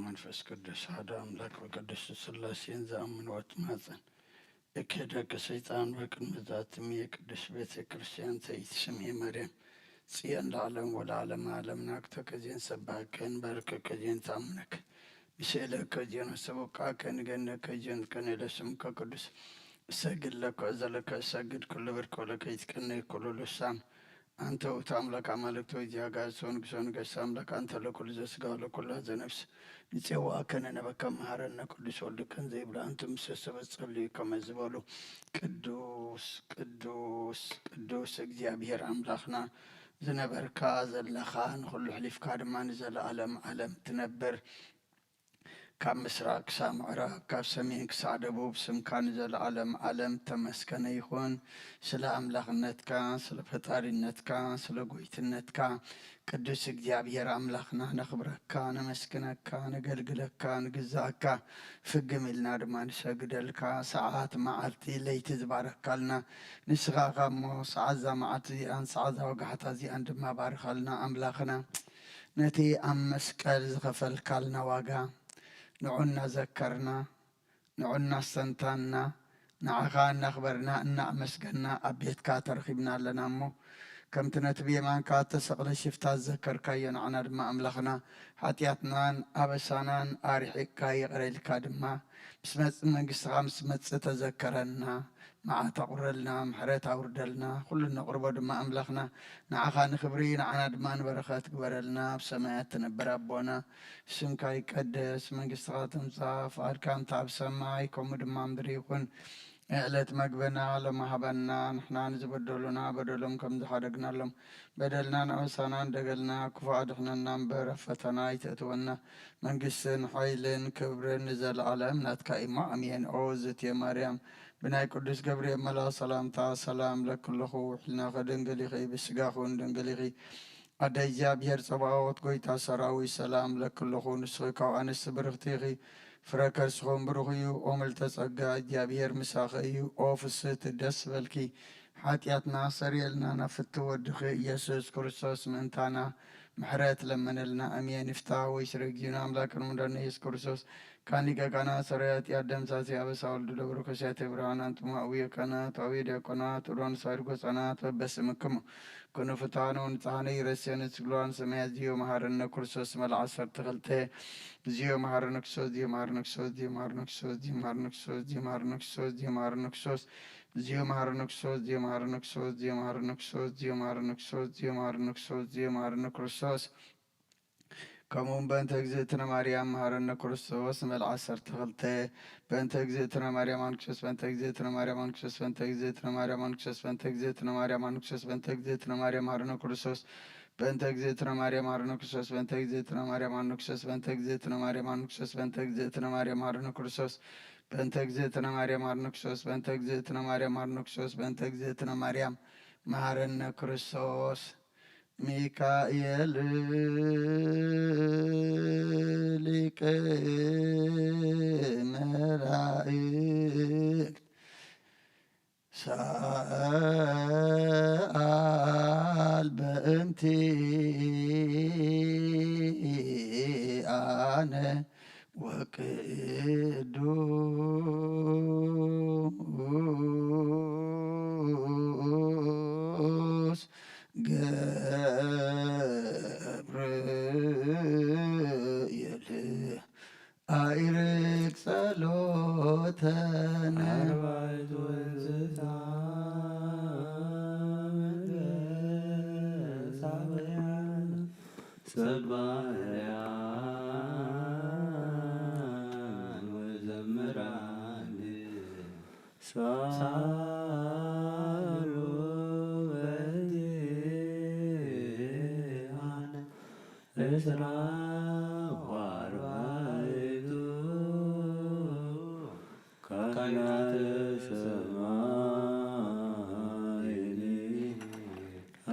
መንፈስ ቅዱስ ሓደ ኣምላክ ብቅድስት ስላሴን ዝኣምንዎ ትማጸን። እኪ ደቂ ሰይጣን በቅድሚ ዛትም የቅድስ ቤተ ክርስቲያን ዘይትስምዒ መርያም ጽዮን ለዓለም ወለዓለመ ዓለም ናግተከ ዜን ሰባከን በርከከ ዜን ታምነክ ንስእለከ ዜን ሰቦቃከ ንገነከ ዜን ቀነለ ስምከ ቅዱስ እሰግድ ለከ ዘለከ እሰግድ ኩሉ ብርክ ወለከ ይትቀነ ኩሉ ልሳን። አንተ ውእቱ አምላክ አማልክት ወእግዚአ አጋእዝት ወንጉሰ ነገስት አምላክ አንተ ለኩሉ ዘስጋ ወለኩላ ዘነፍስ ንጼዋከ ነነበከ መሃረነ ቅዱስ ወልድከን ዘይብሉ አንቱ ምስ ሰበ ጸልዩ ከመ ዝበሉ ቅዱስ ቅዱስ ቅዱስ እግዚኣብሔር አምላክና ዝነበርካ ዘለኻ ንኹሉ ሕሊፍካ ድማ ንዘለዓለም ዓለም ትነብር። ካብ ምስራቅ ክሳብ ምዕራብ ካብ ሰሜን ክሳዕ ደቡብ ስምካ ንዘለዓለም ዓለም ተመስገነ ይኹን። ስለ ኣምላኽነትካ ስለ ፈጣሪነትካ ስለ ጎይትነትካ ቅዱስ እግዚኣብሔር ኣምላኽና ነኽብረካ ነመስግነካ ነገልግለካ ንግዛእካ ፍግም ኢልና ድማ ንሰግደልካ። ሰዓት መዓልቲ ለይቲ ዝባረካልና ንስኻ እሞ ሰዓት እዛ መዓልቲ እዚኣን ሰዓት እዛ ወጋሕታ እዚኣን ድማ ባርኻልና ኣምላኽና። ነቲ ኣብ መስቀል ዝኸፈልካልና ዋጋ ንዑ እናዘከርና ንዑ እናስተንታንና ንዓኻ እናኽበርና እናኣመስገንና ኣብ ቤትካ ተረኺብና ኣለና እሞ ከምቲ ነቲ ብየማንካ እተሰቕለ ሽፍታ ዝዘከርካዮ ንዓና ድማ ኣምላኽና ሓጢኣትናን ኣበሳናን ኣርሒቕካ ይቕረ ኢልካ ድማ ምስ መጽእ መንግስትኻ ምስ መጽእ ተዘከረና። መዓት ኣቑረልና ምሕረት ኣውርደልና ኩሉ ነቕርቦ ድማ ኣምላኽና ንዓኻ ንኽብሪ ንዓና ድማ ንበረኸት ግበረልና። ኣብ ሰማያት ትነብር ኣቦና ስምካ ይቀደስ መንግስትኻ ትምጻእ ፍቓድካ እንተ ኣብ ሰማይ ከምኡ ድማ ምድሪ ይኹን። ዕለት መግበና ሎሚ ሃበና ንሕና ንዝበደሉና በደሎም ከም ዝሓደግናሎም በደልና ንኣበሳና ንደገልና ክፉእ ኣድሕነና እምበር ኣብ ፈተና ኣይተእትወና መንግስትን ሓይልን ክብርን ንዘለኣለም ናትካ እሞ ኣሜን። ኦ ዝትየ ማርያም ብናይ ቅዱስ ገብርኤል መልኣ ሰላምታ ሰላም ለክለኹ ውሕልናኸ ድንግል ኢኺ ብስጋኹን ድንግል ኢኺ ኣደ እግዚኣብሔር ጸባኦት ጎይታ ሰራዊት ሰላም ለክለኹ ንስኺ ካብ ኣንስቲ ብርኽቲ ኢኺ ፍረ ከርስኹም ብሩኽ እዩ። ኦምልተ ጸጋ እግዚኣብሔር ምሳኸ እዩ። ኦ ፍስህቲ ደስ በልኪ ሓጢኣትና ሰርየልና ናብ ፍትው ወድኺ ኢየሱስ ክርስቶስ ምእንታና ምሕረት ለመነልና። ኣሜን። ይፍታ ወይ ስረ እግዚእነ ኣምላክን መድኃኒነ ኢየሱስ ክርስቶስ ካን ሊቀ ካህናት ሰራይ ኃጢአት ደምሳሴ አበሳ ወልድ ደብሩ ከሲያተ ብርሃን አንትሙ አቡየ ካህናት አቡየ ዲያቆናት ኡሮን ሳይድ ጎጻናት በበስምክሙ ኩኑፍታኑ ንጽሐነ ይረሴን ስግሏን ሰማያት ዚዮ መሐረነ ክርስቶስ መልዓ ሰርተ ክልተ ዚዮ መሐረነ ክርስቶስ ዚዮ መሐረነ ክርስቶስ ዚዮ መሐረነ ክርስቶስ ዚዮ መሐረነ ክርስቶስ ዚዮ መሐረነ ክርስቶስ ዚዮ መሐረነ ክርስቶስ ዚዮ መሐረነ ክርስቶስ ዚዮ መሐረነ ክርስቶስ ዚዮ መሐረነ ክርስቶስ ዚዮ መሐረነ ክርስቶስ ዚዮ መሐረነ ክርስቶስ ዚዮ መሐረነ ክርስቶስ ከምኡውን በእንተ እግዝእትነ ማርያም መሐረነ ክርስቶስ መልዓ ዓሰርተ ክልተ በእንተ እግዝእትነ ማርያም ኣንክሶስ በእንተ እግዝእትነ ማርያም ኣንክሶስ በእንተ እግዝእትነ ማርያም ኣንክሶስ በእንተ እግዝእትነ ማርያም ኣንክሶስ በእንተ እግዝእትነ ማርያም መሐረነ ክርስቶስ በእንተ እግዝእትነ ማርያም መሐረነ ክርስቶስ በእንተ እግዝእትነ ማርያም ኣንክሶስ በእንተ እግዝእትነ ማርያም ኣንክሶስ በእንተ እግዝእትነ ማርያም መሐረነ ክርስቶስ በእንተ እግዝእትነ ማርያም መሐረነ ክርስቶስ በእንተ እግዝእትነ ማርያም መሐረነ ክርስቶስ በእንተ እግዝእትነ ማርያም መሐረነ ክርስቶስ ሚካኤል ሊቀ መላእክት ሰኣል በእንቲአነ ወቅዱስ ገብርኤል አይርቅ ጸሎተነ። አርባዕቱ እንስሳ መንፈሳውያን ጸባእያን ወዘምራን ሳሉ በእንቲአነ እስራ ወአርባዕቱ ካህናተ ሰማይኒ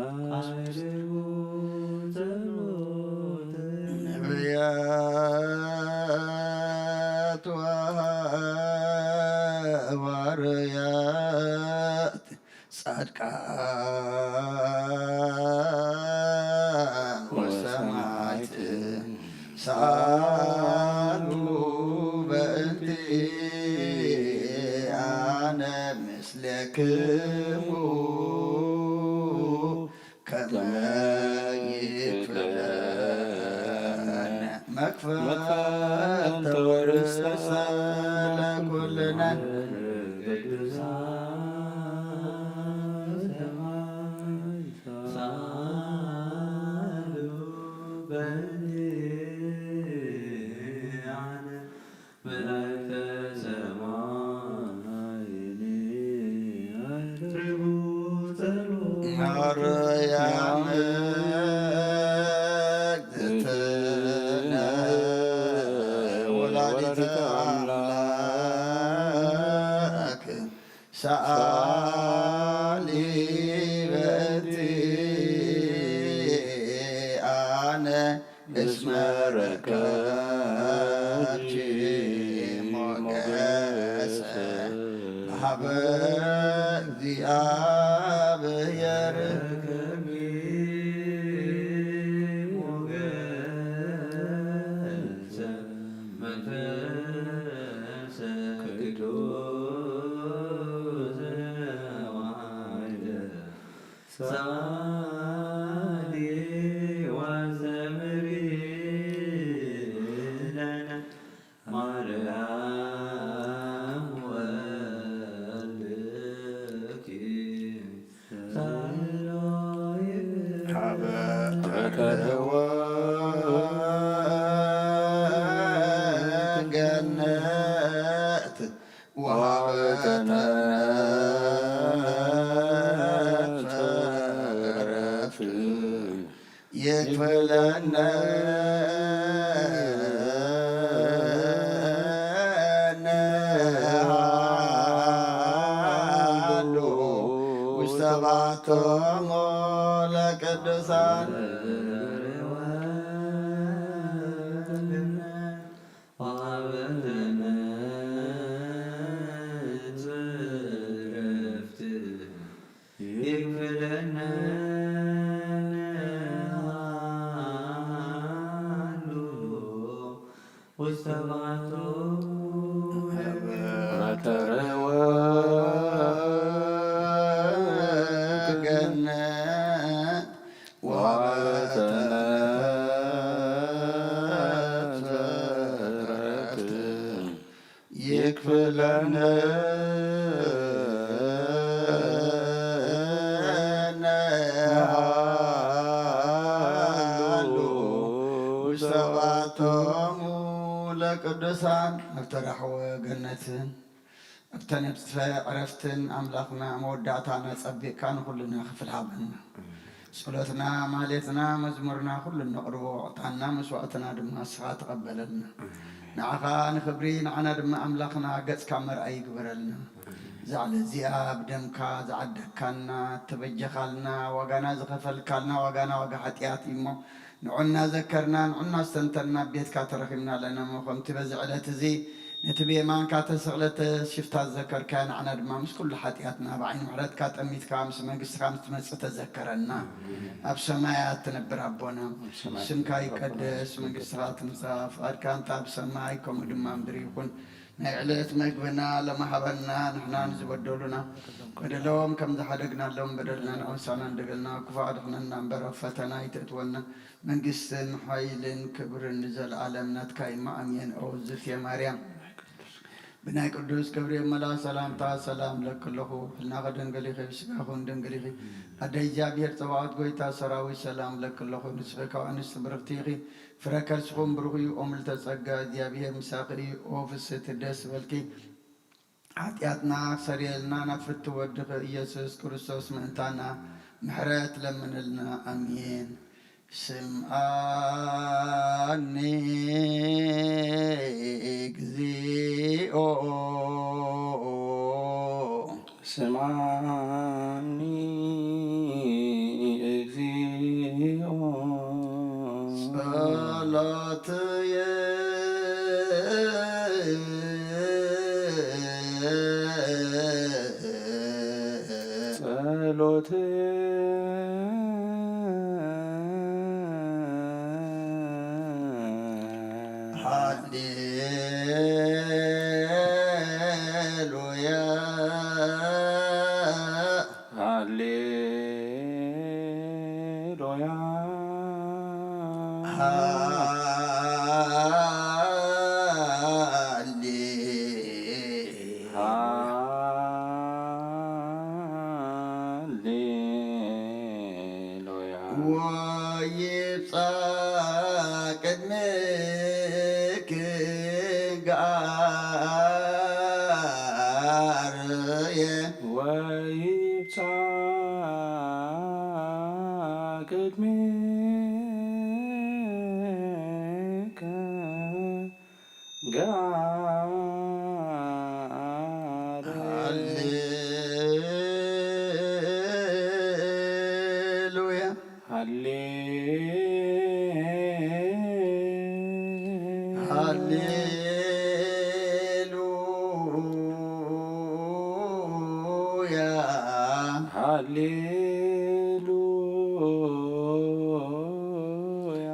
አድርጉ ጸሎተ ነቢያት ወሐዋርያት ጻድቃን ወሰማዕት መክፈል ተወርሰ ለኩልነ ማርያም እግዝእትነ ወላዲተ ኣምላክ ሰኣሊ በእንቲኣነ እስመ ረከብኪ ሞገሰ ሀበ እግዚኣብሔር። ሀበ ተረወ ገነት ወሀበ ተረፈ ይክፍለነ ውስተ ባሕቶሙ ለቅዱሳን። ተረወ ገነት ወሀበ ተረፈ ይክፍለነ ሀሉ ውስተ ባሕቶሙ ለቅዱሳን። ኣብ ተራሕወ ገነትን ኣብተን ዕረፍትን ኣምላኽና መወዳእታና ጸቢቕካ ንኹልና ክፍል ሃበና። ጸሎትና፣ ማሌትና፣ መዝሙርና ኩሉ እነቕርቦ ዕጣንና መስዋእትና ድማ ንስኻ ተቐበለልና። ንዓኻ ንኽብሪ፣ ንዓና ድማ ኣምላኽና ገጽካ መርኣይ ይግበረልና። እዛ ዕለት እዚኣ ብደምካ ዝዓደግካና፣ እተበጀኻልና፣ ዋጋና ዝኸፈልካልና፣ ዋጋና ዋጋ ሓጢኣት እዩ እሞ፣ ንዑና ዘከርና፣ ንዑና ኣስተንተና፣ ኣብ ቤትካ ተረኺብና ኣለና እሞ፣ ከምቲ በዚ ዕለት እዚ ነቲ ብየማንካ ተሰቕለተ ሽፍታ ዝዘከርካዮ፣ ንዓና ድማ ምስ ኩሉ ሓጢኣትና ብዓይኒ ምሕረትካ ጠሚትካ ምስ መንግስትኻ ምስ ትመጽእ ተዘከረና። ኣብ ሰማያት ትነብር ኣቦና፣ ኣብ ሰማያት ስምካ ትነብር ኣቦና፣ ይቀደስ፣ ስምካ መንግስትኻ ይቀደስ፣ ትምጻእ፣ ፍቓድካ እንተ ኣብ ሰማይ ከምኡ ድማ ምድሪ ይኹን። ናይ ዕለት መግብና ሎሚ ሃበና፣ ንሕና ንዝበደሉና በደሎም ከም ዝሓደግናሎም በደልና ንኣውሳና እንደገልና ክፉእ ኣድሕነና እምበር ኣብ ፈተና ኣይተእትወና። መንግስትን ሓይልን ክብርን ንዘለኣለም ናትካ እዩ። ኣሜን። ኦ እግዝእትየ ማርያም፣ ብናይ ቅዱስ ገብርኤል መልኣክ ሰላምታ ሰላም እብለኪ ኣለኹ። ሕልናኺ ድንግል ኢኺ፣ ብስጋኺ እውን ድንግል ኢኺ። ኣደ እግዚኣብሔር ጸባኦት፣ ጎይታ ሰራዊት፣ ሰላም እብለኪ ኣለኹ። ንስኺ ካብ ኣንስቲ ብርኽቲ ኢኺ፣ ፍረ ከርስኺ እውን ብሩኽ እዩ። ኦ ምልዕተ ጸጋ፣ እግዚኣብሔር ምሳኺ እዩ። ኦ ፍስሕቲ፣ ደስ ይበልኪ። ሓጢኣትና ክሰርየልና ናብ ፍትው ወድኺ ኢየሱስ ክርስቶስ ምእንታና ምሕረት ለምንልና። ኣሜን። ስምዓኒ እግዚኦ። ስምዓኒ እግዚኦ። ጸሎትየ። ጸሎትየ። ሃሌሉያ። ሃሌሉያ። ቅድሜከ ገዓረ። ሃሌሉያ። ሃሌ ሃሌሉያ። ሃሌሉያ።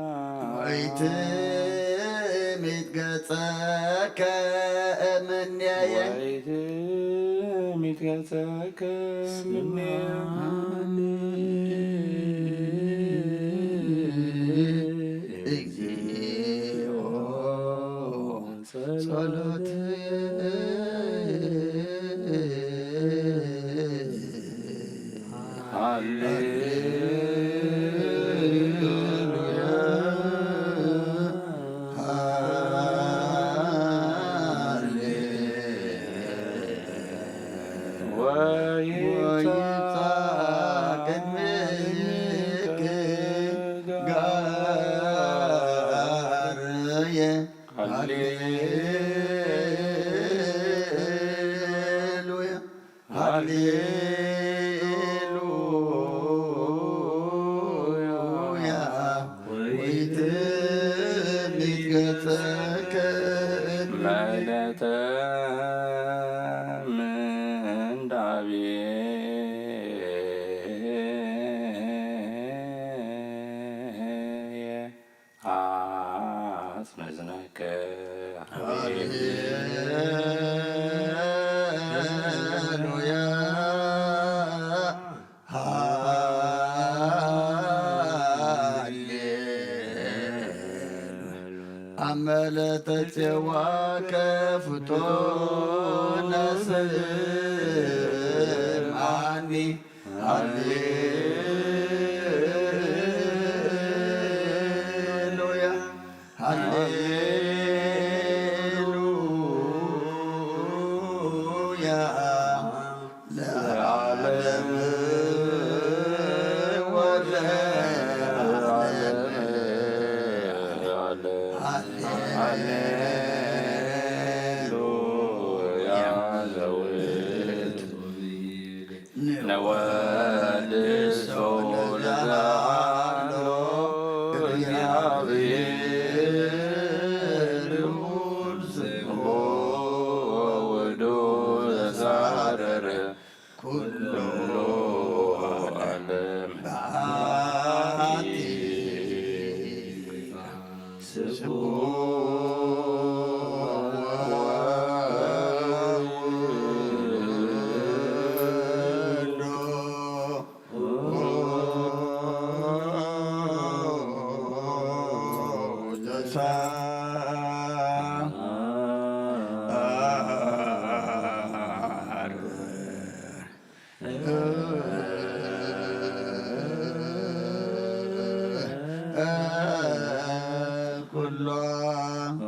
ወይትሚት ገጸከ እምኔየ። ወይትሚት ገጸከ እምኔየ። ስምዓኒ እግዚኦ ጸሎትየ። ሃሌሉያ። ሃሌ ወይብጻሕ ቅድሜኪ ገዓርየ። ሃሌሉያ። ሃሌሉያ። ወይትሚት ገጸከ። መለተ ምንዳቤ አጽንዕነከ። ሃሌሉያ። ሃሌሉያ። አመ ለተጼዋከ ፍጡነ ስምዓኒ። ሃሌሉያ። ሃሌሉያ። ለዓለም ወለዓለም። ሃሌሉያ። ነወድሶ ለዘሃሎ እግዚአብሔር ልዑል ስሙ ወውእቱ ዘሳረረ ኩሎ ዓለም በአቲ ስብሖ ወወልዶ ወዘሳርር ኩሎ ዓለም።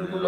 ኩሎ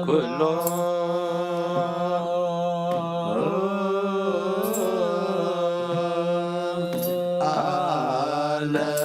ኩሎ ዓለም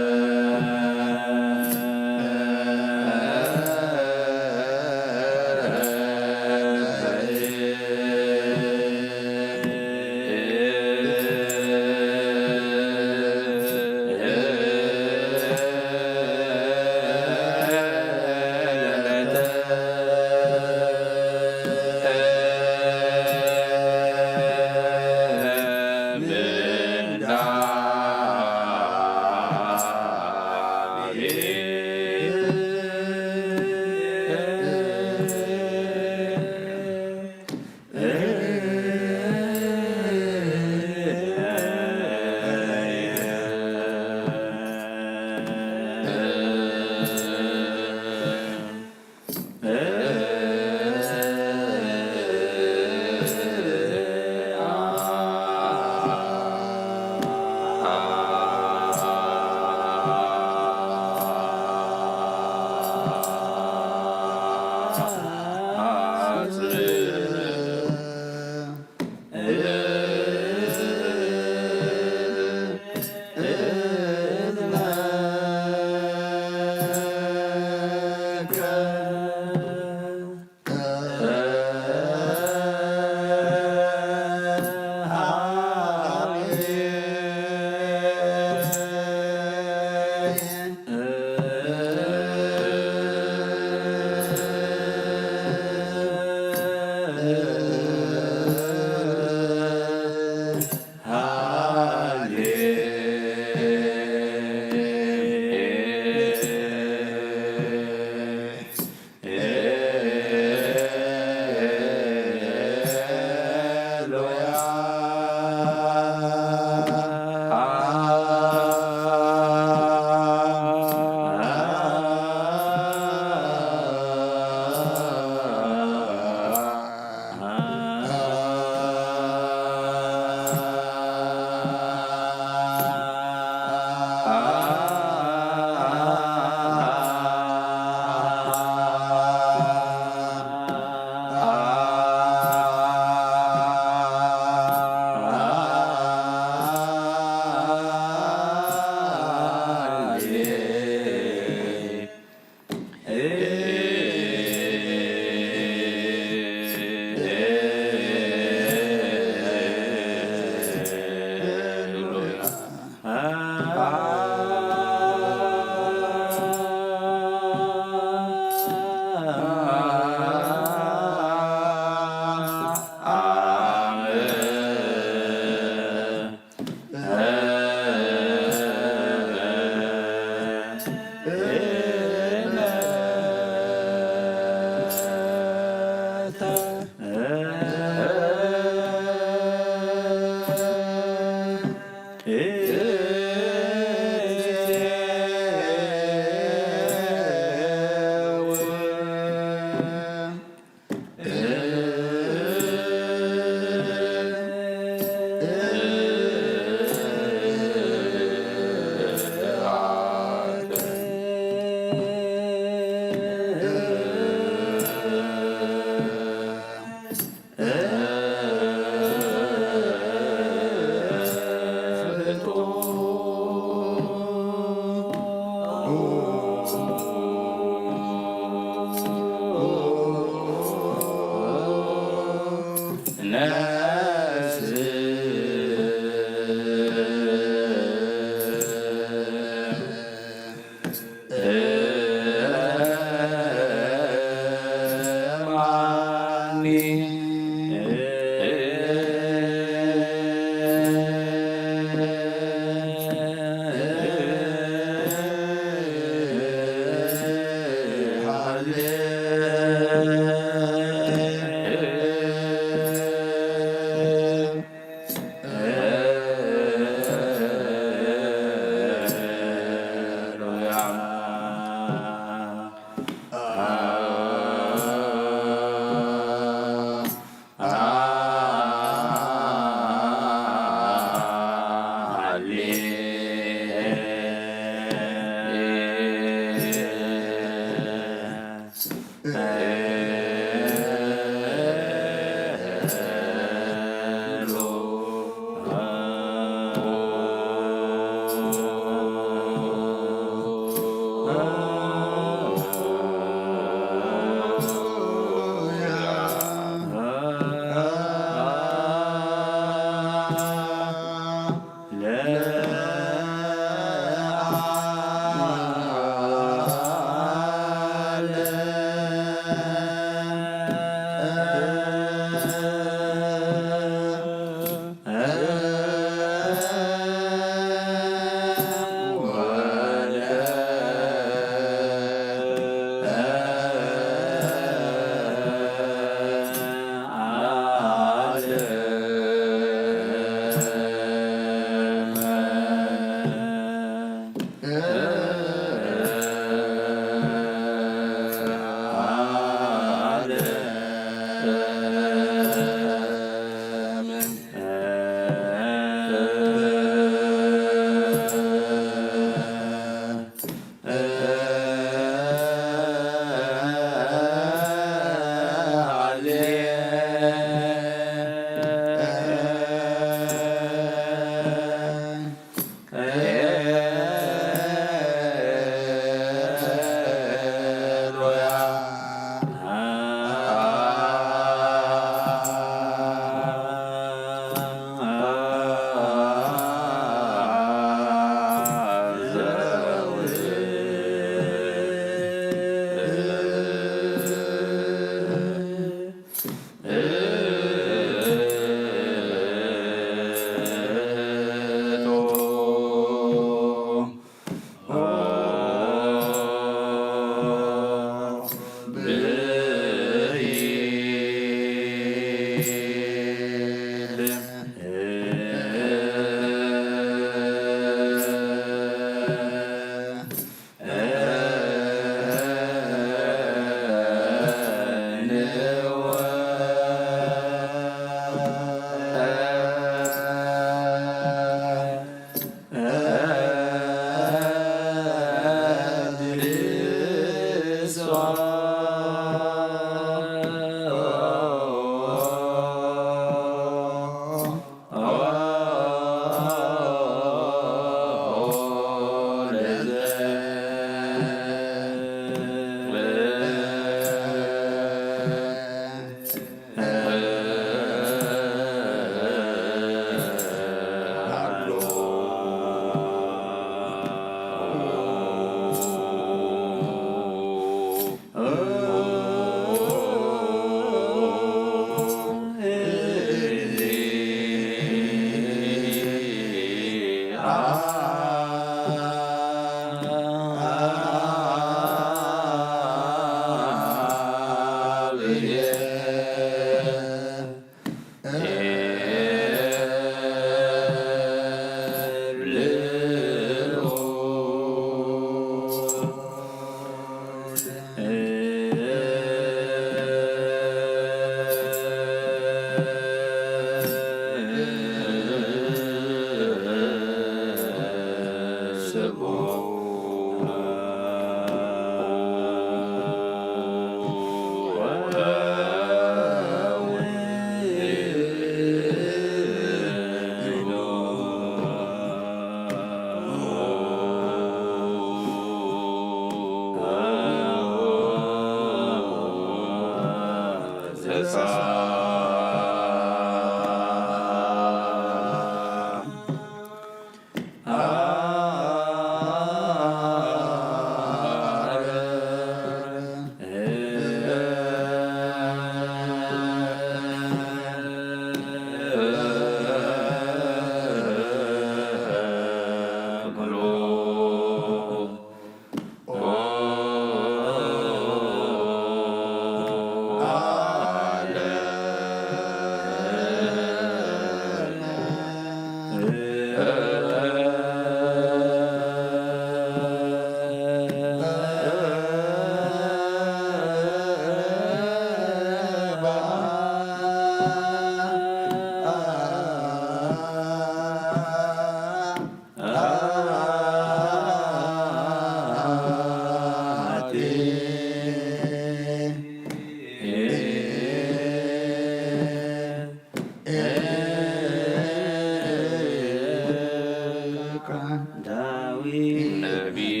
ነቢይ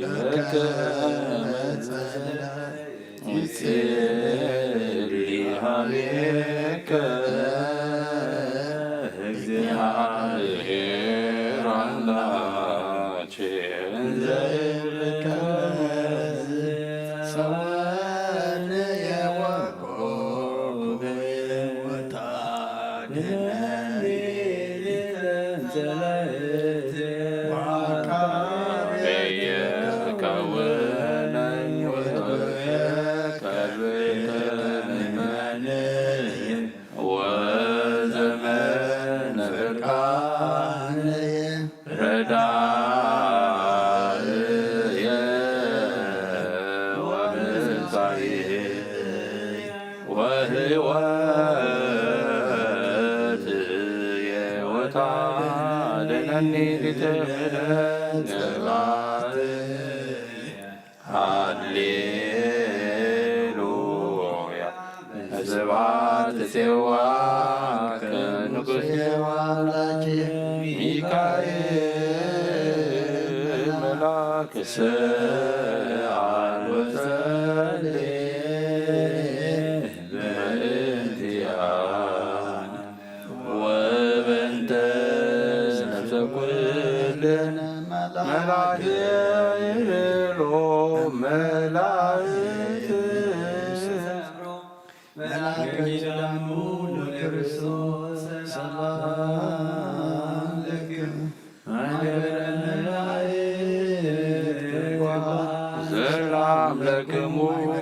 በከመ ጸልአ ይጼሊ ሀቤከ እግዚአብሔር አምላኬ እንዘ ይብልከ ሰወንየ ወኮኩየ ወታግነኒ ወዘመን ፍርቃን ረዳእየ ወምንሳኤ ወሕይወትየ ወታደነኒ ሊተ ምሕረት ሃሌሉያ። ስብሐት ሴዋከ ንጉሴ ወአምላኬ ሚካኤል መልአክ ሰአል ወጸልይ በእንቲአነ ወበእንተ ነፍሰ ኩልነ መላእክት ይቤሎ መላእክት መላእክት ለክርስቶስ ሰላም ለክሙ ማህበረ መላእክት ሰላም ለክሙ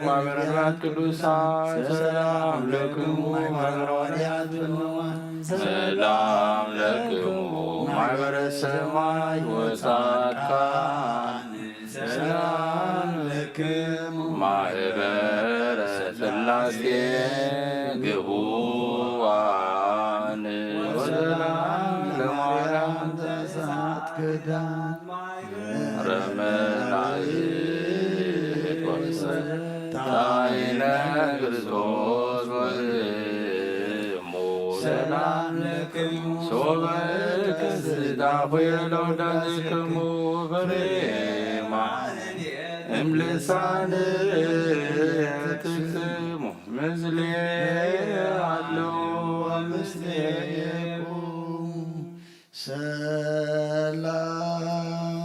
ማህበረ ነቢያት ቅዱሳን ሰላም ለክሙ ማህበረ ሐዋርያት ፍኑዋን ሰላም ለክሙ ማህበረ ሰማይ ወጻድቃን ሰላም ለክሙ ማህበረ ሥላሴ ግቡዋን ወሰላም ለማርያም ተስዓት ክዳን ማህበረ መላእክት ወሰታይነ ክርስቶስ ወእሙ ሰላም ለክሙ ሶበ ከስታ ኍየ ለውዳሴክሙ ፍሬማ እምልሳነ ትክሙ ምስሌ አለው ምስሌኩ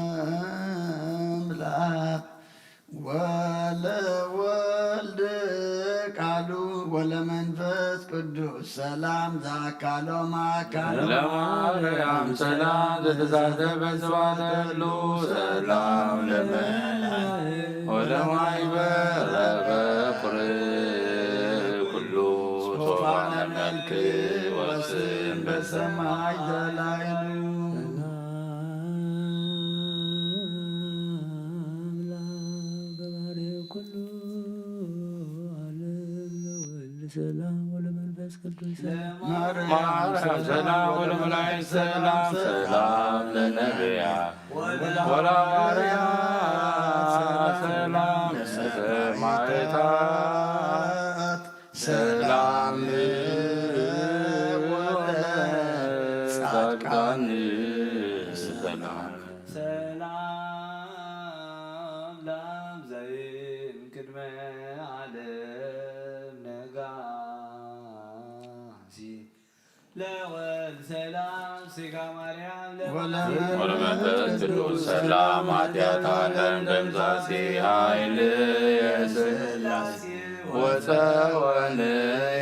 ሰላም ለአብ ወለወልድ ቃሉ ወለመንፈስ ቅዱስ ሰላም ዘአካሎም አካል ለማርያም ሰላም ዘተሳተፈ ስብሐተ ኩሉ ሰላም ለመላእክት ወለማይበረ በኩር ኩሉ ሶፋነ መልክ ወስም በሰማይ ዘላይሉ ሰላም ወለመንፈስ ቅዱስ ሰላም ወለመላእክት ሰላም ሰላም ለነቢያት ወለሐዋርያት ሰላም ለሰማዕታት ሰላም ወለጻድቃን ሰላም ሰላም ለአብ ዘይም ቅድመ ዓለም ነጋሲ ለወልድ ሰላም ሥጋ ማርያም ወለመንፈስ ቅዱስ ሰላም ኃጢአት ዓለም ደምሳሲ ኃይል የሥላሴ ወፀወን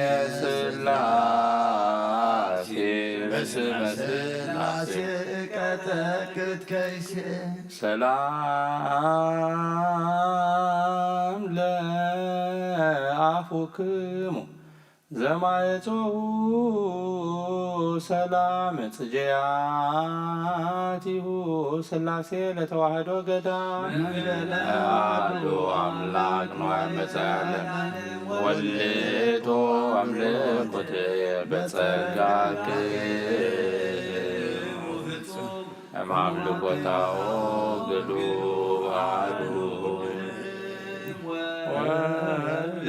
የሥላሴ በስመ ሥላሴ ቀተክት ከይሴ ሰላም ለአፉክሙ ዘማየጾሁ ሰላም ጽጌያቲሁ ሥላሴ ለተዋህዶ ገዳም። አሐዱ አምላክ ንዋይ መጻለም ወልዶ አምልኮት በጸጋክ እማም ልቦታው ግዱ አሐዱ ወልድ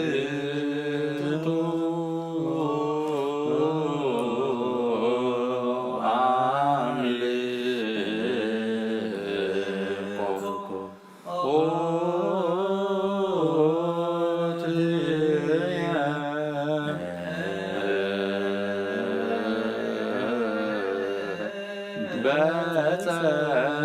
አምል ጸጋክሙ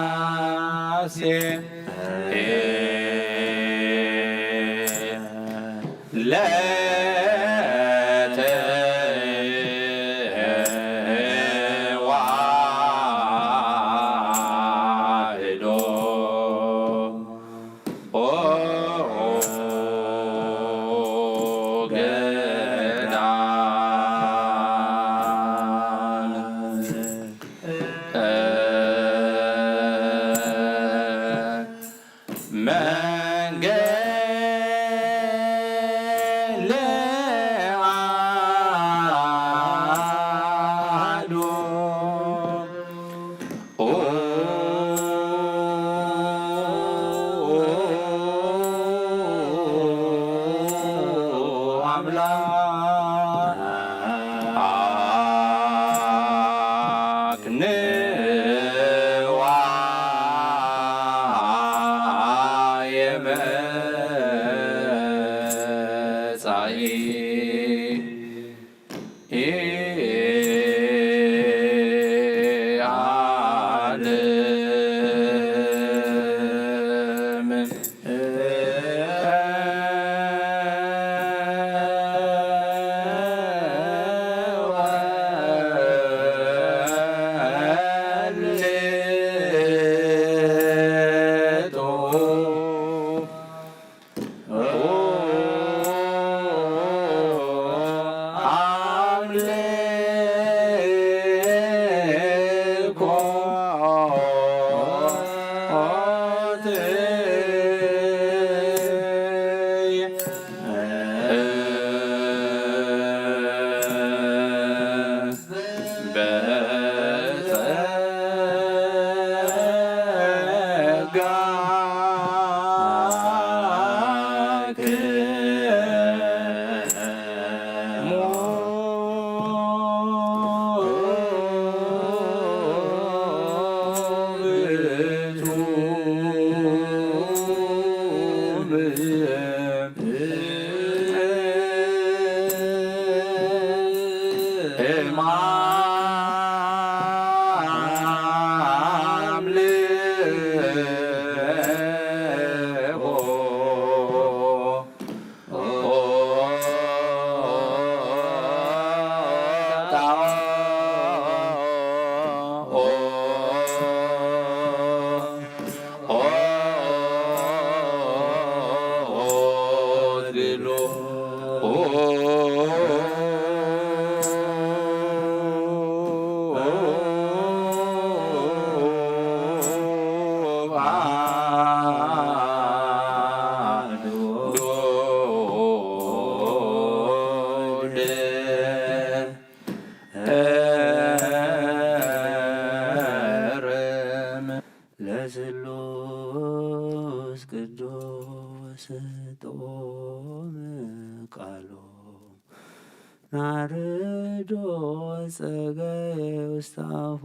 ሥላሴ ለተዋሕዶ ገዳም መንገለ አሐዱ አምላክ ንዋየ መጻኢ ዓለም ወልቶ ለስሉስ ቅዱስ ጥዑም ቃሉ ናርዶ ጸገየ ውስተ አፉ።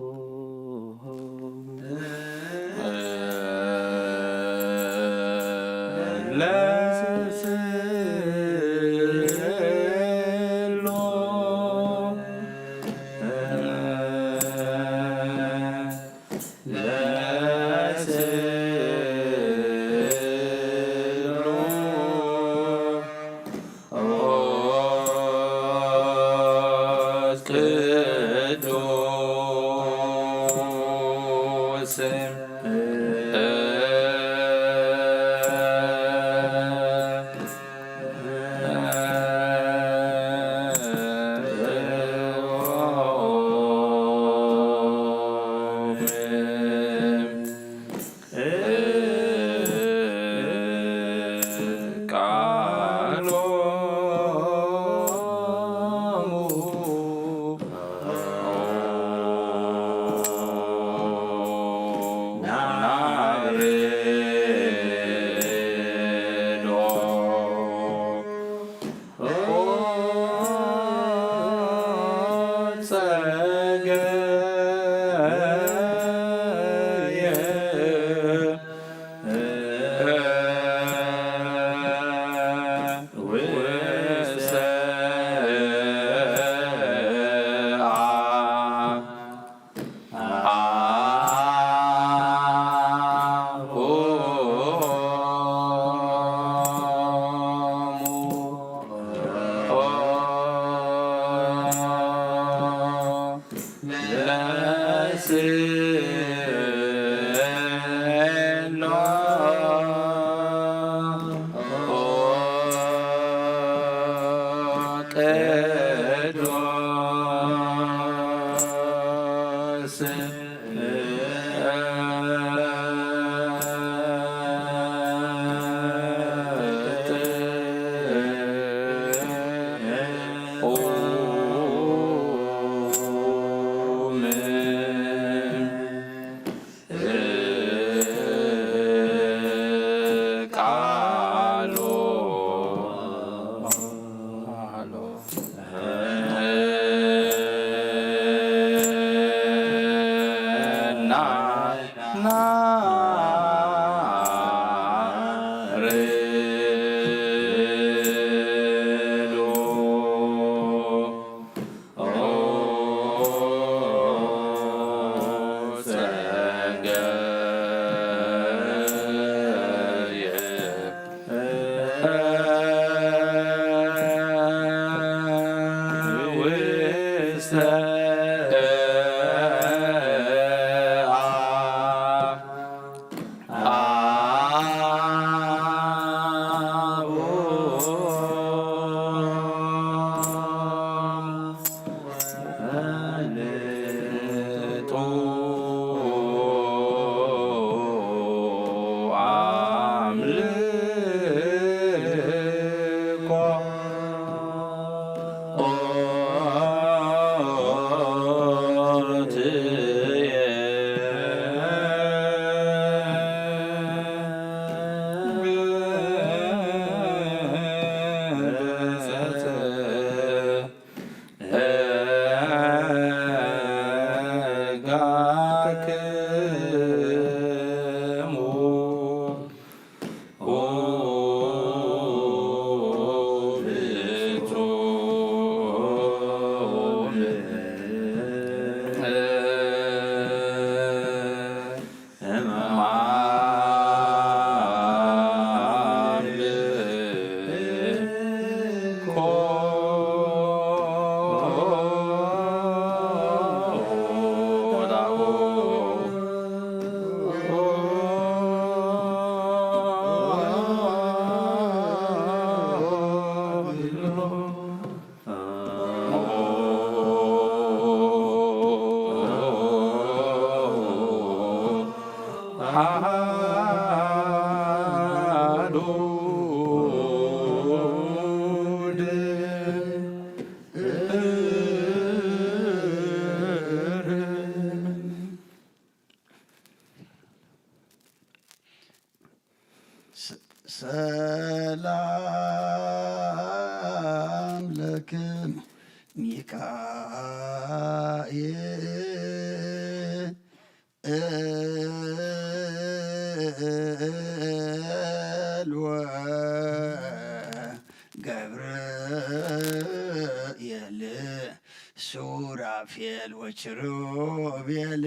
ሰላም ለክም ሚካኤል ወገብርኤል ሱራፌል ወኪሩቤል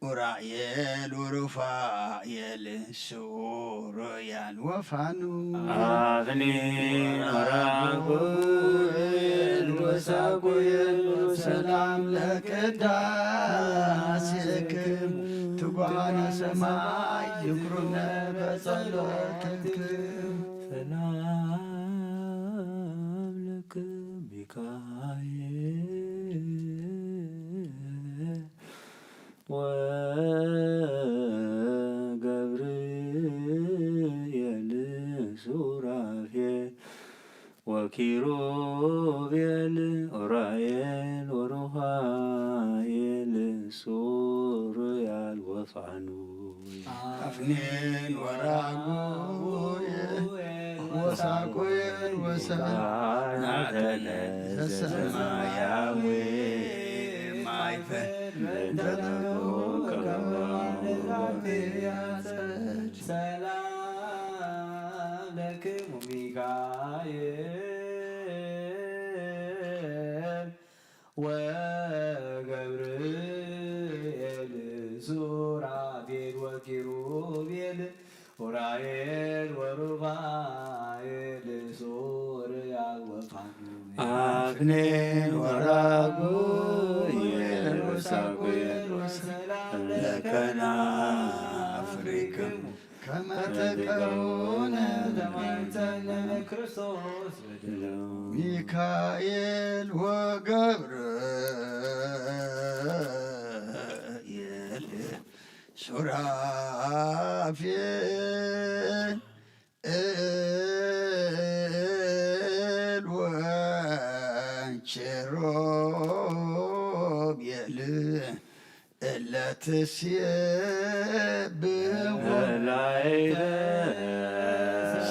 ኡራኤል ወሩፋኤል ሱሩያል ወፋኑ አፍኒን ወራጉኤል ወሳጉኤል ሰላም ለቅዳሴክም ትጓነ ሰማይ ይኩነ በጸሎትክም ሰላም ለክም ሚካኤል ወገብርኤል ሱራፌል ወኪሩቤል ኡራኤል ወሩፋኤል ሱሩያል ወፋኑኤል አፍኒን ወራጉኤል ወሳጉኤል ወሰናተነ ዘሰማያዊ ማይፈ ሰላም ለክሙ ሚካኤል ወገብርኤል ሱራፌል ወኪሩቤል ኡራኤል ወሩፋኤል ሱርያል ወፋኑኤል አፍኒን ወራጉኤል ወሳጉኤል ወሰላም ለከና አፍሪክሙ ከመ ተቀውነ ለማይተነ ክርስቶስ በደሎ ሚካኤል ወገብርኤል ሱራፌል እል ወቸሮቤል እለ ትሴብሖ መላእክተ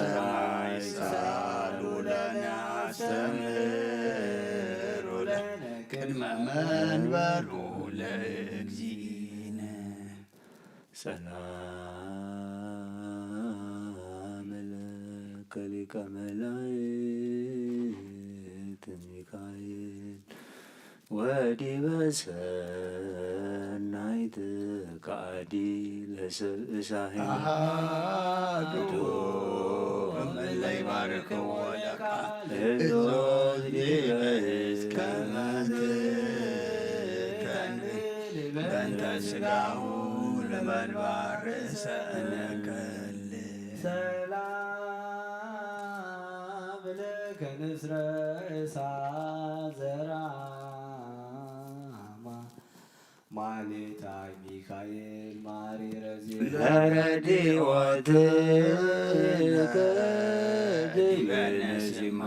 ሰማይ ሳሉ ለነ አስተምህሩ ለነ ቅድመ መንበሩ ለእግዚእነ። ሰላም ለከ ሊቀ መላእክት ሚካኤል ወዲበ ሰናይት ከአዲ ለሰብእ ሳሂል አሃዱ እምእለ ይባርክዎ ለቃል እዞ ዲበ እስከ መትእ በእንተ ሥጋሁ ለመንባር ርእሰ እንከል። ሰላም ለከ ንስረ እሳት ዘራማ ማሌታይ ሚካኤል ማሪ ረዚ ለረድኤትከ ዲበነ ሲማ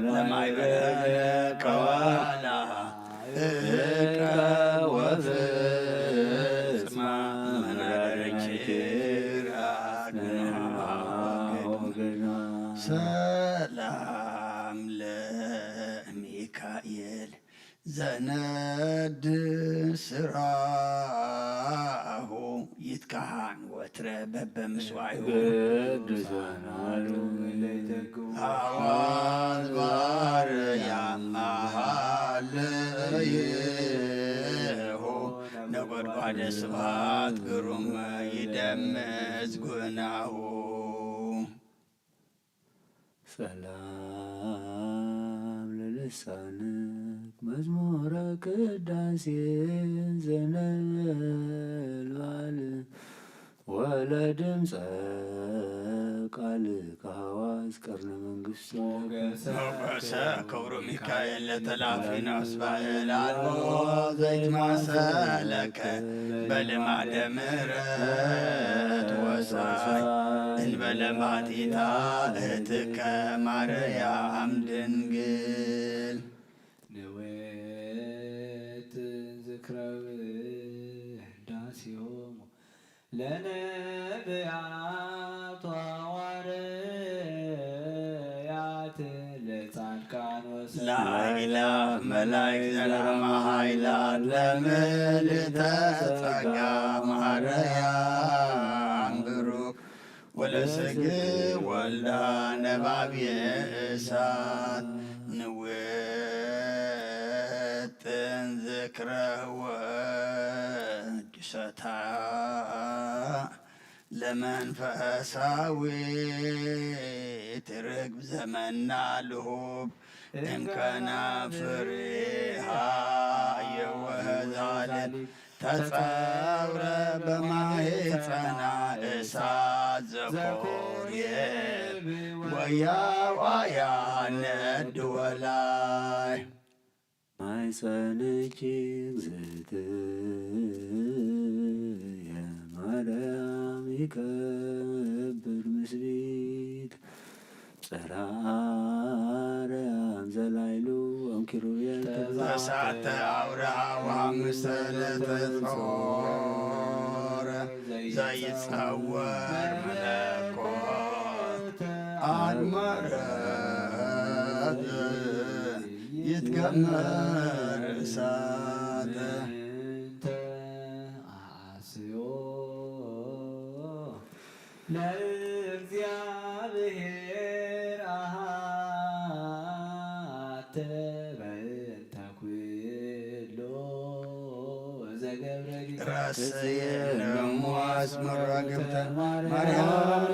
ለማይበለ ቀዋላ እቀ ወፍጽማ መናደረችራ ግና ወግና። ሰላም ለሚካኤል ዘነድ ስራሁ ይትካሃን ወትረ በበምስዋዩ። ቅዱሳን አሉ ለይተክኡ አዋዝ ባር ያማሃልይሁ ነጎድጓደ ስብሐት ግሩም ይደምጽ ጉናሁ። ሰላም ለልሳንክ መዝሙረ ቅዳሴ ዘነበልባል ወለድምፀ ቃልከ ሐዋዝ ቀርነ መንግስት። ሞገሰ ክብሩ ሚካኤል ለተላፊ ነፍስ ባእል አልቦ ዘይትማሰለከ በልማደ ምሕረት ወሳይ እንበለ ማጢታ እትከ ማርያም ድንግል። ንዌት ዝክረ ውዳሴሆሙ ለነብያት ወሐዋርያት ለጻድቃን ወሰማዕት ለአእላፍ መላእክት ዘርአማ ኃይላት ለምልዕተ ጸጋ ማርያም ብሩክ ወለስግ ወልዳ ነባብየ እሳት ንውጥን ዝክረ ወድሰታ ለመንፈሳዊት ርግብ ዘመና ልሁብ እምከና ፍሬሃ የወዛልል ተጸውረ በማህፀና እሳት ዘኮርየ ወያዋያ ነድ ወላይ። ማይፀንኪ እግዝእትየ ማርያም ይከብር ምስሊት ጽርሐ አርያም ዘላይሉ እምኪሩቤል ተሳተ አውርሃ ወሐሙሰ ለተጾረ ዘይጸወር መለኮት አድመረት ይትገመር እሳተ። አስዮ ለእግዚአብሔር አሃተ በእንተ ኩሎ ዘገብረ ሊተ። ረስየ ለሙ አስመራ ግብተ ማርያም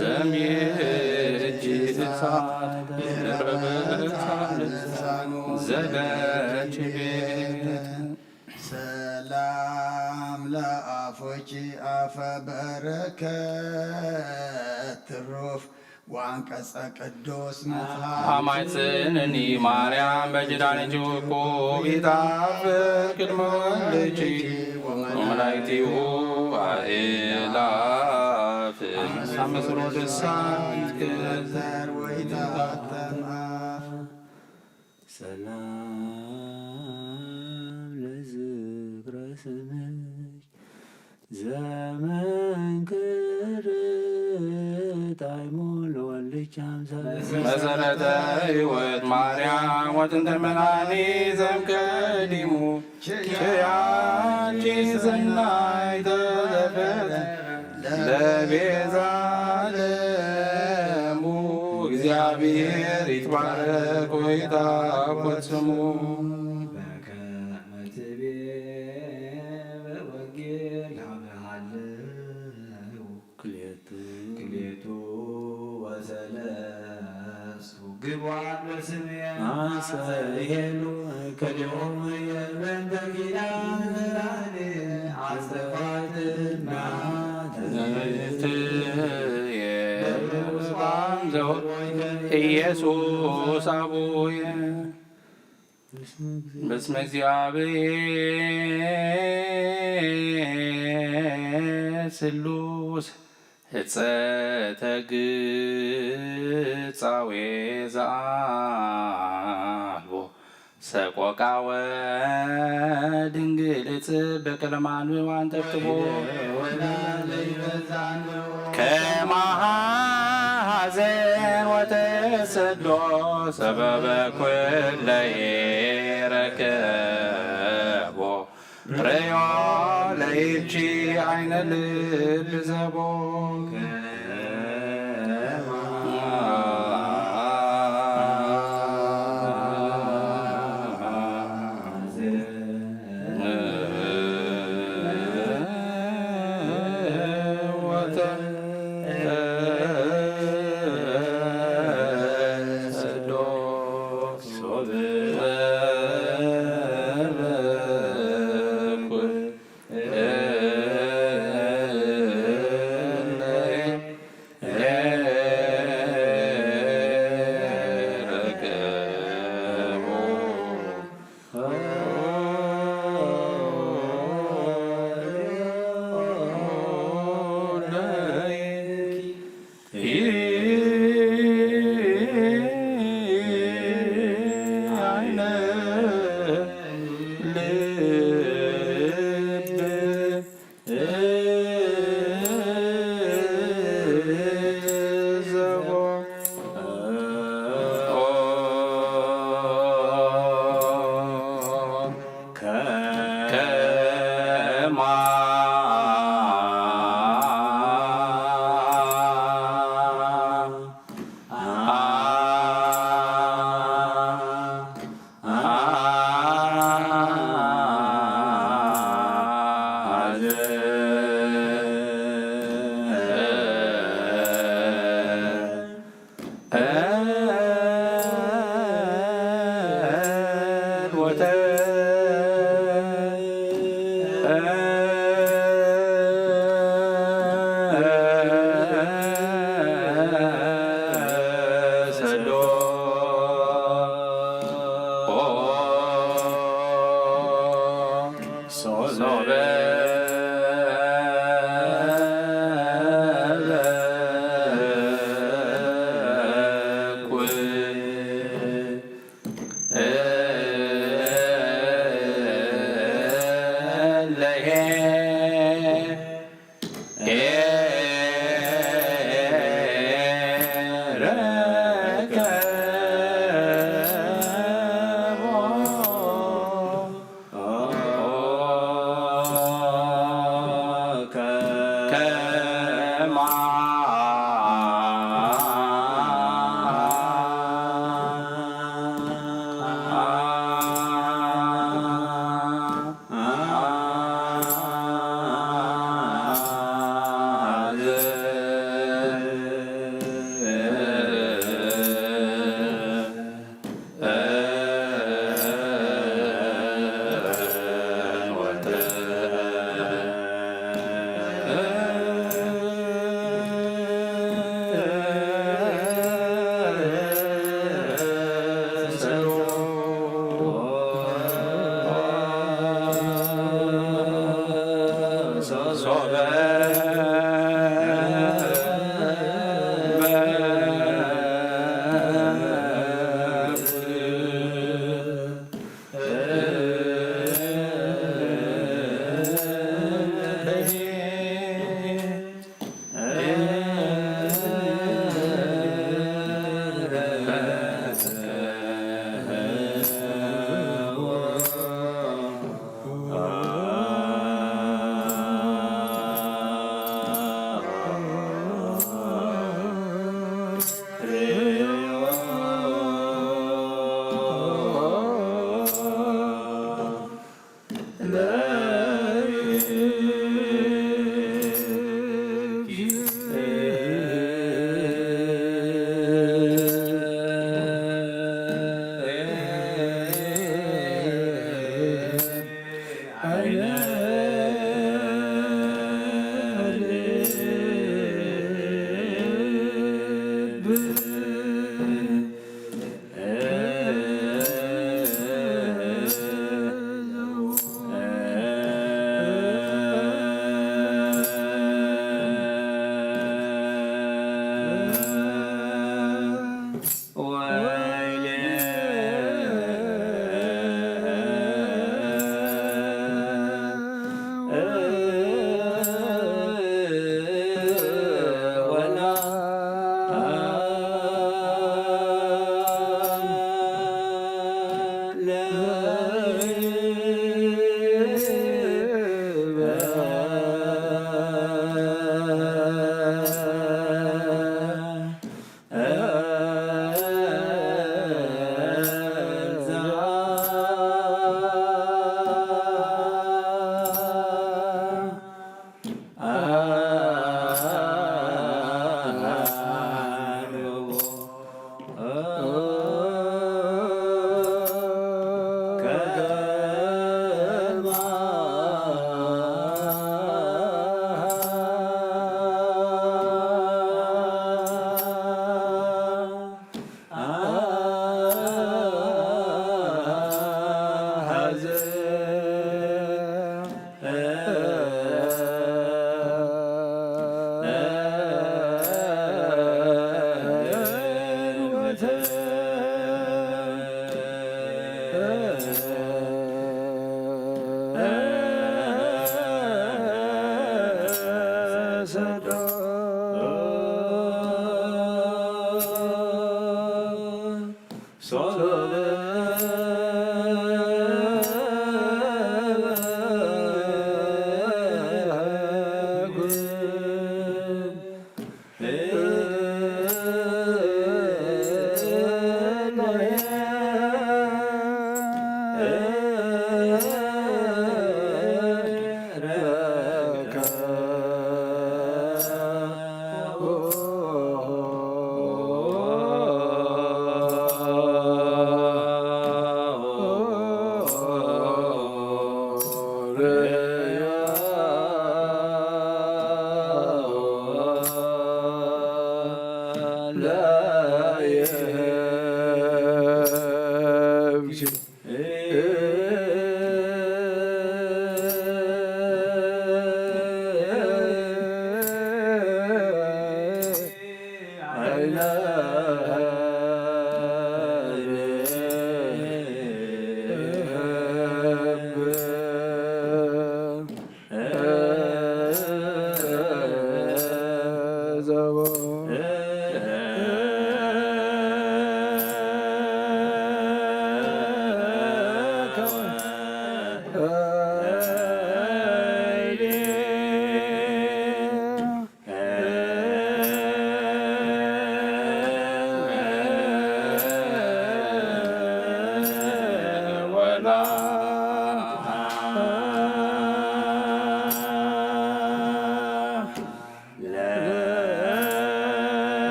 ዘምየእጅ እሳት ረበታ ልሳኑ ዘለችቤት። ሰላም ለአፎኪ አፈ በረከት ትሩፍ ወአንቀጸ ቅዱስ መጽሐፍ። አማይጽንኒ ማርያም በኪዳንኪ ውቁብ ይጣፍጥ ቅድመ ወልድኪ ወመላእክቲሁ አእላፍ አመስሮ ደሳት ይትከዘር ወይታተም አፍ። ሰላም ለዝክረ ስምኪ ዘመንክር ጣዕሙ ለወልድኪ አምሳለ። መሰረተ ሕይወት ማርያም ወጥንተ መድኃኒ ዘምቀዲሙ ኪያኪ ሰናይ ተዘፈተ ለቤዛ ዓለሙ። እግዚአብሔር ይትባረክ ወይትአኮት ስሙ። በከመ ትቤ በወንጌል ሀበሃለው ክልኤቱ ክልኤቱ ወሰለስቱ ግቡአት በስምየ አሰ ይሄሉ ከሊሆሙ የበንተ ኪዳን ኢየሱስ አቡየ በስመ እግዚአብሔር ስሉስ ህጸተ ግጻዌ ዘአልቦ ሰቆቃወ ድንግል እጽብ በቅለማን ዋንጠብጥቦ ከማሐዘን ወተሰዶ ሰበበ ኩለይ ረከቦ ርእዮ ለይቺ አይነ ልብ ዘቦ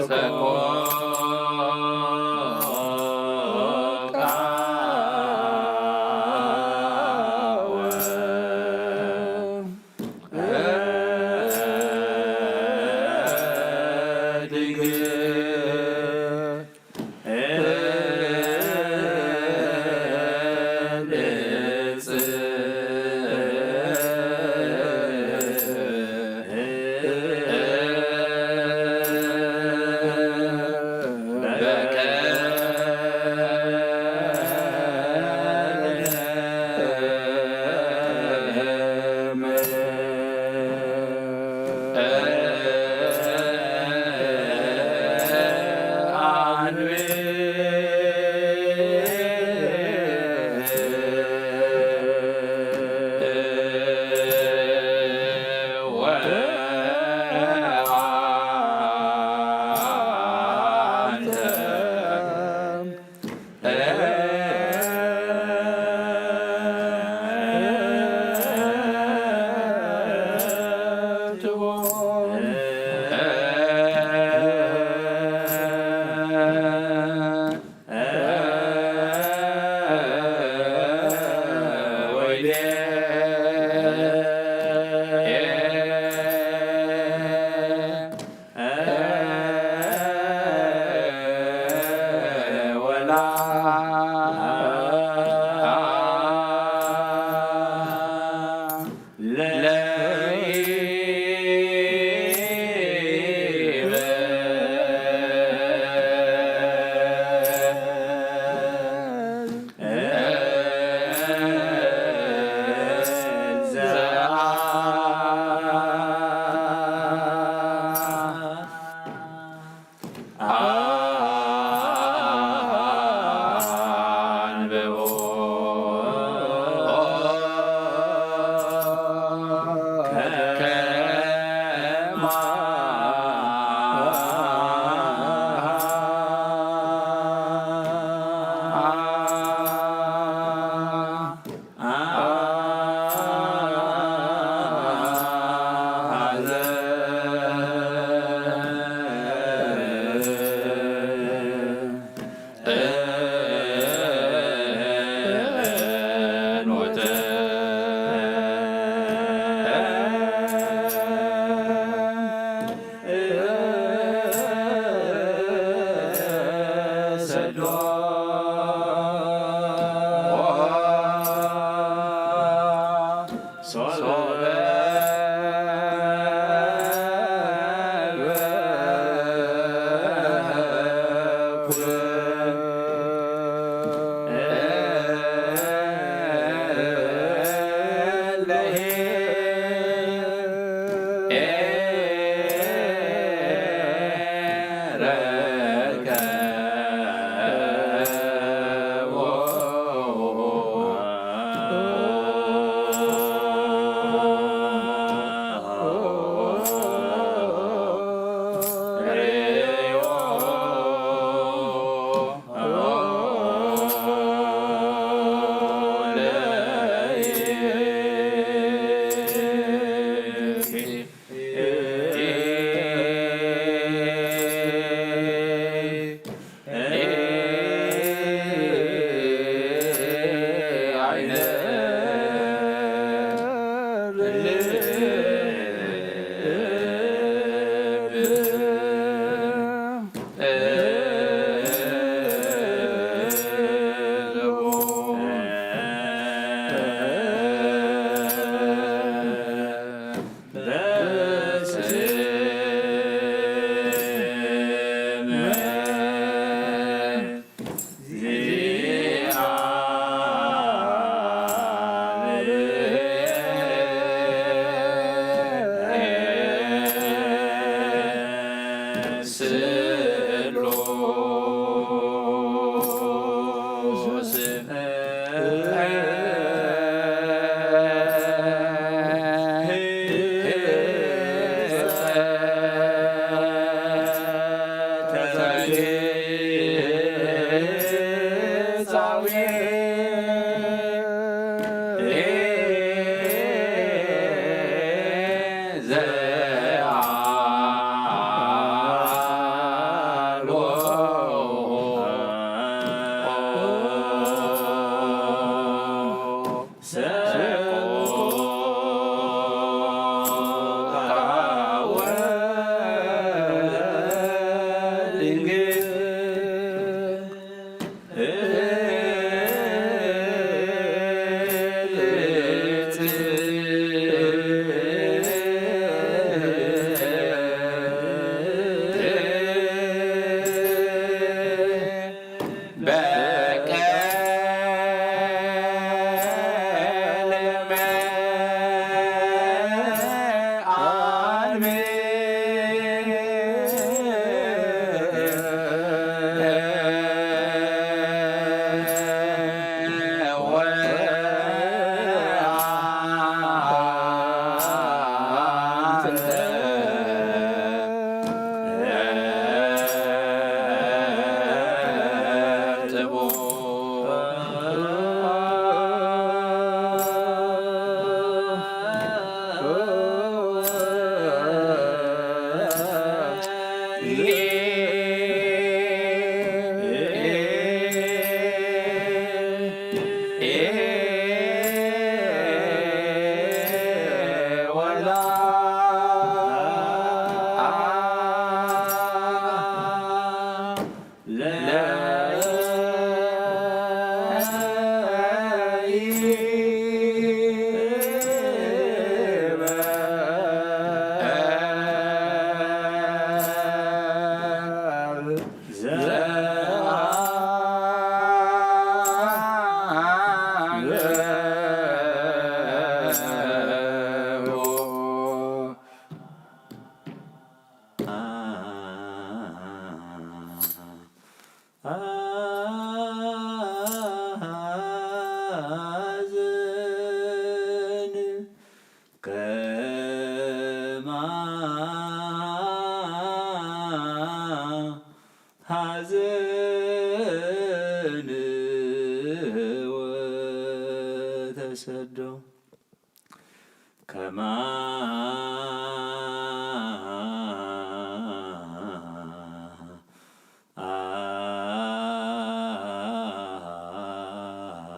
ሰኮቃወ ድንግል ድንግል ሐዘን ወተሰዶ ከማ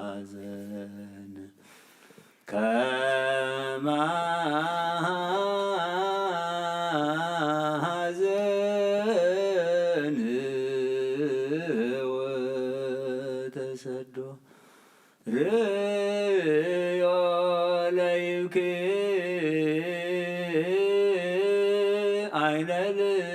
ሐዘን ከመ ሐዘን ወተሰዶ ርእዮ ለይብኪ ዓይነ ልብ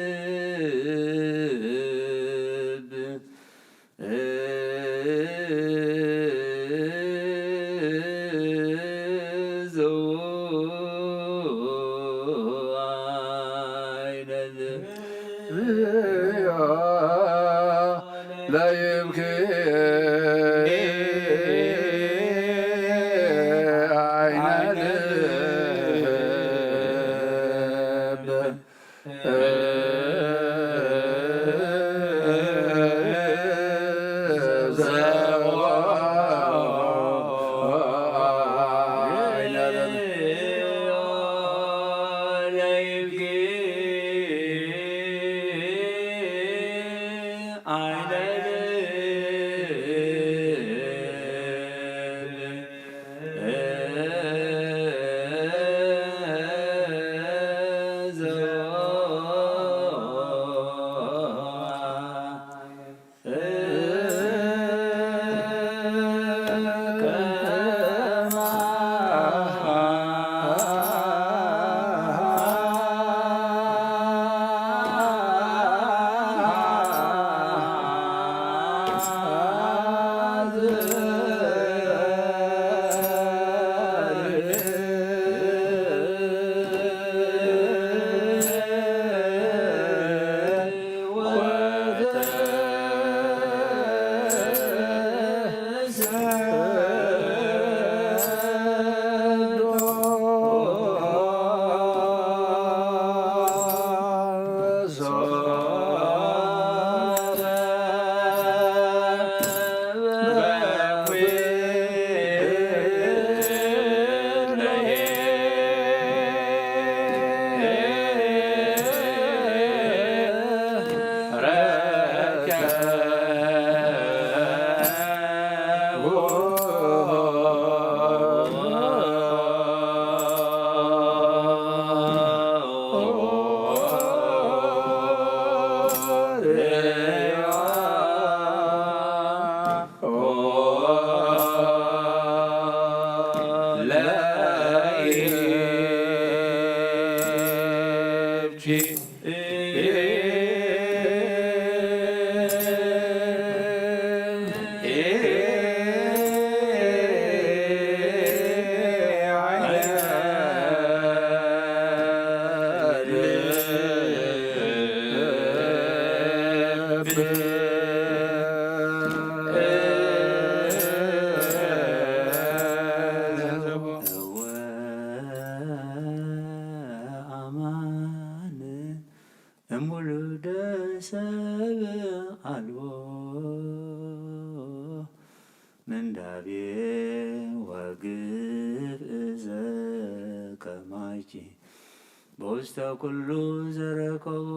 ደሰብ ኣልቦ ምንዳቤ ወግፍ ዘከማይኪ በውስተ ኩሉ ዘረከቦ።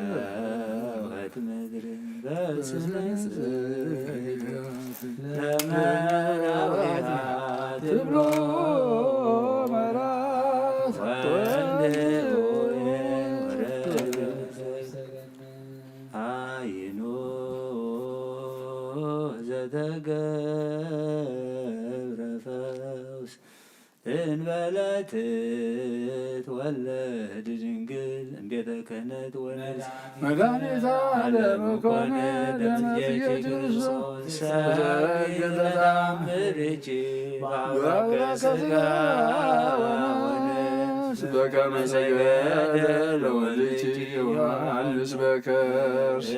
ተሰርከበት ምድር በስነ ጽጌ ለመራዊሃ ትብሎ መራት ወንዴ ወረደ አይኑ ዘተገብረ ፈውስ እንበለ ትትወለድ ድንግል እምቤተ ክህነት ወንስ መድኃኒተ ዓለም ኮነ ደምጌኪ ክርስቶስ ሰገደ ተአምርኪ በአብራከ ሥጋ ወነፍስ በከመ ሰገደ ለወልድኪ ዮሐንስ በከርስ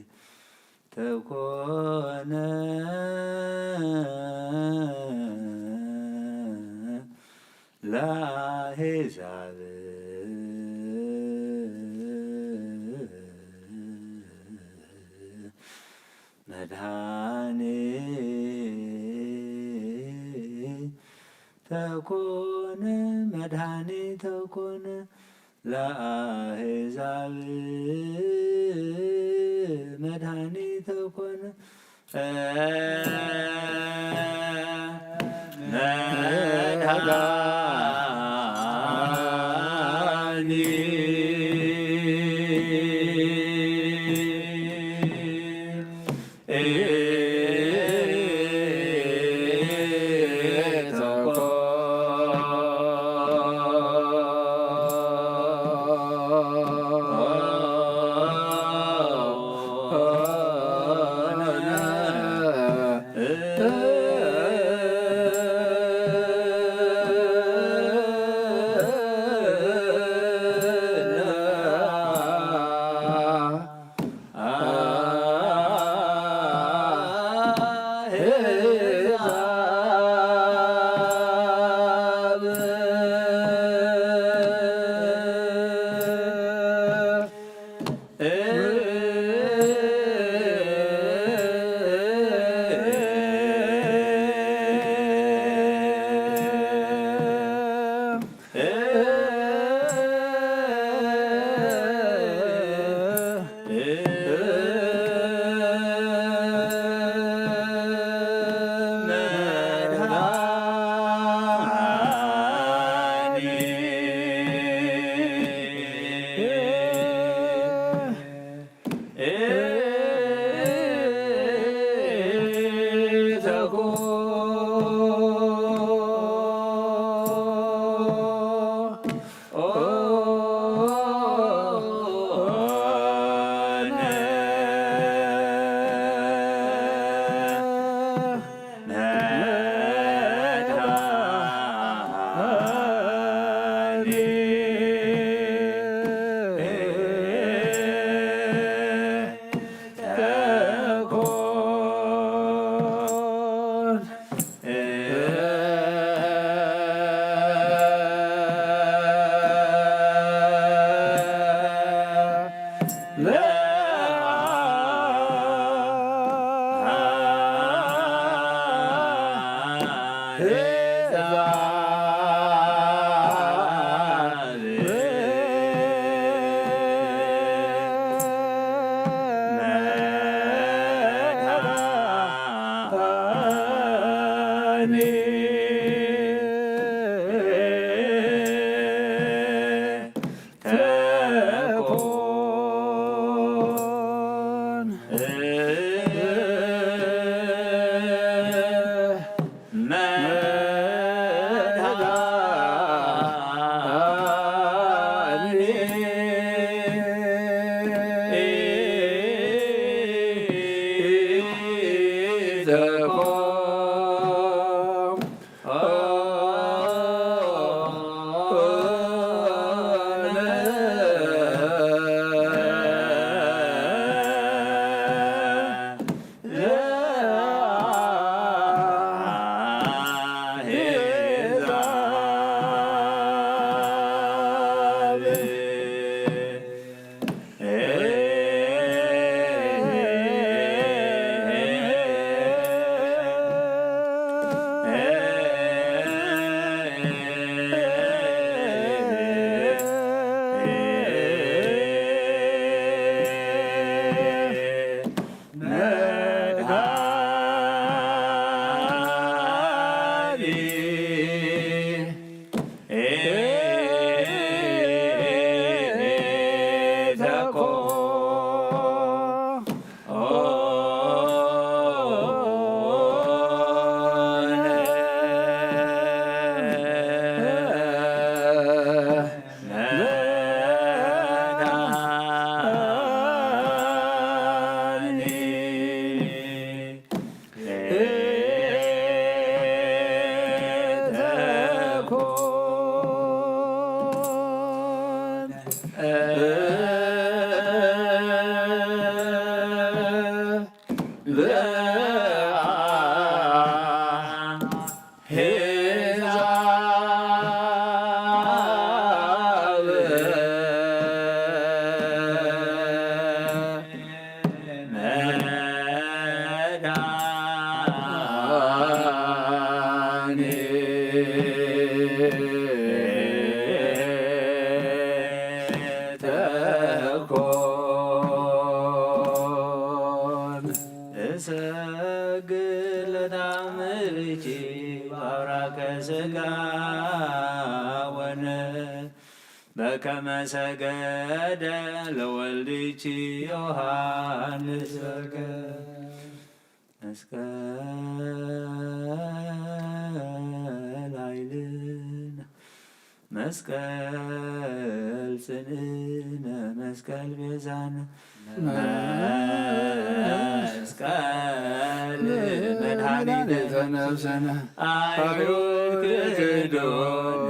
መድኃኒተ ኮነ ለአሕዛብ መድኃኒተ ኮነ፣ መድኃኒተ ኮነ ለአሕዛብ መድኃኒተ ኮነ። ኮን እሰግድ ለታምርኪ በአብራከ ሥጋ ወነ በከመ ሰገደ ለወልድኪ ዮሐንስ በከ መስቀል ኃይልነ መስቀል ጽንዕነ መስቀል ቤዛነ መስቀል መድኃኒተ ነፍስነ አይሁድ ክህዱኒ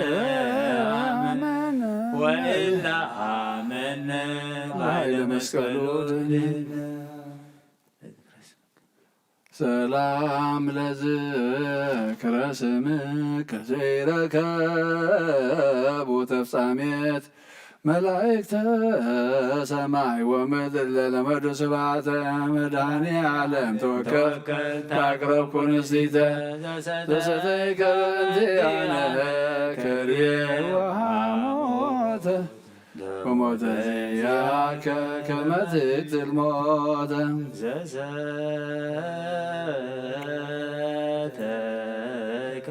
ነሰአመነ ወእለ አመነ በኃይለ መስቀሉ ድንነ። ሰላም ለዝክረ ስምከ ዘይረከቡ ተፍጻሜት መላእክተ ሰማይ ወምድር ለለመዱ ስብሐተ መድኃኔ ዓለም ተወከል ታቅረብኩ ንስቲተ ዘሰተይከ በእንቲአነ ከርቤ ወሐሞተ ወሞተ ያከ ከመ ትቅትል ሞተ ዘሰተይከ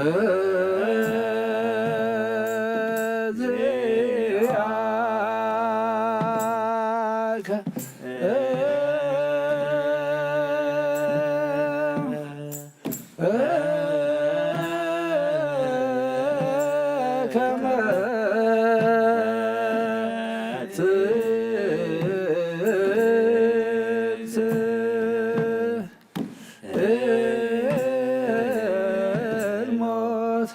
ዚአከ ከመ ትንስ ሞት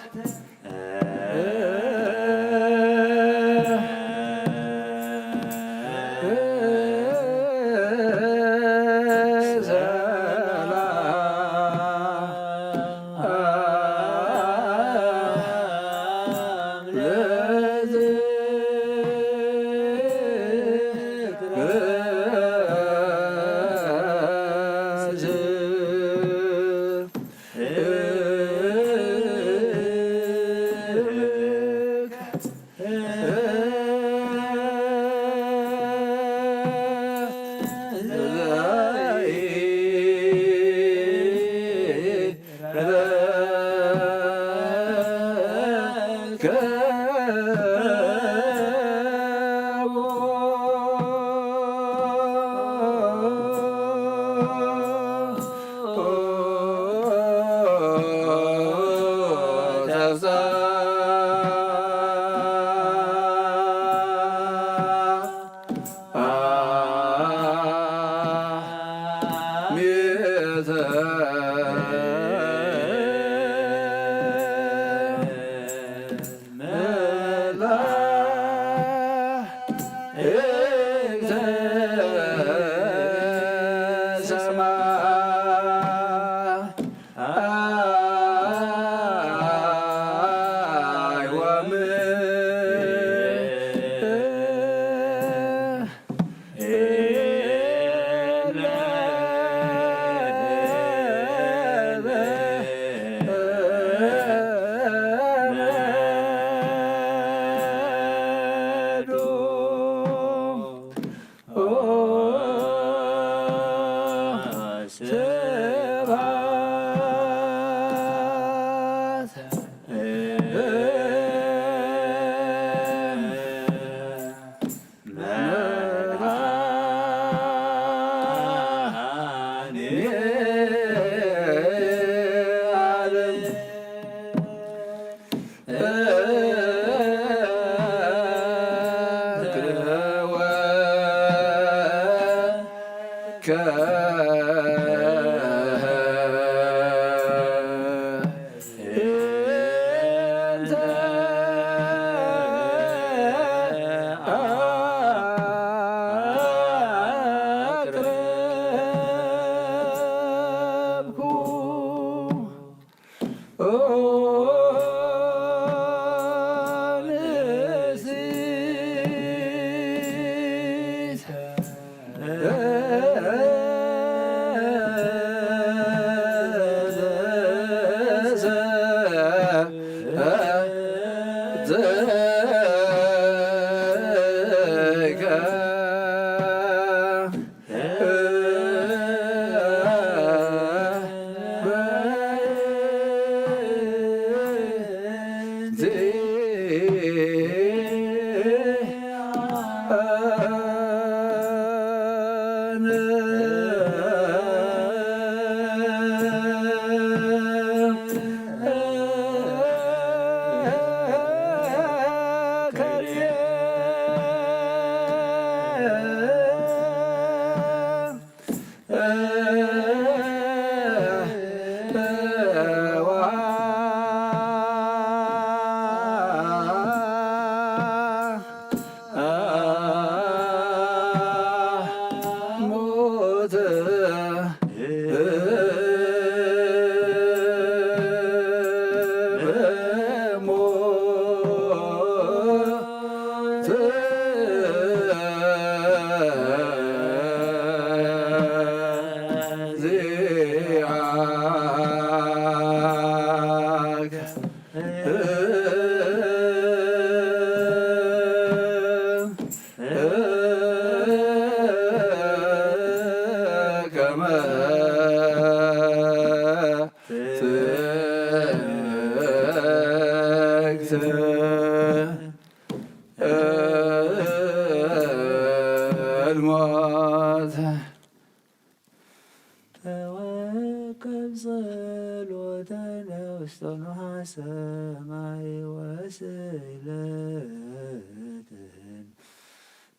ኖሃ ሰማይ ወስእለትን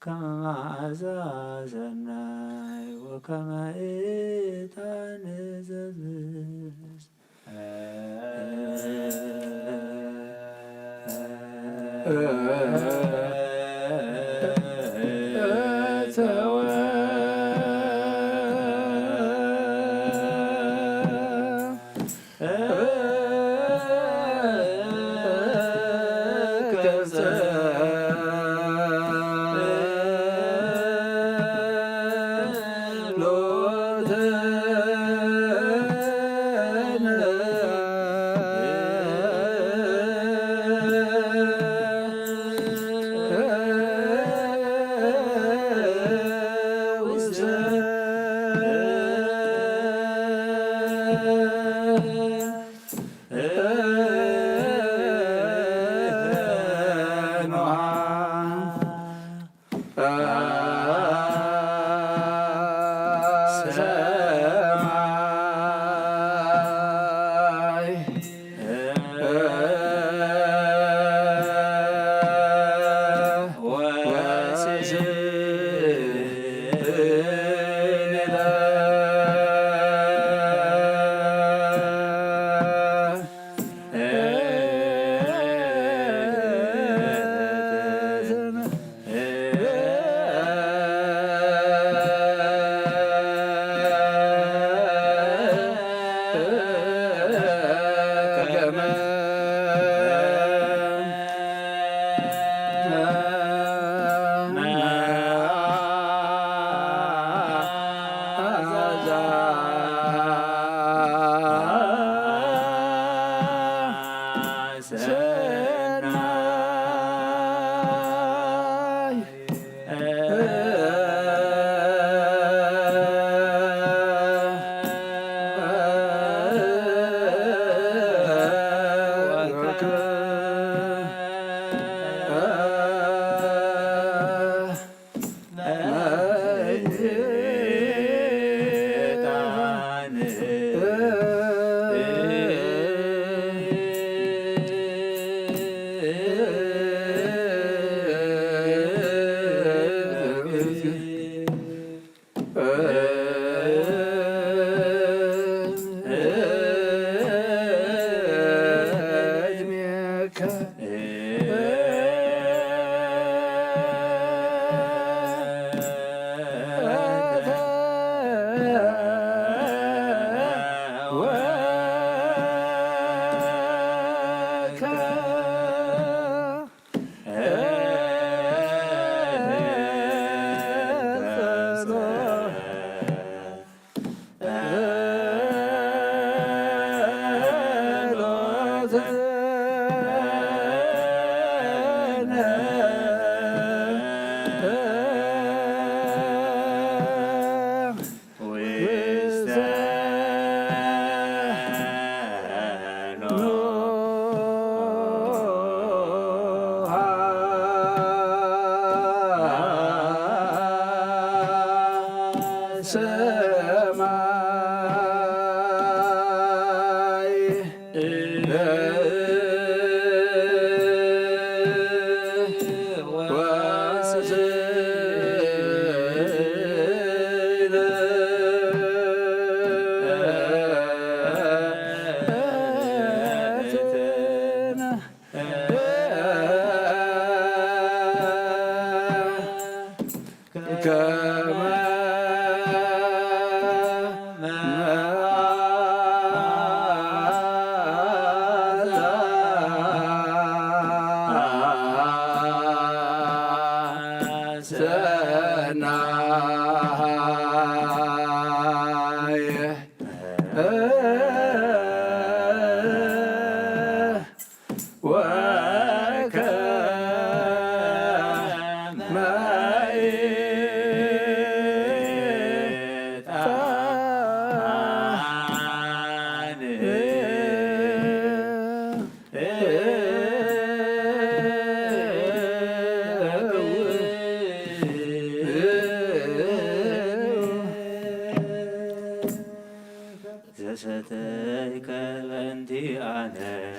ከመ መዓዛ ሰናይ ወከመ ዕጣን ዘብስ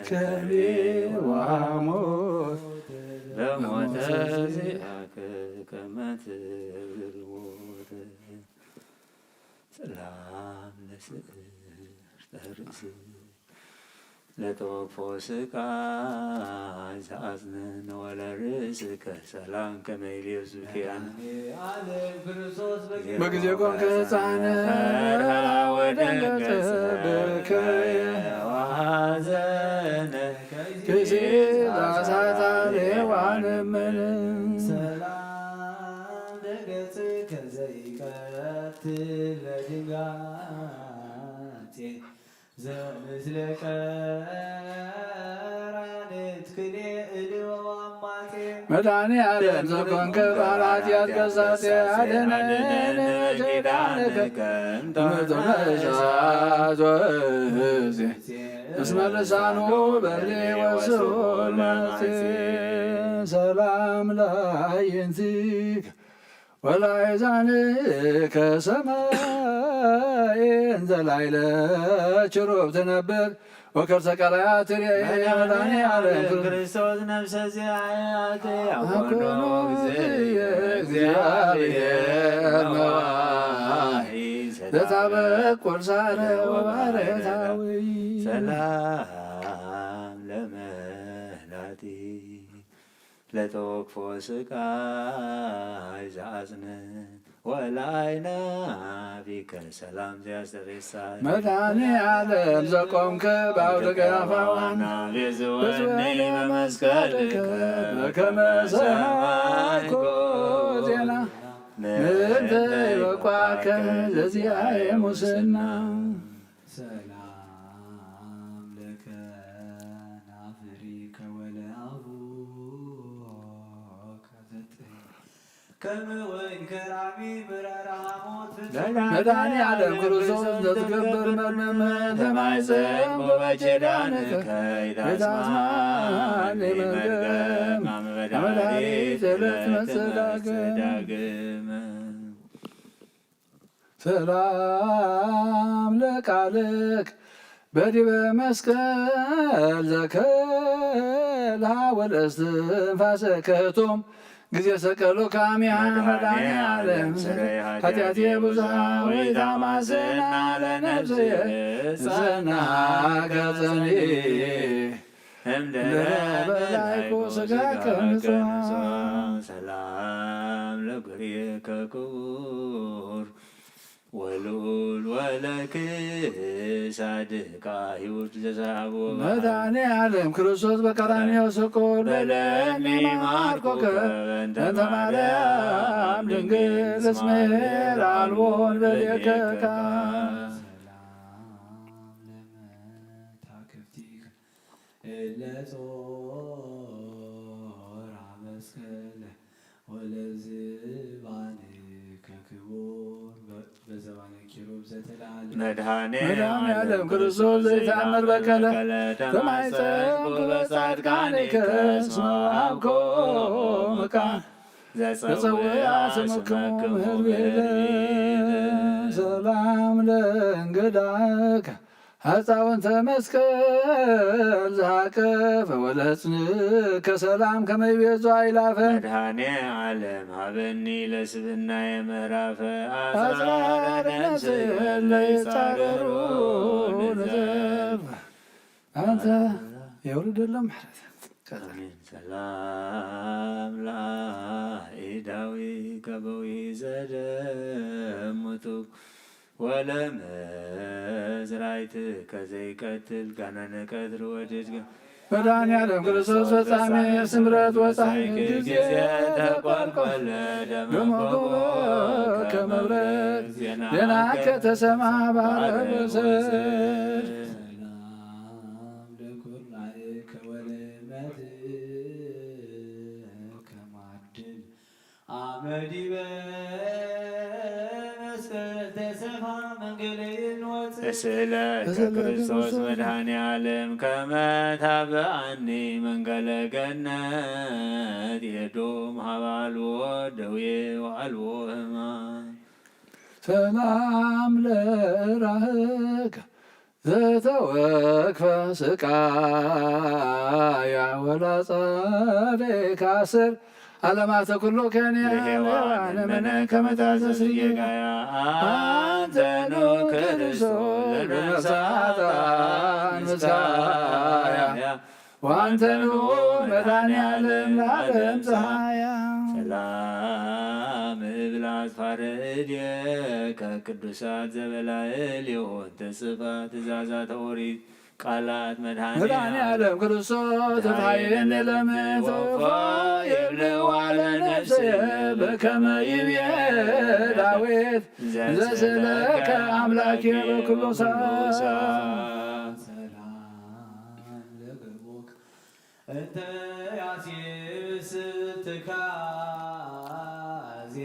ከቤ ወሐሞት በሞተ ዚአከ ከመ ትብል ሞተ። ሰላም ለስእርተ ርእስ ለተወክፎ ስቃይ ዘአጽንን ወለርእስከ ሰላም ከመ ይቤዙ ኪያነ። በጊዜ ኮንከ ሕፃነ ፈርሃ ወደንገጸ በከየ ወሐዘነ ጊዜ ዛሳታ ሔዋን እምን ሰላም ለገጽከ ዘይቀትል በድንጋጼ ዘምስለ ቀራንት ክልኤ እልወ ወአማጼ። መድኃኔ ዓለም ዘኮንከ በዓል ኃጢአት ገሳጼ አድነነ በኪዳንከ እምጥዑመ እሳት ወእዜ እስመ ልሳኑ በሊ ወስሁል ማጼ። ሰላም ለአዕይንቲከ ወለአእዛንከ ሰማይ እንዘ ላዕለ ኪሩብ ትነብር ወከርሰ ቀላያት ትሬኢ መድኃኔ ዓለም ክርስቶስ ነፍሰ ዚአየ አኮኖ እግዚእየ እግዚአብሔር ነዋሒ ዘታበቅ ቁርሳነ ወባረታዊ። ሰላም ለመላቲ ለተወክፎ ስቃይ ዘአጽንን ወለአይናፊ ከሰላም ዘያስተሬሳ መድኃኔ ዓለም ዘቆምከ በአውደ ቀያፋ ዋና ቤዝወኒ በመስቀልከ በከመ ሰማዕኮ ዜና ምእንተ ይበቋከ ዘዚአየ ሙስና። ሰላም ለከ ናፍሪከ ወለአቡከ ዘጥሪ ከመ ወይን ከራሚ ምረራ ሐሞት ፍጹም መድኃኔ ዓለም ክርስቶስ ዘትገብር መርመመ ለማይጸን በኪዳንከ ኢታስማኒ መርገም አመ መድኃኒት ለትመጽእ ዳግም። ሰላም ለቃልክ በዲበ መስቀል ዘከልሃ ወለእስትንፋሰ ከቶም ጊዜ ሰቀሎ ካሚያ መድኃኔ ዓለም ስረይ ኃጢአቴ ብዙሃ ወይታማስና ለነፍስየ ጸና ከጸኒ እምድረ በላይኮ ስጋከ ንጹሐ። ሰላም ለእግሪከ ክቡር ወልዑል ወለክሳድካ ይሁድ ዘሰሃቦ መድኃኔ ዓለም ክርስቶስ በቀራንዮ ስቁል በለኒ ማርኮከ በእንተ ማርያም ድንግል እስመ ኄር አልቦ እንበሌከካ። ሰላም ለመታክፍቲከ እለ ጾራ መስቀል ወለዝባንከ ክቡር በዘባነ ኪሩብ ዘተላለ መድኃኔ መድኃኔ ዓለም ክርስቶስ ዘይተአምር በቀለ ተማይጸንኩ በጻድቃንከ እስመ ወሀብኮ መቃን ዘጸውዐ ዘጸውዐ ስምክሙ ስምክሙ ህዝብ ህዝብ ሰላም ለእንግዳከ ሕፃውንተ መስቀል ዝሃቀፈ ወለጽንከ ሰላም ከመ ይቤዞ አይላፈ። መድኃኔ ዓለም ሀበኒ ለስብናየ ምዕራፈ አጽራረ አጽራረ ነፍስ ነፍስ ለይጻረሩ ለይጻረሩ ንዘፍ። አንተ የውርደሎም ምሕረት። አሜን። ሰላም ለአእዳዊ ከበዊ ዘደምቱ ወለመዝራይት ከዘይቀትል ጋነነ ቀትር ወድድ መድኃኔ ዓለም ክርስቶስ ፈጻሜ ስምረት ወጻይ ጊዜ ተቆልቆለ ደመጎ ከመብረቅ ዜና ከተሰማ ባረበሰ ሰላም ለኩርናኤከ ወለመትከ ማድል አመ ዲበ መስቀል ተሰፋ መንገለ ይንወፅ እስእለከ እስእለከ ክርስቶስ ክርስቶስ መድኃኔ ዓለም ከመ ታብአኒ መንገለ ገነት የዶም ሀበ አልቦ ደዌ ወአልቦ ሕማም። ሰላም ለራህከ ዘተወክፈ ስቃያ ወላጸ ደይካስር ዓለማተ ኩሉ ከንያ ለሔዋን ለሔዋን መነ ከመ ታዘዝ ጌጋያ። አንተኑ ክርስቶስ ለነፍሳት ምስካያ። ወአንተኑ መድኃኔ ዓለም ለዓለም ፀሐያ። ሰላም እብል አጽፋረ እዴከ ቅዱሳት ዘበላዕሌሆን ተጽፋ ትእዛዛተ ኦሪት ቃላት መድኃኔ መድኃኔ ዓለም ክርስቶስ ተታየነ ለምትፎ ይብልዋ ለነፍሴ በከመ ይብየ ዳዊት ዘስእለከ አምላኬ በኩሉ ሰዓት። ሰላም ለገቦክ እንተ ያሴብስ ትካዜ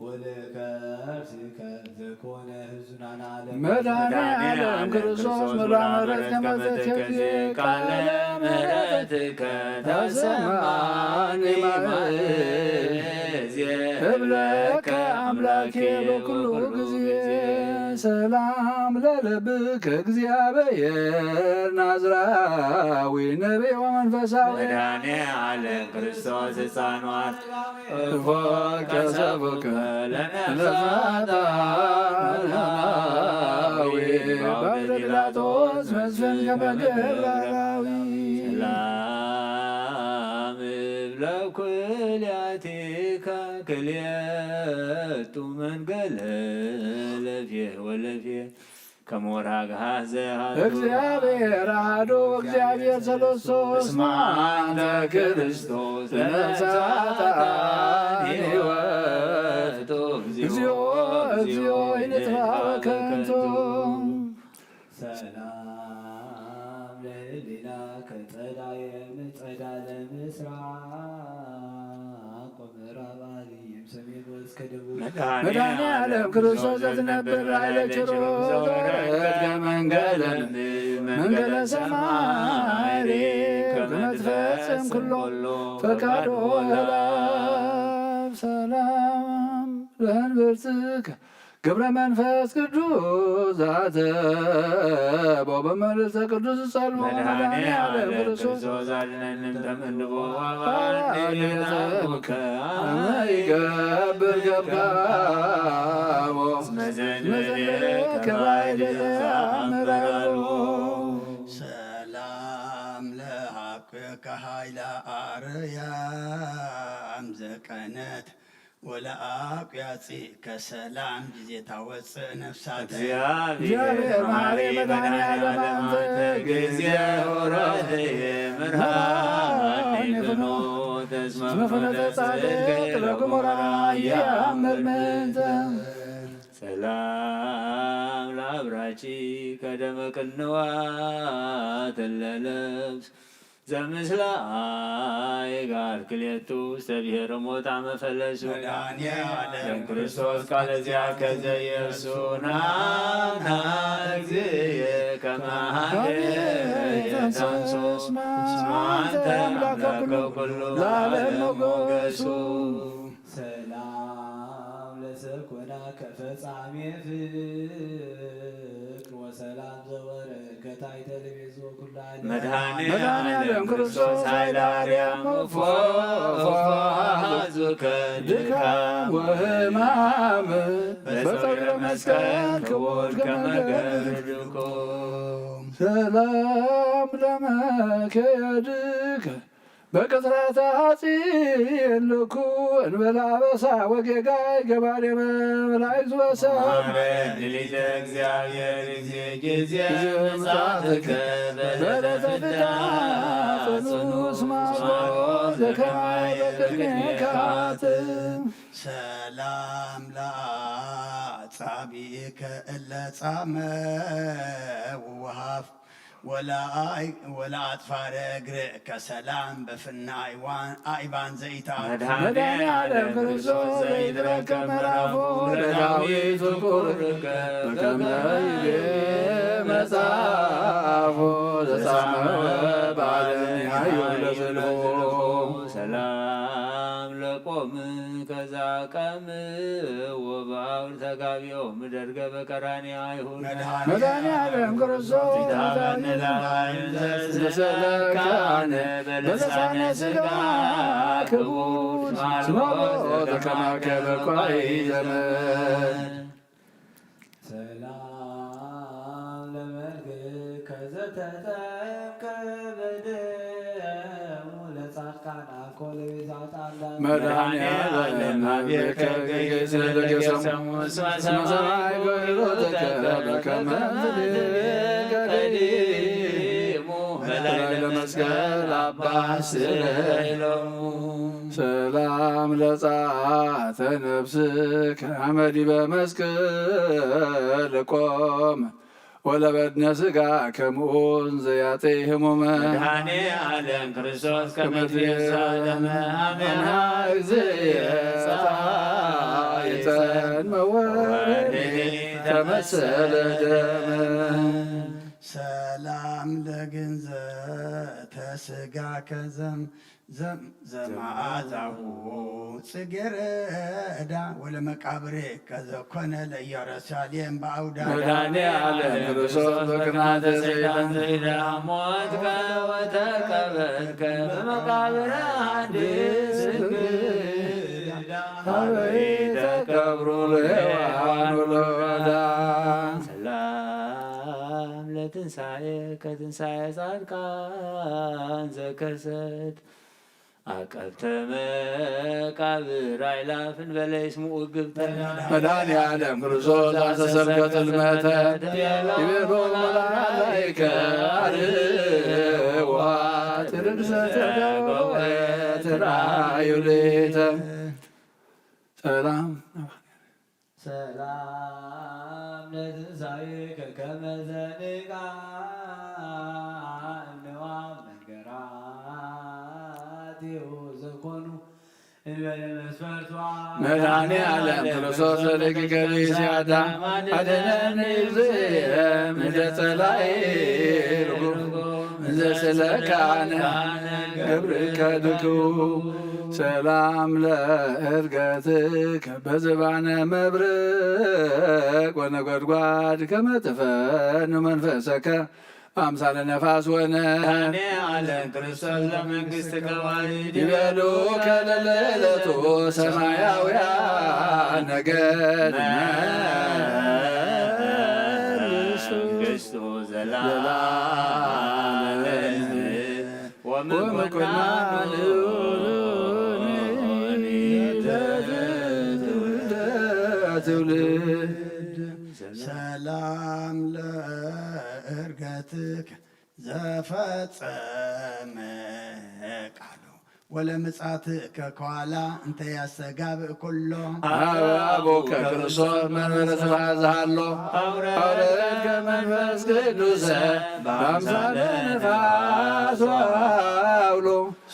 ወለከብስከ ዘኮነ ህዙናን ዓለም። መድኃኔ ዓለም ክርስቶስ መላ ምሕረት ከመ ትከዜ ቃለ ምሕረትከ ተሰማኒ ማእዜ እብለከ አምላኬ በኩሉ ጊዜ። ሰላም ለልብከ እግዚአብሔር ናዝራዊ ነቢይ ወመንፈሳዊ። መድኃኔ ዓለም ክርስቶስ ሕፃን ዋርያዊ እፎ ከሰብከ ለነፍሳት ዓለማዊ ባውደ ጲላጦስ መስፍን ከመ ገብረ አራዊ። ሰላም እብለ ኩልያቲከ ክልኤቱ መንገለ ለፍየ ወለፍየ ከመ ወርሃ ገሃ ዘሃሉ። እግዚአብሔር አሐዱ እግዚአብሔር ሰለስቱ እስመ አንተ ክርስቶስ ለነፍሳት ሕይወቱ። እግዚኦ እግዚኦ ይንጥፋ በከንቱ። ሰላም ለህሊናከ ጸዳየ ምጸዳለ ምስራቅ ወምዕራብ አልይም ሰሜን ወእስከ ደቡብ። መድኃኔ ዓለም ክርስቶስ ዘትነብር ላዕለ ችሩ ዘወረድከ መንገለ መንገለ ሰማይ ከመ ትፈጽም ኩሎ ፈቃዶ ለአብ። ሰላም ለእንብርትከ ግብረ መንፈስ ቅዱስ ዘአተቦ በመልዕልተ ቅዱስ ጸልቦ። መድኃኔ ዓለም ክርስቶስ አድነን እምነ ተመንቦ። አሜን። አሜን። አሜን። ይገብር ገብካሞ እስመ ዘእንበሌከ ባዕል ዘአምር አልቦ። ሰላም ለአብ ከኃይለ አርያም ዘቀነት ወለአቁያጺ ከሰላም ጊዜ ታወፅእ ነፍሳተ። እግዚአብሔር መሐሪ መድኃኔ ዓለም አንተ ጊዜ ሆረት ምርሃን ፍኖት እስመ ፍኖተ ጻድቅ ለግሙራ ያምር ምንተ። ሰላም ለአብራቺ ከደመ ቅንዋት ለለብስ ዘምስለ አይጋር ክልኤቱ ውስተ ብሔረ ሞት አመ ፈለሱ። መድኃኔ ዓለም ክርስቶስ ቃለ ዚአከ ዘኢየሱስ ናና እግዚእየ ከመ ሀቤ ተንሶ እስመ አንተ አምላከ ኩሉ ለዓለም ሞገሱ። ሰላም ለሰኮናከ ፈጻሜ ፍቅር ወሰላም ዘወረድከ ታሕተ ለቤት ዘኩሉ ዓለም። መድኃኔ መድኃኔ ዓለም ክርስቶስ ኃይለ አርያም እፎ እፎ ሐዙከ ድካም ወሕማም በጸዊረ መስቀል ክቡር ከመ ገርድኩ። ሰላም ለመከየድከ በቅትራተ ሐጺን ልኩ እንበለ አበሳ ወጌጋይ ገባሬ መላእክት ወሰብ። አሜን። ሊተ እግዚአብሔር ጊዜ ጊዜ ምጽአትከ በዕለተ ፍዳ ጽኑ እስመ አልቦ ዘከማይ በቅድሜከ አትም። ሰላም ለአጻብዕከ እለ ጻመ ወሃፍ ወለአይ-፣ ወለአጥፋረ እግርከ ሰላም በፍና አይዋን-፣ አይባን ዘይታ። መድኃኔ ዓለም ክርስቶስ ዘይትረከብ ምዕራፉ ለዳዊት ፍቁርከ በከመ ይቤ መጽሐፎ ዘጻመወ በዓለም ያዩ ለዝልፎ። ሰላም ለቆ ከዛ ቀም ወበአውር ተጋቢኦም ደርገ በቀራንዮ አይሁድ መድኃኔ ዓለም ክርስቶስ ፊታ መድኃኒነ በነባይን ዘስለካነ በለሳነ ስጋ ክቡር ስማሎ ተከማከበ ኳይ ዘመን ሰላም ለመልክከ ዘተጠምቀ በደሙ ለጻድቃን አኮ ለቤዛ ጣንዳ መድኃኔ ዓለም አብየከ ገይሰ ለገሰሙ እስመ ሰማይ ገይሮተከ በከመ ቀዲሙ መላይ ለመስቀል አባ ስረይሎሙ ሰላም ለጻተ ነፍስከ አመ ዲበ መስቀል ቆመ ወለበድነ ስጋ ከሙኡን ዘያጤ ህሙመ መድኃኔ ዓለም ክርስቶስ ከመ ትቤዛ ለመ አሜሃ እግዚእየ ጸይጠን መወረኒ ተመሰለ ደመ ሰላም ለግንዘተ ስጋ ከዘም ዘም- ዘመዓዛሁ ጽጌረዳ ወለመቃብሬ ከዘኮነ ለኢየሩሳሌም በአውዳ መድኃኔ ዓለም ክርስቶስ በቅናተ ሰይጣን ዘይዳ ሞትከ ወተቀበርከ በመቃብር አዲስ እንግዳ ሀበይ ተቀብሩ ለሔዋን ወለወዳ ሰላም ለትንሳኤ ከትንሳኤ ጻድቃን ዘከሰት አቀብተ መቃብር አይላፍን በለይስ ሙኡግብተ መድኃኔ ዓለም ክርስቶስ አሰሰልከ ጥልመተ ይቤሎ መላይከ አርዋ ትርግሰተ ገወ ትራዩ ሌተ ሰላም ሰላም ለትንሳኤከ ከመ ዘንቃ እነዋ መንገራቲሁ ዘኮኑ እንበለ መስፈርቷ መድኃኔ ዓለም ክርስቶስ ለደቂቀ ብእሲ አዳም አድነኒ እግዚእ ምደ ጸላኢ ርጉም እንዘ ስለካነ ገብርከ ድክው ሰላም ለእርገትከ በዝባነ መብረቅ ወነጎድጓድ ከመ ትፈኑ መንፈሰከ አምሳለ ነፋስ ወነ መድኃኔ ዓለም ክርስቶስ ለመንግሥት ከዋሪድ ይበሉ ከለለለቱ ሰማያውያን ነገድ መንግሥቱ ዘላለም ወመኮናኑ ትውልደ ትውልድ ሰላም ለእርገትከ ዘፈጸመ ቃሉ ወለምጻትከ ከዋላ እንተ ያስተጋብእ ኩሎ ሀበ አቡከ ክርስቶስ መንበረ ስብሐት ዘሃሎ አውረድከ መንፈስ ቅዱሰ በአምሳለ ነፋስ ወአውሎ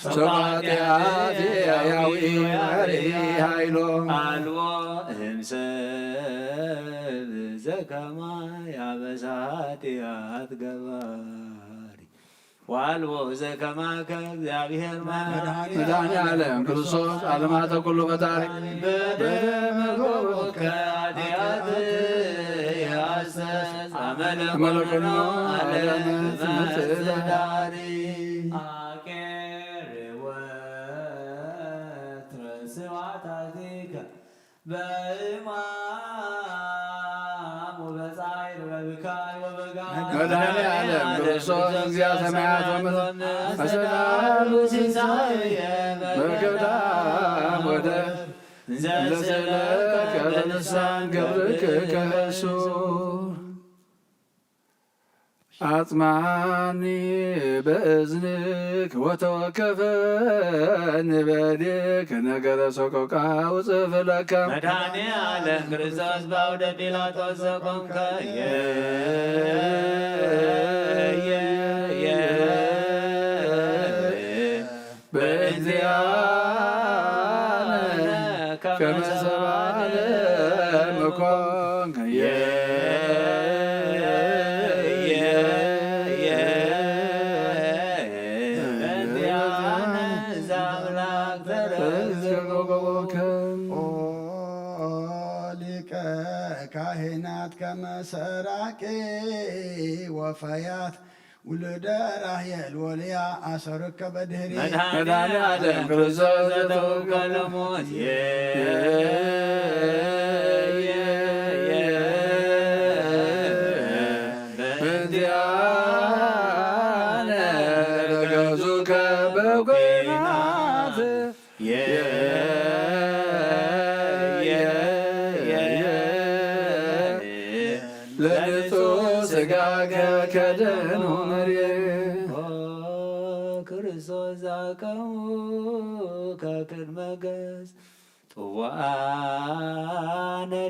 ሶባቴ አቲ ያዊ አሪ ሃይሎ አልቦ እምሰብ ዘከማ ያበሳት ያትገባሪ ዋልቦ ዘከማከ እግዚአብሔር መድኃኔ ዓለም ክርስቶስ ዓለማተ ኩሉ ፈጣሪ በደመ ጎቦከ ኃጢአት ያስተስ አመለኮኖ ዓለም መስተዳሪ አቄር ወትረ ስብሐታቲከ በእማም ወበጻይር በብካይ ወበጋ መድኃኔ ዓለም ክርስቶስ እግዚአ ሰማያት ወምድር አሰላም ሲሳየ በገዳም ወደ ለስእለከ በልሳን ገብርከ ከእሱ አጽማኒ በእዝንክ ወተወከፈኒ በእዴክ ነገረ ሰቆቃ ውጽፍ ለከ መድኃኔ ዓለም ክርስቶስ በአውደ ጲላጦስ ዘቆምከ የ- የ- የ- በእንዚአነ ከመ ሰብአ ለመኮንከ የ- የ- የ- በእንዚአነ ዘአምላክ ተረዘ ከመ ሰራቂ ወፈያት ውሉደ ራሄል ወልያ ኣሰርከ በድህሪ መድኃኔ ዓለም ክርስቶስ ዘተወከለ ሞት በእንቲአነ ረገጹከ በኩናት ለንጹሕ ሥጋከ ከደኑ መርየ ክርስቶስ ዛቀሙ ከቅድመ ገጽ ጥዋነ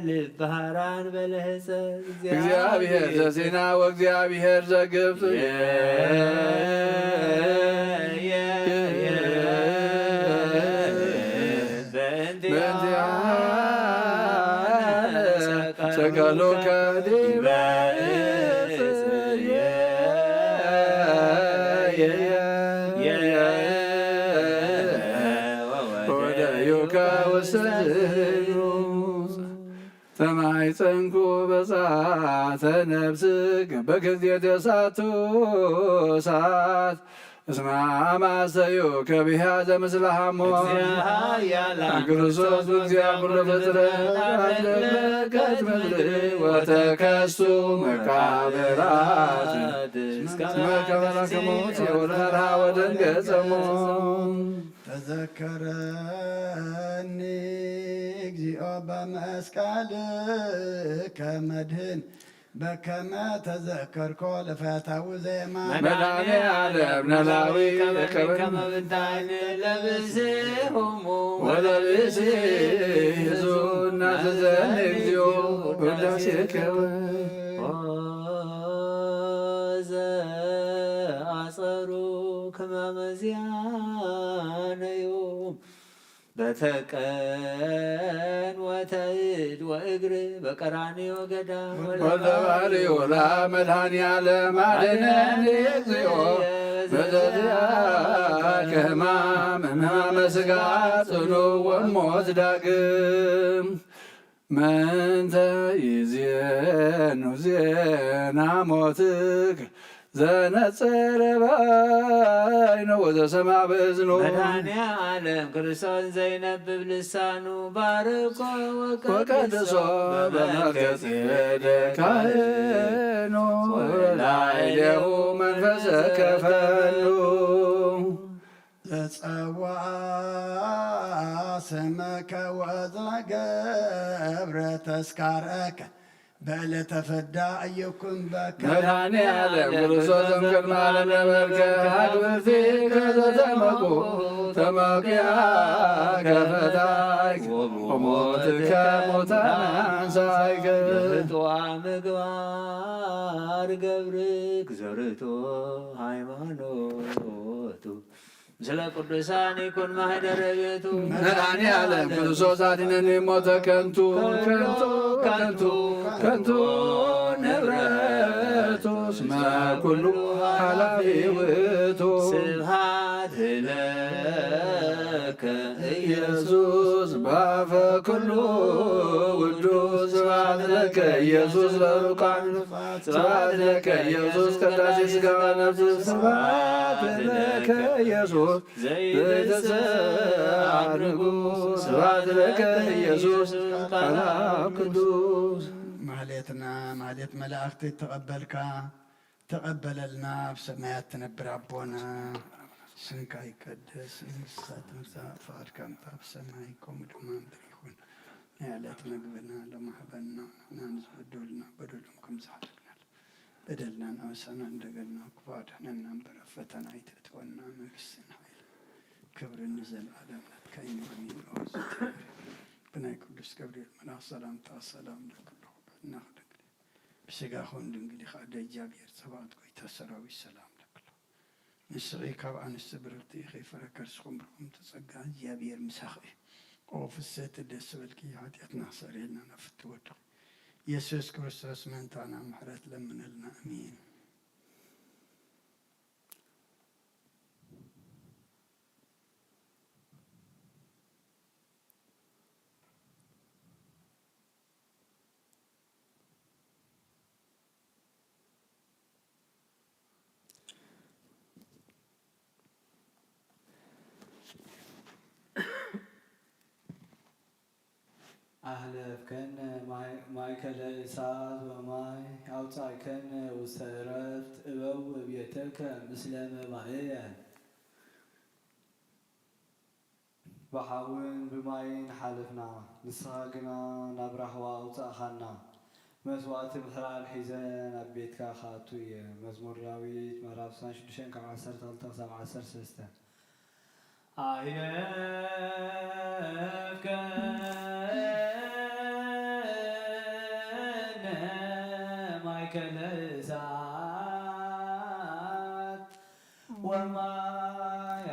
ልብ ሃራን በለህፀ እግዚአብሔር ዘሲና ወእግዚአብሔር ዘግብጽ በእንቲአነ ሰቀሉከ ዲበ እጽየ ወደዩከ ውስተ ዝኑስ ተማይፀንኩ በጻተ ነፍስክ በጊዜ ተሳቱ እሳት እስመ አማሰዩ ከቢሃ ዘምስለ ሐሞት ክርስቶስ በእግዚአ ኩሉ ፍጥረት አድለቀት ምድር ወተከሱ መቃብራት እስመ ከበራ ከሞት ወለፈርሃ ወደንገጸ ሞት ተዘከረኒ እግዚኦ በመስቀልከ መድህን በከመ ተዘከርኮ ለፈያታዊ ዘየማን መድኃኔ ዓለም ኖላዊ ከመብንታይን ለብስሆሙ ወለብሲ ህዙ እናዘዘኒ እግዚኦ ውዳሴከ ዘአጸሩ ክመመዚያነዩ በተቀን ወተእድ ወእግር በቀራንዮ ገዳም ወለባሪ ወላ መድኃኔ ዓለም አድነኒ እግዚኦ በዘዚአከ ሕማም ሕማመ ሥጋ ጽኑ ወሞት ዳግም ምንተ ይዜኑ ዜና ሞትክ ዘነጸረ በዓይኑ ወዘሰማ በእዝኑ መድኃኔ ዓለም ክርስቶስ ዘይነብብ ልሳኑ ባርኮ ወቀድሶ በመልከ ጼዴቅ ካህኑ ወላዕሌሁ መንፈሰ ከፈኑ ዘጸውዓ ስመከ ወዘገብረ ተስካረከ በዕለተ ፍዳ እይኩን በከ መድኃኔ ዓለም ክርስቶስ እምቅድመ ዓለም ነበርከ አግብርቲከ ዘተመኩ ተመኪያ ከፈታይክ ወሞትከ ሙታን አንሳይከ ርቱዐ ምግባር ገብርክ ዘርቱ ሃይማኖቱ ምስለ ቅዱሳን ይኩን ማህደረ ቤቱ መድኃኔ ዓለም ክርስቶስ አድነኒ ሞተ ከንቱ ከንቱ ከንቱ ከንቱ ንብረቱ እስመ ኩሉ ኃላፊ ውእቱ ስብሐት ለከ ኢየሱስ በአፈ ኩሉ ውዱ ስብሐት ለከ ኢየሱስ ለሩቃን ስብሐት ለከ ኢየሱስ ቀዳሴ ሥጋ ወነፍስ ስብሐት ለከ ኢየሱስ ዘይትስዓር ንጉሥ ስብሐት ለከ ኢየሱስ ቃል አብ ቅዱስ ማህሌትና ማህሌት መላእክት ተቐበልካ ተቐበለልና። ኣብ ሰማያት ትነብር ኣቦና ስምካ ይቀደስ፣ መንግስትካ ትምጻእ፣ ፍቓድካ ምታ ኣብ ሰማይ ከምኡ ድማ ምድሪ ይኹን። ናይ ዕለት መግብና ሎሚ ሃበና፣ ንሕና ንዝበደሉና በደሎም ከም ዝሓለፍናል በደልና እናወሰና እንደገና ክፉእ ኣድሕነና እምበር ኣብ ፈተና ኣይተእትወና፣ መንግስትን ሓይልን ክብርን ንዘለኣለም ናትካ እዩ። ኣሜን። ኦ ዝትንክፍ ብናይ ቅዱስ ገብርኤል መልኣኽ ሰላምታ ሰላም ለክሎ በድናኽ ድንግል ብስጋኹም ድንግል ኢኻ፣ ኣደ እግዚኣብሔር ጸባኦት ጎይታ ሰራዊት ሰላም ለክሎ። ንስኺ ካብ ኣንስቲ ብርኽቲ ኢኺ፣ ፍረ ከርስኹም ብሩኽ ምእንቲ ጸጋ እግዚኣብሔር ምሳኺ እዩ። ኦ ፍስሕቲ ደስ በልኪ፣ ሓጢኣትና ክሰርየልና ናብ ፍትወቱ ኢየሱስ ክርስቶስ ምእንታና ምሕረት ለምነልና። ኣሜን። እብከነ ማይ-፣ ማእከለ እሳት ወማይ፣ ኣውጻእከነ ውስተ ዕረፍት፣ እበው ቤተከ ምስለ መባእየ። ብሓውን ብማይን ሓለፍና፣ ንስኻ ግና ናብ ራህዋ ኣውጻእኻና። መስዋእቲ ምሕራር ሒዘ ናብ ቤትካ ክኣቱ እየ። መዝሙር ዳዊት ምዕራፍ ስሳን ሽዱሽተን ካብ ዓሰርተ ክልተ ክሳብ ዓሰርተ ሰለስተ። ኣይለፍከነ ማእከለ እሳት ወማይ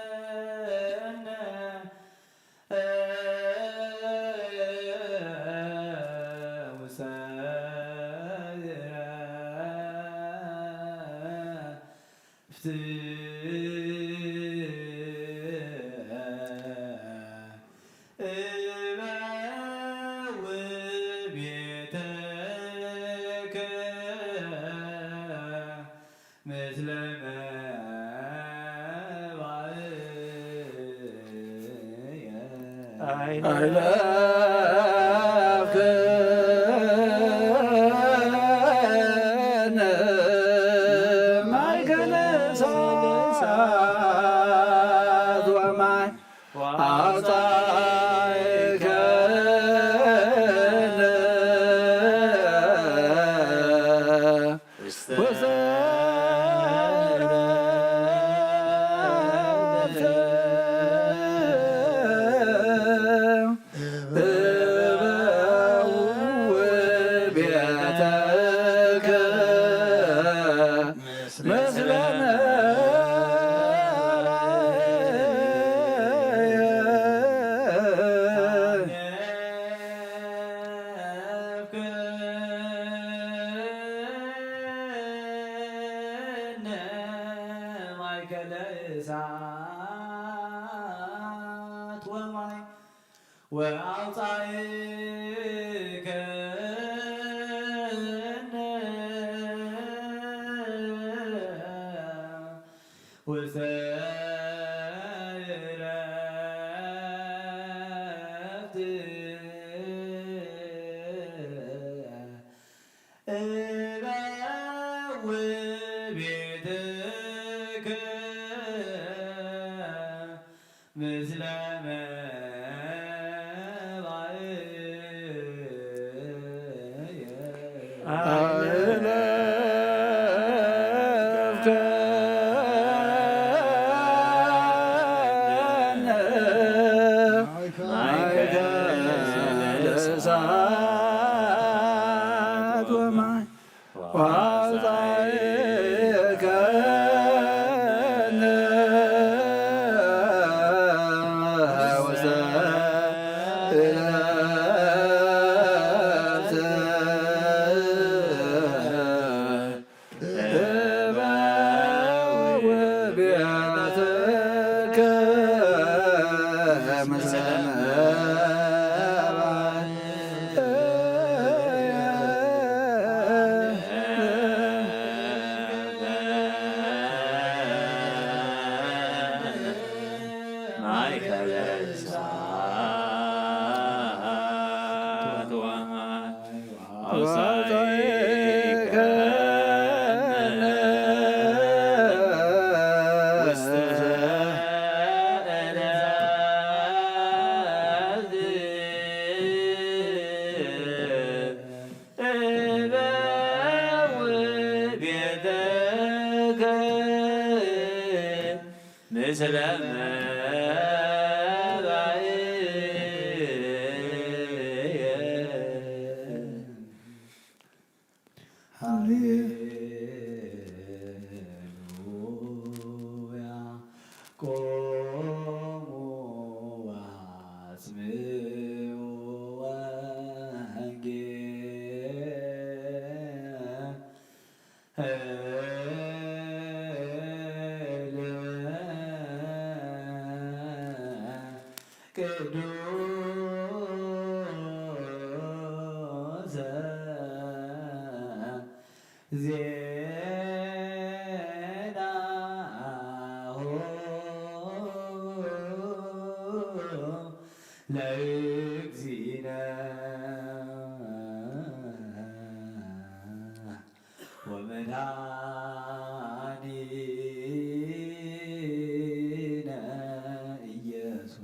ኣውጻእከነ ውስተ ዕረፍት እበው ቤተከ ምስለ መባእየ። ኣይለፍከነ ማእከለ እሳት ወማይ ኣውጻእከነ ውስተ ዕረፍት እበው ቤተከ ምስለ መባእየ። ማእከለ እሳት ወማይ ወኣውጻእከነ ውስተ ዕረፍት እበው ቤትከ ምስለ መባእየ። ሃሌሉያ። ቆሙ ወአጽምዑ ወንጌል ቅዱሰ ዜናሁ መድኃኒነ ኢየሱስ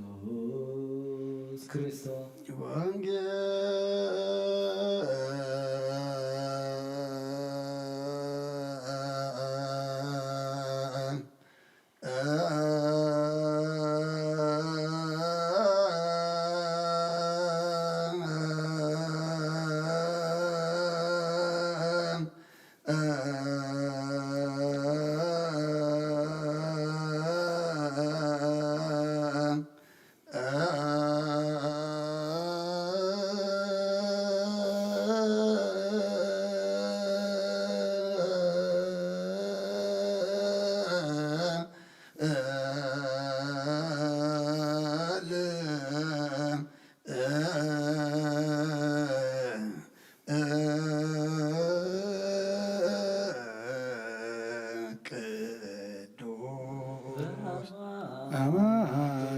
ክርስቶስ። ወንጌል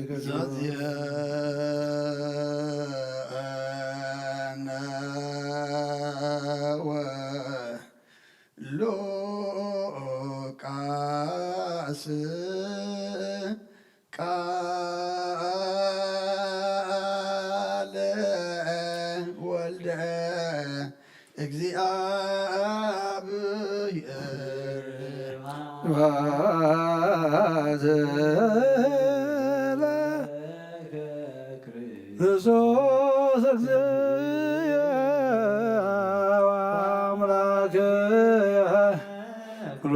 ቅዱስ ዘዚአነ ወሉቃስ ቃለ ወልደ እግዚአብሔር። ስብሐት ለከ ክርስቶስ እግዚእ ወአምላክ ኩሎ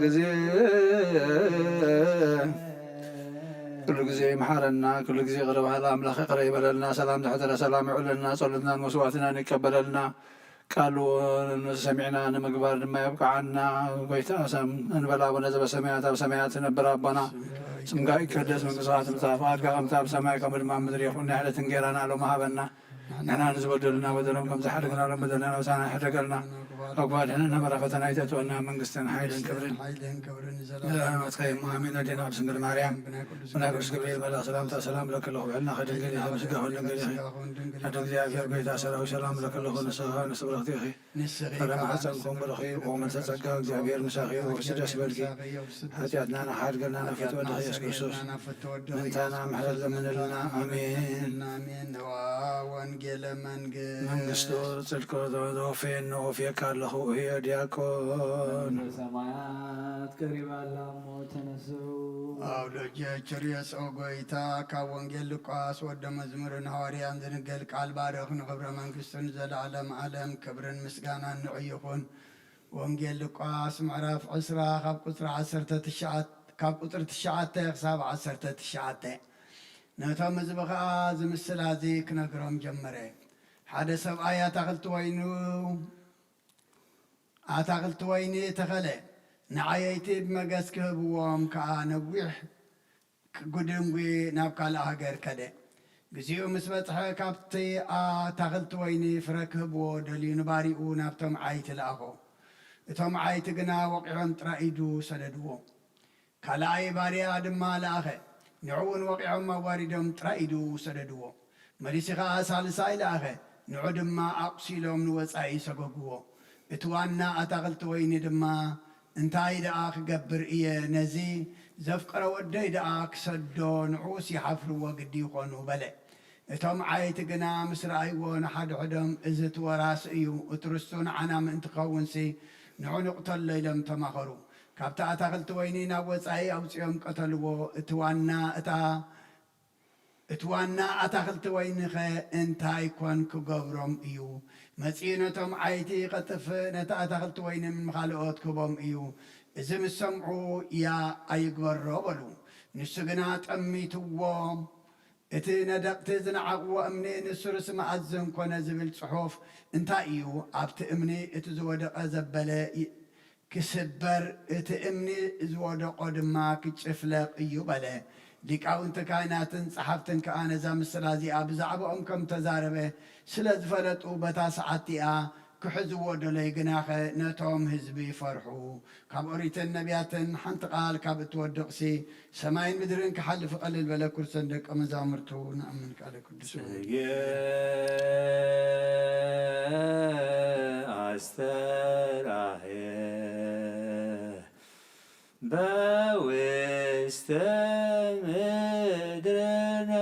ጊዜ ኩሉ ጊዜ ይምሓረና፣ ኩሉ ጊዜ ይቕረ በሃሊ ኣምላኽ ይቕረ ይበለልና። ሰላም ዘሕደረ ሰላም ይውዕለልና፣ ጸሎትናን መስዋዕትናን ይቀበለልና። ቃሉ ሰሚዕና ንምግባር ድማ የብቅዓና። ጎይታ ሰም እንበል ኣቡነ ዘበሰማያት፣ ኣብ ሰማያት ትነብር ኣቦና፣ ስምካ ይቀደስ፣ መንግስትካ ትምጻእ፣ ፍቃድካ ከምቲ ኣብ ሰማይ ከምኡ ድማ ኣብ ምድሪ ይኹን። ናይ ዕለት እንጌራና ሎሚ ሃበና። ንሕና ንዝበደሉና በደሎም ከም ዝሓደግናሎም በደልና ኣበሳና ይሕደገልና። ኣጓድሕንና መራ ፈተና ኣይተእትወና፣ መንግስትን ሓይልን ክብርን ሓይልን ክብርን ዘለዓለማት ከየሞ ኣሜን። ኣዴና ቅድስት ድንግል ማርያም ብናይ ቅዱስ ገብርኤል መልኣኽ ሰላምታ ሰላም ለኪ ኣለኹ። ብዕልና ከድንግል ኢኺ፣ ብስጋ ከድንግል ኢኺ። ኣደ እግዚኣብሔር ጎይታ ሰራዊት ሰላም ለኪ ኣለኹ። ንስኻ ንስብረኽቲ ኢኺ። ንስኺ ፍረ ከኣ ማሕፀንኩም ብሩኽ እዩ። ኦመልተ ጸጋ እግዚኣብሔር ምሳኺ እዩ። ርእሲ ደስ በልኪ። ኃጢአትና ንሓድገልና ናብ ፍትወ ወድኺ ኢየሱስ ክርስቶስ ምእንታና ምሕረት ለምንልና። ኣሜን። ኣሜን። ነዋ ወንጌለ መንግስት መንግስቱ ጽድቁ ተወፌን ወፌካ ኣለኹ እየ ዲያቆን። ሰማያት ቀሪባ ኣላ እሞ ተነስኡ። ኣውሎጀ ችርየስ ኦ ጎይታ ካብ ወንጌል ሉቃስ ወደ መዝሙርን ሃዋርያን ዝንገል ቃል ባርኽ። ንኽብረ መንግስቱ ንዘለዓለም ዓለም ክብርን ምስጋናን ንዑ ይኹን። ወንጌል ሉቃስ ምዕራፍ ዕስራ ካብ ቁጽሪ ዓሰርተ ትሽዓተ ካብ ቁጽሪ ትሽዓተ ክሳብ ዓሰርተ ትሽዓተ። ነቶም ህዝቢ ኸኣ እዚ ምስላ እዚ ክነግሮም ጀመረ። ሓደ ሰብኣይ ኣታኽልቲ ወይኑ ኣታኽልቲ ወይኒ ተኸለ። ንዓየይቲ ብመገስ ክህብዎም ከኣ ነዊሕ ክጉድንጉ ናብ ካልእ ሃገር ከደ። ግዜኡ ምስ በጽሐ፣ ካብቲ ኣታኽልቲ ወይኒ ፍረ ክህብዎ ደልዩ ንባሪኡ ናብቶም ዓይቲ ለኣኾ። እቶም ዓይቲ ግና ወቒዖም ጥራይ ኢዱ ሰደድዎ። ካልኣይ ባርያ ድማ ለኣኸ። ንዑ እውን ወቒዖም ኣዋሪዶም ጥራይ ኢዱ ሰደድዎ። መሊሱ ኸኣ ሳልሳይ ለኣኸ። ንዑ ድማ ኣቑሲሎም ንወጻኢ ሰጎግዎ። እቲ ዋና ኣታኽልቲ ወይኒ ድማ፣ እንታይ ደኣ ክገብር እየ? ነዚ ዘፍቅሮ ወደይ ደኣ ክሰዶ፣ ንዑስ ይሓፍርዎ ግዲ ይኾኑ፣ በለ። እቶም ዓየይቲ ግና ምስ ረኣይዎ፣ ንሓድሕዶም፣ እዚ እቲ ወራሲ እዩ፣ እቲ ርስቱ ንዓና ምእንቲ ክኸውንሲ፣ ንዑ ንቕተሎ፣ ኢሎም ተማኸሩ። ካብቲ ኣታኽልቲ ወይኒ ናብ ወጻኢ ኣውጺኦም ቀተልዎ። እቲ ዋና እታ እቲ ዋና ኣታኽልቲ ወይኒኸ እንታይ ኮን ክገብሮም እዩ? መጺኡ ነቶም ዓይቲ ይቐጥፍ፣ ነቲ ኣታኽልቲ ወይኒ ንኻልኦት ክህቦም እዩ። እዚ ምስ ሰምዑ፣ ያ ኣይግበሮ፣ በሉ። ንሱ ግና ጠሚትዎ። እቲ ነደቕቲ ዝነዓቕዎ እምኒ ንሱ ርእሲ መኣዝን ኮነ ዝብል ጽሑፍ እንታይ እዩ? ኣብቲ እምኒ እቲ ዝወደቐ ዘበለ ይ-፣ ክስበር፣ እቲ እምኒ ዝወደቖ ድማ ክጭፍለቕ እዩ በለ። ሊቃውንቲ ካህናትን ጸሓፍትን ከኣ ነዛ ምስላ እዚኣ ብዛዕባኦም ከም ተዛረበ ስለ ዝፈለጡ በታ ሰዓት እቲኣ ክሕዝዎ ደለዩ። ግናኸ ነቶም ህዝቢ ፈርሑ። ካብ ኦሪትን ነቢያትን ሓንቲ ቃል ካብ እትወድቕሲ ሰማይን ምድርን ክሓልፍ ቀልል በለ። ኩርሰን ደቀ መዛሙርቱ ንኣምን ቃለ ቅዱስ ጽጌ ኣስተርኣየ በውስተ ምድርነ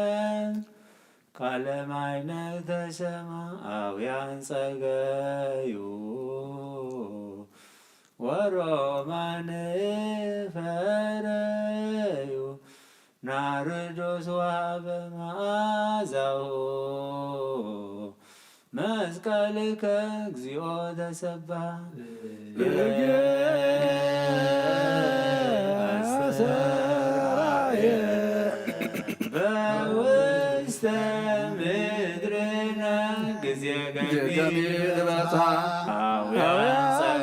ቃለ ማይ ነግተሰማ አውያን ጸገዩ ወሮማን ፈረዩ ናርዶስ ወሀበ መዓዛሁ መስቀልከ እግዚኦ ተሰብሐ። በውስተ ምድርነ ጊዜ ገቢር በጽሐ አውያን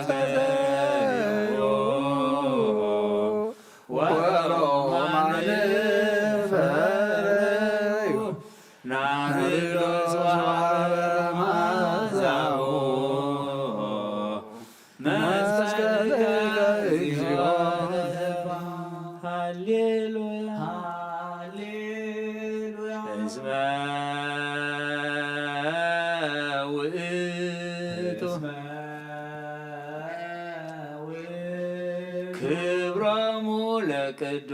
ጸገዩ ወሮማን ፈረዩ ናርዶስ ወሀበ መዓዛሁ መስቀልከ እግዚኦ። ሃሌሉያ ሃሌሉያ። እስመ ውእቱ እስመ ውእቱ ክብሮሙ ለቅዱሳን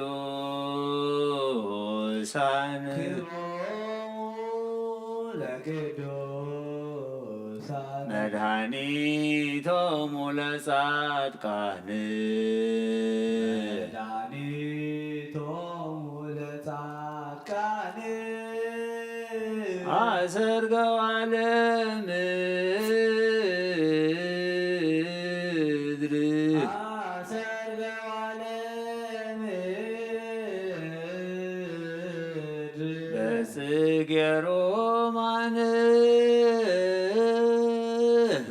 ክብሮሙ ለቅዱሳን መድኃኒቶሙ ለጻድቃን መድኃኒቶሙ ለጻድቃን አሰርገዋ ለምድር አሰርገዋ ለምድር በጽጌ ሮማን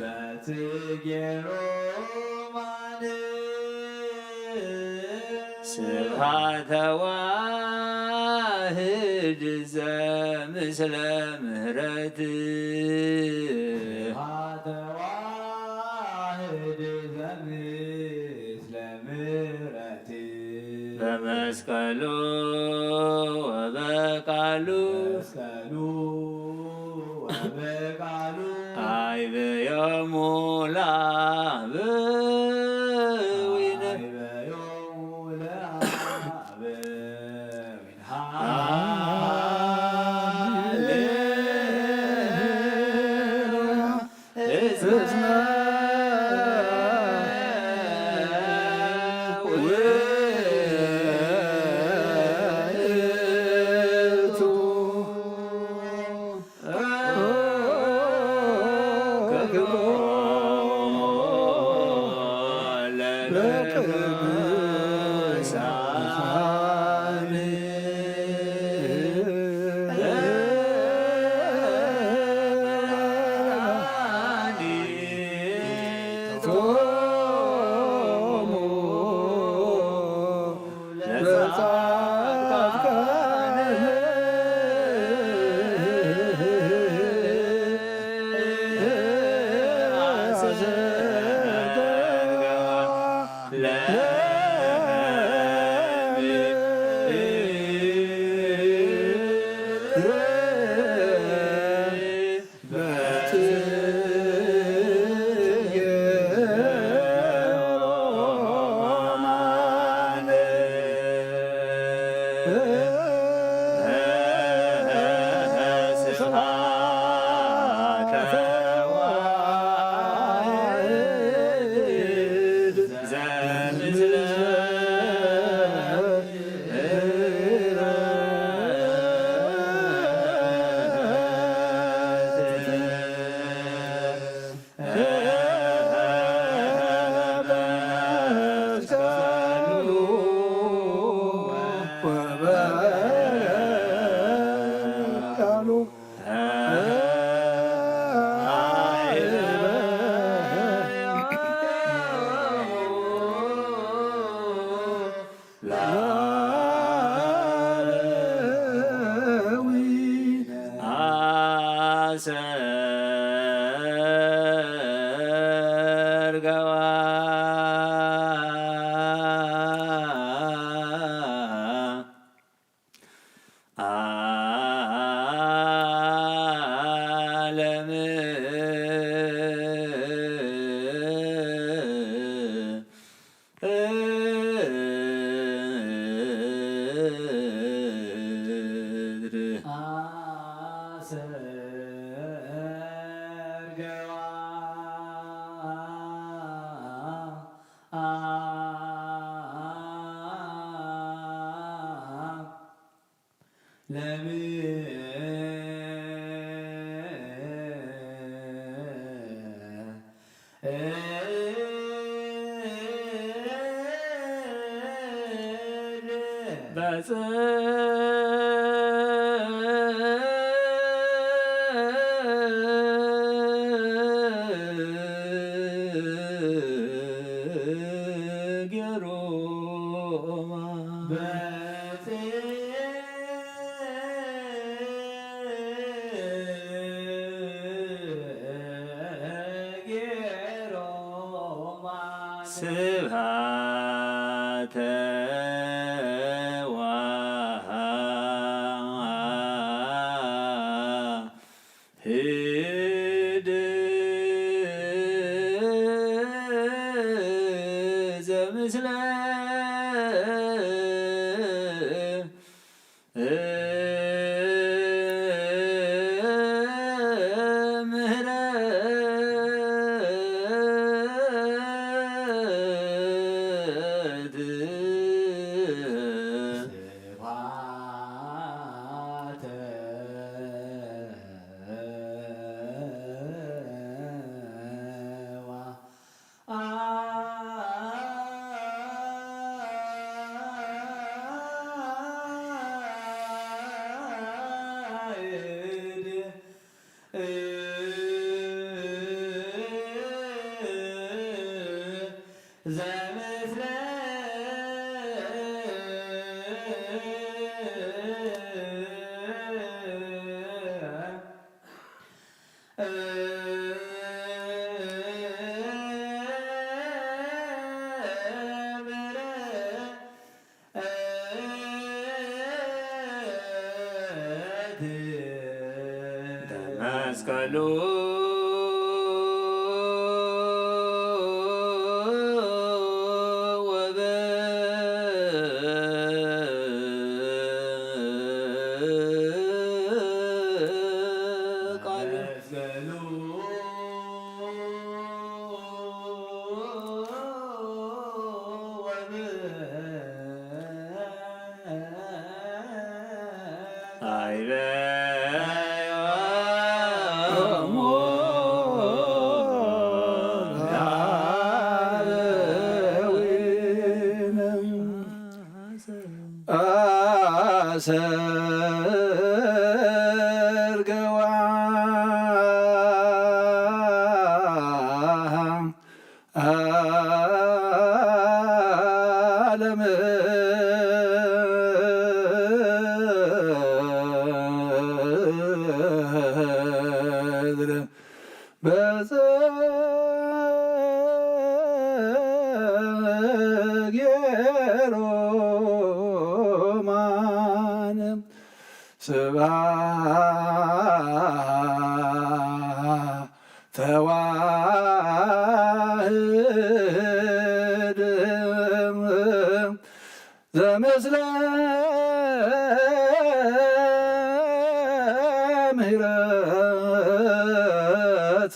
በጽጌ ሮማን ስብሐተ ዋህድ ዘምስለ ምህረት ስብሐተ ዋህድ ዘምስለ ምህረት በመስቀሉ ወበቃሉ መስቀሉ ወበቃሉ አይበዮሙ ለአበዊነ አይበዮሙ ለአበዊነ ሃሌሉያ። እስመ ውእቱ ክብሮሙ ለቅዱሳን መድኃኒቶሙ ለጻድቃን አሰርገዋ ለምድር አሰርገዋ ዓለም ለዓለም ስብሐተ ወዋህድ ዘምስለ ምህረት ስብሐተ ዘምስለ በመስቀሉ ወበቃሉ አሰርገዋ ዓለም በጽጌ ሮማን ስብሐተ ዋህድ ዘምስለ ምህረት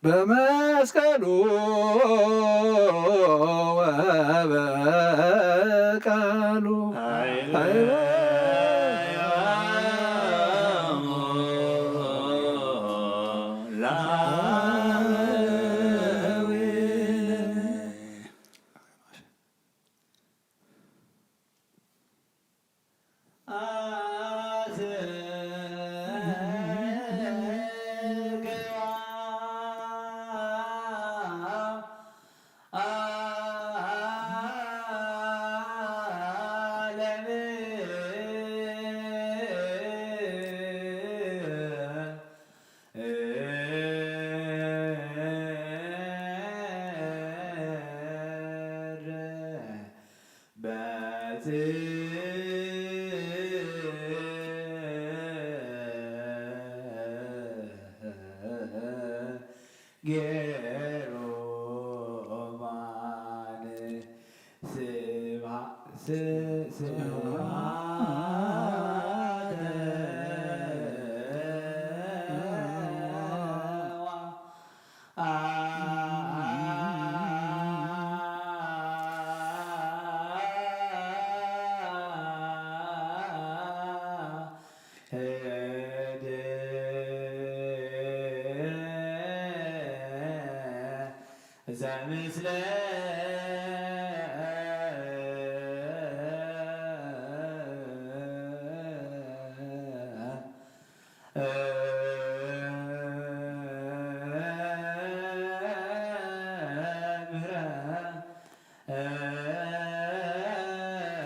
በመስቀሉ ወበቃሉ ሮማን ስብሐ- ስ- ስብሐተ ዘምስለ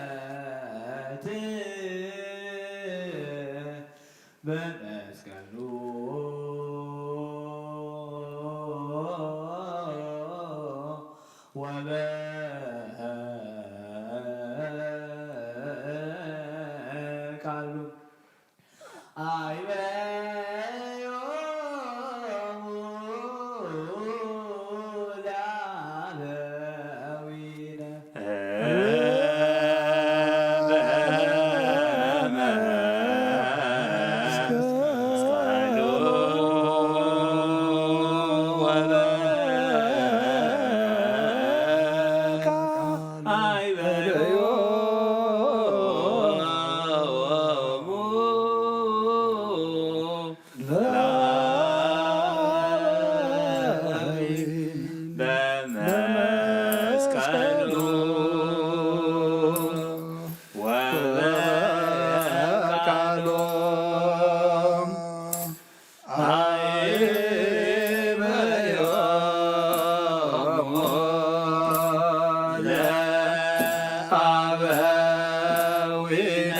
ምሕረት በመስቀሉ ወበቃሉ አይበዮሙ ለአበዊነ። በመስቀሉ ወበቃሉ አይበዮሙ ለአበዊነ።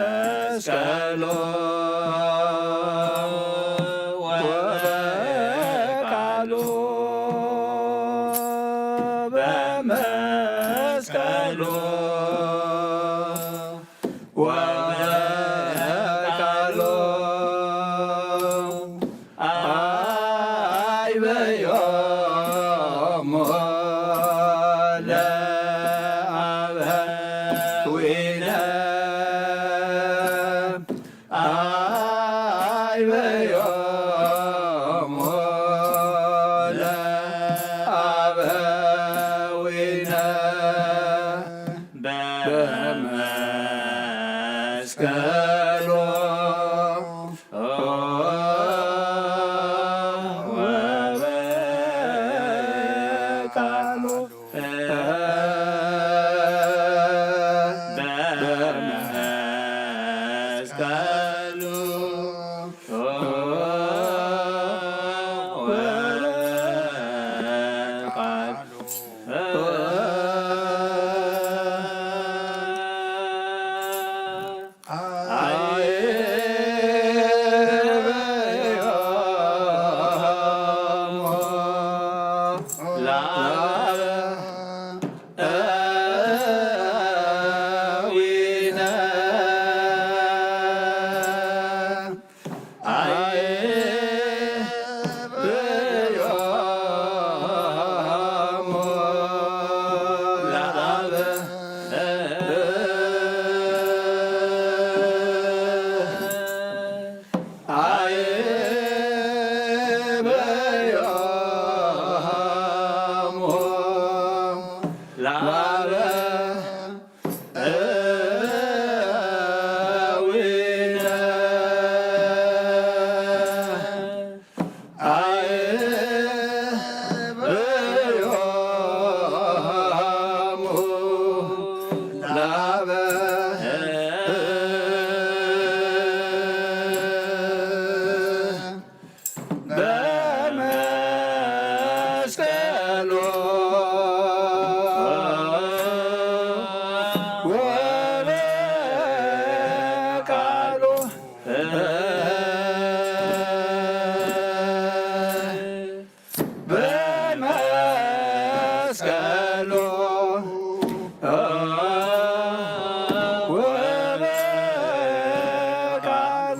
በመስቀሉ ወበቃሉ በመስቀሉ ወበቃሉ አይበዮሙ ለአበዊነ። አይበዮሙ ለአበዊነ በመስቀሉ ወበቃሉ በመስቀሉ ወበቃሉ በመስቀሉ ወበቃሉ በመስቀሉ ወበቃሉ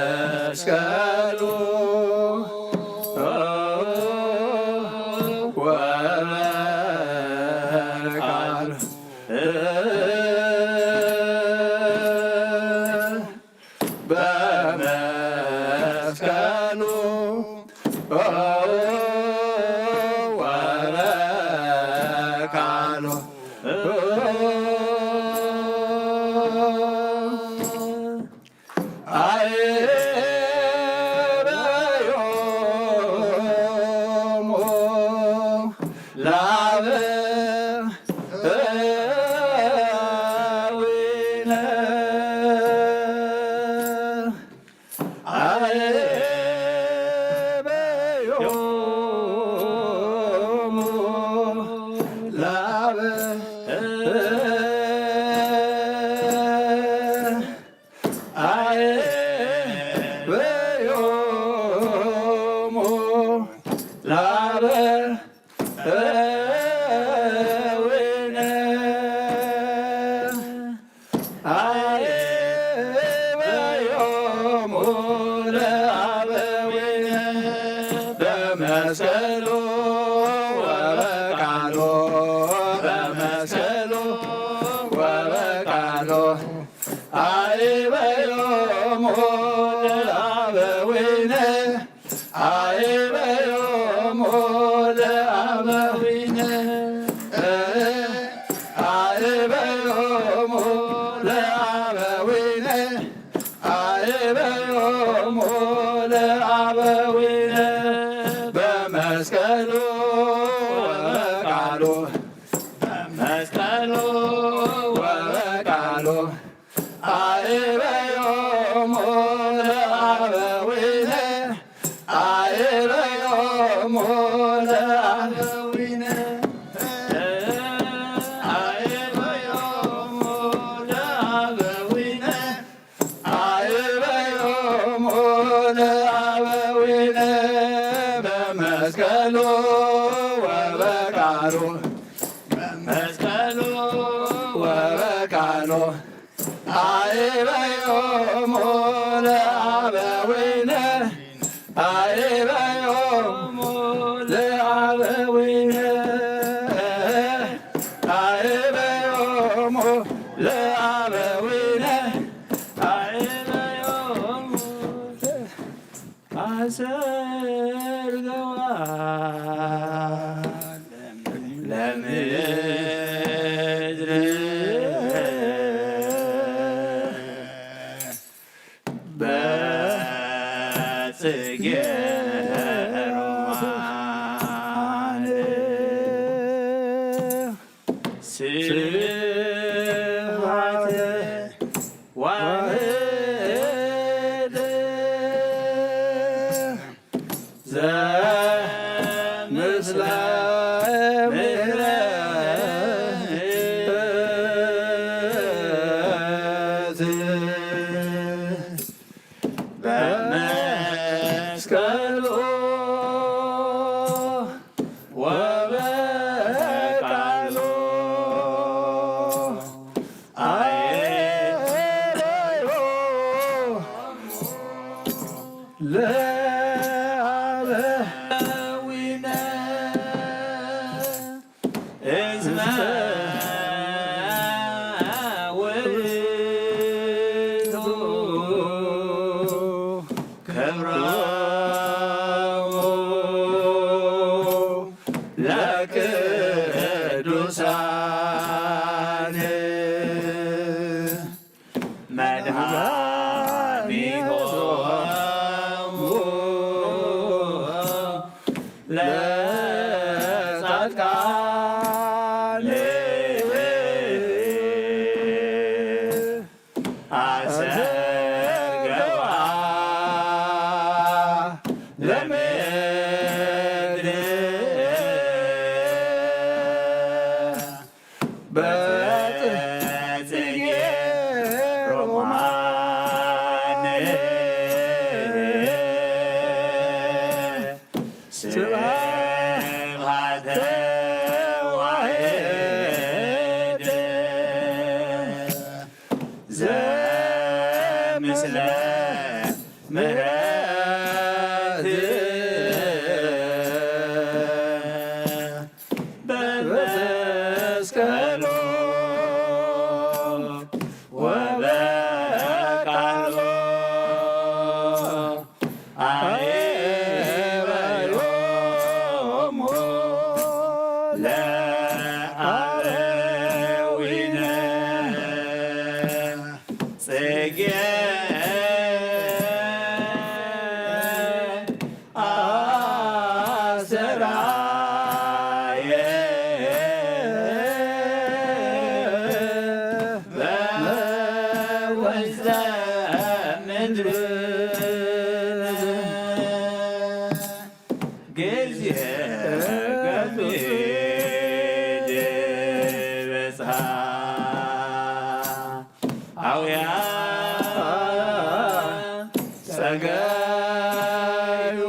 በመስቀሉ ወበቃሉ በመስቀሉ ወበቃሉ አበዮሙ ለአበዊነ አበዮሙ ለአበ አበዮሙ ለአበዊነ አበዮሙ ለአበዊነ በመስቀሉ ወበቃሉ በመስቀሉ ወበቃሉ አበዮሙ ለአበዊነ አበዮሙ ለአበዊነ አበዮሙ ለአበዊነ አበዮሙ ለአበዊነ በመስቀሉ ወበቃሉ በመስቀሉ ወበቃሉ አበዮሙ ለአበዊነ አበዮሙ ለአበዊነ አበዮሙ ለአበዊነ አበዮሙ ለአበዊነ በመስቀሉ ወበቃሉ በመስቀሉ ወበቃሉ አበዮሙ ለአበዊነ አበዮሙ ለአበዊነ አበዮሙ ለአበዊነ አበዮሙ አሰርገዋ ለምድር በጽጌ ሮማን ስብሐት ዋህድ ዘምስለ ምሕረት በመስቀሉ ወበቃሉ አየበዮ ለአበዊነ እስመ ውእቱ ክብሮሙ ለቅዱሳን መድኃኒሆሙ ለጻድቃን አሰርገዋ ለምድር በጽጌ ሮማን ስብሐተ ዋሕድ ዘ ምስለ ምሕረት በመስቀሉ ወበቃሉ አበዮሙ ለአበዊነ ጽጌ አሰራየ በወንዘ ምድር ጊዜ ገቢድ በጽሐ አውያ ጸጋዩ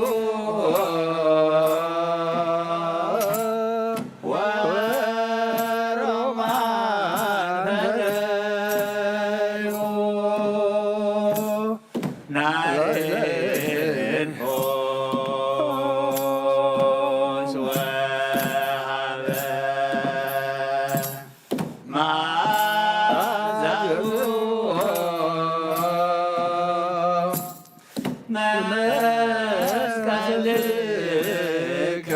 ወሮማን በደዩ ናይን ሆስ ወሃበ መዓዛሁ መስቀልከ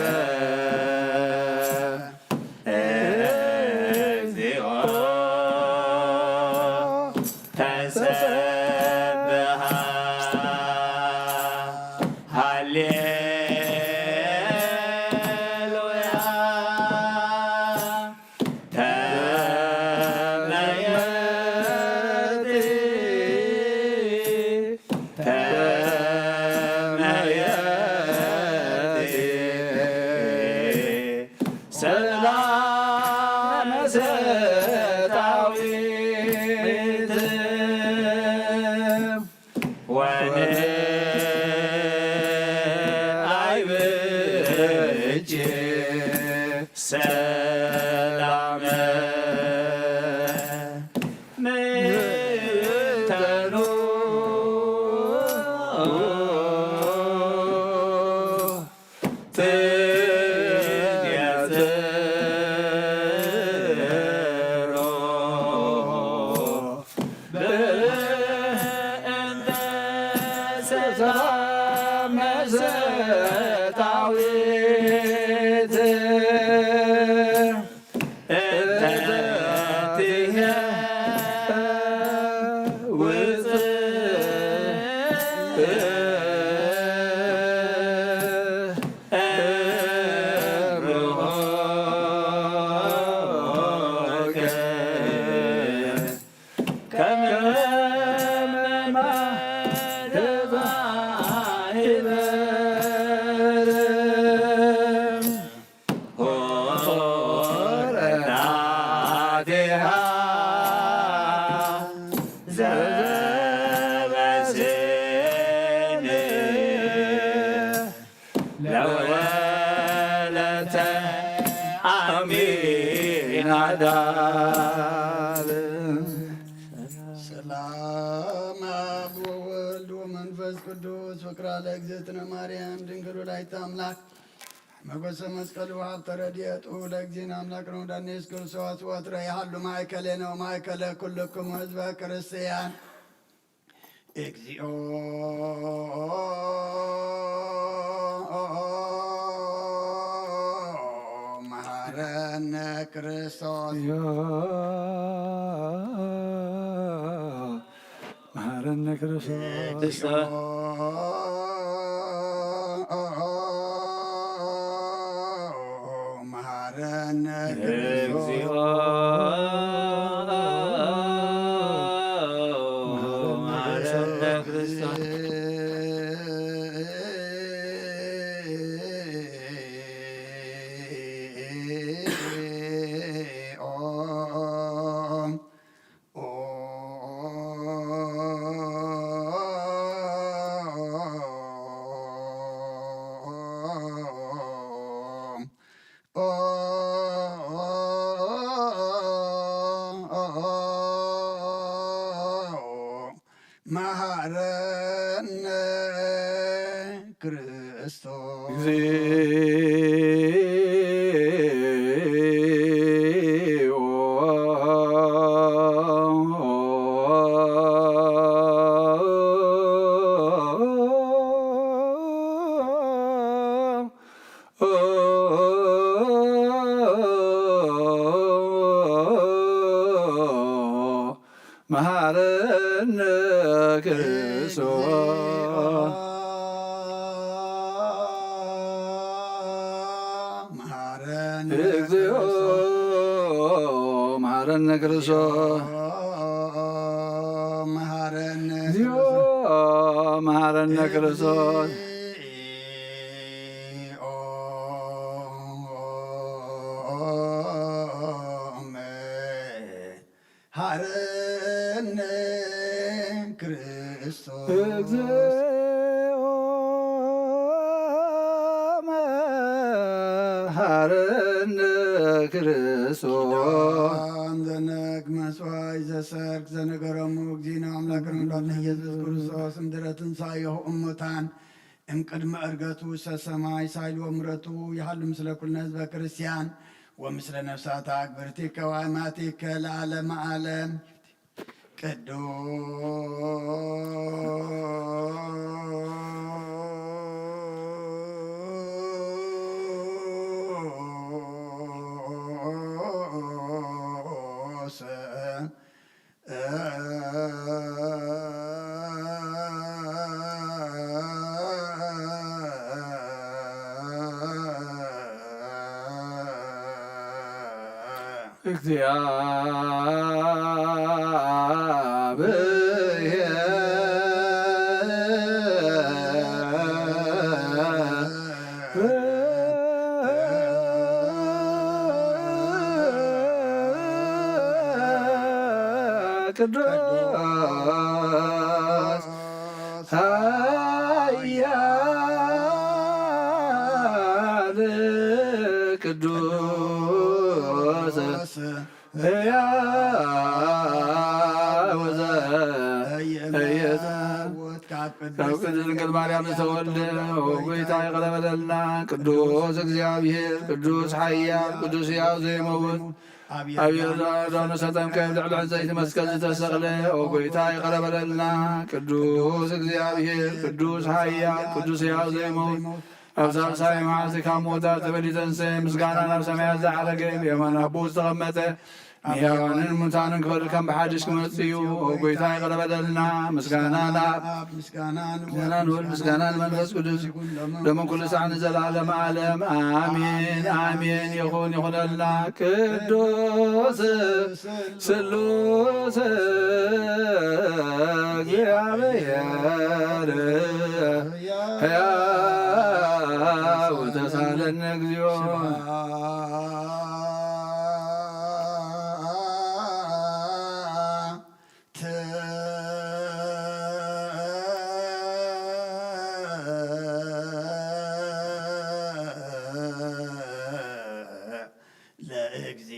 እግዚኦ ተሰብሐ ሃሌ ለወለተ አሚናዳብ። ሰላም አብ ወወልድ ወመንፈስ ቅዱስ ፍቅራ ለእግዝእትነ ማርያም ድንግል ወላዲተ አምላክ መጎሰ መስቀሉ ሀብተ ረድኤቱ ለእግዚእነ አምላክ ነው ዳኔስ ክርስቶስ ወትረ ያህሉ ማእከሌነ ወማእከለ ኩልክሙ ህዝበ ክርስቲያን። እግዚኦ መሐረነ ክርስቶስ። መሐረነ ክርስቶስ። መሐረነ እግዚኦ። መሐረነ ክርስቶስ። መሃረነ ክርስቶስ። መሃረነ ክርስቶስ። መሃረነ እግዚኦ መሃረነ ክርስቶስ። መሃረነ እግዚኦ መሃረነ ክርስቶስ። መሃረነ ክርስቶስ። እግዚኦ መሃረነ ክርስቶስ። ኪዳን ዘነግ መስዋይ ዘሰርክ ዘነገረሙ እግዚእነ አምላክነ መድኃኒነ ኢየሱስ ክርስቶስ እምድረ ትንሣኤሁ እሙታን እምቅድመ ዕርገቱ ውስተ ሰማይ ሳይል ወምረቱ ይሃሉ ምስለ ኩልነ ህዝበ ክርስቲያን ወምስለ ነፍሳተ አግብርቲከ ወአማቲከ ለዓለመ ዓለም። ቅዱስ እግዚአብሔር ቅዱስ ኃያል ቅዱስ ሕያው ዘኢይመውት ካብ ቅድስት ድንግል ማርያም ዝተወልደ፣ ኦ ጌታ ይቕረ በለልና። ቅዱስ እግዚአብሔር፣ ቅዱስ ኃያል፣ ቅዱስ ሕያው ዘይመውት፣ ኣብ ዮርዳኖስ ተጠምቀ፣ ኣብ ልዕሊ ዕንፀይቲ መስቀል ዝተሰቕለ፣ ኦ ጐይታ ይቕረ በለልና። ቅዱስ እግዚኣብሔር፣ ቅዱስ ኃያል፣ ቅዱስ ሕያው ዘይመውት፣ ኣብ ሳልሳይ መዓልቲ ካብ ምዉታት ተበሊተንሰ፣ ምስጋና ናብ ሰማያት ዝዓረገ፣ ብየማን ኣቦኡ ዝተቐመጠ፣ ንሕያዋንን ሙታንን ክፈርድ ከም ብሓድሽ ክመጽእ እዩ። ኦ ጐይታ ይቕረ በለልና። ምስጋና ንኣብ፣ ምስጋና ንወልድ፣ ምስጋና ንመንፈስ ቅዱስ፣ ሎምን ኩሉ ሰዓት ንዘለዓለመ ዓለም ኣሜን፣ ኣሜን። ይኹን፣ ይኹነልና። ቅዱስ ስሉስ እግዚኣብሔር ሕያው ተሳለነ እግዚኦ።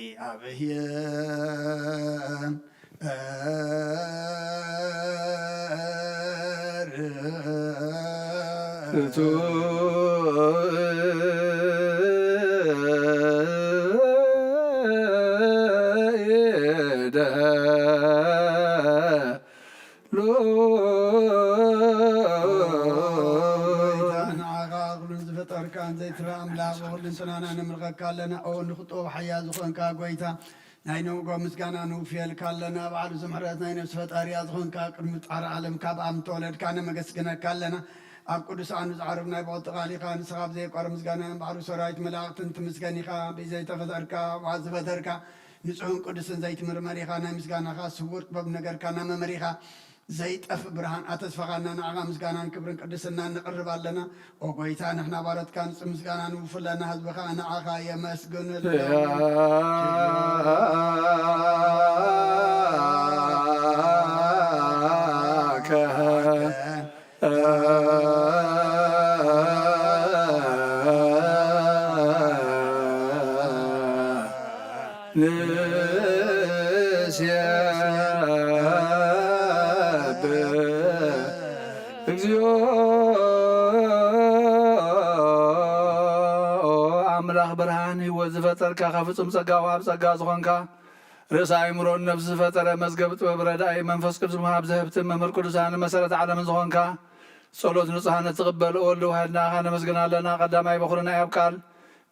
ለእግዚአብሔር ንዓኻ ኩሉን ዝፈጠርካን ዘይትረኣ ኣምላኽ ብኹልንትናና ነምልኸካ ኣለና። ኦ ንኽጥበብ ሓያል ዝኾንካ ጐይታ፣ ናይ ነውጎ ምስጋና ንውፍየልካ ኣለና። በዓል ብዙሕ ምሕረት ናይ ነፍሲ ፈጣሪያ ዝኾንካ ቅድሚ ጻዕሪ ዓለም ካብ ኣም ተወለድካ ነመገስግነካ ኣለና። ኣብ ቅዱሳኑ ዝዓርብ ናይ ብቕልቲ ቃል ኢኻ። ንስኻ ኣብ ዘየቋርብ ምስጋና እምበኣር ብሰራዊት መላእኽትን ትምስገን ኢኻ። ብዘይተፈጠርካ፣ ብኣብ ዝፈጠርካ፣ ንጹሕን ቅዱስን ዘይትምርመር ኢኻ። ናይ ምስጋናኻ ስውር ጥበብ ነገርካና መመሪኻ። ዘይጠፍእ ብርሃን ኣተስፋኻና ንዓኻ ምስጋናን ክብርን ቅድስናን ነቕርብ ኣለና። ኦ ጐይታ፣ ንሕና ባሮትካ ንጹህ ምስጋና ንውፍለና፣ ህዝብኻ ንዓኻ የመስግን። እግዚኦ ኣምላኽ ብርሃን ህይወት ዝፈጠርካ፣ ካብ ፍጹም ጸጋ ወሃብ ጸጋ ዝኾንካ፣ ርእሰ ኣእምሮን ነፍሲ ዝፈጠረ፣ መዝገብ ጥበብ ረዳኢ፣ መንፈስ ቅዱስ መሃብ ዘህብትን መምህር ቅዱሳን መሰረት ዓለምን ዝኾንካ፣ ጸሎት ንጹሃን እትቕበል ወልድ ዋሕድ ንኣኻ ነመስግን ኣለና። ቀዳማይ በኹርና ኣብ ቃል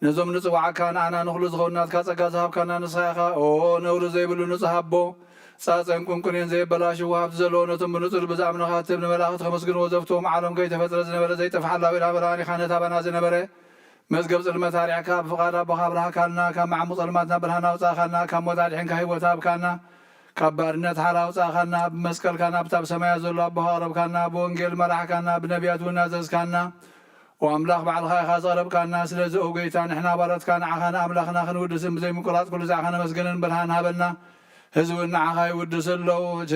ነዞም ንጽዋዓካ ንኣና ንኹሉ ዝኸውን ናትካ ጸጋ ዝሃብካና ንስኻ ኢኻ። ኦ ነውሪ ዘይብሉ ንጹህ ኣቦ፣ ጻጸን ቁንቁኔን ዘየበላሽው ወሃብቲ ዘለዎ፣ ነቶም ብንጹር ብዛዕባ ምንኻ ትህብ ንመላእኽቲ ከመስግንዎ ዘፍትዎም፣ ዓለም ከይተፈጥረ ዝነበረ ዘይጠፍእ ሓላዊ ኢላ ብርሃን ኢኻ ነታ ባና ዝነበረ መዝገብ ጽልመት ኣርያካ፣ ብፍቓድ ኣቦኻ ኣብርሃካልና፣ ካብ መዓሙቕ ጸልማትና ብርሃን ኣውጻእካና፣ ካብ ሞት ኣድሒንካ ህይወት ሃብካና፣ ካብ ባርነት ሓራ ኣውጻእካና፣ ብመስቀልካ ናብታ ብሰማያት ዘሎ ኣቦኻ ኣቕረብካና፣ ብወንጌል መራሕካና፣ ብነቢያት እውን ኣዘዝካና። ኦ ኣምላኽ ባዕልኻ ኢኻ ዘቕረብካና። ስለዚ ኦ ጎይታ፣ ንሕና ባሮትካ ንዓኻ ንኣምላኽና ክንውድስን ብዘይምቁራጽ ኩሉ ዛዕኻ ነመስግንን ብርሃን ሃበና። ህዝቢ ንዓኻ ይውድስ ኣለዉ። ንውረድ።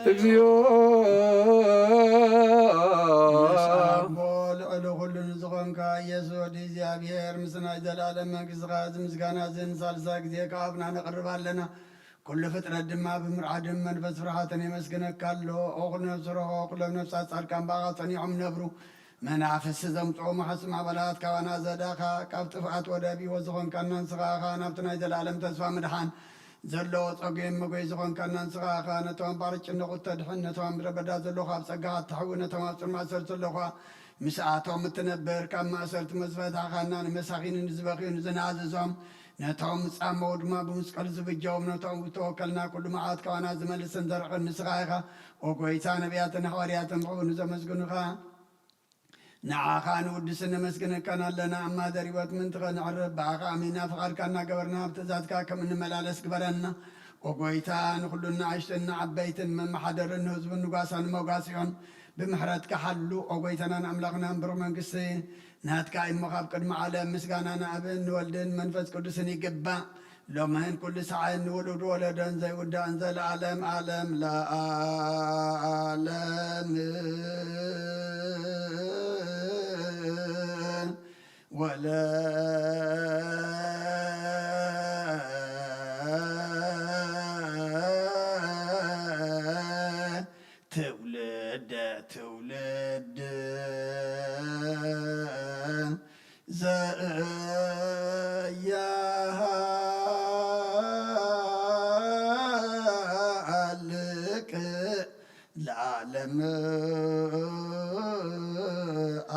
እግዚኦ። ምስ ኣቦ ልዕሊ ኩሉ ንዝኾንካ ኢየሱስ ወዲ እግዚኣብሔር፣ ምስ ናይ ዘለኣለም መንግስትኻ፣ እዚ ምስጋና እዚ ንሳልሳይ ግዜ ካብ ኣብና ነቕርብ ኣለና። ኩሉ ፍጥረት ድማ ብምርዓድን መንፈስ ፍርሃትን የመስግነካ ኣሎ። ኦ ኩሉ ነፍሲ ረኾ፣ ኩሎም ነፍሳት ጻድቃን ብኣኻ ጸኒዖም ነብሩ። መናፍስቲ ዘምጽኦ ማሕጽም ኣባላት ካባና ዘዳኻ፣ ካብ ጥፍኣት ወደብ ህይወት ዝኾንካና ንስኻ ኢኻ፣ ናብቲ ናይ ዘለኣለም ተስፋ ምድሓን ዘለዎ ጸጉ መጎይ ዝኾንካና ንስኻ ኢኻ፣ ነቶም ባርጭ ነቑት ተድሕን፣ ነቶም ኣብ ምድረ በዳ ዘለኹ ኣብ ጸጋኻ እትሕዊ፣ ነቶም ኣብ ጽኑዕ ማእሰርቲ ዘለኹ ምስኣቶም እትነብር፣ ካብ ማእሰርቲ ምስ ፈታሕካና፣ ንመሳኺን ንዝበኽዩ ንዝናዘዞም፣ ነቶም ዝጻመዉ ድማ ብመስቀል ዝብጀዎም፣ ነቶም ዝተወከልና ኩሉ መዓት ካባና ዝመልስን ዘርዕን ንስኻ ኢኻ። ኦ ጎይታ፣ ነቢያትን ሃዋርያትን ብኽብሪ ንዘመስግኑኻ፣ ንዓኻ ንውድስን ነመስግነካን ኣለና። ኣብ ማደር ህይወት ምእንቲ ኸነዕርፍ ብኣኻ ኣሚና ፍቓድካ እናገበርና ኣብ ትእዛዝካ ከም እንመላለስ ግበረና። ኦ ጎይታ፣ ንኹሉ ንኣሽቱን ንዓበይትን መመሓደርን ንህዝቡን ንጓሳን መጓስዮን ብምሕረትካ ሓሉ። ኦ ጎይታናን ኣምላኽናን ብሩኽ መንግስቲ ናትካ እሞ ካብ ቅድሚ ዓለም ምስጋና ንኣብን ንወልድን መንፈስ ቅዱስን ይግባእ። ሎምን ኩሉ ሰዓን ንውሉድ ወለዶን ዘይውዳእን ዘለዓለም ዓለም ለዓለም። ወለ ትውልደ ትውልድ ዘያሃልቅ ለዓለም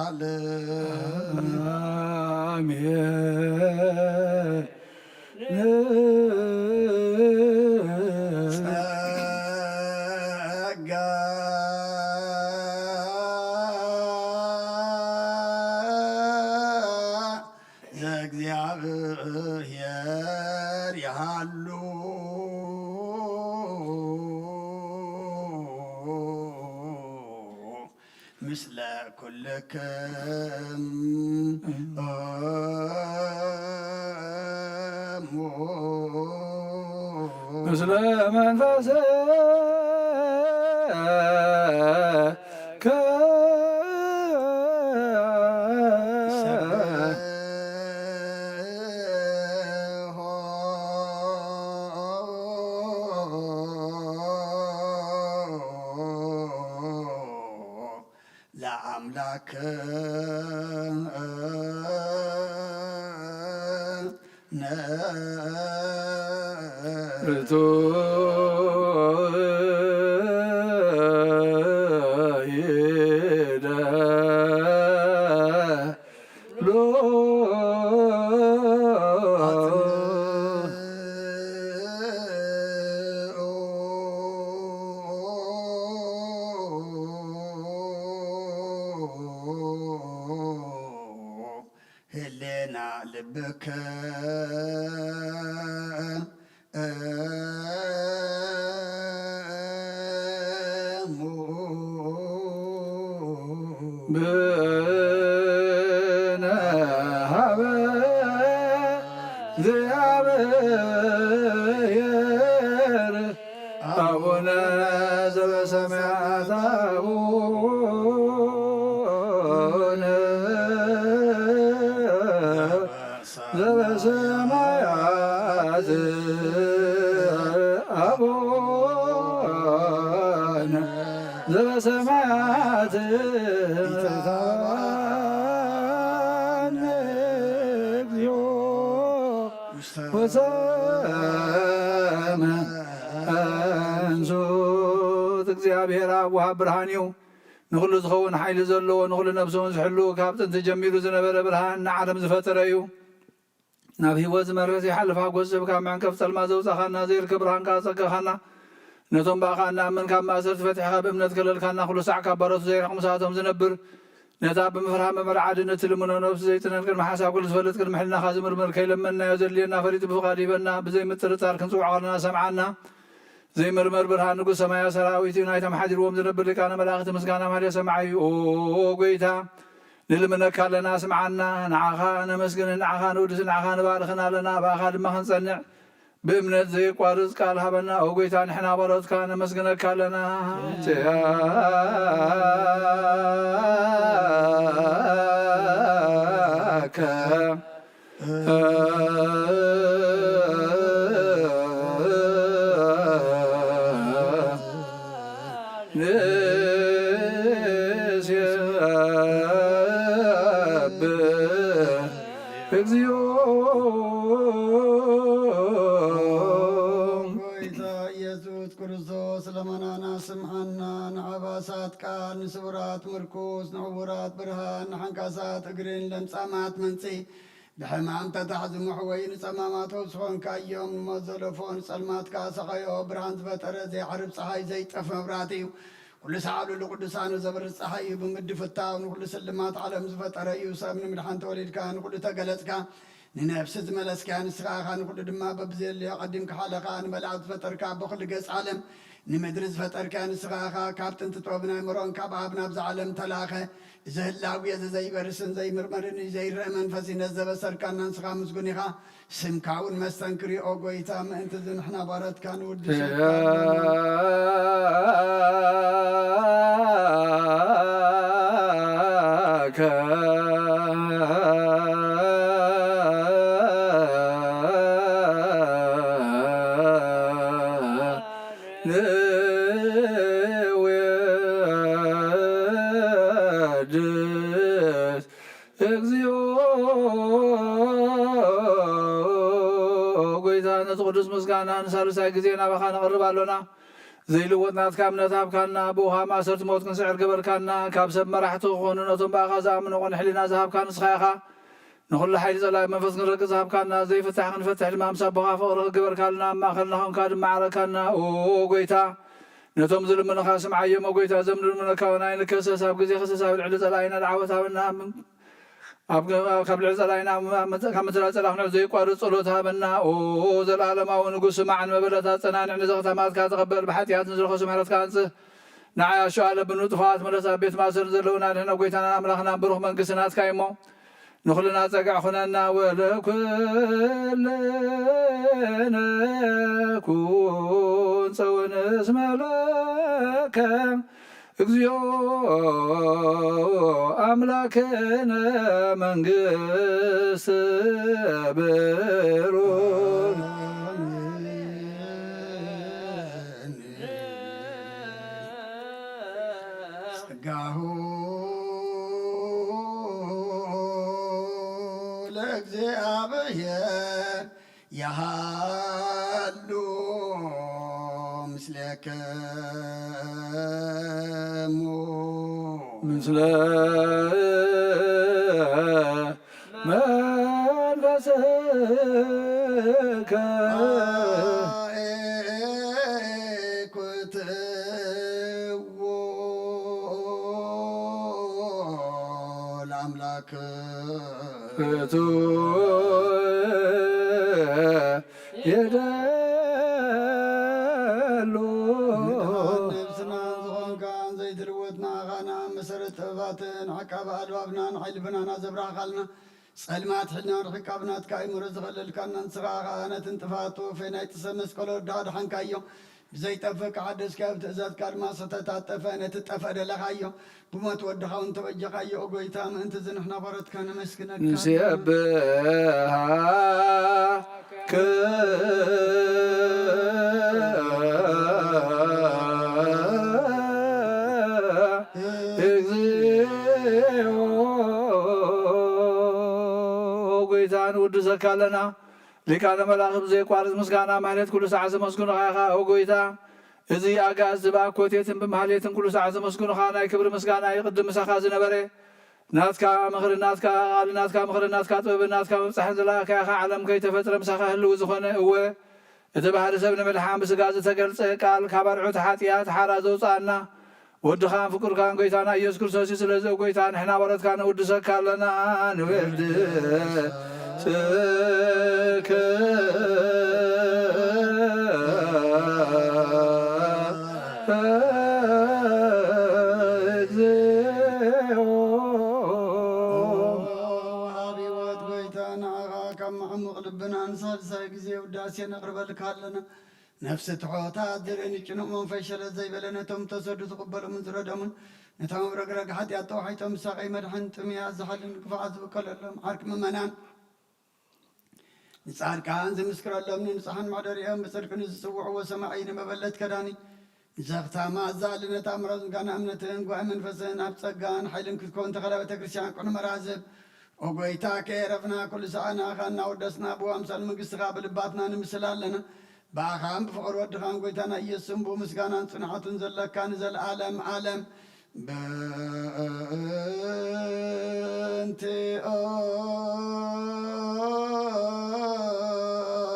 ዓለም። አሜን። ጸጋ ዘእግዚኣብሔር ይሃሉ። ምስለ ኩልክም እሙ። ምስለ መንፈስከ ሰብሖ። ለአምላክ ነ ርቱዕ ይደ ሎ ህሌና ልብከ ሰማያት አቡነ ዘበሰማያት አቡነ ዘበሰማያት ይትባባን እግዚኦ ውስተ ሰማይ እንሱት። እግዚኣብሔር ኣብ ወሃብ ብርሃን እዩ። ንኹሉ ዝኸውን ሓይሊ ዘለዎ፣ ንኹሉ ነፍሱ እውን ዝሕሉ፣ ካብ ጥንቲ ጀሚሩ ዝነበረ ብርሃን ንዓለም ዝፈጠረ እዩ። ናብ ህይወት ዝመርሕ ዘይሓልፍ ሓጎስ ዝህብካ፣ መዕንቀፍ ጸልማት ዘውጻኻና፣ ዘይርከብ ብርሃንካ ዘጸጋኻና፣ ነቶም ብኣኻ እንኣምን ካብ ማእሰርቲ ፈቲሕካ ብእምነት ከለልካና፣ ኩሉ ሳዕ ካብ ባሮቱ ዘይርሕቕ ምሳቶም ዝነብር፣ ነታ ብምፍርሃ መመርዓድን እትልምኖ ነብሲ ዘይጥነን ቅድሚ ሓሳብ ኩሉ ዝፈልጥ ቅድሚ ሕልናኻ ዝምርምር ከይለመንናዮ ዘድልየና ፈሊጡ ብፍቓዱ ሂበና። ብዘይ ምጥርጣር ክንጽውዖ ከለና ሰምዓና። ዘይምርመር ብርሃን ንጉስ ሰማያ ሰራዊት እዩ። ናይቶም ሓዲርዎም ዝነብር ሊቃነ መላእኽቲ ምስጋና ማህሌ ሰማዒ እዩ። ኦ ጎይታ ንልምነካ ኣለና ስምዓና። ንዓኻ ነመስግንን ንዓኻ ንውድስን ንዓኻ ንባርኽን ኣለና። ብኣኻ ድማ ክንጸንዕ ብእምነት ዘየቋርጽ ቃል ሃበና። ኦ ጎይታ ንሕና ባሮትካ ነመስግነካ ኣለና። ኪያከ ንሴብህ እግዚኦ። ጎይታ ኢየሱስ ክርስቶስ ለመናና ስምዓና፣ ንዓባሳት ቃል፣ ንስውራት ምርኩስ፣ ንዕውራት ብርሃን፣ ንሓንካሳት እግርን ለምጻማት መንጽሂ፣ ብሕማም ተታሕዙ መሕወዩ ንጸማማት ፈውሲ ኾንካዮም። ንሞት ዘለፎ ንጸልማት ከኣ ሰቐዮ። ብርሃን ዝፈጠረ ዘይዓርብ ጸሓይ ዘይጠፍ መብራህቲ እዩ። ኩሉ ሳዕ ኣብ ልዕሊ ቅዱሳኑ ዘብርህ ጸሓይ እዩ። ብምድፍታው ንኹሉ ስልማት ዓለም ዝፈጠረ እዩ። ሰብ ንምድሓን ተወሊድካ ንኹሉ ተገለጽካ። ንነፍሲ ዝመለስካያ ንስኻ ኢኻ። ንኹሉ ድማ በብዘየድልዮ ኣቐዲምካ ሓለኻ። ንመላእክት ዝፈጠርካ ኣቦ ኩሉ ገጽ ዓለም፣ ንምድሪ ዝፈጠርካያ ንስኻ ኢኻ። ካብ ጥንቲ ጥበብ ናይ መሮን ካብ ኣብ ናብዛ ዓለም ተላኸ። እዚ ህላዌ እዚ ዘይበርስን ዘይምርመርን እዩ። ዘይረአ መንፈስ እዩ። ነዚ ዘበሰርካና ንስኻ ምስጉን ኢኻ። ስምካ እውን መስተንክር እዩ። ኦ ጎይታ፣ ምእንቲ እዚ ንሕና ባሮትካ ንውድሰካ። ንወድስ። እግዚኦ ጎይታ፣ ነቲ ቅዱስ ምስጋና ንሳልሳይ ግዜ ናባኻ ነቕርብ ኣሎና። ዘይልወጥ ናትካ እምነት ሃብካና፣ ብውሃ ማእሰርቲ ሞት ክንስዕር ገበርካና። ካብ ሰብ መራሕቲ ክኾኑ ነቶም ብኣኻ ዝኣምኑ ቅኑዕ ሕሊና ዝሃብካ ንስኻ ኢኻ። ንኹሉ ሓይሊ ጸላኢ መንፈስ ክንረግጽ ሃብካና፣ ዘይፍታሕ ክንፈትሕ ድማ ምስ ኣቦኻ ፍቕሪ ክገበርካልና፣ ኣብ ማእከልና ኾንካ ድማ ዓረካና። ኦ ጎይታ፣ ነቶም ዝልምኑኻ ስምዓዮም። ኦ ጎይታ፣ እዞም ዝልምኑካ እውን ኣይንከሰስ። ኣብ ግዜ ክሰስ ኣብ ልዕሊ ጸላኢና ደዓወት ሃበና። ኣብ፣ ካብ ልዕሊ ጸላኢና፣ ካብ ምድራ ጸላእ ክንዕ ዘይቋርጽ ጸሎት ሃበና። ኦ ዘለኣለማዊ ንጉስ፣ ስማዕ፣ ንመበለታት ጸናንዕ፣ ነዚ ከተማትካ ተቐበል፣ ብሓጢኣት ንዝረኸሱ ምሕረትካ ኣንጽህ። ንዓይ ኣሸዋ ለብን ንጥፋት መለስ ኣብ ቤት ማእሰር ዘለውና ድሕነ ጎይታና ኣምላኽና ብሩኽ መንግስቲ ናትካ እሞ ንኹልና ጸግዕ ኩነና። ወለኩልነ ኩን ጸወነ እስመ ለከ እግዚኦ ኣምላክነ መንግስት ብሩክ ጸጋሁ ለእግዚኣብሔር የሃሉ ምስሌክሙ ምስለ መንፈስከ አኤኩትዎ ለአምላክ እቱ የደሉ ነብስናን ዝኾንካን ዘይትልወጥ ንኣኻና መሰረት ጥበባትን ዓቃቢ ኣልባብናን ሓይሊ ብናና ዘብራህካልና ጸልማት ሕልና ርሒቃ ብናትካ ኣይምሮ ዝኸለልካና ንስኻ ኸኣ ነትን ጥፋት ተወፈይ ናይ ጥሰ መስቀሎ ዳድሓንካዮ ብዘይጠፍእ ክሓደስካዮ፣ ብትእዛዝካ ድማ ዝተታጠፈ፣ ነቲ ጠፍእ ደለኻዮ፣ ብሞት ወድኻ እውን ተበጀኻዮ። ኦ ጎይታ፣ ምእንቲ እዚ ንሕና በረትካ ነመስግነካ። ንሴብሐካ እግዚኦ ጎይታ ንውድሰካ ኣለና። ሊቃነ መላእኽት ብዘየቋርጽ ምስጋና ማሕሌት ኩሉ ሰዓት ዘመስግኑኻ ኢኻ። ኦ ጎይታ፣ እዚ ኣጋእዝቲ ብኣኮቴትን ብማሕሌትን ኩሉ ሰዓት ዘመስግኑኻ ናይ ክብሪ ምስጋና እዩ። ቅድም ምሳኻ ዝነበረ ናትካ ምኽሪ፣ ናትካ ቃል፣ ናትካ ምኽሪ፣ ናትካ ጥበብን ናትካ ምብጻሕን ዘለካ ኢኻ። ዓለም ከይተፈጥረ ምሳኻ ህልው ዝኾነ፣ እወ፣ እቲ ባህሪ ሰብ ንምድሓን ብስጋ ዝተገልጸ ቃል፣ ካብ ኣርዑት ሓጢኣት ሓራ ዘውጽኣና ወድኻን ፍቁርካን ጎይታና ኢየሱስ ክርስቶስ እዩ። ስለዚ ኦ ጎይታ፣ ንሕና በረትካ ነውድሰካ ኣለና። ንውድስከ እግዚኦ። ወሃቢ ሕይወት ጎይታ፣ ንዓኻ ካብ መዓሙቕ ልብናን ሳልሳይ ግዜ ውዳሴ ነቕርበልካ ኣለና። ነፍሲ ትሑታት፣ ዝርእን ጭኑቕ መንፈስ ሸለል ዘይበለ፣ ነቶም ተሰዱ ዝቕበሎምን ዝረደሙን፣ ነታ መብረግረግ ሓጢኣት ተዋሒጦም፣ ብሳቐይ መድሕን ጥምያ ዝሓልን ክፉኣት ዝብቀለሎም ዓርኪ ምእመናን፣ ንጻድቃን ዝምስክረሎም፣ ንንጹሓን መሕደሪኦም፣ ብጽድቂ ንዝጽውዕዎ ሰማዒ፣ ንመበለት ከዳኒ፣ ንዘኽታማ ኣዛሊ፣ ነታ ምረዝ ጋና እምነትን ጓሂ መንፈስን ኣብ ጸጋን ሓይልን ክትከውን ተኸላ ቤተ ክርስቲያን ቅኑ መራዝብ። ኦ ጎይታ፣ ከየረፍና ኩሉ ሰዓት ንኣኻ እናወደስና፣ ብኣምሳል መንግስትኻ ብልባትና ንምስል ኣለና። ብኣኻን ብፍቕሪ ወድኻን ጎይታና ኢየሱስን ብኡ ምስጋናን ጽንዓትን ዘለካ ንዘለኣለም ኣለም።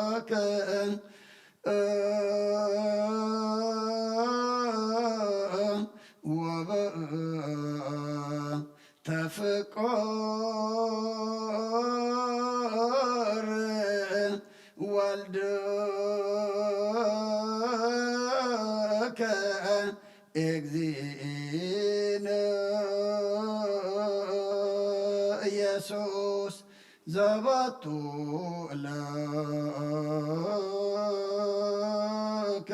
በእንቲኦክን ወበእንተ ፍቁር ወልድከ እግዚእነ ኢየሱስ ዘበቱ ለከ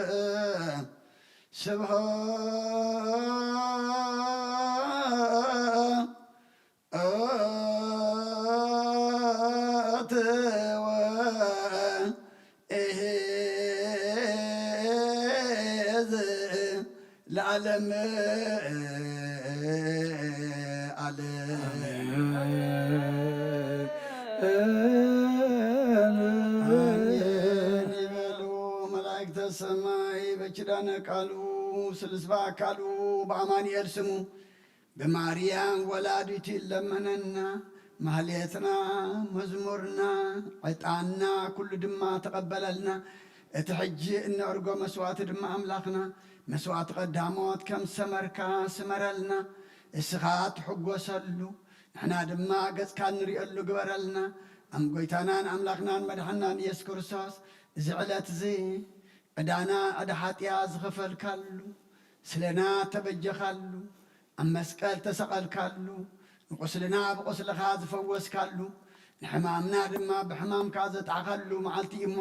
ስብሐት ወእሄዝ ለዓለም ዓለም። ኣሜን ይበሉ መላእክተ ሰማይ። በኪዳነ ቃሉ ስልስባ ኣካሉ፣ በኣማኑኤል ስሙ፣ ብማርያም ወላዲቱ ይለመነና። ማህሌትና፣ መዝሙርና፣ ዕጣንና ኩሉ ድማ ተቐበለልና። እቲ ሕጂ እነዕርጎ መስዋእቲ ድማ ኣምላኽና፣ መስዋእቲ ቀዳሞት ከም ሰመርካ ስመረልና። እስኻ ትሕጎሰሉ፣ ንሕና ድማ ገጽካ እንርእየሉ ግበረልና። ኣም ጎይታናን ኣምላኽናን መድሓናን ኢየሱስ ክርስቶስ፣ እዚ ዕለት እዚ ዕዳና ዕዳ ሓጢኣ ዝኸፈልካሉ፣ ስለና ተበጀኻሉ፣ ኣብ መስቀል ተሰቐልካሉ፣ ንቁስልና ብቁስልኻ ዝፈወስካሉ፣ ንሕማምና ድማ ብሕማምካ ዘጥዓኻሉ መዓልቲ እዩ እሞ፣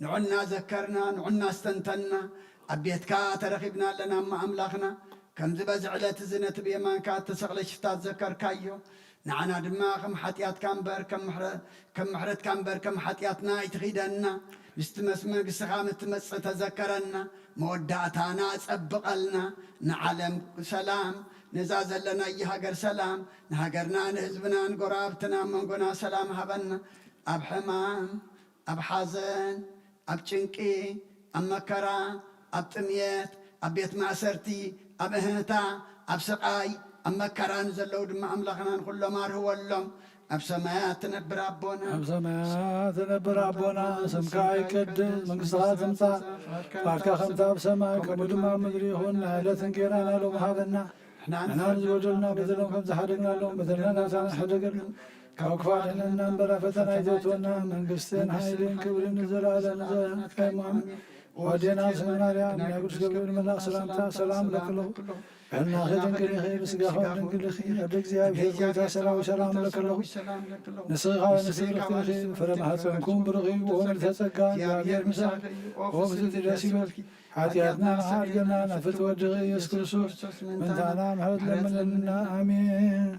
ንዑ እናዘከርና፣ ንዑ እናስተንተንና፣ ኣብ ቤትካ ተረኺብና ኣለና እሞ ኣምላኽና፣ ከምዚ በዚ ዕለት እዚ ነቲ ብየማንካ እተሰቕለ ሽፍታ ዝዘከርካዮ፣ ንዓና ድማ ከም ሓጢኣትካ እምበር ከም ምሕረ-፣ ከም ምሕረትካ እምበር ከም ሓጢኣትና ኣይትኺደና። ምስቲ መስ-፣ መንግስትኻ ምትመጽእ ተዘከረና። መወዳእታና ጸብቐልና። ንዓለም ሰላም፣ ነዛ ዘለናዮ ሃገር ሰላም፣ ንሃገርና፣ ንህዝብና፣ ንጎረባብትና፣ ኣብ መንጎና ሰላም ሃበና። ኣብ ሕማም፣ ኣብ ሓዘን፣ ኣብ ጭንቂ፣ ኣብ መከራ፣ ኣብ ጥምየት፣ ኣብ ቤት ማእሰርቲ፣ ኣብ እህህታ፣ ኣብ ስቓይ፣ ኣብ መከራ ንዘለዉ ድማ ኣምላኽና ንኹሎም ኣርህወሎም። ኣብ ሰማያት ትነብር ኣቦና፣ ኣብ ሰማያት ትነብር ኣቦና፣ ስምካ ይቀደስ፣ መንግስትኻ ትምጻእ፣ ፍቓድካ ከምቲ ኣብ ሰማይ ከምኡ ድማ ኣብ ምድሪ ይኹን። ናይ ዕለት እንጌራና ሎሚ ሃበና። ንሕና ንዝበደሉና በደሎም ከም ዝሓደግናሎም በደልና ናብታ ንሕደገሉ፣ ካብ ክፉእ ኣድሕነና እምበር ኣብ ፈተና ኣይተእትወና። መንግስትን ሓይልን ክብርን ንዘለኣለም ንዘለኣለም ናትካ እዩ። ኣሜን። ወዴና ሰማርያ ናይ ቅዱስ ገብርኤል መልኣኽ ሰላምታ ሰላም እብለኪ ኣለኹ። ሕልናኺ ድንግል ኢኺ፣ ብስጋኺ እውን ድንግል ኢኺ። ኣደ እግዚኣብሔር ጎይታ ሰራዊት ሰላም እብለኪ ኣለኹ። ንስኺ ካብ ኣንስቲ ብርኽቲ ኢኺ፣ ፍረ ማህፀንኩም ብሩኽ እዩ። ወምልዕተ ጸጋ እግዚኣብሔር ምሳኺ፣ ኦ ፍስሕቲ ደስ ይበልኪ። ሓጢኣትና ንኽሓድገና ናብ ፍትወ ወድኺ ኢየሱስ ክርስቶስ ምእንታና ምሕረት ለምንልና። ኣሜን።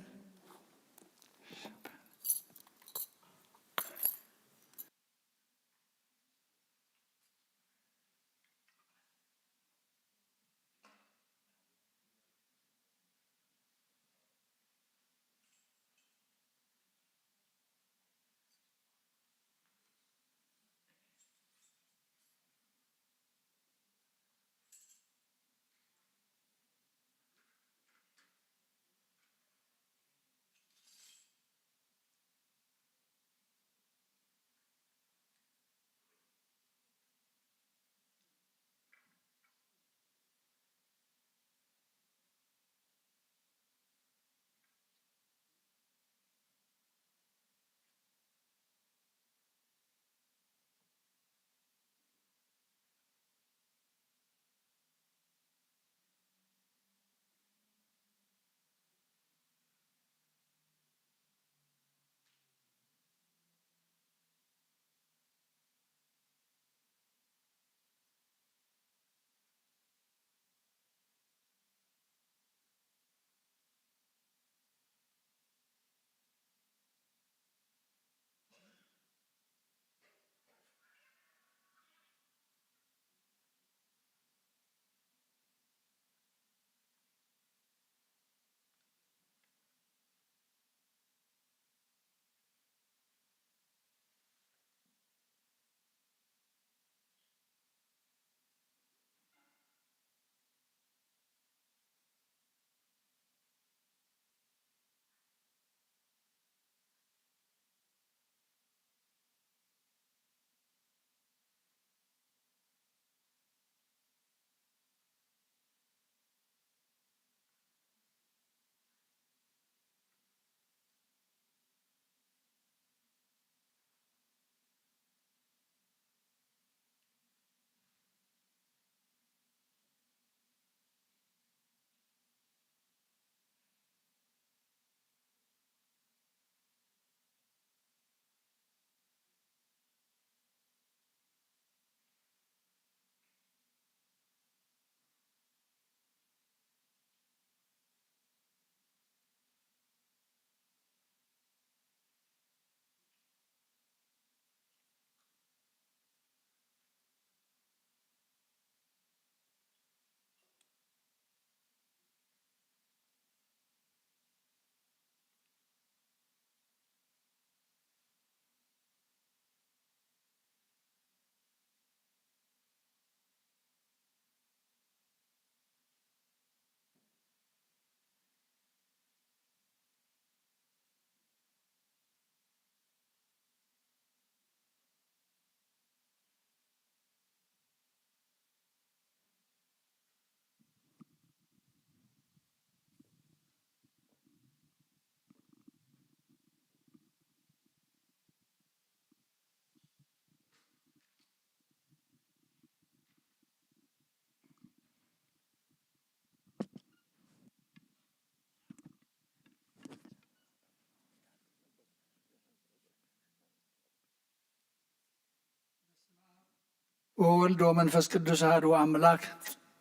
ወወልድ ወመንፈስ ቅዱስ ኣሐዱ ኣምላክ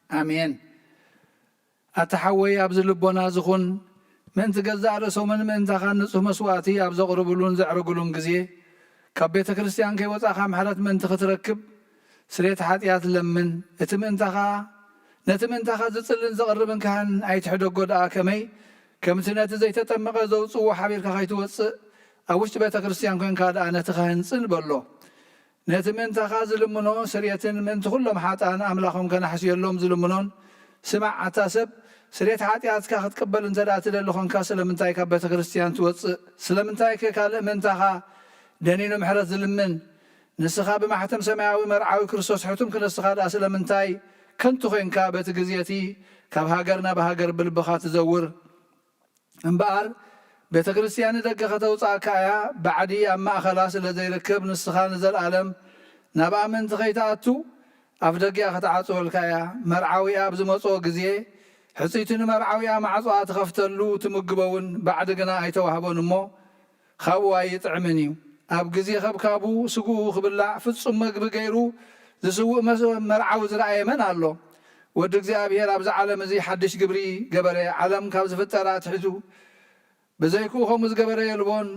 ኣሜን። ኣታ ሓወይ፣ ኣብዚ ልቦና ዝኹን ምእንቲ ገዛእ ርእሶምን ምእንታኻን ንጹህ መስዋእቲ ኣብ ዘቕርብሉን ዘዕርግሉን ግዜ፣ ካብ ቤተ ክርስቲያን ከይወጻእካ ምሕረት ምእንቲ ክትረክብ ስርየት ሓጢኣት ለምን። እቲ ምእንታኻ፣ ነቲ ምእንታኻ ዝጽልን ዘቕርብን ካህን ኣይትሕደጎ ደኣ ከመይ፣ ከምቲ ነቲ ዘይተጠመቐ ዘውጽእዎ ሓቢርካ ከይትወጽእ፣ ኣብ ውሽጢ ቤተ ክርስቲያን ኮንካ ደኣ ነቲ ካህን ጽን በሎ። ነቲ ምእንታኻ ዝልምኖ ስርየትን ምእንቲ ኩሎም ሓጥኣን ኣምላኾም ከነሕስየሎም ዝልምኖን ስማዕ። ኣታ ሰብ፣ ስርየት ሓጢኣትካ ክትቅበል እንተ ደኣ ትደሊ ኾንካ፣ ስለምንታይ ካብ ቤተ ክርስቲያን ትወጽእ? ስለምንታይከ ካልእ ምእንታኻ ደኒኑ ምሕረት ዝልምን? ንስኻ ብማሕተም ሰማያዊ መርዓዊ ክርስቶስ ሕቱም ክንስኻ ደኣ ስለምንታይ ከንቱ ኾንካ በቲ ግዜ እቲ ካብ ሃገር ናብ ሃገር ብልብኻ ትዘውር? እምበኣር ቤተ ክርስቲያን ንደገ ከተውጽኣካ እያ። ባዕዲ ኣብ ማእኸላ ስለ ዘይርከብ፣ ንስኻ ንዘለኣለም ናብኣ ምእንቲ ከይትኣቱ፣ ኣፍደጊኣ ክትዓጽወልካ እያ። መርዓዊኣ ኣብ ዝመጽኦ ግዜ፣ ሕጽይቲ ንመርዓዊኣ ማዕጾኣ ትኸፍተሉ፣ ትምግቦ እውን ባዕዲ ግና ኣይተዋህቦን እሞ፣ ካብኡ ኣይጥዕምን እዩ። ኣብ ግዜ ከብካቡ ስግኡ ክብላዕ ፍጹም መግቢ ገይሩ ዝስውእ መስ-፣ መርዓዊ ዝረኣየ መን ኣሎ? ወዲ እግዚኣብሔር ኣብዚ ዓለም እዚ ሓድሽ ግብሪ ገበረ። ዓለም ካብ ዝፍጠር ኣትሒዙ ብዘይክኡ ከምኡ ዝገበረ የልቦን።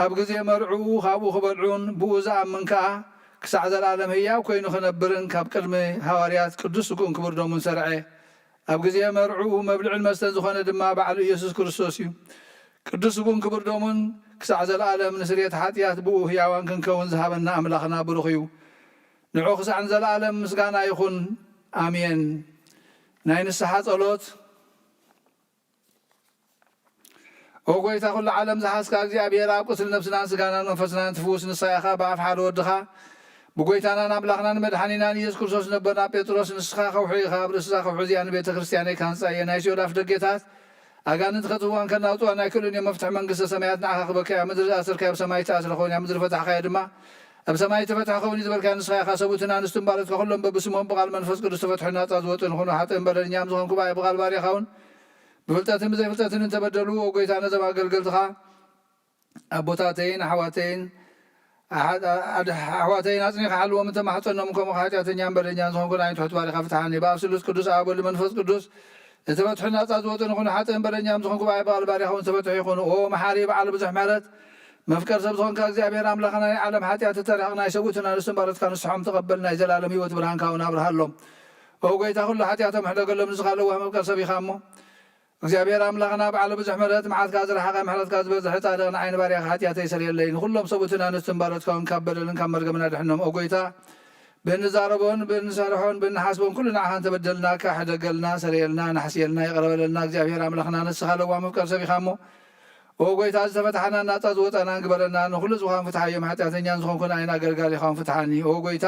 ኣብ ግዜ መርዕኡ ካብኡ ክበልዑን ብኡ ዝኣምን ከኣ ክሳዕ ዘለኣለም ህያው ኮይኑ ክነብርን ካብ ቅድሚ ሃዋርያት ቅዱስ ስግኡን ክቡር ደሙን ሰርዐ። ኣብ ግዜ መርዕኡ መብልዕን መስተን ዝኾነ ድማ ባዕሉ ኢየሱስ ክርስቶስ እዩ። ቅዱስ ስግኡን ክቡር ደሙን ክሳዕ ዘለኣለም ንስርየት ሓጢኣት ብኡ ህያዋን ክንከውን ዝሃበና ኣምላኽና ብሩኽ እዩ። ንዑ ክሳዕ ንዘለኣለም ምስጋና ይኹን። ኣሜን። ናይ ንስሓ ጸሎት። ኦ ጎይታ ኩሉ ዓለም ዝሓዝካ እግዚኣብሔር ኣብ ቁስል ነፍስናን ስጋናን መንፈስናን ትፍውስ ንስኻ ኢኻ። ብኣፍ ሓደ ወድኻ ብጎይታናን ኣምላኽናን መድሓኒናን ኢየሱስ ክርስቶስ ነበርና ጴጥሮስ ንስኻ ከውሒ ኢኻ። ኣብ ርእስዛ ከውሒ እዚኣ ንቤተ ክርስቲያነይ ካንጻ እየ። ናይ ሲኦል ኣፍ ደጌታት ኣጋንንቲ ከትህዋን ከናውጽዋን ኣይክእሉን እዮም። መፍትሒ መንግስተ ሰማያት ንዓኻ ክበካ እያ። ምድሪ ዝኣሰርካዮ ኣብ ሰማይ ተኣስረ ክኸውን እያ። ምድሪ ፈታሕካዮ ድማ ኣብ ሰማይ ተፈትሐ ክኸውን እዩ ዝበልካዮ ንስኻ ኢኻ። ሰብኡትን ኣንስትን ባሮትካ ኩሎም በብስሞም ብቓል መንፈስ ቅዱስ ተፈትሑ ናጻ ዝወጡ ንኹኑ። ሓጥእን በደለኛም ዝኾንኩ ብኣይ ብቓል ባርያኻ እውን ብፍልጠትን ብዘይፍልጠትን እንተበደሉ፣ ኦ ጎይታ፣ ነዞም ኣገልገልትኻ ኣቦታተይን ኣሕዋተይን ኣሓ-፣ ኣድ-፣ ኣሕዋተይን ኣጽኒኻ ሓልዎም፣ እንተማሕጸኖም፣ ከምኡ ሓጢኣተኛን በደለኛን ዝኾንኩ ንዓይን ትሑት ባሪኻ ፍትሓኒ። ብኣብ ስሉስ ቅዱስ ኣብ ወልድ መንፈስ ቅዱስ እተፈትሑ ናጻ ዝወጡ ንኹኑ። ሓጥእን በደለኛን ዝኾንኩ ብኣይ ብቓል ባሪኻ እውን ተፈትሑ ይኹኑ። ኦ መሓሪ በዓል ብዙሕ ምሕረት፣ መፍቀር ሰብ ዝኾንካ እግዚኣብሔር ኣምላኽና፣ ናይ ዓለም ሓጢኣት እተርሕቕ ናይ ሰብኡትን ኣንስትን ባሮትካ ንስሖም ተቐበል፣ ናይ ዘላለም ህይወት ብርሃንካ እውን ኣብርሃሎም። ኦ ጎይታ፣ ኩሉ ሓጢኣቶም ሕደገሎም፣ ንስኻ ለዋህ መፍቀር ሰብ ኢኻ እሞ። እግዚኣብሔር ኣምላኽና በዓል ብዙሕ ምሕረት፣ መዓትካ ዝረሓቐ ምሕረትካ ዝበዝሐ ጻድቕ፣ ንዓይ ንባርያኻ ሓጢኣተይ ሰርየለይ፣ ንኹሎም ሰብኡትን ኣንስትን ባሮትካ እውን ካብ በደልን ካብ መርገምን ኣድሕኖም። ኦ ጎይታ፣ ብእንዛረቦን ብእንሰርሖን ብእንሓስቦን ኩሉ ንዓኻ እንተበደልናካ፣ ሕደገልና፣ ሰርየልና፣ ናሕስየልና፣ ይቕረ በለልና። እግዚኣብሔር ኣምላኽና ንስኻ ለዋህ መፍቀር ሰብ ኢኻ እሞ፣ ኦ ጎይታ፣ ዝተፈትሓናን ናጻ ዝወጻናን ግበረና። ንኹሉ ህዝብኻን ፍትሓዮም፣ ሓጢኣተኛን ዝኾንኩ ንዓይን ኣገልጋሊኻን ፍትሓኒ። ኦ ጎይታ፣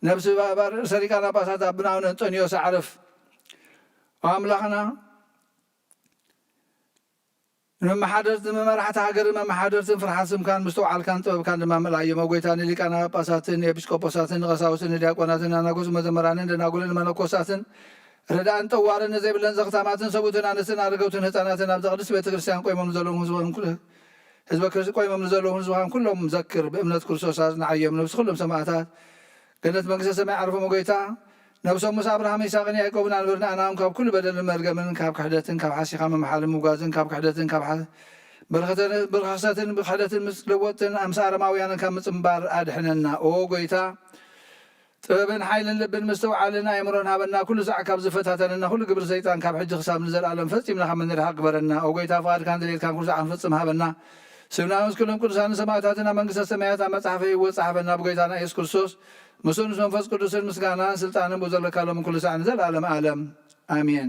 ነብሲ ባር-፣ ርእሰ ሊቃነ ጳጳሳት ኣቡነ ኣንጦንዮስ ኣዕርፍ። ኣምላኽና ንመሓደርትን ንመራሕቲ ሃገርን መመሓደርትን ፍርሓት ስምካን ምስትውዓልካን ጥበብካን ድማ ምልኣዮም። ኦ ጎይታ፣ ንሊቃነ ጳጳሳትን ንኤጲስቆጶሳትን ንቐሳውስትን ንዲያቆናትን ኣናጎስ መዘምራንን ደናጉልን መነኮሳትን ረዳእን ጠዋርን ንዘይብለን ዘኽታማትን ሰብኡትን ኣንስትን ኣረገውትን ህፃናትን ኣብዛ ቅድስት ቤተ ክርስቲያን ቆይሞም ንዘለዉ ህዝቦም ኩሉ ህዝበ ክርስ-፣ ቆይሞም ንዘለዉ ህዝብኻን ኩሎም ዘክር። ብእምነት ክርስቶስ ኣጽንዓዮም። ነብሲ ኩሎም ሰማዕታት ገነት መንግስተ ሰማይ ዓርፎም። ጎይታ፣ ነብሶም ምስ ኣብርሃም ይስሐቅን ያዕቆብን ኣንብር። ንኣና እውን ካብ ኩሉ በደልን መርገምን ካብ ክሕደትን ካብ ሓሲኻ ምምሓልን ምጉዓዝን ካብ ክሕደትን ካብ ሓ-፣ ብርኽተ-፣ ብርኽሰትን ብክሕደትን ምስ ለወጥትን ኣምሳ ኣረማውያንን ካብ ምጽንባር ኣድሕነና። ኦ ጎይታ፣ ጥበብን ሓይልን ልብን ምስትውዓልን ኣእምሮን ሃበና። ኩሉ ሳዕ ካብ ዝፈታተነና ኩሉ ግብሪ ሰይጣን ካብ ሕጂ ክሳብ ንዘለኣለም ፈጺምና ካብ ምንርሓቕ ግበረና። ኦ ጎይታ፣ ፍቓድካን ድሌትካን ኩሉ ሳዕ ክንፍጽም ሃበና። ስምና ምስ ኩሎም ቅዱሳንን ሰማዕታትን ኣብ መንግስተ ሰማያት ኣብ መጽሓፈ ህይወት ጸሓፈና። ብጎይታና ኢየሱስ ክርስቶስ ምስኡን ምስ መንፈስ ቅዱስን ምስጋናን ስልጣንን ብኡ ዘለካ ሎምን ኩሉ ሳዕ ንዘለኣለም ዓለም። ኣሜን።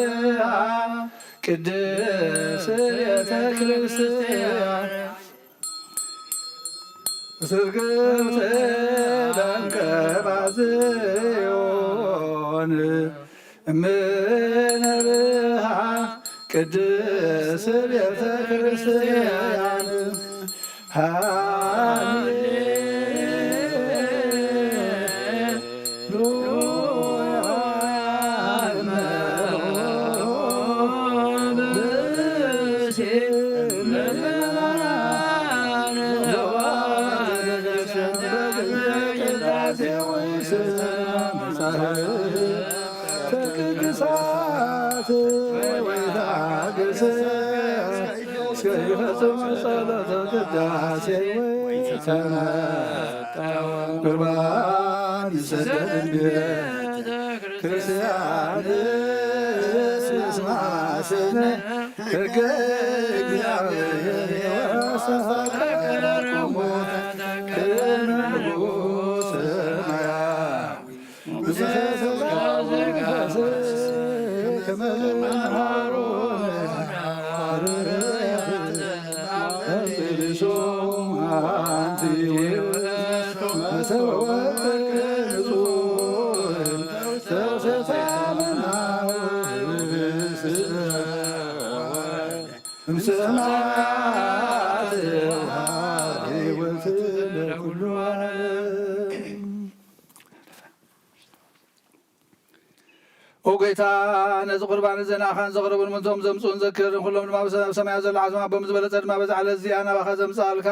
እምነብርሃ ቅድስት ቤተ ክርስቲያን ስርግት ደምቀ ባዝዮን እምነብርሃ ቅድስት ቤተ ክርስቲያን ሃሌ ቅዱሳት ወይታገሰ እስከ ይፈጽም ጸሎተ ቅዳሴ ወይተመ ቁርባን ይሰደድ ቤተ ክርስቲያን እስማ ስነ ሕገ እግዚአብሔር ወሰፈቀርኩሙ ቅድመ ሰማያ ብዘፈቀርኩሙ ከመ መሃሩ ኦ ጎይታ፣ ነዚ ቁርባን እዚ ንኣኻን ዘቕረቡን ምንቶም ዘምጽኡን ዘክር። ንኹሎም ድማ ኣብ ሰማያት ዘሎ ዓዝማ ኣቦም ዝበለጸ ድማ በዛ ዕለት እዚኣ ናባኻ ዘምጽኣልካ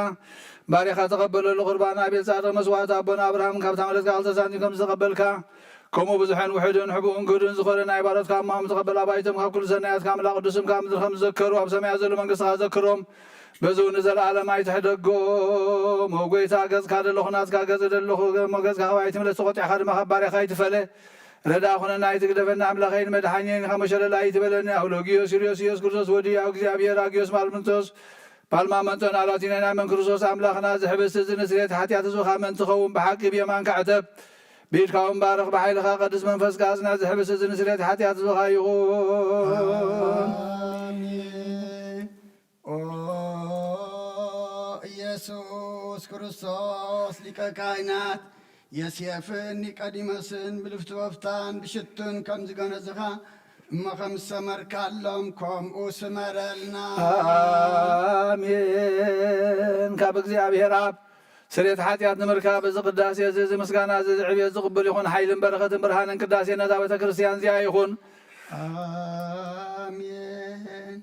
ባሪኻ ተቐበለሉ። ቁርባን ኣቤል ጻድቕ መስዋዕቲ ኣቦና ኣብርሃም ካብታ መሬትካ ክልተ ሳንቲም ከም ዝተቐበልካ፣ ከምኡ ብዙሕን ውሑድን ሕቡእን ግህዱን ዝኾነ ናይ ባሮትካ እሞ ከም ተቐበል ኣባይቶም ካብ ኩሉ ሰናያትካ ኣምላኽ ቅዱስም ካብ ምድሪ ከም ዝዘከሩ ኣብ ሰማያት ዘሎ መንግስትኻ ዘክሮም። በዚ እውን ንዘለኣለም ኣይትሕደጎም። ኦ ጎይታ፣ ገጽካ ደለኹ ናትካ ገጽ ደለኹ፣ እሞ ገጽካ ካብ ኣይትምለስ፣ ተቖጢዕካ ድማ ካብ ባርያኻ ኣይትፈለ። ረዳ ኩነና ኣይትግደፈና፣ ኣምላኸይን መድሓኒየይን፣ ካብ መሸለላ ኣይትበለኒ። ኣውሎጊዮስ ዩልዮስ ኢየሱስ ክርስቶስ ወዲ ኣብ እግዚኣብሔር ኣጊዮስ ማልምንቶስ ፓልማ መንጦን ኣላቲናይ ናይ መን ክርስቶስ ኣምላኽና ዝሕብስቲ ዝንስሌት ሓጢኣት ህዝብኻ መን ትኸውን ብሓቂ ብየማንካ ዕተብ። ብኢድካ እውን ባርኽ፣ ብሓይልኻ ቅዱስ መንፈስካ ኣጽንዕ። ዝሕብስቲ ዝንስሌት ሓጢኣት ህዝብኻ ይኹን። ኣሜን። ኦ ኢየሱስ ክርስቶስ ሊቀ ካህናት፣ የሴፍን ኒቆዲሞስን ብልፍቲ ወፍታን ብሽቱን ከም ዝገነዝኻ እሞ ከም ዝሰመርካሎም ከምኡ ስመረልና። ኣሜን። ካብ እግዚኣብሔር ኣብ ስርየት ሓጢኣት ንምርካብ እዚ ቅዳሴ እዚ፣ እዚ ምስጋና እዚ፣ እዚ ዕብየት ዝቕብል ይኹን። ሓይልን በረኸትን ብርሃንን ቅዳሴ ነዛ ቤተ ክርስቲያን እዚኣ ይኹን። ኣሜን።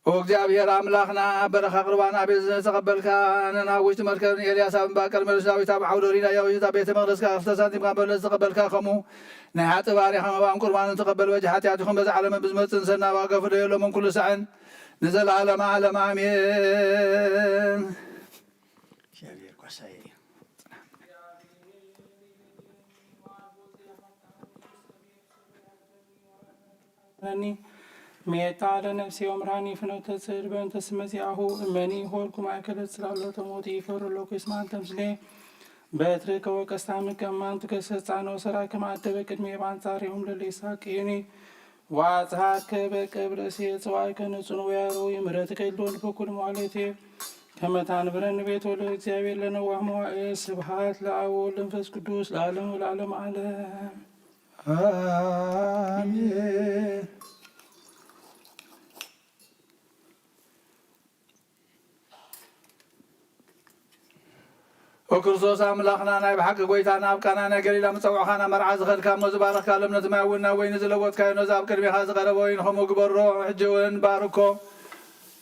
ኦ እግዚኣብሔር ኣምላኽና፣ በረኻ ቁርባን ኣቤል ዝተቐበልካ፣ ነና ውሽጢ መርከብ ንኤልያስ ኣብ እምባ ቀርሜሎስ፣ ዳዊት ኣብ ዓውደ ሪዳ፣ ያውሽት ኣብ ቤተ መቕደስካ ክልተ ሳንቲም ካብ በለስ ዝተቐበልካ፣ ከምኡ ናይ ሓጥእ ባሪኻ መባን ቁርባንን ተቐበል። በጃ ሓጢኣት ይኹን፣ በዛ ዓለምን ብዝመጽእ ንሰና ዋጋ ፍደየሎምን ኩሉ ሳዕን ንዘለዓለመ ዓለም ኣሜን። እግዚኣብሔር ጓሳየ እዩ። ኒ ሜታ ለነፍሴ ወምራኒ ፍኖተ ጽድቅ በእንተ ስመ ዚአሁ እመኒ ሆርኩ ማእከለ ጽላሎተ ሞት ይፈሩ ሎኩስማን ተምስሌ በትርከ ወቀስታ ምቀማን ትከሰት ጻኖ ሰራ ከማደበ ቅድሜ ባንጻሪሁም ለሌሳ ቅዩኒ ዋጽሃከ በቀብ ርእሴ ጽዋዕከ ንጹን ወያሮ ይምረትከ ይልዶን በኩል መዋሌቴ ከመታን ብረን ቤት ወለ እግዚአብሔር ለነዋህ መዋእል ስብሃት ለአብ ወወልድ መንፈስ ቅዱስ ለዓለም ወለዓለም ዓለም። ኣሜን። ኦ ክርስቶስ ኣምላኽና፣ ናይ ብሓቂ ጎይታና፣ ኣብ ቃና ናይ ገሊላ ምጸውዕኻ ናብ መርዓ ዝኸድካ እሞ ዝባረኽካ ሎም ነቲ ማይ እውን ናብ ወይኒ ዝለወጥካዮ ነዚ ኣብ ቅድሜኻ ዝቐረበ ወይኒ ከምኡ ግበሮ። ሕጂ እውን ባርኮ።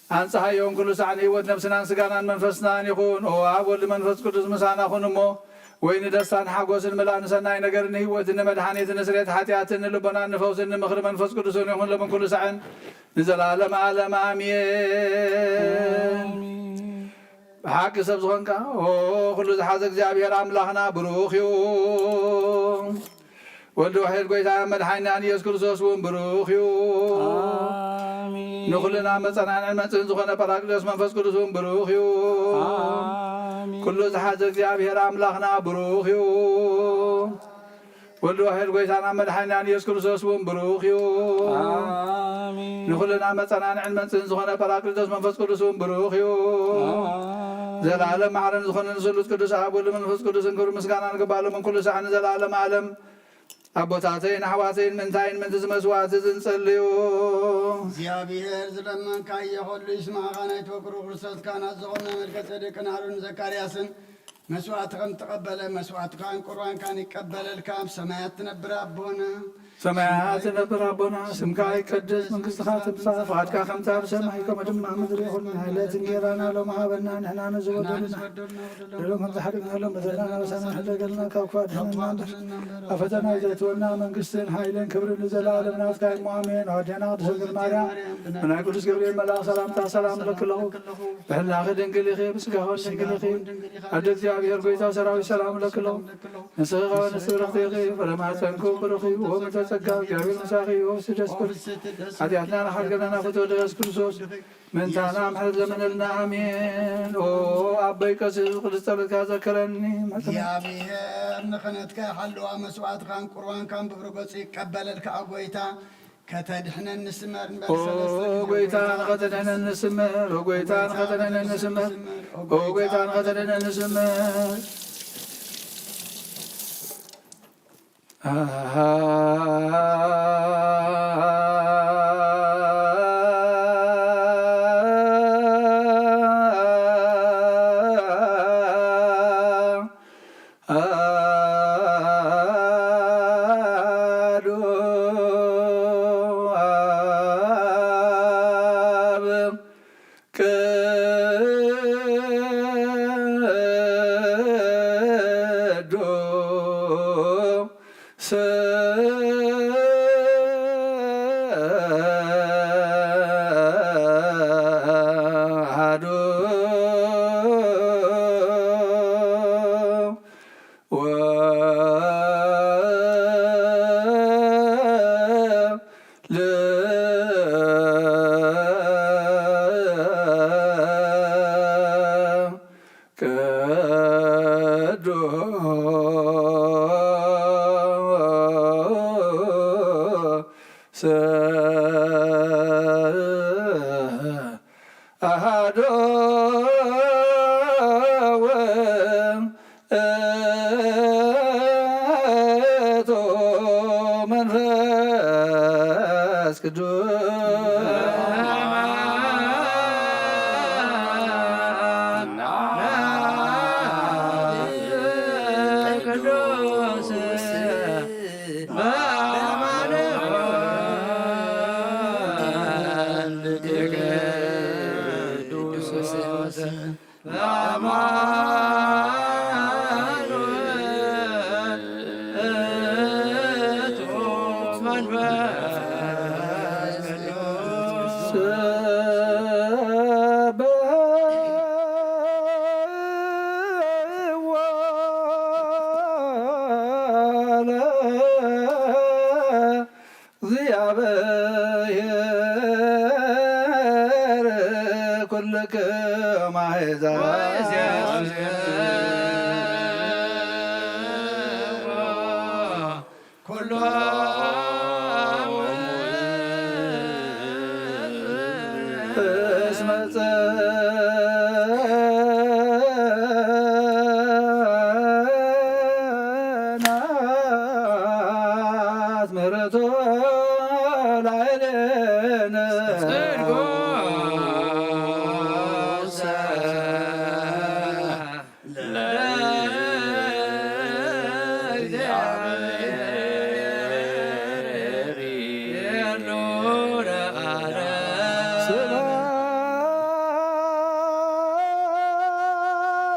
ኣንጽሃዮም ኩሉ ሳዕ ንህይወት ነብስናን ስጋናን መንፈስናን ይኹን። ኦ ኣብ ወልድ መንፈስ ቅዱስ ምሳና ኩን እሞ፣ ወይ ንደስታን ሓጎስን ምላእ ንሰናይ ነገርን ንህይወትን ንመድሓኒትን ንስሬት ሓጢኣትን ንልቦናን ንፈውስን ንምኽሪ መንፈስ ቅዱስን ይኹን ሎምን ኩሉ ሳዕን ንዘለዓለም ዓለም ኣሜን። ብሓቂ ሰብ ዝኾንካ ኦ ኩሉ ዝሓዘ እግዚኣብሔር ኣምላኽና ብሩኽ እዩ። ወልድ ዋሕድ ጎይታናን መድሓኒናን ኢየሱስ ክርስቶስ እውን ብሩኽ እዩ። ኣሜን። ንኹልና መጸናንዕን መጽእን ዝኾነ ጳራቅሊጦስ መንፈስ ቅዱስ እውን ብሩኽ እዩ። ኣሜን። ኩሉ ዝሓዘ እግዚኣብሔር ኣምላኽና ብሩኽ እዩ። ወልድ ዋሕድ ጎይታናን መድሓኒናን ኢየሱስ ክርስቶስ እውን ብሩኽ እዩ። ኣሜን። ንኹልና መጸናንዕን መጽእን ዝኾነ ጳራቅሊጦስ መንፈስ ቅዱስ እውን ብሩኽ እዩ። ኣሜን። ዘላለም ማሕረን ዝኾነ ንስሉስ ቅዱስ ኣብ ወልድ መንፈስ ቅዱስን ክብሪ ምስጋናን ክባሎምን ኩሉ ሳዕ ንዘላለም ዓለም። ኣቦታተይን ኣሕዋተይን ምንታይን ምንቲ ዝመስዋዕቲ ዝንጸልዩ እግዚኣብሔር ዝለመንካዮ ኹሉ ይስማዕኻ። ናይ ተወክሮ ክርስቶስ ካህናት ዝኾኑ ናይ መልከ ጼዴቅን ኣሮን ዘካርያስን መስዋዕቲ ከም ተቐበለ መስዋዕትካን ቁርባንካን ይቀበለልካ። ኣብ ሰማያት ትነብር ኣቦና ሰማያት ትነብር ኣቦና ስምካ ይቀደስ መንግስትኻ ትምጻእ ፈቃድካ ከምቲ ኣብ ሰማይ ከምኡ ድማ ኣብ ምድሪ ይኹን። ዕለት እንጌራና ሎም ሃበና ንሕና ንዝበደሉና ንበደሉና በደሎም ከም ዝሓደግናሎም በደልና ናበሳና ሕደገልና ካብ ክፉእ ኣድሕነና እምበር ኣብ ፈተና ኣይተእትወና። መንግስትን ሓይልን ክብርን ንዘለኣለም ናትካ እሞ ኣሜን። ኣዴና ቅድስት ድንግል ማርያም ብናይ ቅዱስ ገብርኤል መልኣክ ሰላምታ ሰላም እለኪ ኣለኹ። ብሕላኺ ድንግል ኢኺ፣ ብስጋኺ እውን ድንግል ኢኺ። ኣደ እግዚኣብሔር ጎይታ ሰራዊት ሰላም እለኪ ኣለኹ። ንስኺ ከኣ ንስቲ ብርኽቲ ኢኺ፣ ፍረ ማህፀንኪ እውን ብሩኽ እዩ። ኦም እተጸጋ እግዚኣብሔር ምሳኺ እዩ። ኦፍሲ ደስ በል ሓጢኣትና ንሓድገና ናፍቶ ድረስ ክርስቶስ ምእንታና ምሕረት ለምነልና ኣሜን። ኦ ኣቦይ ቀሲስ ቅዱስ ጸሎትካ ዘከረኒ ምሕረትና እግዚኣብሔር ንኽነትካ ይሓልዋ መስዋዕትካን ቁርባንካን ብብርገጹ ይቀበለልካ ጎይታ ከተድሕነኒ ስመር ንበል ኦ ሰለስተ ግዜ ጎይታ ጎይታ ንኸተድሕነኒ ስመር ኦ ጎይታ ንኸተድሕነኒ ስመር ኦ ጎይታ ንኸተድሕነኒ ስመር።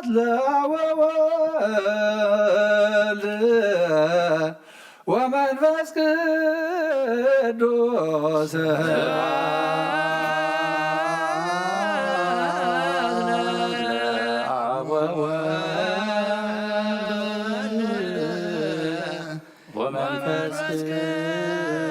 ለወወልድ ወመንፈስ ቅዱስ ወመንፈስ ቅዱስ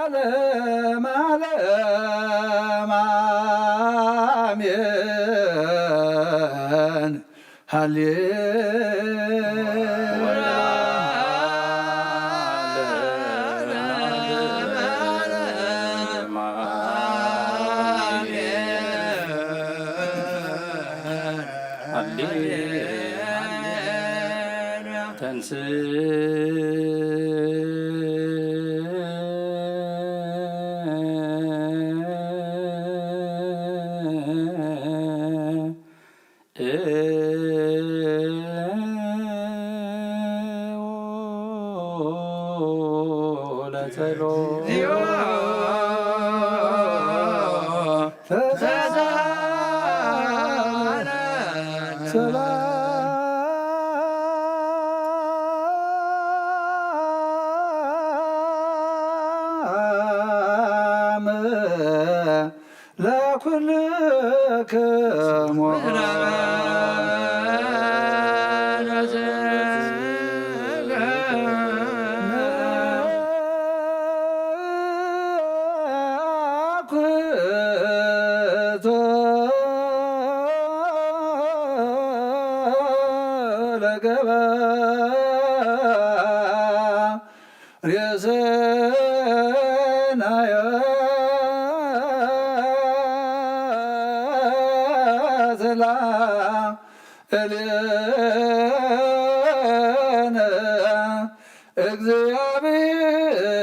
ወለዓለመ ዓለም አሜን። ሃሌ ተንስ ሰላም ለኩልክሙ ኩቶ ለገበ ርእስናየትላ እሌነ።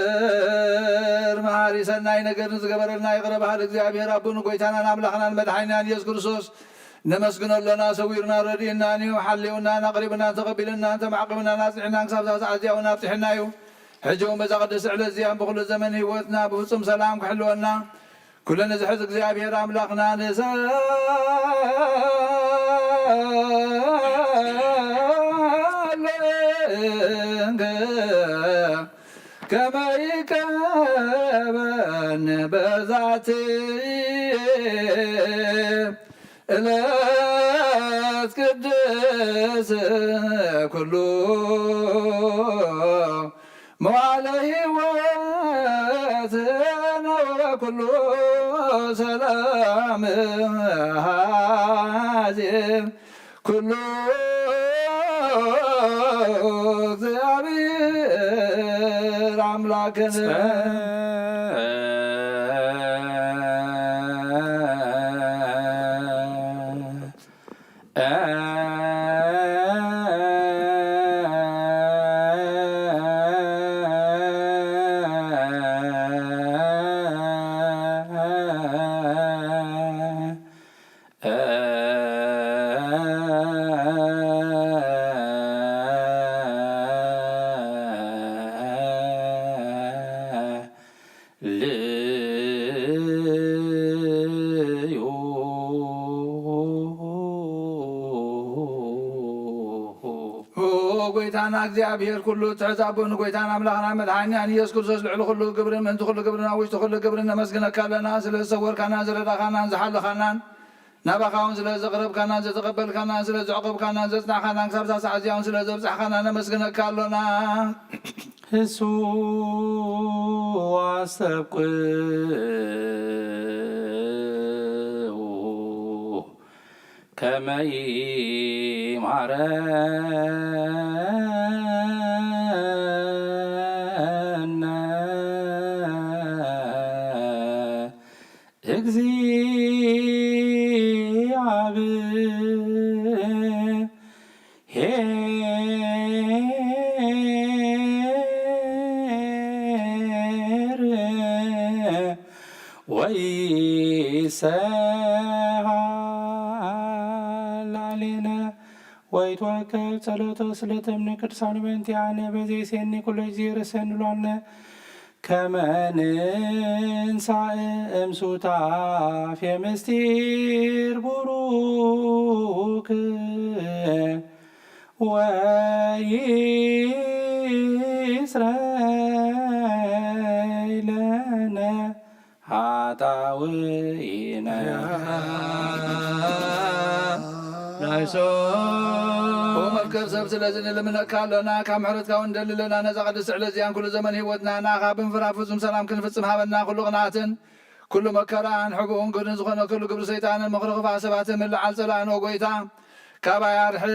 እግዚኣብሔር መሓሪ ሰናይ ነገር ንዝገበረልና ይቕረ በሃል እግዚኣብሔር ኣቦን ጎይታናን ኣምላኽናን መድሓኒናን ኢየሱስ ክርስቶስ ነመስግኖ ኣሎና። ሰዊሩና ረድኡናን እዩ፣ ሓልዩናን ኣቕሪቡናን ተቐቢሉናን ተማዕቂቡናን ኣጽኒዕናን ክሳብ እዛ ሰዓት እዚኣ እውን ኣብጺሑና እዩ። ሕጂ እውን በዛ ቅድስቲ ዕለት እዚኣ ብኹሉ ዘመን ህይወትና ብፍጹም ሰላም ክሕልወና ኩሉ ንዝሕዝ እግዚኣብሔር ኣምላኽና ንሰልምከ ከመ ይቀበን በዛቲ እለት ቅድስ ኩሉ መዋለ ሕይወት ወኩሉ ሰላም ሃዜ ኩሉ እግዚኣብሔር ኣምላክን ልዩ። ኦ ጎይታና እግዚኣብሔር ኩሉ ትሕት ኣቦ ንጎይታን ኣምላኽና መድሓኒናን ኢየሱስ ክርስቶስ ልዕሊ ኩሉ ግብርን ምእንቲ ኩሉ ግብርን ኣብ ውሽጢ ኩሉ ግብርን ነመስግነካ ኣለና። ስለ ዝሰወርካናን ዝረዳኻናን ዝሓለኻናን ናባኻ እውን ስለ ዘቕረብካናን ዘተቐበልካናን ስለ ዘዕቆብካናን ዘጽናሕካናን ክሳብ እዛ ሰዓት እዚኣ እውን ስለ ዘብጻሕካና ነመስግነካ ኣሎና። እሱ ኣስተብቅዑ ከመ ይምሃረነ እግዚአ ኄር ወይሰዓል ላዕሌነ ወይትወከል ጸሎቶ ስለተምኒ ቅዱሳን መንቲያነ በዘይሴኒ ኩሎ ጊዜ ርእሰን ብሎነ ከመ ንንሳእ እምሱታፌ ምስጢር ቡሩክ ወይስረይ ለነ ኃጣውኢነ። ናይሶ መፍቀር ሰብ ስለዚ ንልምነካ ኣለና፣ ካብ ምሕረትካ እውን ንደሊ ኣለና። ነዛ ቅድስቲ ዕለት እዚኣን ኩሉ ዘመን ህይወትና ንኣኻ ብምፍራድ ፍጹም ሰላም ክንፍጽም ሃበና። ኩሉ ቅንኣትን ኩሉ መከራን ሕቡእን ግህድን ዝኾነ ኩሉ ግብሪ ሰይጣንን ምኽሪ ክፉኣት ሰባትን ምልዓል ጸላእን፣ ኦ ጎይታ፣ ካባይ ኣርሕቕ፣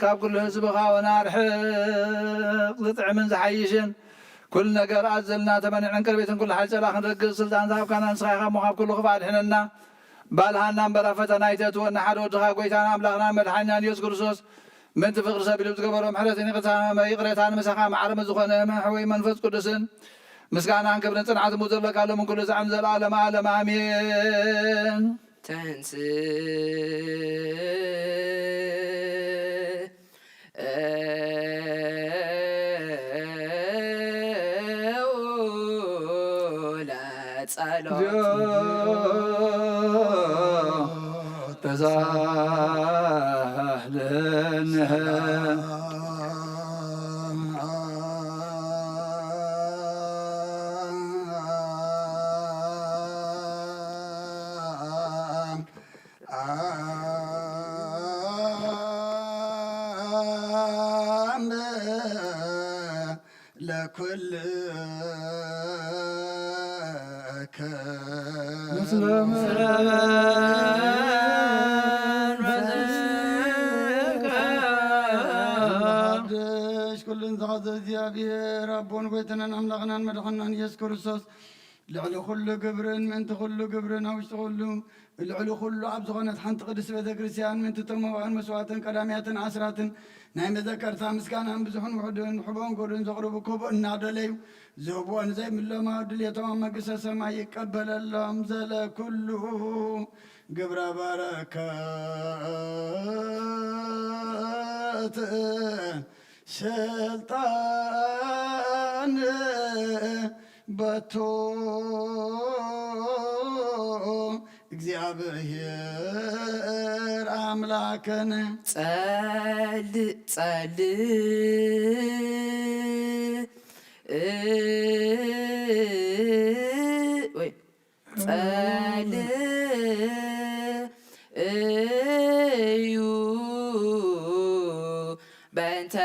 ካብ ኩሉ ህዝብኻ እውን ኣርሕቕ። ዝጥዕምን ዝሓይሽን ኩሉ ነገር ኣዘልና ተመኒዕን ቅርቤትን ኩሉ ሓይሊ ጸላእ ክንረግጽ ስልጣን ዝሃብካና ንስኻ ኢኻ እሞ፣ ካብ ኩሉ ክፉእ ኣድሕነና። ባልሃና እምበር ኣብ ፈተና ኣይተእትወና። ሓደ ወድኻ ጎይታና ኣምላኽና መድሓኒናን ኢየሱስ ክርስቶስ ምእንቲ ፍቕሪ ሰብ ኢሉ ዝገበሮ ምሕረትን ይቕሬታን፣ ይቕሬታን ምሳኻ ማዕረ ምስ ዝኾነ መሕወይ መንፈስ ቅዱስን ምስጋናን ክብርን ጽንዓትን ዘለካ ሎምን ኩሉ ዛዕን ዘለዓለመ ዓለም ኣሜን። ተንስ ለጸሎት። ለኩልከ ምስለ ሓድሽ ኩሉን ዝሓዘ እግዚኣብሔር ኣቦን ጎይታናን ኣምላኽናን መድሓናን ኢየሱስ ክርስቶስ ልዕሊ ኩሉ ግብርን ምእንቲ ኩሉ ግብርን ኣብ ውሽጢ ኩሉ ልዕሊ ኩሉ ኣብ ዝኾነት ሓንቲ ቅድስቲ ቤተ ክርስቲያን ምእንቲ እቶም መባእን መስዋዕትን ቀዳምያትን ዓስራትን ናይ መዘከርታ ምስጋናን ብዙሕን ውሑድን ሕቦን ጎድን ዘቕርቡ ክቡእ እናደለዩ ዝህብዎ ንዘይምለማ ድልየቶም ኣብ መንግስተ ሰማይ ይቀበለሎም። ዘለ ኩሉ ግብረ በረከት ስልጣን በቱ እግዚኣብሔር ኣምላክን ጸል ጸል ወይ ጸል እዩ በእንተ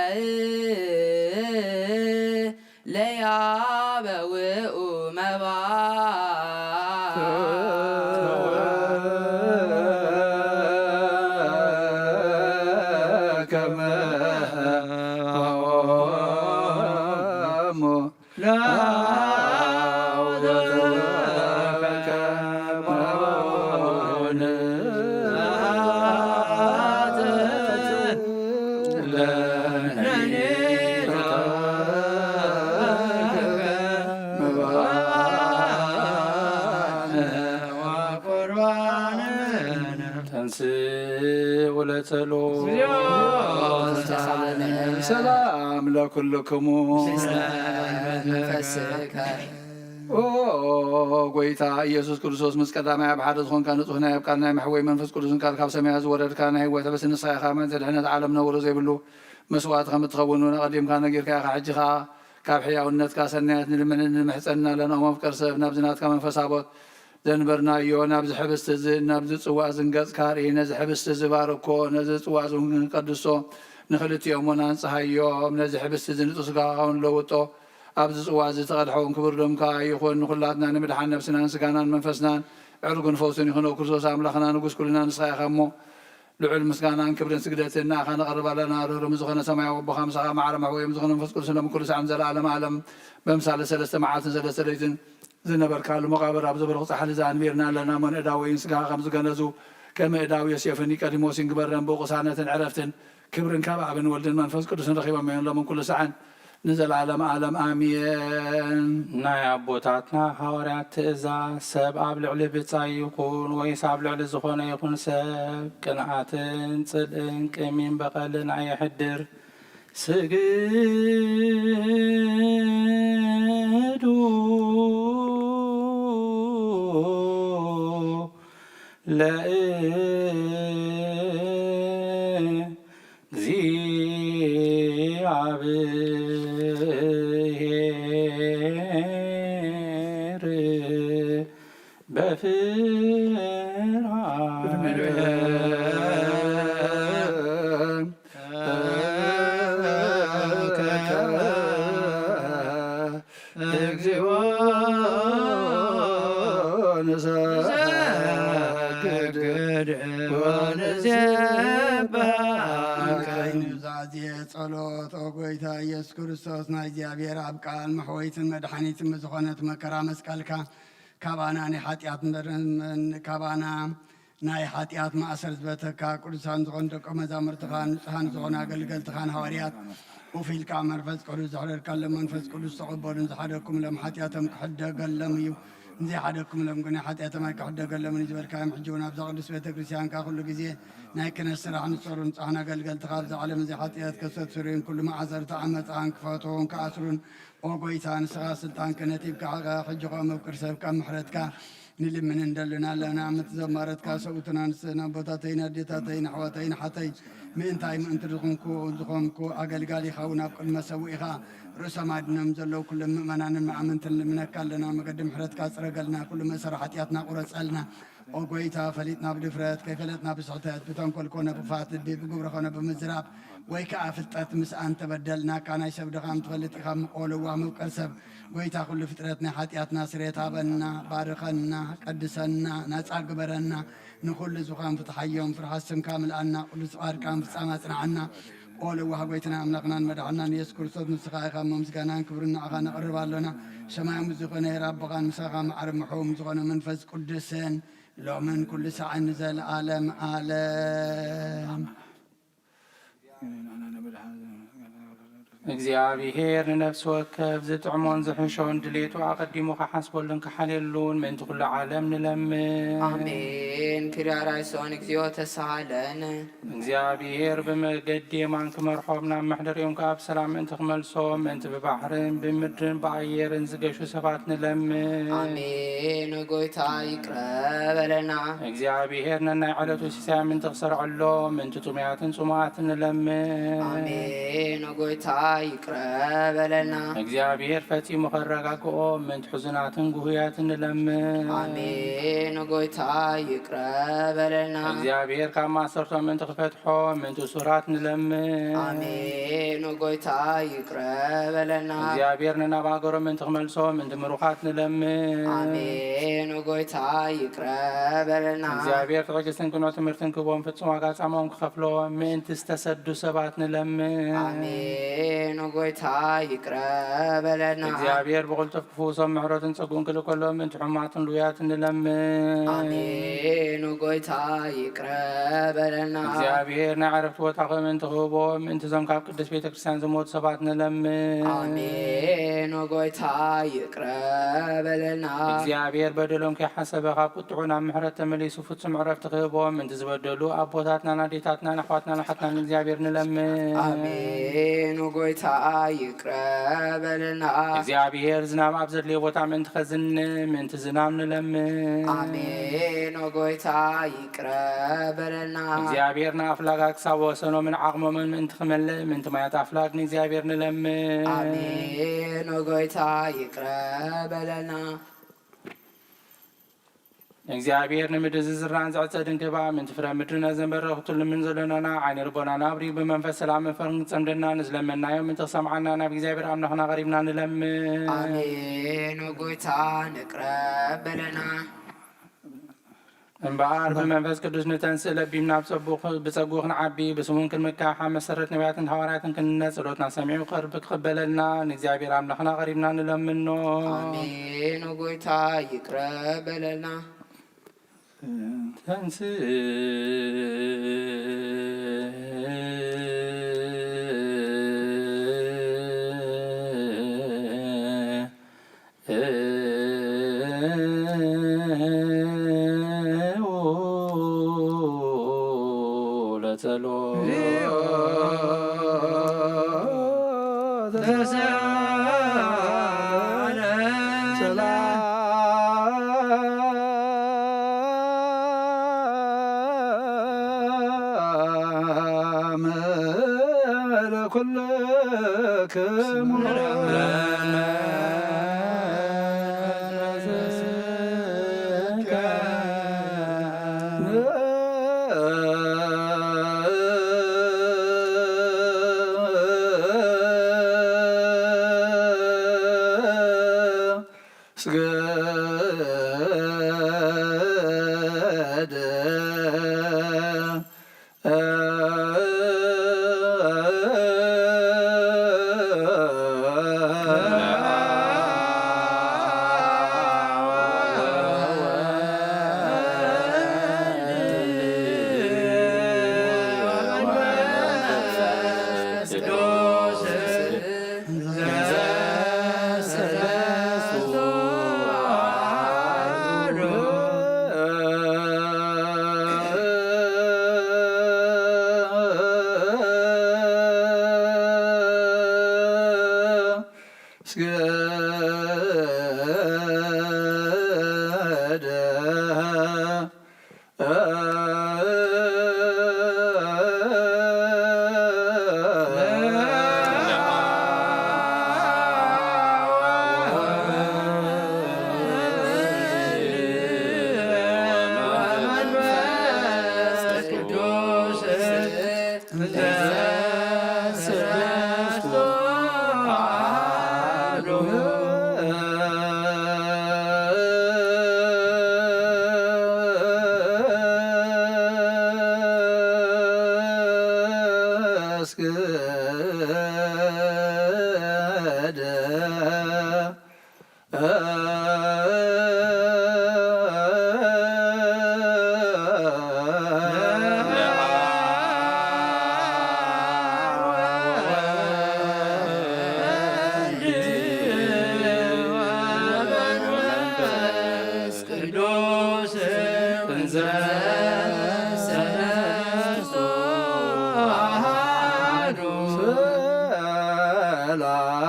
ለያበውኡ መባ ከመ ተንሥኡ ለጸሎት። ሰላም ለኩልክሙ። ኦ ጎይታ ኢየሱስ ክርስቶስ፣ ምስ ቀዳማይ ኣብ ሓደ ዝኾንካ ንጹሕ ናይ ኣብ ቃል ናይ መሕወይ መንፈስ ቅዱስን ቃል ካብ ሰማያት ዝወረድካ ናይ ህይወት ሕብስቲ ንስኻ ኢኻ። ምእንቲ ድሕነት ዓለም ነውሪ ዘይብሉ መስዋዕቲ ከም እትኸውን እውን ኣቐዲምካ ነጊርካ ኢኻ። ሕጂ ኸኣ ካብ ሕያውነትካ ሰናያት ንልምን ንምሕጸን ኣለና። ኦ መፍቀር ሰብ፣ ናብዚ ናትካ መንፈስ ሃቦት ዘንበርናዮ ናብዚ ሕብስቲ እዚ ናብዚ ጽዋ እዚ ንገጽካ ኣርኢ። ነዚ ሕብስቲ እዚ ባርኮ፣ ነዚ ጽዋ እዚ እውን ቀድሶ፣ ንኽልቲኦም እውን ኣንጽሃዮም። ነዚ ሕብስቲ እዚ ንጹህ ስጋኻ እውን ለውጦ። ኣብዚ ጽዋ እዚ ተቐድሐ እውን ክቡር ደምካ ይኹን። ንኹላትና ንምድሓን ነብስናን ስጋናን መንፈስናን ዕርጉን ፈውስን ይኹን። ኦ ክርስቶስ ኣምላኽና ንጉስ ኩልና ንስኻ ኢኻ እሞ፣ ልዑል ምስጋናን ክብርን ስግደትን ንኣኻ ነቕርብ ኣለና። ርህሩም ዝኾነ ሰማያዊ ኣቦኻ ምሳኻ ማዕረ መሕወዮም ዝኾነ መንፈስ ቅዱስ ሎም ኩሉ ሳዕን ዘለዓለም ዓለም በምሳሌ ሰለስተ መዓልትን ሰለስተ ለይትን ዝነበርካሉ መቓብር ኣብ ዝብርቕ ጻሕሊ ዘኣንቢርና ኣለና። እሞ ንእዳወይን ስጋኻ ከም ዝገነዙ፣ ከም እዳው ዮሴፍን ኒቆዲሞስን ግበረን። ብቕሳነትን ዕረፍትን ክብርን ካብ ኣብን ወልድን መንፈስ ቅዱስን ረኺቦም እዮም፣ ሎምን ኩሉ ሰዓን ንዘለዓለም ዓለም ኣሜን። ናይ ኣቦታትና ሃዋርያት ትእዛዝ፣ "ሰብ ኣብ ልዕሊ ብጻይ ይኹን ወይስ ኣብ ልዕሊ ዝኾነ ይኹን ሰብ ቅንኣትን ጽልእን ቅሚን በቐልን ኣየሕድር። ስግዱ ለእግዚኣብሔር በፍርሃት እግዚኦ ንሰግድ ወንሴብሐከ። ኑዛዜ ጸሎት። ኦ ጎይታ ኢየሱስ ክርስቶስ፣ ናይ እግዚኣብሔር ኣብ ቃል መሕወይትን መድሓኒትን ብዝኾነት መከራ መስቀልካ ካባና ናይ ሓጢኣት ምበርን ካባና ናይ ሓጢኣት ማእሰር ዝበተካ፣ ቅዱሳን ዝኾኑ ደቀ መዛሙርትኻን ንጹሃን ዝኾኑ ኣገልገልትኻን ሃዋርያት፣ ኮፍ ኢልካ መንፈስ ቅዱስ ዘሕደርካሎም፣ መንፈስ ቅዱስ ተቐበሉን ዝሓደግኩምሎም ሓጢኣቶም ክሕደገሎም እዩ፣ ንዘይሓደግኩምሎም ግን ሓጢኣቶም ኣይክሕደገሎምን እዩ ዝበልካዮም፣ ሕጂ እውን ኣብዛ ቅዱስ ቤተ ክርስቲያንካ ኩሉ ግዜ ናይ ክህነት ስራሕ ንሰሩ ንጹሃን ኣገልገልትኻ ኣብዛ ዓለም እዚ ሓጢኣት ከሰትስሩን ኩሉ መኣሰርቲ ዓመፃን ክፈትሑን ክኣስሩን፣ ኦ ጎይታ፣ ንስኻ ስልጣን ክህነት ሂብካ፣ ሕጂ ኸኣ መፍቅር ሰብ ካብ ምሕረትካ ንልምን እንደልን ኣለና። ምትዘማረትካ ሰብኡትን ኣንስትን ኣቦታተይን ኣዴታተይን ኣሕዋተይን ሓተይ ምእንታይ ምእንቲ ዝኾንኩ ዝኾንኩ ኣገልጋሊኻ እውን ኣብ ቅድመ ሰብኡ ኢኻ። ርእሶም ኣድኖም ዘለዉ ኩሎም ምእመናንን መኣመንትን ልምነካ ኣለና። መገዲ ምሕረትካ ጽረገልና። ኩሉ መእሰሪ ሓጢኣትና ቁረጸልና። ኦ ጎይታ፣ ፈሊጥና ብድፍረት፣ ከይፈለጥና ብስሕተት፣ ብተንኮል ኮነ ብክፋት ልቢ፣ ብግብሪ ኮነ ብምዝራብ፣ ወይ ከኣ ፍልጠት ምስ ኣንተበደልናካ፣ ናይ ሰብ ድኻም ትፈልጥ ኢኻ እሞ፣ ኦ ለዋህ መፍቀር ሰብ፣ ጎይታ ኩሉ ፍጥረት ናይ ሓጢኣትና ስርየት ሃበና፣ ባርኸና፣ ቀድሰና፣ ናጻ ግበረና፣ ንኹሉ ዝኻን ፍትሓዮም፣ ፍርሃት ስምካ ምልኣና፣ ቅዱስ ፍቓድካ ምፍጻም ኣጽንዓና። ኦ ለዋህ ጎይትናን ኣምላኽናን መድሓናን ኢየሱስ ክርስቶስ፣ ንስኻ ኢኻ እሞ ምስጋናን ክብርን ንዓኻ ነቕርብ ኣሎና። ሰማያዊ ዝኾነ ሄር ኣቦኻን ምሳኻ መዓር ምሕውም ዝኾነ መንፈስ ቅዱስን ሎምን ኩሉ ሳዕን ንዘለዓለም ዓለም። እግዚኣብሔር ንነፍሲ ወከፍ ዝጥዕሞን ዝሕሾን ድሌቱ ኣቐዲሙ ክሓስበሉን ክሓልየሉን ምእንቲ ኩሉ ዓለም ንለምን። ኣሜን። ኪርያራይሶን እግዚኦ ተሳሃለን። እግዚኣብሔር ብመገዲ የማን ክመርሖም፣ ናብ መሕደሪኦም ከኣ ብሰላም ምእንቲ ክመልሶም፣ ምእንቲ ብባሕርን ብምድርን ብኣየርን ዝገሹ ሰባት ንለምን። ኣሜን። ጎይታ ይቅረ በለና። እግዚኣብሔር ነናይ ዕለቱ ሲሳይ ምእንቲ ክሰርዐሎም፣ ምእንቲ ጥሙያትን ጽሙኣትን ንለምን። ኣሜን። ጎይታ ይቅረ በለና። እግዚኣብሔር ፈጺሙ ከረጋግኦም፣ ምእንቲ ሕዙናትን ጉሁያትን ንለምን። ኣሜን። ጎይታ ይቅረ በለልና። እግዚኣብሔር ካብ ማእሰርቶም ምእንቲ ክፈትሖም፣ ምእንቲ እሱራት ንለምን። ኣሜን። ጎይታ ይቅረ በለልና። እግዚኣብሔር ንናብ ሃገሮም ምእንቲ ክመልሶም፣ ምእንቲ ምሩኻት ንለምን። ኣሜን። ጎይታ ይቅረ በለልና። እግዚኣብሔር ትዕግስትን ቅኑዕ ትምህርትን ክህቦም፣ ፍጹም ዋጋ ጻማኦም ክኸፍሎም፣ ምእንቲ ዝተሰዱ ሰባት ንለምን። ኣሜን። ጎይታ ይቅረ በለልና። እግዚኣብሔር ብቕልጡፍ ክፍውሶም ምሕረቱን ጸግኡን ክልእከሎም ምእንቲ ሕሙማትን ድውያትን ንለምን። ኣሜን። ጎይታ ይቅረ በለልና። እግዚኣብሔር ናይ ዕረፍቲ ቦታ ከምእንቲ ክህቦም ምእንቲ እዞም ካብ ቅድስት ቤተ ክርስቲያን ዝሞቱ ሰባት ንለምን። ኣሜን። ጎይታ ይቅረ በለልና። እግዚኣብሔር በደሎም ከይሓሰበ ካብ ቁጥዑ ናብ ምሕረት ተመሊሱ ፍጹም ዕረፍቲ ክህቦም ምእንቲ ዝበደሉ ኣቦታትናን ኣዴታትናን ኣሕዋትናን ኣሓትናን እግዚኣብሔር ንለምን። ኣሜን። ጎይታ ይቅረ በለልና። እግዚኣብሔር ዝናም ኣብ ዘድልዮ ቦታ ምእንቲ ከዝንም ምእንቲ ዝናም ንለምን። ኣሜን። ጎይታ ይቅረ በለልና። እግዚኣብሔር ንኣፍላጋ ክሳብ ወሰኖምን ዓቕሞምን ምእንቲ ክመልእ ምእንቲ ማያት ኣፍላግ ንእግዚኣብሔር ንለምን። ኣሜን። ጎይታ ይቅረ በለልና። እግዚኣብሔር ንምድሪ ዝዝራን ዝዕጸድን ክህባ ምእንቲ ፍረ ምድሪ ነዘን በረኽቱ ልምን ዘሎናና ዓይኒ ልቦናና ኣብሪሁ ብመንፈስ ሰላም መፈርን ክጸምደና ንዝለመናዮ ምእንቲ ክሰምዓና ናብ እግዚኣብሔር ኣምላኽና ቀሪብና ንለምን። ኣሜን። ጎይታ ንቅረ በለና። እምበኣር ብመንፈስ ቅዱስ ንተንስእ፣ ለቢምና ብጸጉ-፣ ብጸጉ ክንዓቢ፣ ብስሙን ክንምካሕ፣ ኣብ መሰረት ነቢያትን ሃዋርያትን ክንነ ጸሎትና ሰሚዑ ክቕርብ ክቕበለልና ንእግዚኣብሔር ኣምላኽና ቀሪብና ንለምኖ። ኣሜን። ጎይታ ይቅረ በለልና። ተንስእ ለጸሎት ለኩልክሙ ስገደ ቅዱስ እንዘ ሰለስቱ አሐዱ። ሰላም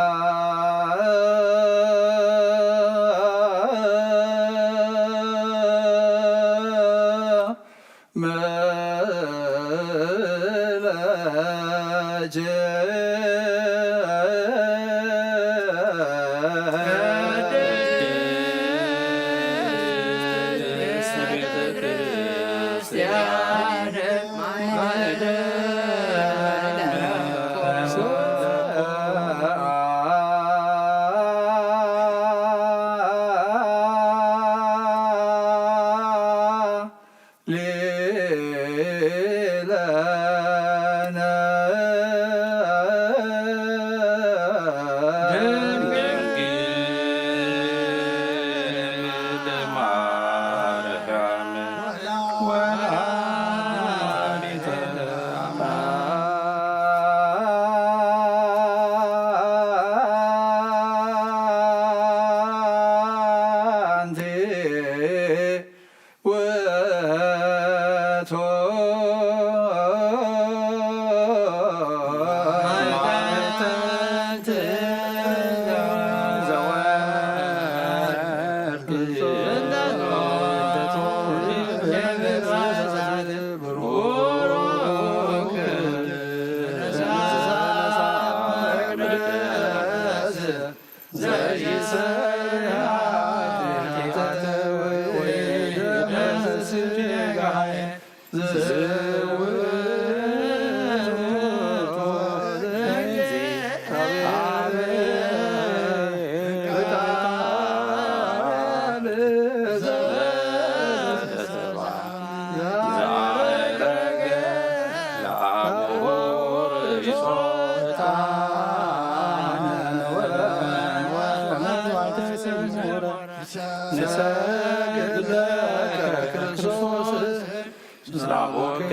ምስለ አቡኪ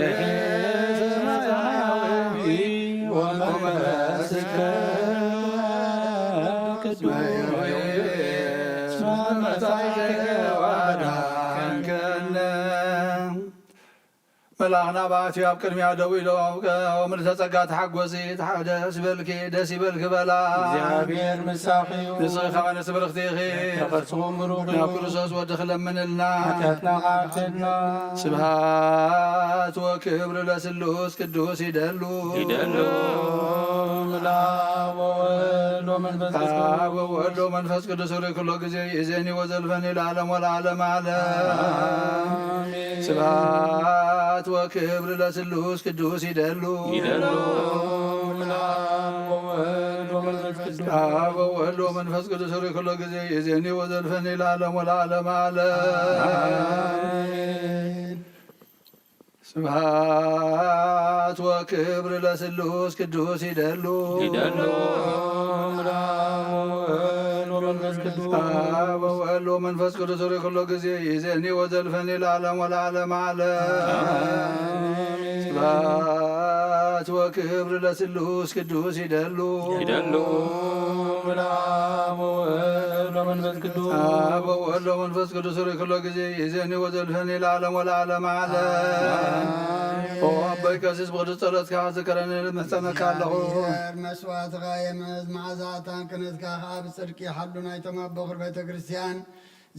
ዘበሰማያዊ ወመንፈስከ ቅዱስ መጻእከ ወአድኃንከነ። መልኣኽና በኣትዩ ኣብ ቅድሚያ ደው ኢሎም፣ "ምልዕተ ጸጋ ተሓጎሲ፣ ደስ ይበልኪ፣ ደስ ይበልኪ" በላ። እግዚኣብሔር ምሳኺ እዩ። ንስኺ ከማን ብርኽቲ ኢኺ። ተኸስኹም ብሩኽ እዩ። ናብ ክርስቶስ ወድኺ ለምንልና። ሓጢኣትና ከዓርተልና። ስብሐት ወክብር ለስሉስ ቅዱስ ይደሉ። ይደሉ። ለአብ ወወልድ ወመንፈስ ቅዱስ። አብ ወወልድ ወመንፈስ ቅዱስ ርኢኩሎ ጊዜ ይእዜኒ ወዘልፈኒ ለዓለም ወለዓለም ዓለም። አሜን። ስብሐት ወክብር ለስሉስ ቅዱስ ይደሉ። ይደሉ። ለአብ ወወልድ ወመንፈስ ቅዱስ። አብ ወወልድ ወመንፈስ ቅዱስ ርኢኩሎ ጊዜ ይእዜኒ ወዘልፈኒ ለዓለም ወለዓለም ዓለም። አሜን። ስብሐት ወክብር ለስሉስ ቅዱስ ይደሉ። ይደሉ። ለአብ ወወልድ ወመንፈስ ቅዱስ። አብ ወወልድ ወመንፈስ ቅዱስ ርኢኩሎ ጊዜ ይእዜኒ ወዘልፈኒ ለዓለም ወለዓለም ዓለም። አሜን። ስብሐት ወክብር ለስሉስ ቅዱስ ይደሉ። ይደሉ። ለአብ ወወልድ ወመንፈስ ቅዱስ። አብ ወወልድ ወመንፈስ ቅዱስ ርኢኩሎ ጊዜ ይእዜኒ ወዘልፈኒ ለዓለም ወለዓለም ዓለም። አሜን። ኦ ኣቦይ ቀሲስ ብቕዱስ ጸሎትካ ዝከረኒ ልምሕጸነካ ኣለኹ። እግዚኣብሔር መስዋዕትኻ የምሕጽ፣ መዓዛ ዕጣን ክህነትካ ኸዓ ብጽድቂ ይሓሉ። ናይቶም ኣቦ ኹር ቤተ ክርስቲያን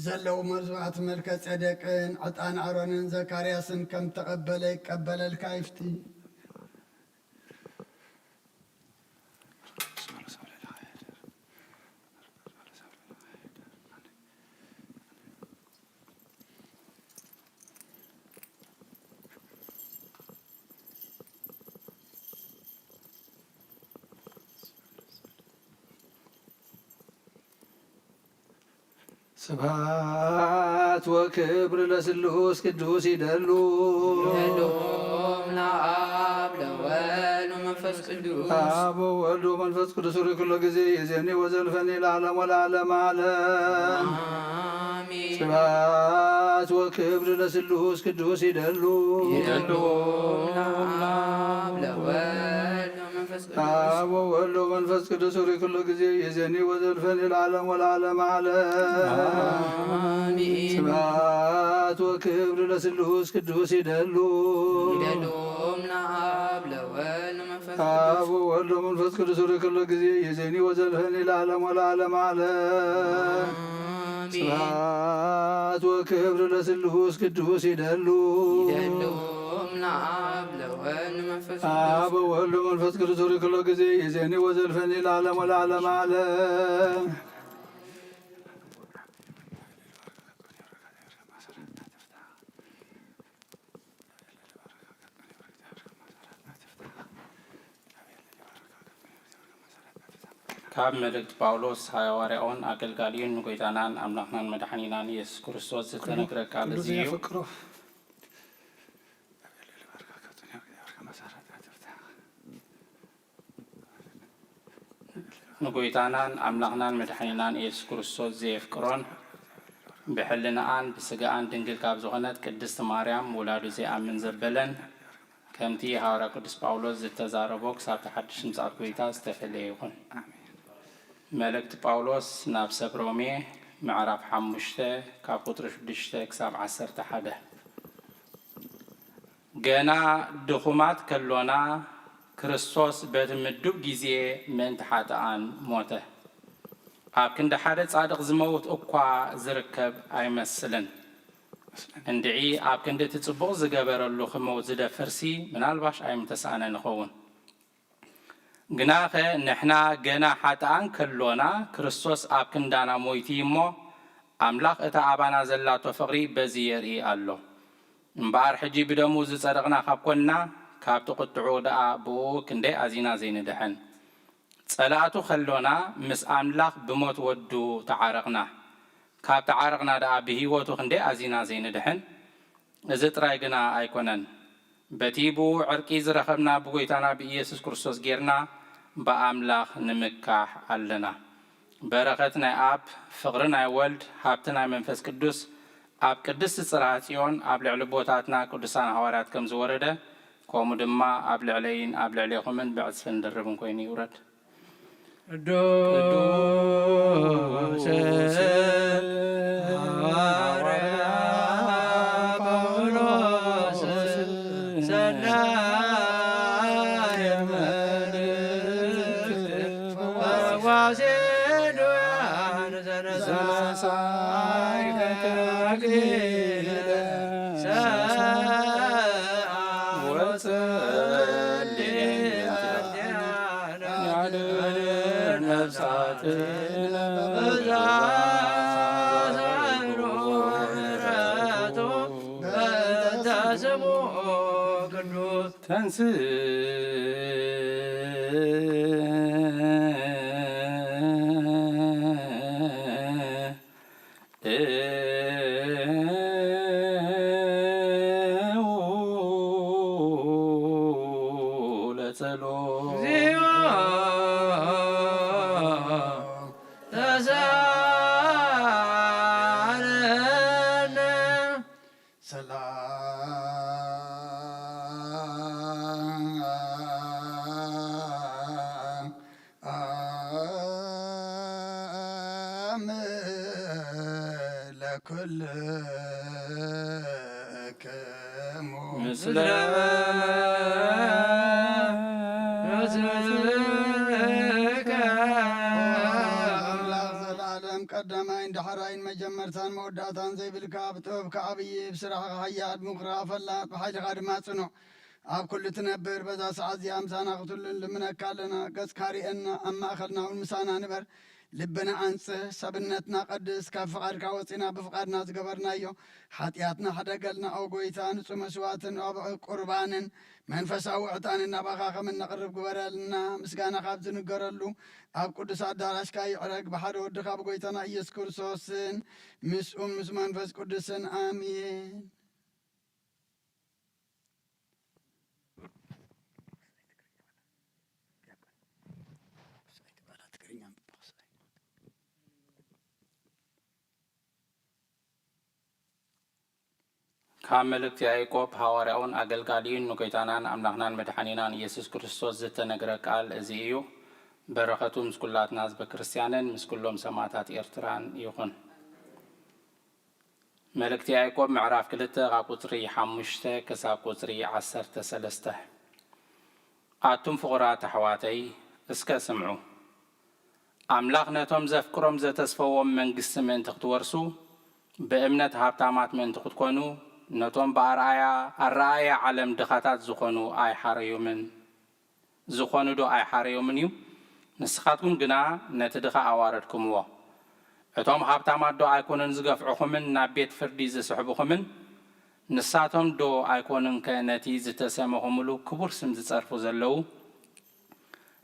ዘለዉ መስዋዕቲ መልከ ጼዴቅን ዕጣን ኣሮንን ዘካርያስን ከም ተቐበለ ይቀበለልካ ይፍቲ። ስብሐት ወክብር ለስሉስ ቅዱስ ይደሉ። ይደሉ ለአብ ለወልድ ወመንፈስ ቅዱስ። አብ ወወልድ ወመንፈስ ቅዱስ ርኢኩሎ ጊዜ ይእዜኒ ወዘልፈኒ ለዓለም ወለዓለም ዓለም። አሜን። ስብሐት ወክብር ለስሉስ ቅዱስ ይደሉ። ይደሉ ለአብ ለወልድ ወመንፈስ ቅዱስ። አብ ወወልድ ወመንፈስ ቅዱስ ርኢኩሎ ጊዜ ይእዜኒ ወዘልፈኒ ለዓለም ወለዓለም ዓለም። አሜን። ስብሐት ወክብር ለስሉስ ቅዱስ ይደሉ። ይደሉ ለአብ ለወልድ ወመንፈስ አብ ቅዱስ። ወወልድ ወመንፈስ ቅዱስ ርኢኩሎ ጊዜ ይእዜኒ ወዘልፈኒ ለዓለም ወለዓለም ዓለም። አሜን። ስብሐት ወክብር ለስሉስ ቅዱስ ይደሉ። ይደሉ ለአብ ለወልድ ወመንፈስ ቅዱስ። አብ ወወልድ ወመንፈስ ቅዱስ ርኢኩሎ ጊዜ ይእዜኒ ወዘልፈኒ ለዓለም ወለዓለም ዓለም። ካብ መልእክቲ ጳውሎስ ሃዋርያኡን ኣገልጋሊኡን ንጎይታናን ኣምላኽናን መድሓኒናን ኢየሱስ ክርስቶስ ዝተነግረ ቃል እዚ እዩ። ንጎይታናን ኣምላኽናን መድሓኒናን ኢየሱስ ክርስቶስ ዘየፍቅሮን ብሕልናኣን ብስጋኣን ድንግል ካብ ዝኾነት ቅድስቲ ማርያም ውላዱ ዘይኣምን ዘበለን፣ ከምቲ ሃዋርያ ቅዱስ ጳውሎስ ዝተዛረቦ ክሳብ እቲ ሓድሽ ምጽኣት ጎይታ ዝተፈለየ ይኹን። ኣሜን። መልእክቲ ጳውሎስ ናብ ሰብ ሮሜ ምዕራፍ ሓሙሽተ ካብ ቁጽሪ ሽዱሽተ ክሳብ ዓሰርተ ሓደ። ገና ድኹማት ከሎና ክርስቶስ በቲ ምዱብ ግዜ ምእንቲ ሓጥኣን ሞተ። ኣብ ክንዲ ሓደ ጻድቕ ዝመውት እኳ ዝርከብ ኣይመስልን። እንድዒ ኣብ ክንዲ እቲ ጽቡቕ ዝገበረሉ ክመውት ዝደፍርሲ ምናልባሽ ኣይምተሳእነን ይኸውን። ግናኸ ንሕና ገና ሓጥኣን ከሎና ክርስቶስ ኣብ ክንዳና ሞይቱ እዩ እሞ፣ ኣምላኽ እታ ኣባና ዘላቶ ፍቕሪ በዚ የርኢ ኣሎ። እምበኣር ሕጂ ብደሙ ዝጸደቕና ካብ ኮንና፣ ካብቲ ቁጥዑ ደኣ ብእኡ ክንደይ ኣዚና ዘይንድሕን። ጸላእቱ ከሎና ምስ ኣምላኽ ብሞት ወዱ ተዓረቕና። ካብ ተዓረቕና ደኣ ብህይወቱ ክንደይ ኣዚና ዘይንድሕን። እዚ ጥራይ ግና ኣይኮነን። በቲ ብኡ ዕርቂ ዝረኸብና ብጎይታና ብኢየሱስ ክርስቶስ ጌርና ብኣምላኽ ንምካሕ ኣለና። በረኸት ናይ ኣብ፣ ፍቕሪ ናይ ወልድ፣ ሃብቲ ናይ መንፈስ ቅዱስ ኣብ ቅድስቲ ጽርሐ ጽዮን ኣብ ልዕሊ ኣቦታትና ቅዱሳን ሃዋርያት ከም ዝወረደ፣ ከምኡ ድማ ኣብ ልዕለይን ኣብ ልዕሌኹምን ብዕጽፍን ድርብን ኮይኑ ይውረድ። ቅዱስ ሐዋርያ ጳውሎስ ሰናየ መልእክት ፈዋሴ ዱያን ዘነሳይከ አክሊለ ሰአ ወጸልይ ያድር ነፍሳትነ በዛ ሳህሉ ምሕረቱ በእንተ ስሙ ቅዱስ ተንስ ለጸሎት እግዚኦ ተሳለነ። ሰላም ለኩልክሙ ምስለ መንፈስከ። ኣምላኽ ዘለዓለም ቀዳማይን ዳሕራይን መጀመርታን መወዳእታን ዘይብልካ፣ ብጥበብካ ዓብዪ፣ ብስራሕኻ ሓያል፣ ብምኽርኻ ፈላጥ፣ ብሓይልኻ ድማ ጽኑዕ፣ ኣብ ኩሉ ትነብር፣ በዛ ሰዓት እዚኣ ምሳና ክትህሉ ንልምነካ ኣለና። ገጽካ ርኤና፣ ኣብ ማእኸልና እውን ምሳና ንበር። ልብና ኣንጽህ፣ ሰብነትና ቀድስ፣ ካብ ፍቓድካ ወጺና ብፍቓድና ዝገበርናዮ ሓጢኣትና ሕደገልና። ኦ ጐይታ፣ ንጹህ መስዋእትን ረብዕ ቁርባንን መንፈሳዊ ዕጣንን ናባኻ ከም እነቕርብ ግበረልና። ምስጋና ካብ ዝንገረሉ ኣብ ቅዱስ ኣዳራሽካ ይዕረግ፣ ብሓደ ወድኻ ብጐይታና ኢየሱስ ክርስቶስን ምስኡም ምስ መንፈስ ቅዱስን ኣሜን። ካብ መልእክቲ ያዕቆብ ሃዋርያኡን ኣገልጋሊኡን ንጎይታናን ኣምላኽናን መድሓኒናን ኢየሱስ ክርስቶስ ዝተነግረ ቃል እዚ እዩ። በረኸቱ ምስ ኩላትና ህዝበ ክርስትያንን ምስ ኩሎም ሰማዕታት ኤርትራን ይኹን። መልእክቲ ያዕቆብ ምዕራፍ ክልተ ካብ ቁጽሪ ሓሙሽተ ክሳብ ቁጽሪ ዓሰርተ ሰለስተ። ኣቱም ፍቑራት ኣሕዋተይ፣ እስከ ስምዑ። ኣምላኽ ነቶም ዘፍቅሮም ዘተስፈዎም መንግስቲ ምእንቲ ክትወርሱ፣ ብእምነት ሃብታማት ምእንቲ ክትኮኑ፣ ነቶም ብኣርኣያ ኣረኣእያ ዓለም ድኻታት ዝኾኑ ኣይሓረዮምን። ዝኾኑ ዶ ኣይሓረዮምን እዩ? ንስኻትኩም ግና ነቲ ድኻ ኣዋረድኩምዎ። እቶም ሃብታማት ዶ ኣይኮኑን ዝገፍዑኹምን ናብ ቤት ፍርዲ ዝስሕቡኹምን? ንሳቶም ዶ ኣይኮኑንከ ነቲ ዝተሰመኹምሉ ክቡር ስም ዝጸርፉ ዘለዉ?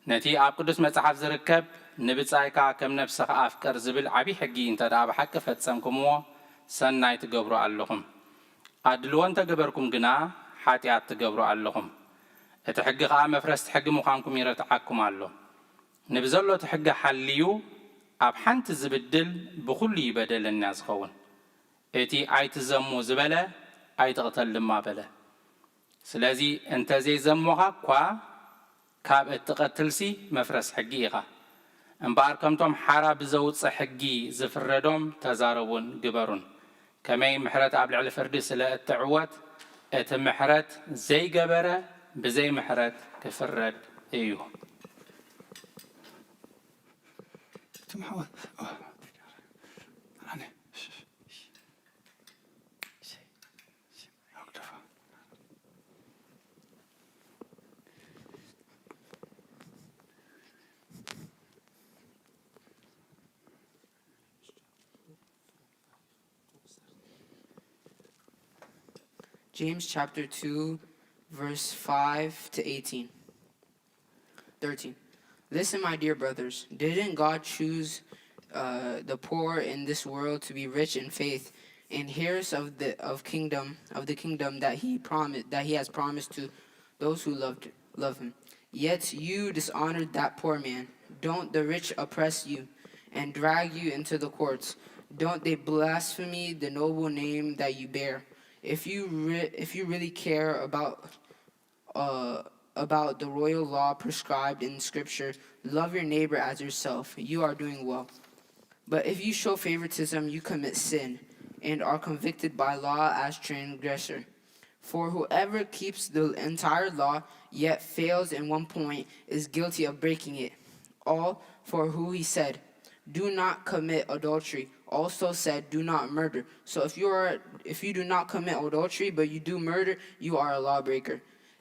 ነቲ ኣብ ቅዱስ መጽሓፍ ዝርከብ "ንብጻይካ ከም ነፍስኻ ኣፍቅር" ዝብል ዓቢ ሕጊ እንተ ደኣ ብሓቂ ፈጸምኩምዎ፣ ሰናይ ትገብሩ ኣለኹም። ኣድልዎ እንተ ገበርኩም ግና፣ ሓጢኣት ትገብሩ ኣለኹም። እቲ ሕጊ ኸኣ መፍረስቲ ሕጊ ምዃንኩም ይረትዓኩም ኣሎ። ንብዘሎ እቲ ሕጊ ሓልዩ ኣብ ሓንቲ ዝብድል፣ ብኹሉ እዩ በደለኛ ዝኸውን። እቲ "ኣይትዘሙ" ዝበለ፣ "ኣይትቕተል" ድማ በለ። ስለዚ እንተ ዘይዘሞኻ እኳ፣ ካብ እትቐትልሲ መፍረስ ሕጊ ኢኻ። እምበኣር ከምቶም ሓራ ብዘውጽእ ሕጊ ዝፍረዶም ተዛረቡን ግበሩን። ከመይ ምሕረት ኣብ ልዕሊ ፍርዲ ስለ እትዕወት፣ እቲ ምሕረት ዘይገበረ ብዘይ ምሕረት ክፍረድ እዩ። James chapter two, verse five to eighteen. thirteen. Listen, my dear brothers. Didn't God choose uh, the poor in this world to be rich in faith and heirs of the of kingdom of the kingdom that he promised that he has promised to those who loved love him? Yet you dishonored that poor man. Don't the rich oppress you and drag you into the courts? Don't they blaspheme the noble name that you bear? If you re- if you really care about uh, about the royal law prescribed in Scripture, "Love your neighbor as yourself," you are doing well. But if you show favoritism, you commit sin and are convicted by law as transgressor. For whoever keeps the entire law yet fails in one point is guilty of breaking it all. For who he said, "Do not commit adultery," also said, "Do not murder." So if you are if you do not commit adultery, but you do murder, you are a lawbreaker.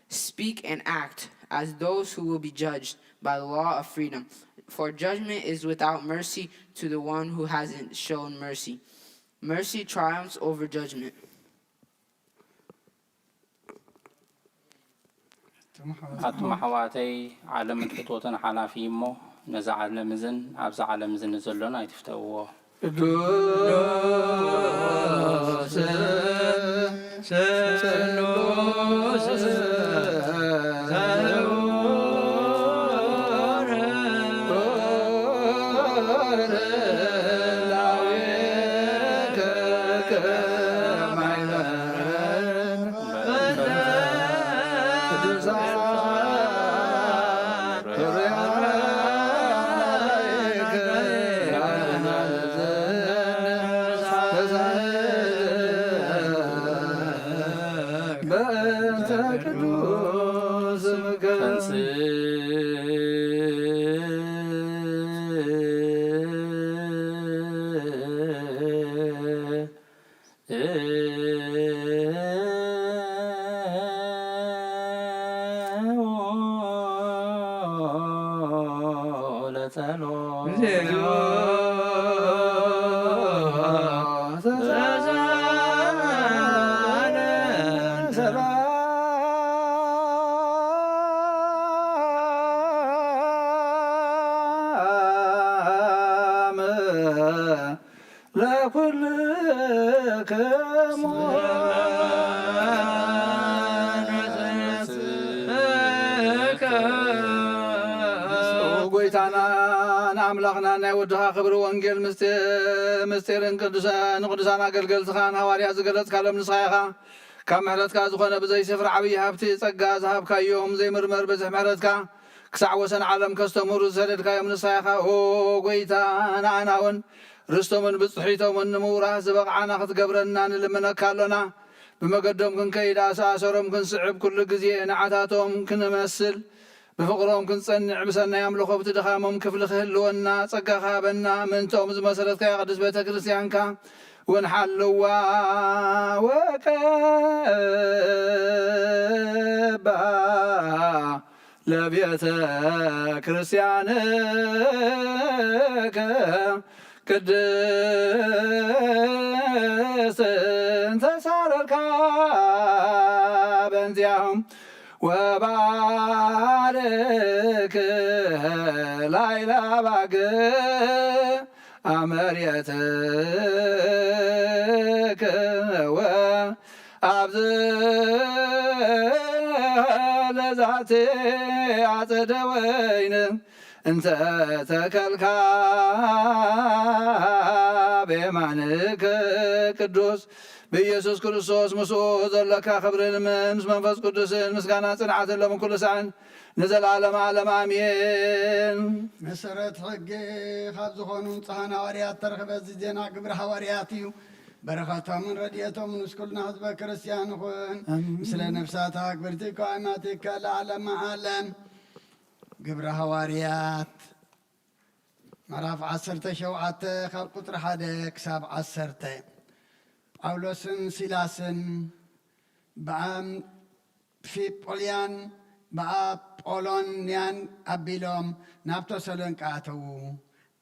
Speak and act as those who will be judged by the law of freedom. For judgment is without mercy to the one who hasn't shown mercy. Mercy triumphs over judgment. ኣቱም ኣሕዋተይ፣ ዓለምን ፍትወትን ሓላፊ እሞ፣ ነዛ ዓለም እዝን ኣብዛ ዓለም እዝን ንዘሎን ኣይትፍተውዎ። ቅዱስ ስሉስ ዘውር ላዌከ ከማይበረን በእንተ ቅዱሳን ፍሬያይከ በእንተ ቅዱስ ስምከ። ለኩልክሙ ጎይታና ንኣምላኽና ናይ ወድኻ ክብሪ ወንጌል ምስጢርን ንቅዱሳን ኣገልገልትኻን ሃዋርያ ዝገለጽካሎም ንስኻ ኢኻ። ካብ ምሕረትካ ዝኾነ ብዘይስፍር ዓብዪ ሃብቲ ጸጋ ዝሃብካዮም ዘይምርመር ብዝሕ ምሕረትካ ክሳዕ ወሰን ዓለም ከስተምህሩ ዝሰደድካዮም ንስኻ ኢኻ። ኦ ጎይታ፣ ንኣና እውን ርስቶምን ብጽሒቶምን ንምውራስ ዝበቕዓና ክትገብረና ንልምነካ ኣሎና። ብመገዶም ክንከይድ ኣሰኣሰሮም ክንስዕብ ኩሉ ግዜ ንዓታቶም ክንመስል ብፍቕሮም ክንጸንዕ ብሰናይ ኣምልኾ ብቲ ድኻሞም ክፍሊ ክህልወና ጸጋኻ ሃበና። ምእንትኦም ዝመሰረትካያ ቅድስት ቤተ ክርስቲያንካ እውን ሓልዋ ወቀባ ለቤተ ክርስቲያንከ ቅድስት እንተሳረርካ በእንቲኣም ወባርክ ላይላ ባግ ኣመርየትከ ወኣብዝ ለዛቲ ኣጸደ ወይን እንተ ተከልካ ብየማንከ ቅዱስ ብኢየሱስ ክርስቶስ ምስኡ ዘለካ ክብርን ምስ መንፈስ ቅዱስን ምስጋና ጽንዓትን ሎምን ኩሉ ሳዕን ንዘለዓለመ ዓለም ኣሜን። መሰረት ሕጊ ካብ ዝኾኑ ንጹሃን ሃዋርያት ተረኽበ። እዚ ዜና ግብሪ ሃዋርያት እዩ። በረኸቶምን ረድኤቶምን ምስ ኩልና ህዝበ ክርስቲያን ይኹን። ኣሜን። ምስለ ነፍሳት ኣክብርቲ ከዋይማቲከ ለዓለመ ዓለም። ግብረ ሃዋርያት ምዕራፍ ዓሰርተ ሸውዓተ ካብ ቁጽሪ ሓደ ክሳብ ዓሰርተ። ጳውሎስን ሲላስን ብኣምፊጶልያን ብኣጶሎንያን ኣቢሎም ናብ ተሰሎንቄ ኣተዉ።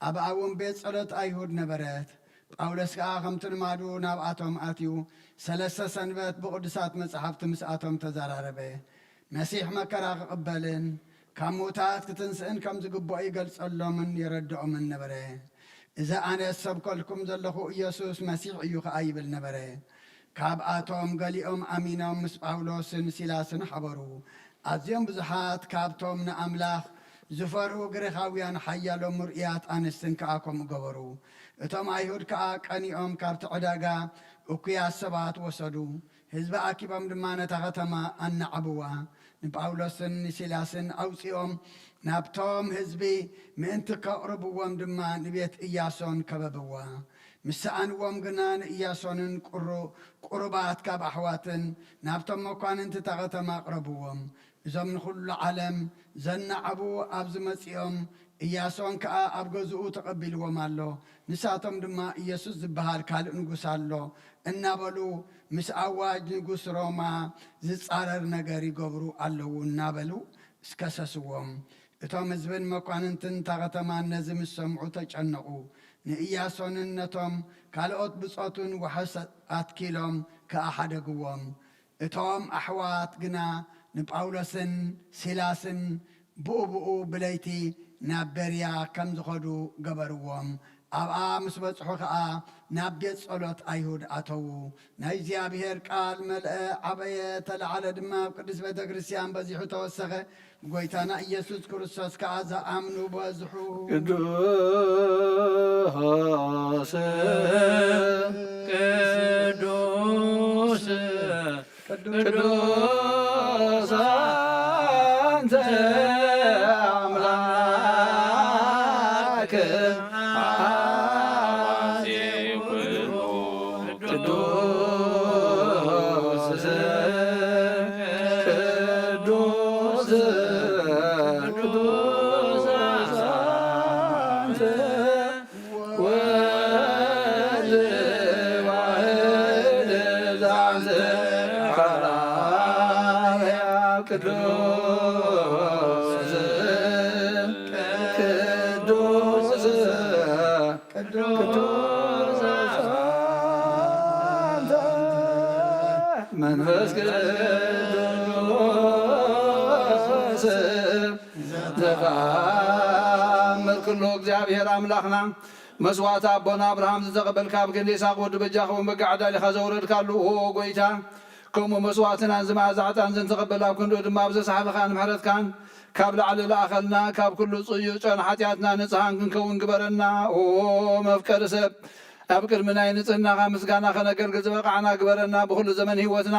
ኣብኣ እውን ቤት ጸሎት ኣይሁድ ነበረት። ጳውሎስ ከኣ ከምቲ ልማዱ ናብኣቶም ኣትዩ ሰለስተ ሰንበት ብቕዱሳት መጻሕፍቲ ምስኣቶም ተዘራረበ። መሲሕ መከራ ክቕበልን ካብ ምዉታት ክትንስእን ከም ዝግብኦ ይገልጸሎምን የረድኦምን ነበረ። እዚ ኣነ ዝሰብከልኩም ዘለኹ ኢየሱስ መሲሕ እዩ ኸኣ ይብል ነበረ። ካብኣቶም ገሊኦም ኣሚኖም ምስ ጳውሎስን ሲላስን ሓበሩ። ኣዝዮም ብዙሓት ካብቶም ንኣምላኽ ዝፈርሁ ግሪኻውያን ሓያሎ ምርኡያት ኣንስትን ከኣ ከምኡ ገበሩ። እቶም ኣይሁድ ከኣ ቀኒኦም ካብቲ ዕዳጋ እኩያት ሰባት ወሰዱ። ህዝቢ ኣኪቦም ድማ ነታ ኸተማ ኣናዕብዋ። ንጳውሎስን ንሲላስን ኣውጺኦም ናብቶም ህዝቢ ምእንቲ ከቕርብዎም ድማ ንቤት እያሶን ከበብዋ። ምስ ሰኣንዎም ግና ንእያሶንን ቁሩ-፣ ቁሩባት ካብ ኣሕዋትን ናብቶም መኳንንቲ እታ ኸተማ ኣቕረብዎም። እዞም ንኹሉ ዓለም ዘናዕቡ ኣብዚ መጺኦም፣ እያሶን ከኣ ኣብ ገዝኡ ተቐቢልዎም ኣሎ። ንሳቶም ድማ ኢየሱስ ዝበሃል ካልእ ንጉስ ኣሎ እናበሉ ምስ ኣዋጅ ንጉስ ሮማ ዝጻረር ነገር ይገብሩ ኣለዉ እናበሉ እስከሰስዎም። እቶም ህዝብን መኳንንትን እታ ኸተማን ነዚ ምስ ሰምዑ ተጨነቑ። ንእያሶንን ነቶም ካልኦት ብጾቱን ዋሕስ ኣትኪሎም ከኣ ሓደግዎም። እቶም ኣሕዋት ግና ንጳውሎስን ሲላስን ብኡ ብኡ ብለይቲ ናብ ቤርያ ከም ዝኸዱ ገበርዎም። ኣብኣ ምስ በጽሑ ኸኣ ናብ ቤት ጸሎት ኣይሁድ ኣተዉ። ናይ እግዚኣብሔር ቃል መልአ፣ ዓበየ፣ ተለዓለ ድማ፣ ኣብ ቅድስት ቤተ ክርስቲያን በዚሑ ተወሰኸ። ጎይታና ኢየሱስ ክርስቶስ ከኣ ዝኣምኑ በዝሑ። ቅዱስ ቅዱስ ቅዱስ አንተ አምላክ አዜ ኩሉ ቅዱስ ቅዱስ ቅዱስ አንተ ወልድ ዋሕድ ዘአንተ ሐራያ ቅዱስ ቅዱስ ቅዱስ አንተ መንፈስ ቅዱስ ዘተአምር ኩሉ። እግዚኣብሔር ኣምላኽና መስዋዕቲ ኣቦና ኣብርሃም ዝተቐበልካ፣ ኣብ ክንዲ ይስሐቅ ወዲ በጃ ክውን በጋ ዕዳሊኻ ዘውረድካሉ፣ ኦ ጎይታ፣ ከምኡ መስዋዕትናን ዝመኣዛ ዕጣን ዝንተቐበል ኣብ ክንድኡ ድማ ኣብ ዘሳሕፈኻን ምሕረትካን ካብ ላዕሊ ለኣኸልና፣ ካብ ኩሉ ጽዩጨን ሓጢኣትና ንጽሃን ክንከውን ግበረና። ኦ መፍቀሪ ሰብ፣ ኣብ ቅድሚ ናይ ንጽህናኻ ምስጋና ከነገልግል ዝበቃዕና ግበረና። ብኹሉ ዘመን ህይወትና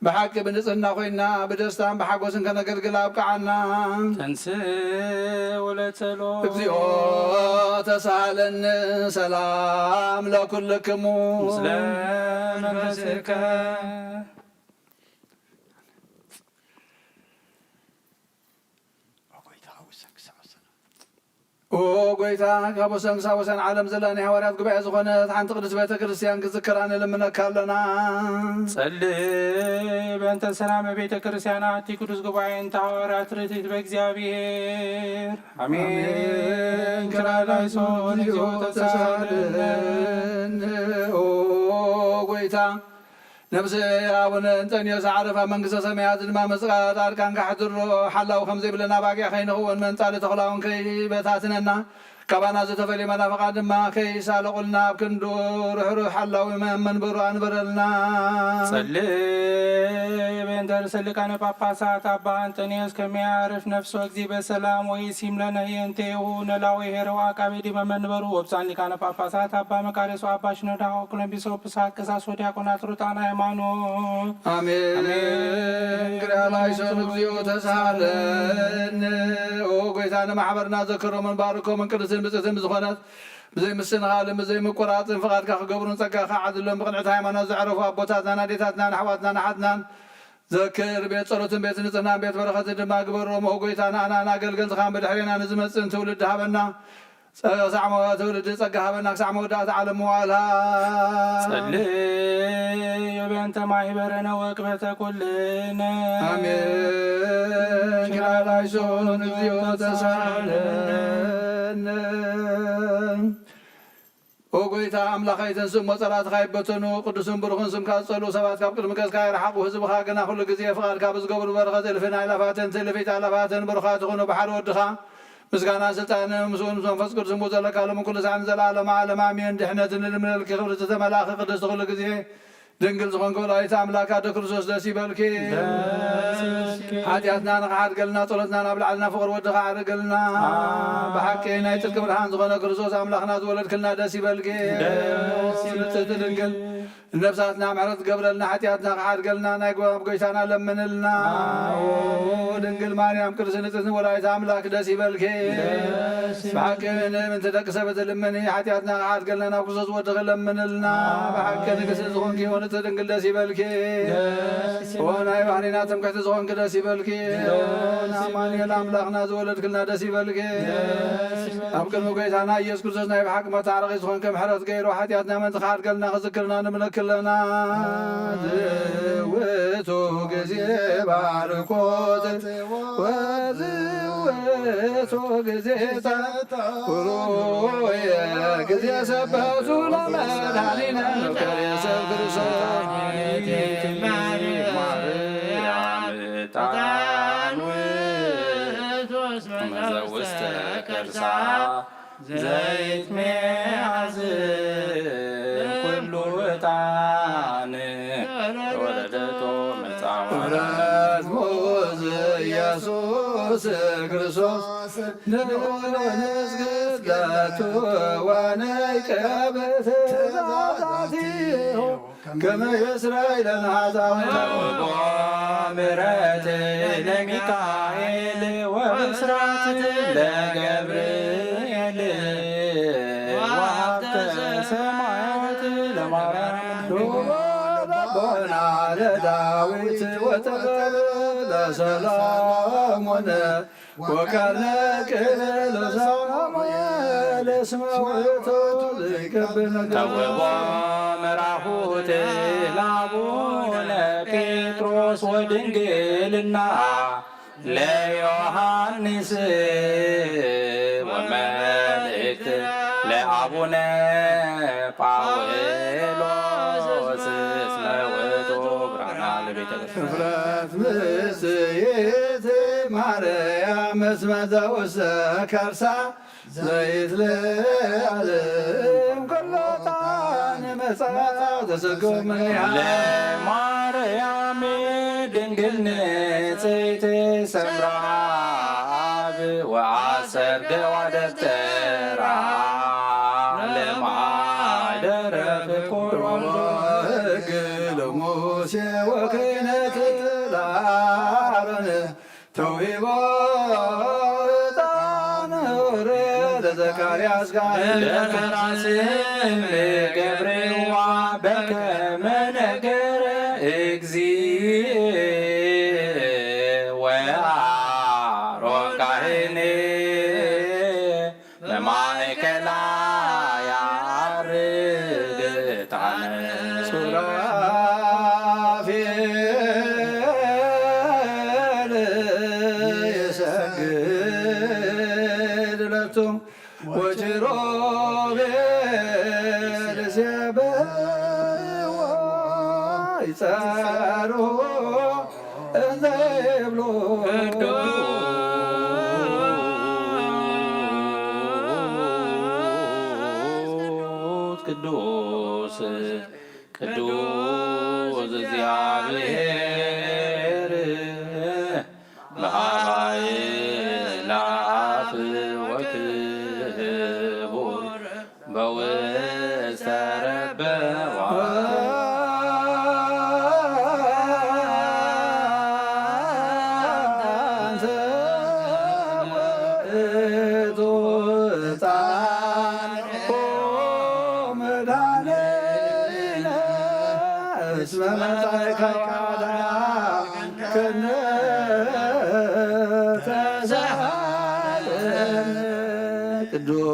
ብሓቂ ብንጽህና ኮይና ብደስታን ብሓጎስን ከነገልግል ኣብቅዓና። ተንስ ወለጸሎ። እግዚኦ ተሳሃለኒ ሰላም ለኩልክሙ። ምስለ መንፈስከ። ኦ ጎይታ፣ ካብ ወሰን ክሳብ ወሰን ዓለም ዘላ ናይ ሃዋርያት ጉባኤ ዝኾነት ሓንቲ ቅድስት ቤተ ክርስቲያን ክትዝክራ ንልምነካ ኣለና። ጸሊ በእንተ ሰላም ቤተ ክርስቲያን ኣቲ ቅዱስ ጉባኤ እንተ ሃዋርያት ርትዕት በእግዚኣብሔር። ኣሜን። ክራይ ላይሶን እግዚኦ ተሳለነ። ኦ ጎይታ፣ ነብሲ ኣቡነ እንጠንዮስ ዓረፋ መንግስተ ሰማያት ድማ ምስ ጻድቃን ካሕድሮ ሓላው ከም ዘይብለና ባጊዕ ከይንኸውን መንጻሊ ተኹላውን ከይበታትነና ካባና ዝተፈልየ መናፍቓን ድማ ከይሳለቑልና ኣብ ክንዱ ርሕሩሕ ሓላዊ መንበሩ ኣንበረልና። ጸሊ በእንተ ርእሰ ሊቃነ ጳጳሳት ኣባ እንጠንዮስ ከመያርፍ ነፍሶ እግዚእ በሰላም ወይሲም ለነ ህየንቴሁ ነላዊ ሄረው አቃቤ ዲመ መንበሩ ወብፃን ሊቃነ ጳጳሳት አባ መቃርዮስ አባ ሽኖዳ ወኩሎም ቢስቆጶሳት ቀሳውስት ወዲያቆናት ሩጣን ሃይማኖት። አሜን። አሜን። እንግዲህ ላይሶን እግዚኦ ተሳለን። ኦ ጎይታ፣ ንማሕበርና ዘክሮምን ባርኮምን ቅድስትን ብፅዕትን ብዝኾነት ብዘይ ምስንኻልን ብዘይ ምቁራፅን ፍቓድካ ክገብሩን ጸጋኻ ዓድሎም ብቕንዕቲ ሃይማኖት ዘዕረፉ ኣቦታትናን ኣዴታትናን ኣሕዋትናን ኣሓትናን ዘክር። ቤት ጸሎትን ቤት ንጽህናን ቤት በረኸትን ድማ ግበሮም። ኦ ጎይታ፣ ንኣናን ኣገልገልትኻን ብድሕሬና ንዝመጽእን ትውልዲ ሃበና። ጸ-፣ ሳዕ መ-፣ ትውልዲ ጸጋ ሃበና ክሳዕ መወዳእታ ዓለም መዋእላ። ጸልዩ በእንተ ማሕበርነ ወቅበተ ኩልነ። አሜን። ኪራይ ላይሶን እግዚኦ ተሳለነ። ኦ ጎይታ ኣምላኸይ፣ ተንስእ እሞ ጸላእትኻ ይበተኑ። ቅዱስን ብሩኽን ስምካ ዝጸልኡ ሰባት ካብ ቅድሚ ገጽካ ይርሓቑ። ህዝብኻ ግና ኩሉ ግዜ ፍቓድካ ብዝገብሩ በረኸት እልፍን ኣእላፋትን ትእልፊት ኣእላፋትን ብሩኻት ይኹኑ። ብሓደ ወድኻ ምስጋና ስልጣን ምስኡን ምስ መንፈስ ቅዱስ እሞ ዘለካ ሎም ኩሉ ሳዕ ንዘለዓለመ ዓለም ኣሜን። ድሕነት ንልምነልኪ ክብርቲ ተመላእኺ ቅድስቲ ኩሉ ግዜ ድንግል ዝኾንኪ ወላዲተ ኣምላክ ኣደ ክርስቶስ ደስ ይበልኪ። ደስ ሓጢኣትና ንኽሓድገልና ጸሎትና ናብ ላዕልና ፍቕሪ ወድኻ ኣዕርገልና። ብሓቂ ናይ ጽድቂ ብርሃን ዝኾነ ክርስቶስ ኣምላኽና ዝወለድክልና ደስ ይበልኪ። ንጽሕቲ ድንግል ነፍሳትና ምሕረት ገብረልና ሓጢኣትና ክሓድገልና ናይ ጎ-፣ ኣብ ጎይታና ለምንልና። ኦ ድንግል ማርያም ቅድስት ንጽሕቲ ወላዲተ ኣምላክ ደስ ይበልኪ። ብሓቂ ንምእንቲ ደቂ ሰብ ትልምኒ ሓጢኣትና ክሓድገልና ናብ ክርስቶስ ወድኺ ለምንልና። ብሓቂ ንግስቲ ዝኾንኪ ኦ ንጽሕቲ ድንግል ደስ ይበልኪ። ኦ ናይ ባህሪና ትምክሕቲ ዝኾንኪ ደስ ይበልኪ። ኦ ንኣማኑኤል ኣምላኽና ዝወለድክልና ደስ ይበልኪ። ኣብ ቅድሚ ጎይታና ኢየሱስ ክርስቶስ ናይ ብሓቂ መታረቒ ዝኾንኪ ምሕረት ገይሩ ሓጢኣትና ምእንቲ ክሓድገልና ክዝክርና ንምልክ ኣለና። ዝውቱ ግዜ ባርኮት ወዝውቱ ግዜ ተውሩየ ግዜ ሰበቱ ለመድኃኒነ መፍቀሬ ሰብ ክርስቶስ። ማርያም ዕጣን ውእቱ እስመ ዘውስተ ከርሳ ዘይት መያዝ ኩሉ ዕጣን ወለደቶ መጻወራ። ምሕረት ሙዝ ኢየሱስ ክርስቶስ ንዑ ንስግድ ለቱ ወንቀብ ትእዛዛቲሁ። ከመ እስራኤልን ኃጣውእ። ተውቦ ምሕረት ለሚካኤል ወብስራት ለገብርኤል ወሀብተ ሰማያት ለማርያም። ሎቦና ለዳዊት ወጥበብ ለሰሎሞን ወቃለ ቅኔ ለሳሙኤል እስመ ውእቱ ዘይገብር ነገር። ተውቦ መራሁት ለአቡነ ጴጥሮስ ወድንግልና ለዮሐንስ ወመልእክት ለአቡነ ጳውሎስ እስመ ውእቱ ብርሃና ለቤተ ክርስቲያን። እፍረት ምስየቲ ማርያም እስመ ዘውስተ ከርሳ ዘይትለዓል እምከሎ ዕጣን መጻ ዘሰግው ምንያ። ለማርያም ድንግል ንጽሕት ሰምራ አብ ወአሰርገዋ ደብተራ ለማይደረ ፍቁር ወምዶ ሕግ ለሙሴ ወክህነት ለአሮን ተውሂቦ ዕጣን ኦሬ ለዘካርያስ ካህን። ለከራስም ገብርዋ በከመ ነገረ እግዚእ ወአሮን ካህን በማእከላ ያርግ ዕጣነ። ሱራፌል የሰግድ ለቱ ወኪሩቤል ሴብሕዎ ይጸርዎ እንዘ ይብሉ ቅዱስ ቅዱስ ቅዱስ እግዚአብሔር በሃባይ ለአፍ ወክቡር በውስተ ረበዋ። አንተ ውእቱ ዕጣን መድኃኒነ እስመ መጻእከ ከነ ተሳለን ቅዱስ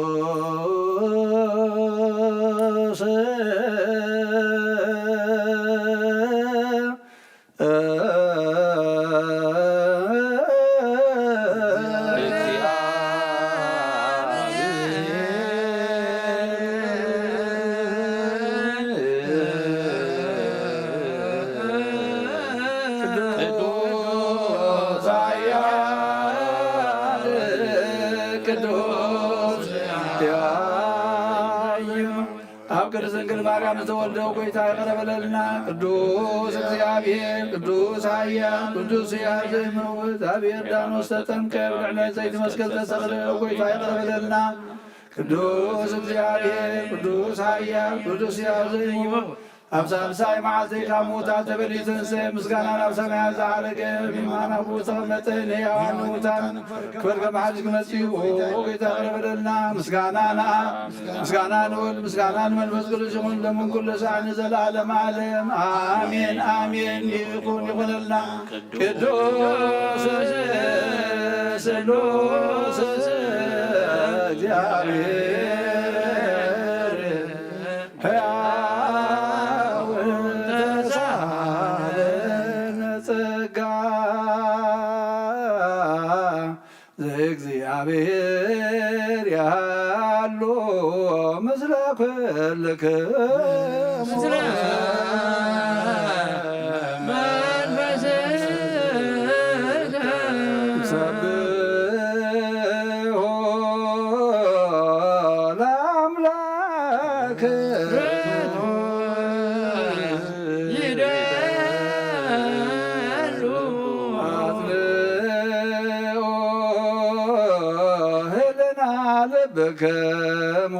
ቅድስት ድንግል ማርያም ዝተወልደ ጎይታ ይቕረ በለልና። ቅዱስ እግዚኣብሔር፣ ቅዱስ ኃያል፣ ቅዱስ ሕያው ዘይመውት፣ ኣብ ዮርዳኖስ ተጠምቀ፣ ብልዕነት ዘይትመስገል ተሰቕለ፣ ጎይታ ይቕረ በለልና። ቅዱስ እግዚኣብሔር፣ ቅዱስ ኃያል፣ ቅዱስ ሕያው ዘይመውት፣ ኣብ ሳልሳይ መዓልቲ ካብ ምዉታት ተፈልዩ ተንሥአ፣ ምስጋና ናብ ሰማያት ዝዓረገ፣ ኣብ የማን ኣቦኡ ዝተቐመጠ፣ ንሕያዋን ንምዉታን ክፈርድ ከም ሓድሽ ክመጽእ እዩ። ኦ ጎይታ ይቕረ በለልና። ምስጋና ንኣብ፣ ምስጋና ንወልድ፣ ምስጋና ንመንፈስ ቅዱስ ይኹን፣ ሎምን ኩሉ ሳዕ ንዘለዓለመ ዓለም። ኣሜን፣ ኣሜን። ይኹን፣ ይኹነልና። ቅዱስ ስሉስ እግዚኣብሔር ሕያው ተሳለን ጸጋ ዘእግዚኣብሔር ያሉ ምስለ ኩልክሙ። ምስለ መንፈስከ። ሰብሖ ለአምላክ። ይደሉ። አጽንኦ ህልና ልብክሙ።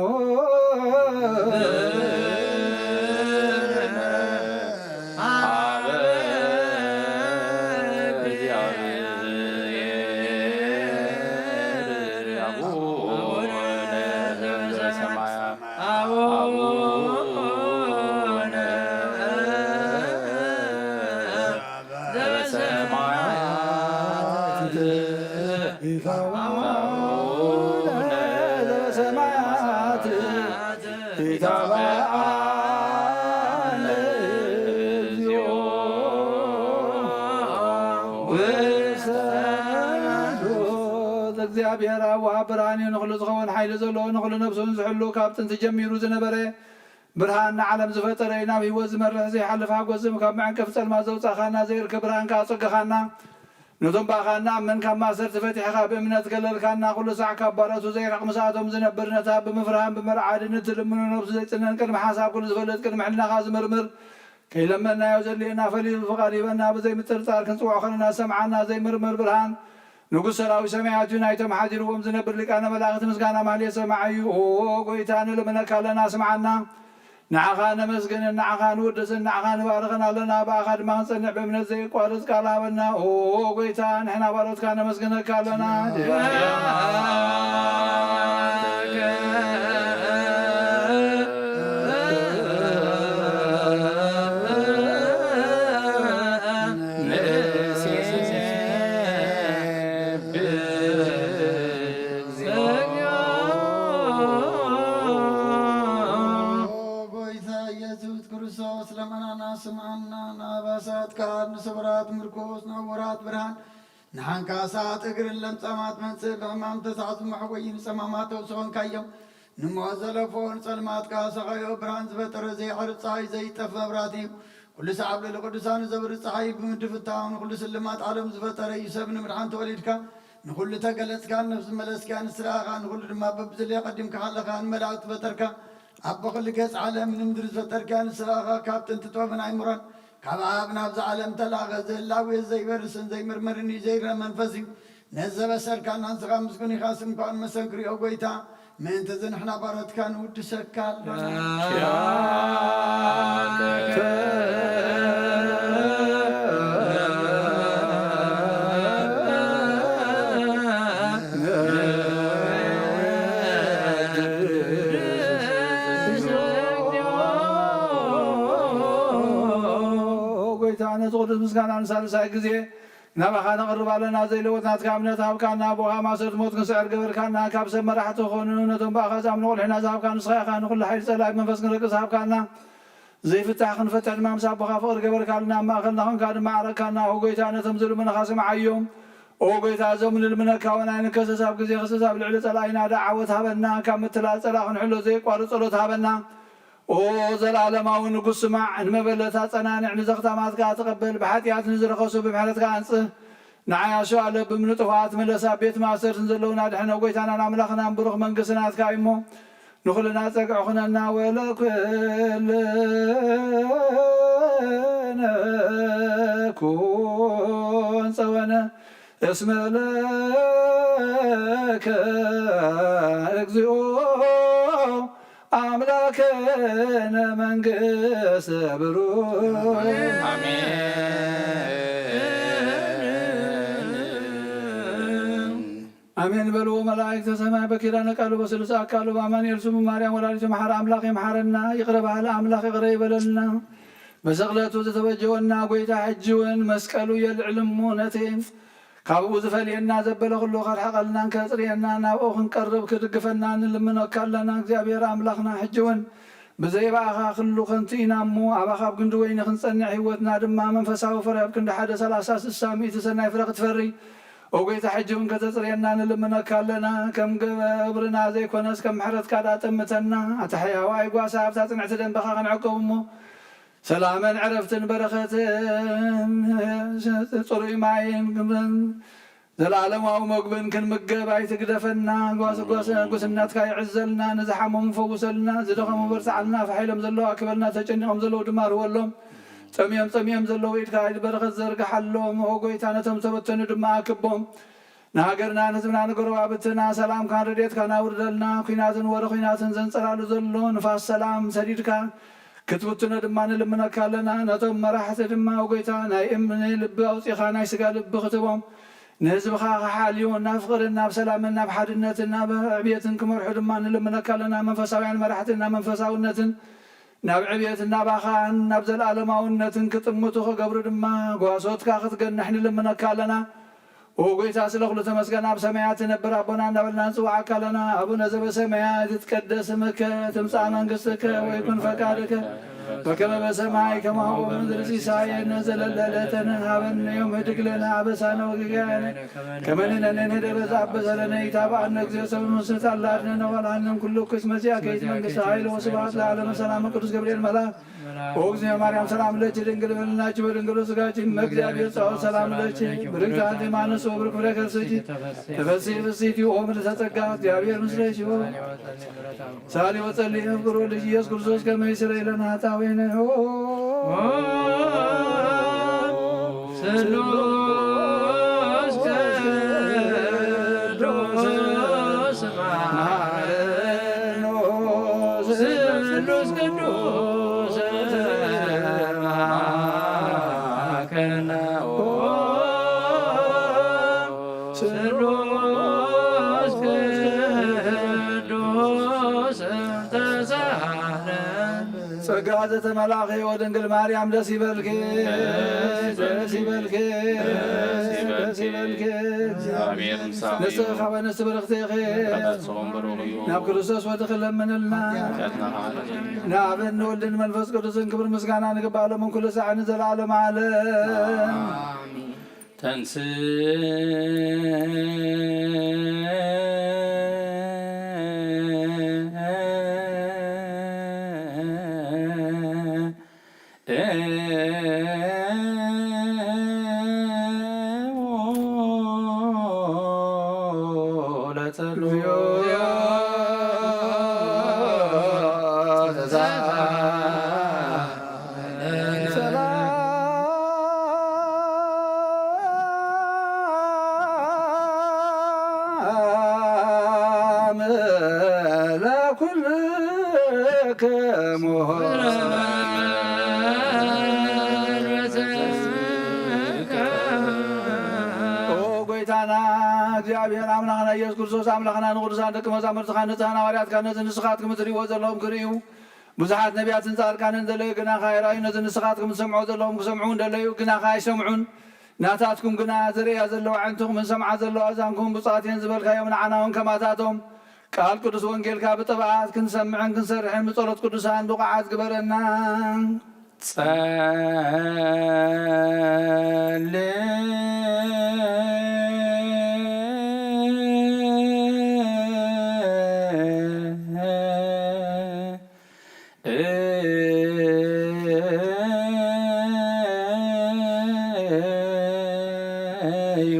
እግዚኣብሔር ኣብ ወሃብ ብርሃን እዩ። ንኹሉ ዝኸውን ሓይሊ ዘለዎ፣ ንኹሉ ነፍሱን ዝሕሉ፣ ካብ ጥንቲ ጀሚሩ ዝነበረ ብርሃን፣ ንዓለም ዝፈጠረ እዩ። ናብ ህይወት ዝመርሕ ዘይሓልፍ ሓጎስ፣ ካብ መዐንቀፊ ጸልማት ዘውጻኻና፣ ዘይርከብ ብርሃን ከኣ ኣጸገኻና። ነቶም ብኣኻ እንኣምን ካብ ማእሰርቲ ፈቲሕኻ ብእምነት ገለልካና። ኩሉ ሳዕ ካብ ባሮቱ ዘይርሕቕ፣ ምስኣቶም ዝነብር፣ ነታ ብምፍርሃን ብምርዓድን እትልምኖ ነብሱ ዘይጽነን፣ ቅድሚ ሓሳብ ኩሉ ዝፈልጥ፣ ቅድሚ ሕልናኻ ዝምርምር፣ ከይለመንናዮ ዘድልየና ፈሊጡ ብፍቓዱ ይህበና። ብዘይ ምጥርጣር ክንጽውዖ ከለና ዝሰምዓና ዘይምርመር ብርሃን ንጉሥ ሰራዊት ሰማያት እዩ። ናይቶም ሓዲርዎም ዝነብር ሊቃነ መላእኽቲ ምስጋና ማህሌት ሰማዒ እዩ። ኦ ጎይታ፣ ንልምነካ ኣለና፣ ስምዓና። ንዓኻ ነመስግንን ንዓኻ ንውድስን ንዓኻ ንባርኽን ኣለና። ብኣኻ ድማ ክንጸንዕ ብእምነት ዘየቋርጽ ቃል ሃበና። ኦ ጎይታ፣ ንሕና ባሮትካ ነመስግነካ ኣለና። ኦ ጎይታ ኢየሱስ ክርስቶስ፣ ለመናና ስምዓና፣ ንኣባሳት ከኣ ንስውራት ምርኩስ፣ ንዕውራት ብርሃን፣ ንሓንካሳት እግርን ለምጻማት መንጽህ፣ ብሕማም ተሳዕዙ መሕወዪ ንጸማማት ተውስኾንካዮም። ንሞት ዘለፎ ንጸልማት ከኣ ሰኻዮ ብርሃን ዝፈጠረ ዘይዓርብ ጸሓይ ዘይጠፍ መብራህቲ እዩ። ኩሉ ሰዓብ ልዕሊ ቅዱሳኑ ዘብርህ ጸሓይ ብምድፍታው ንኹሉ ስልማት ዓለም ዝፈጠረ እዩ። ሰብ ንምድሓን ተወሊድካ ንኹሉ ተገለጽካን ነፍሲ መለስካን ንስኻ ኢኻ። ንኹሉ ድማ በብዝለየ ቀዲምካ ሓለኻን መላእኽቲ ፈጠርካ። ኣቦ ኩሉ ገጽ ዓለም ንምድሪ ዝፈጠርካ ንስኻ ኢኻ። ካብ ጥንቲ ጥበብን ኣይምሮን ካብ ኣብ ናብዛ ዓለም ተላኸ። ዝህላዌ ዘይበርስን ዘይምርመርን እዩ፣ ዘይረአ መንፈስ እዩ። ነዚ ዘበሰርካና ንስኻ ምስጉን ኢኻ። ስምኳ ንመሰንክር ኦ ጎይታ። ምእንቲ እዚ ንሕና ባሮትካ ንውድሰካ ኣለና። ጎይታ፣ ነዚ ቅዱስ ምስጋና ንሳልሳይ ግዜ ናባኻ ነቕርብ ኣለና። ዘይለወጥ ናትካ እምነት ሃብካና። ብውሃ ማእሰርቲ ሞት ክንስዕር ገበርካና። ካብ ሰብ መራሕቲ ክኾኑ ነቶም ብኣኻ ዝኣምኑ ቁልሕና ዝሃብካ ንስኻ ኢኻ። ንኹሉ ሓይሊ ጸላኢ መንፈስ ክንረግጽ ሃብካና። ዘይፍታሕ ክንፈትሕ ድማ ምስ ኣቦኻ ፍቕሪ ገበርካልና። ኣብ ማእከልና ኾንካ ድማ ዓረግካና። ኦ ጎይታ፣ ነቶም ዝልምኑኻ ስምዓዮም። ኦ ጎይታ፣ እዞም ንልምነካ ወናይ ንከሰስ ኣብ ግዜ ክሰስ ኣብ ልዕሊ ጸላኢና ደዓ ዓወት ሃበና። ካብ ምትላል ጸላኢ ክንሕሎ ዘየቋርጽ ጸሎት ሃበና። ኦ ዘላለማዊ ንጉስ፣ ስማዕ፣ ንመበለት ኣጸናንዕ፣ ንዘኽታማት ከኣ ተቐበል። ብሓጢኣት ንዝረኸሱ ብምሕረትካ ኣንጽህ። ንዓያሹ ኣለብም ንጥፉኣት ምለስ፣ ኣብ ቤት ማእሰርቲ ንዘለዉና ኣድሕን። ኦ ጎይታናን ኣምላኽናን፣ ብሩኽ መንግስቲ ናትካ እዩ እሞ፣ ንኹልና ጸግዒ ኩነና ወለኩልነ ኩን ጸወነ እስመ ለከ እግዚኦ ኣምላክነ መንግስት ብሩክ። ኣሜን። ኣሜን በልዎ መላእክተ ሰማይ በኪዳነ ቃሉ በስሉስ ኣካሉ በአማኑኤል ስሙ ማርያም ወላዲቱ መሓረ ኣምላኽ ይምሓረና። ይቕረ በሃሊ ኣምላኽ ይቕረ ይበለልና። ብስቕለቱ ዝተበጀወና ጐይታ ሕጂ እውን መስቀሉ የልዕል እሞ ነቲ ካብኡ ዝፈልየና ዘበለ ኩሉ ከርሕቐልናን ከጽርየና ናብኡ ክንቀርብ ክድግፈና ንልምነካ ኣለና። እግዚኣብሔር ኣምላኽና ሕጂ እውን ብዘይ ብኣኻ ኩሉ ከንቱ ኢና እሞ ኣባኻ ኣብ ግንዲ ወይኒ ክንጸንዕ ህይወትና ድማ መንፈሳዊ ፍረ ኣብ ክንዲ ሓደ ሰላሳ ስሳ ሚእቲ ሰናይ ፍረ ክትፈሪ ኦ ጐይታ ሕጂ እውን ከተጽርየና ንልምነካ ኣለና። ከም ገብርና ዘይኮነስ ከም ምሕረትካ ደኣ ጠምተና። ኣታ ሕያዋይ ጓሳ ኣብታ ጽንዕቲ ደንበኻ ክንዕቀብ እሞ ሰላምን ዕረፍትን በረኸትን ጽሩይ ማይን ግብርን ዘለዓለማዊ መግብን ክንምገብ ኣይትግደፈና። ጓስ ጓስ ጉስናትካ ይዕዘልና፣ ንዝሓመሙ ፈውሰልና፣ ዝደኸሙ በርትዓልና፣ ፋሕ ኢሎም ዘለዉ ኣክበልና፣ ተጨኒቖም ዘለዉ ድማ ርወሎም፣ ጠምዮም ጸሚኦም ዘለዉ ኢድካ በረኸት ዘርግሓሎም። ኦ ጐይታ ነቶም ዝተበተኑ ድማ ኣክቦም። ንሃገርና ንህዝብና ንጎረባብትና ሰላምካን ረድኤትካን ኣውርደልና። ኲናትን ወረ ኲናትን ዘንጸላሉ ዘሎ ንፋስ ሰላም ሰዲድካ ክትብትኖ ድማ ንልምነካ ኣለና። ነቶም መራሕቲ ድማ ኦ ጐይታ ናይ እምኒ ልቢ ኣውጺኻ ናይ ስጋ ልቢ ክትህቦም ንህዝብኻ ክሓልዩ ናብ ፍቕርን ናብ ሰላምን ናብ ሓድነትን ናብ ዕብየትን ክመርሑ ድማ ንልምነካ ኣለና። መንፈሳውያን መራሕቲ ናብ መንፈሳውነትን ናብ ዕብየትን ናባኻን ናብ ዘለኣለማውነትን ክጥምቱ ክገብሩ ድማ ጓሶትካ ክትገንሕ ንልምነካ ኣለና። ኦ ጐይታ ስለ ኩሉ ተመስገን። ኣብ ሰማያት ትነብር ኣቦና እናበልና ንጽውዓካ ኣለና። ኣቡነ ዘበሰማያት ይትቀደስ ስምከ ትምጻእ መንግስትከ ወይኩን ፈቃድከ በከመ በሰማይ ከማሁ በምድር። ሲሳየነ ዘለለ ዕለትነ ሀበነ ዮም። ህድግ ለነ አበሳነ ወጌጋየነ ከመ ንሕነኒ ንህድግ ለዘአበሰ ለነ። ኢታብአነ እግዚኦ ሰብእ ምስት አላድነነ ወላንም ኩሉ ኩስ መዚያ ከይት መንግስት ኃይል ወስብሐት ለዓለመ ሰላም። ቅዱስ ገብርኤል መልአክ ኦ እግዚኦ ማርያም ሰላም ለኪ ድንግል በልናች ወድንግል ስጋች እመ እግዚአብሔር ጸባኦት ሰላም ለኪ ብርክት አንቲ ማነስ ወብሩክ ፍሬ ከርስኪ ተፈሲ ፍስቲ ኦ ምልዕተ ጸጋ እግዚአብሔር ምስለኪ። ሳሊ ወጸሊ ፍቅር ወልድ ኢየሱስ ክርስቶስ ከመ ይስረይ ለነ ኃጣውኢነ። ስሉስ ቅዱስ ስሉስ ቅዱስ መሐረነ። ስሉስ ቅዱስ ተሳሃለን። ጸጋ ዘተመላኺ ወድንግል ማርያም ደስ ይበልኪ፣ ደስ ይበልኪ፣ ደስ ይበልኪ። ንስኺ ካብ ኣንስቲ ብርኽቲ ኢኺ። ናብ ክርስቶስ ወድኺ ለምንልና። ንኣብን ንወልድን መንፈስ ቅዱስን ክብር ምስጋና ንግባእ ሎምን ኩሉ ሳዕ ንዘለዓለም ዓለም። ተንስ ሰላም ለኩልክሙ። ኦ ጐይታና እግዚኣብሔር ኣምላኽና ኢየሱስ ክርስቶስ፣ ኣምላኽና ንቅዱሳን ደቂ መዛሙርትኻ ንጽሃን ሃዋርያትካ ነዚ ንስኻትኩም እትርእይዎ ዘለኹም ክርእዩ ብዙሓት ነቢያትን ጻድቃንን ዘለዩ ግናኻ ኣይረኣዩ። ነዚ ንስኻትኩም ትሰምዑ ዘለኹም ክሰምዑ እንደለዩ ግናኻ ኣይሰምዑን። ናታትኩም ግና ዝርእያ ዘለዋ ኣዕንትኹምን ዝሰምዓ ዘለዋ ኣእዛንኩም ብፁዓት እየን ዝበልካዮም ንዓና እውን ከማታቶም ቃል ቅዱስ ወንጌልካ ብጥብዓት ክንሰምዕን ክንሰርሕን ብጸሎት ቅዱሳን ብቑዓት ግበረና። ጸል እዩ።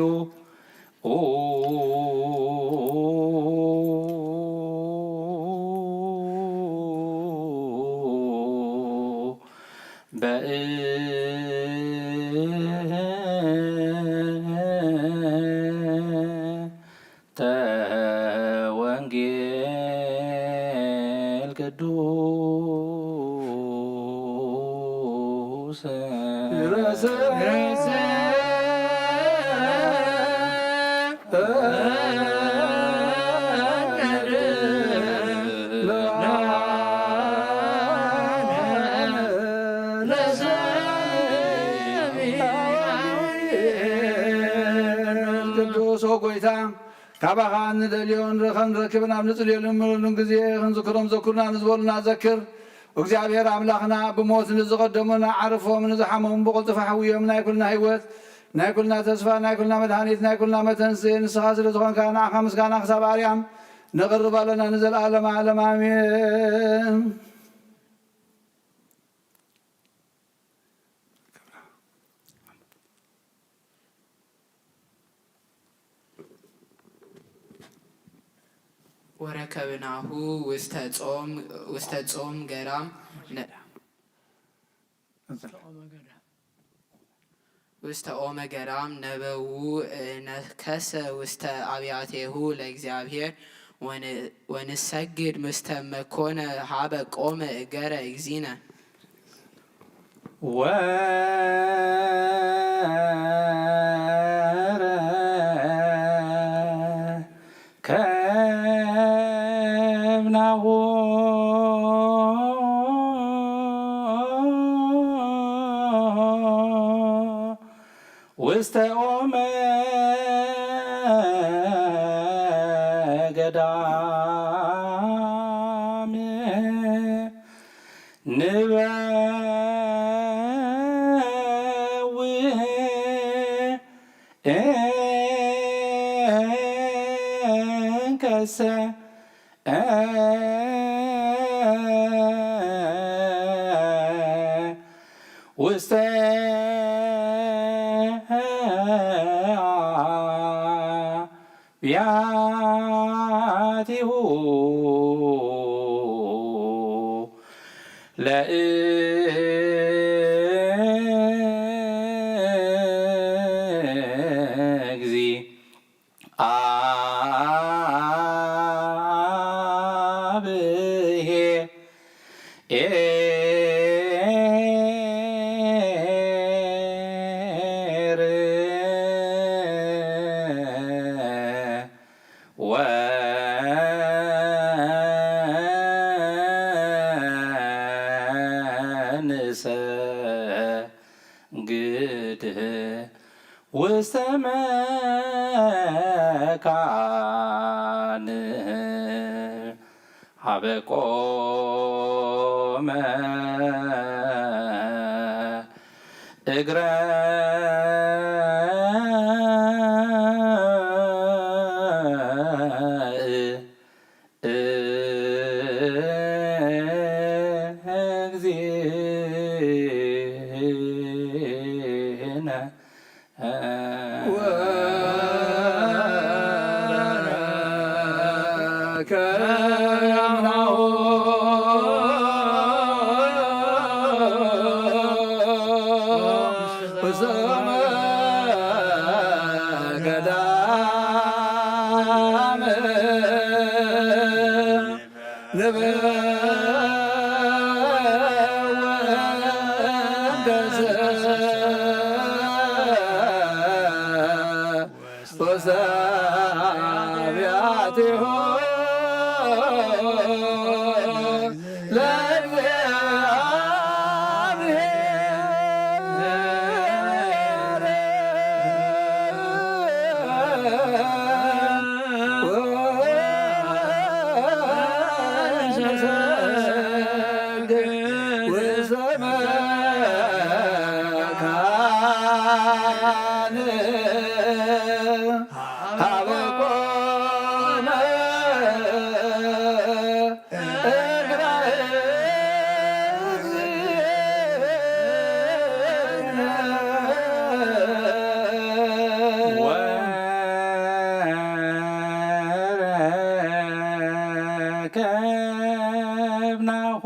ቅዱስ ኦ ጎይታ፣ ካባኻ እንደልዮ ንረኸ-፣ ንረክብን ኣብ ንጽልየሉ ንምለሉን ግዜ ክንዝክሮም ዘኩርና ንዝበሉና ዘክር። እግዚኣብሔር ኣምላኽና፣ ብሞት ንዝቐደሙና ዓርፎም፣ ንዝሓመሙ ብቕልጡፍ ኣሕውዮም። ናይ ኩልና ህይወት፣ ናይ ኩልና ተስፋ፣ ናይ ኩልና መድሃኒት፣ ናይ ኩልና መተንስኢ ንስኻ ስለ ዝኾንካ፣ ንዓኻ ምስጋና ክሳብ ኣርያም ነቕርብ ኣለና ንዘለኣለም ዓለም። ኣሜን። ወረከብናሁ ውስተ ጾም፣ ውስተ ጾም ገራም ነ-፣ ውስተ ኦመ ገራም ነበዉ ነከሰ ውስተ አብያቴሁ ለእግዚአብሔር ወን-፣ ወንሰግድ ምስተ መኮነ ሀበ ቆመ እገረ እግዚእነ። ወረከብናሁ ውስተ ኦመ ገዳም ንበውእ እንከሰ ውስተ አብያቲሁ ለእግዚአብሔር ወንሰግድ ውስተ መካን ሀበ ቆመ እግረ እግዚእነ። ወረከብናሁ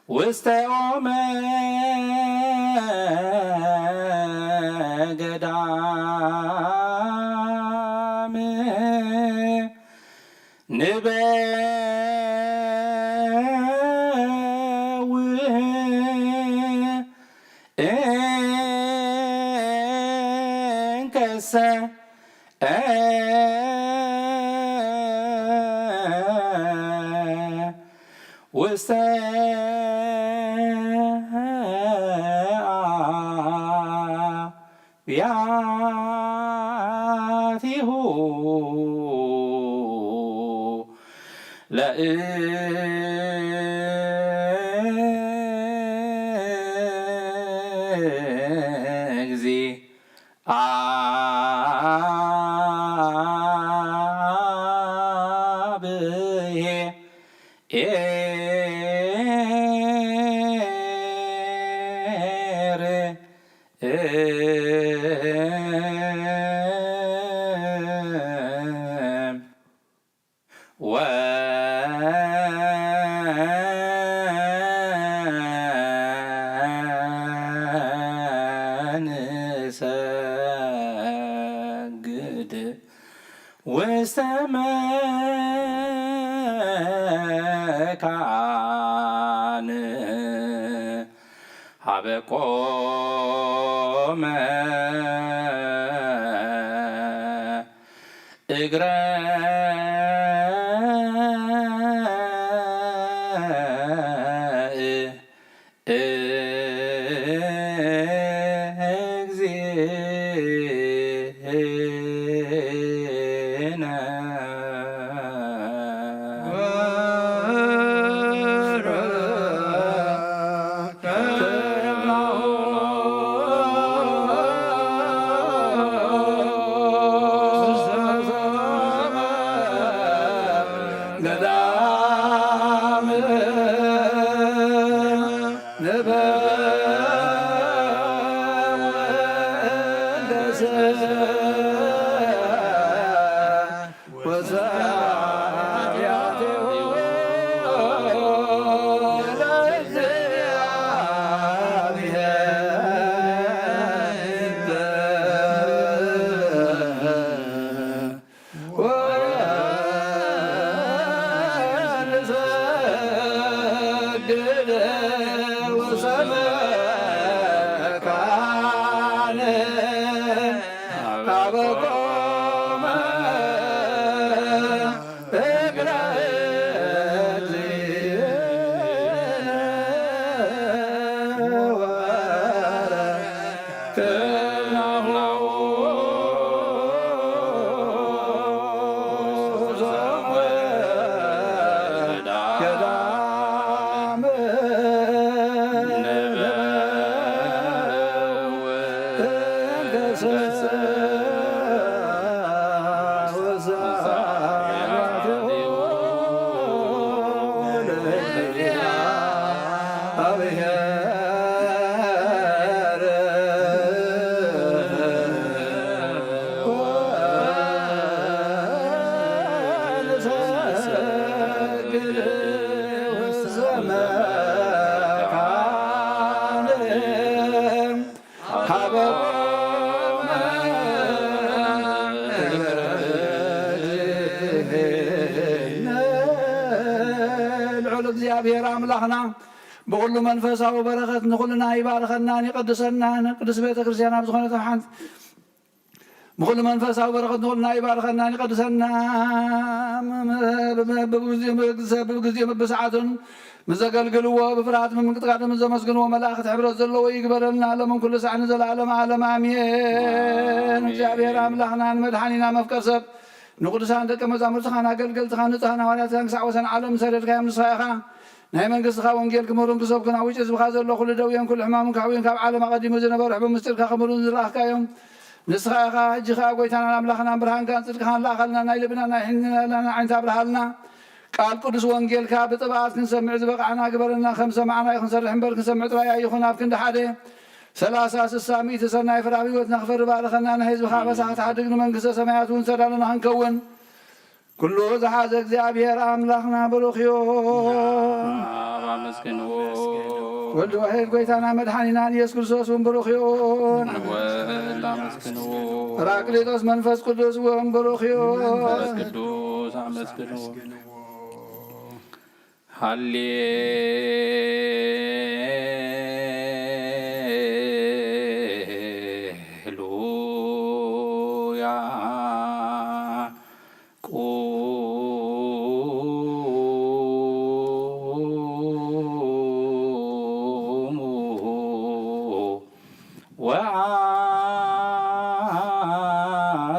ውስተ ኦመ ገዳም ንበ እንከሰ ውስተ አብያቲሁ ለእግዚእ አብሔር። ወንሰግድ ውስተ መካን ሀበ ቆመ እግረ እግዚእነ። ገዳም ንበ ወንሰግድ ውስተ መካን ሀበ ቆመ እግረ እግዚእ ወረ ልዑል እግዚኣብሔር ኣምላኽና ብኹሉ መንፈሳዊ በረኸት ንኹልና ይባርኸናን ይቐድሰናን። ቅድስት ቤተ ክርስቲያን ኣብ ዝኾነት ኣብ ሓንቲ ብኹሉ መንፈሳዊ በረኸት ንኹልና ይባርኸናን ይቐድሰና። ብብግዜኡ ብብሰዓቱን ምስ ዘገልግልዎ ብፍርሃት ብምንቅጥቃጥ ምስ ዘመስግንዎ መላእኽቲ ሕብረት ዘለዎ ይግበረልና ሎምን ኩሉ ሳዕ ንዘለዓለመ ዓለም ኣሜን። እግዚኣብሔር ኣምላኽና ንመድሓኒና መፍቀር ሰብ ንቅዱሳን ደቀ መዛሙርትኻን ኣገልገልትኻን ንጹሃን ሃዋርያትካን ክሳዕ ወሰን ዓለም ዝሰደድካዮም ንስኻ ኢኻ። ናይ መንግስትኻ ወንጌል ክምህሩን ክሰብኩን ኣብ ውጭ ህዝብኻ ዘሎ ኩሉ ደውየን ኩሉ ሕማሙን ካሕውዩን ካብ ዓለም ኣቐዲሙ ዝነበሩ ሕቡን ምስጢርካ ክምህሩን ዝለኣኽካዮም ንስኻ ኢኻ። ሕጂ ኸኣ ጐይታናን ኣምላኽናን ብርሃንካን ጽድቅኻን ለኣኸልና። ናይ ልብና ናይ ሕልናና ዓይንታ ኣብርሃልና። ቃል ቅዱስ ወንጌልካ ብጥብኣት ክንሰምዕ ዝበቓዕና ግበረና። ከም ሰማዕናዮ ክንሰርሕ እምበር ክንሰምዕ ጥራይ ኣይኹን። ኣብ ክንዲ ሓደ ሰላሳ ስሳ ሚእቲ ሰናይ ፍረ ኣብ ህይወትና ክፈሪ ባርኸና። ንህዝብኻ ኣበሳ ክትሓድግ ንመንግስተ ሰማያት እውን ዝተዳለና ክንከውን ኩሉ ዝሓዘ እግዚኣብሔር ኣምላኽና ብሩኽ እዩ። ኣብ ኣመስግንዎ። ወልድ ዋሕድ ጐይታና መድሓኒናን ኢየሱስ ክርስቶስ እውን ብሩኽ እዩ። ንወልድ ኣመስግንዎ። ጳራቅሊጦስ መንፈስ ቅዱስ እውን ብሩኽ እዩ። መንፈስ ቅዱስ ኣመስግንዎ። ሃሌ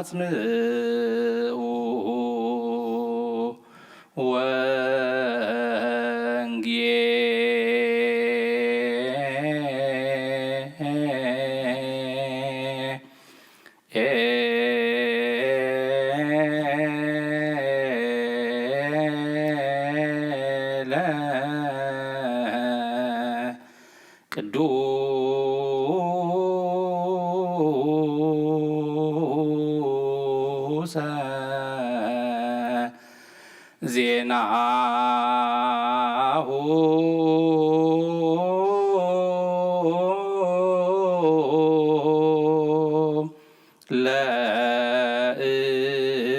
ስምዑ ወንጌለ ቅዱሰ ዜናሁ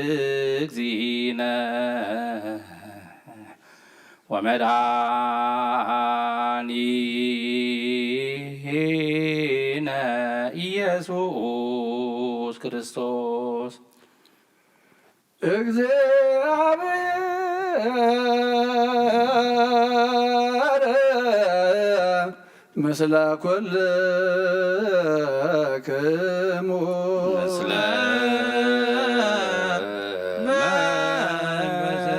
ለእግዚእነ ወመድኃኒነ ኢየሱስ ክርስቶስ። እግዚአብሔር ምስለ ኩልክሙ። ምስለ መንፈስከ።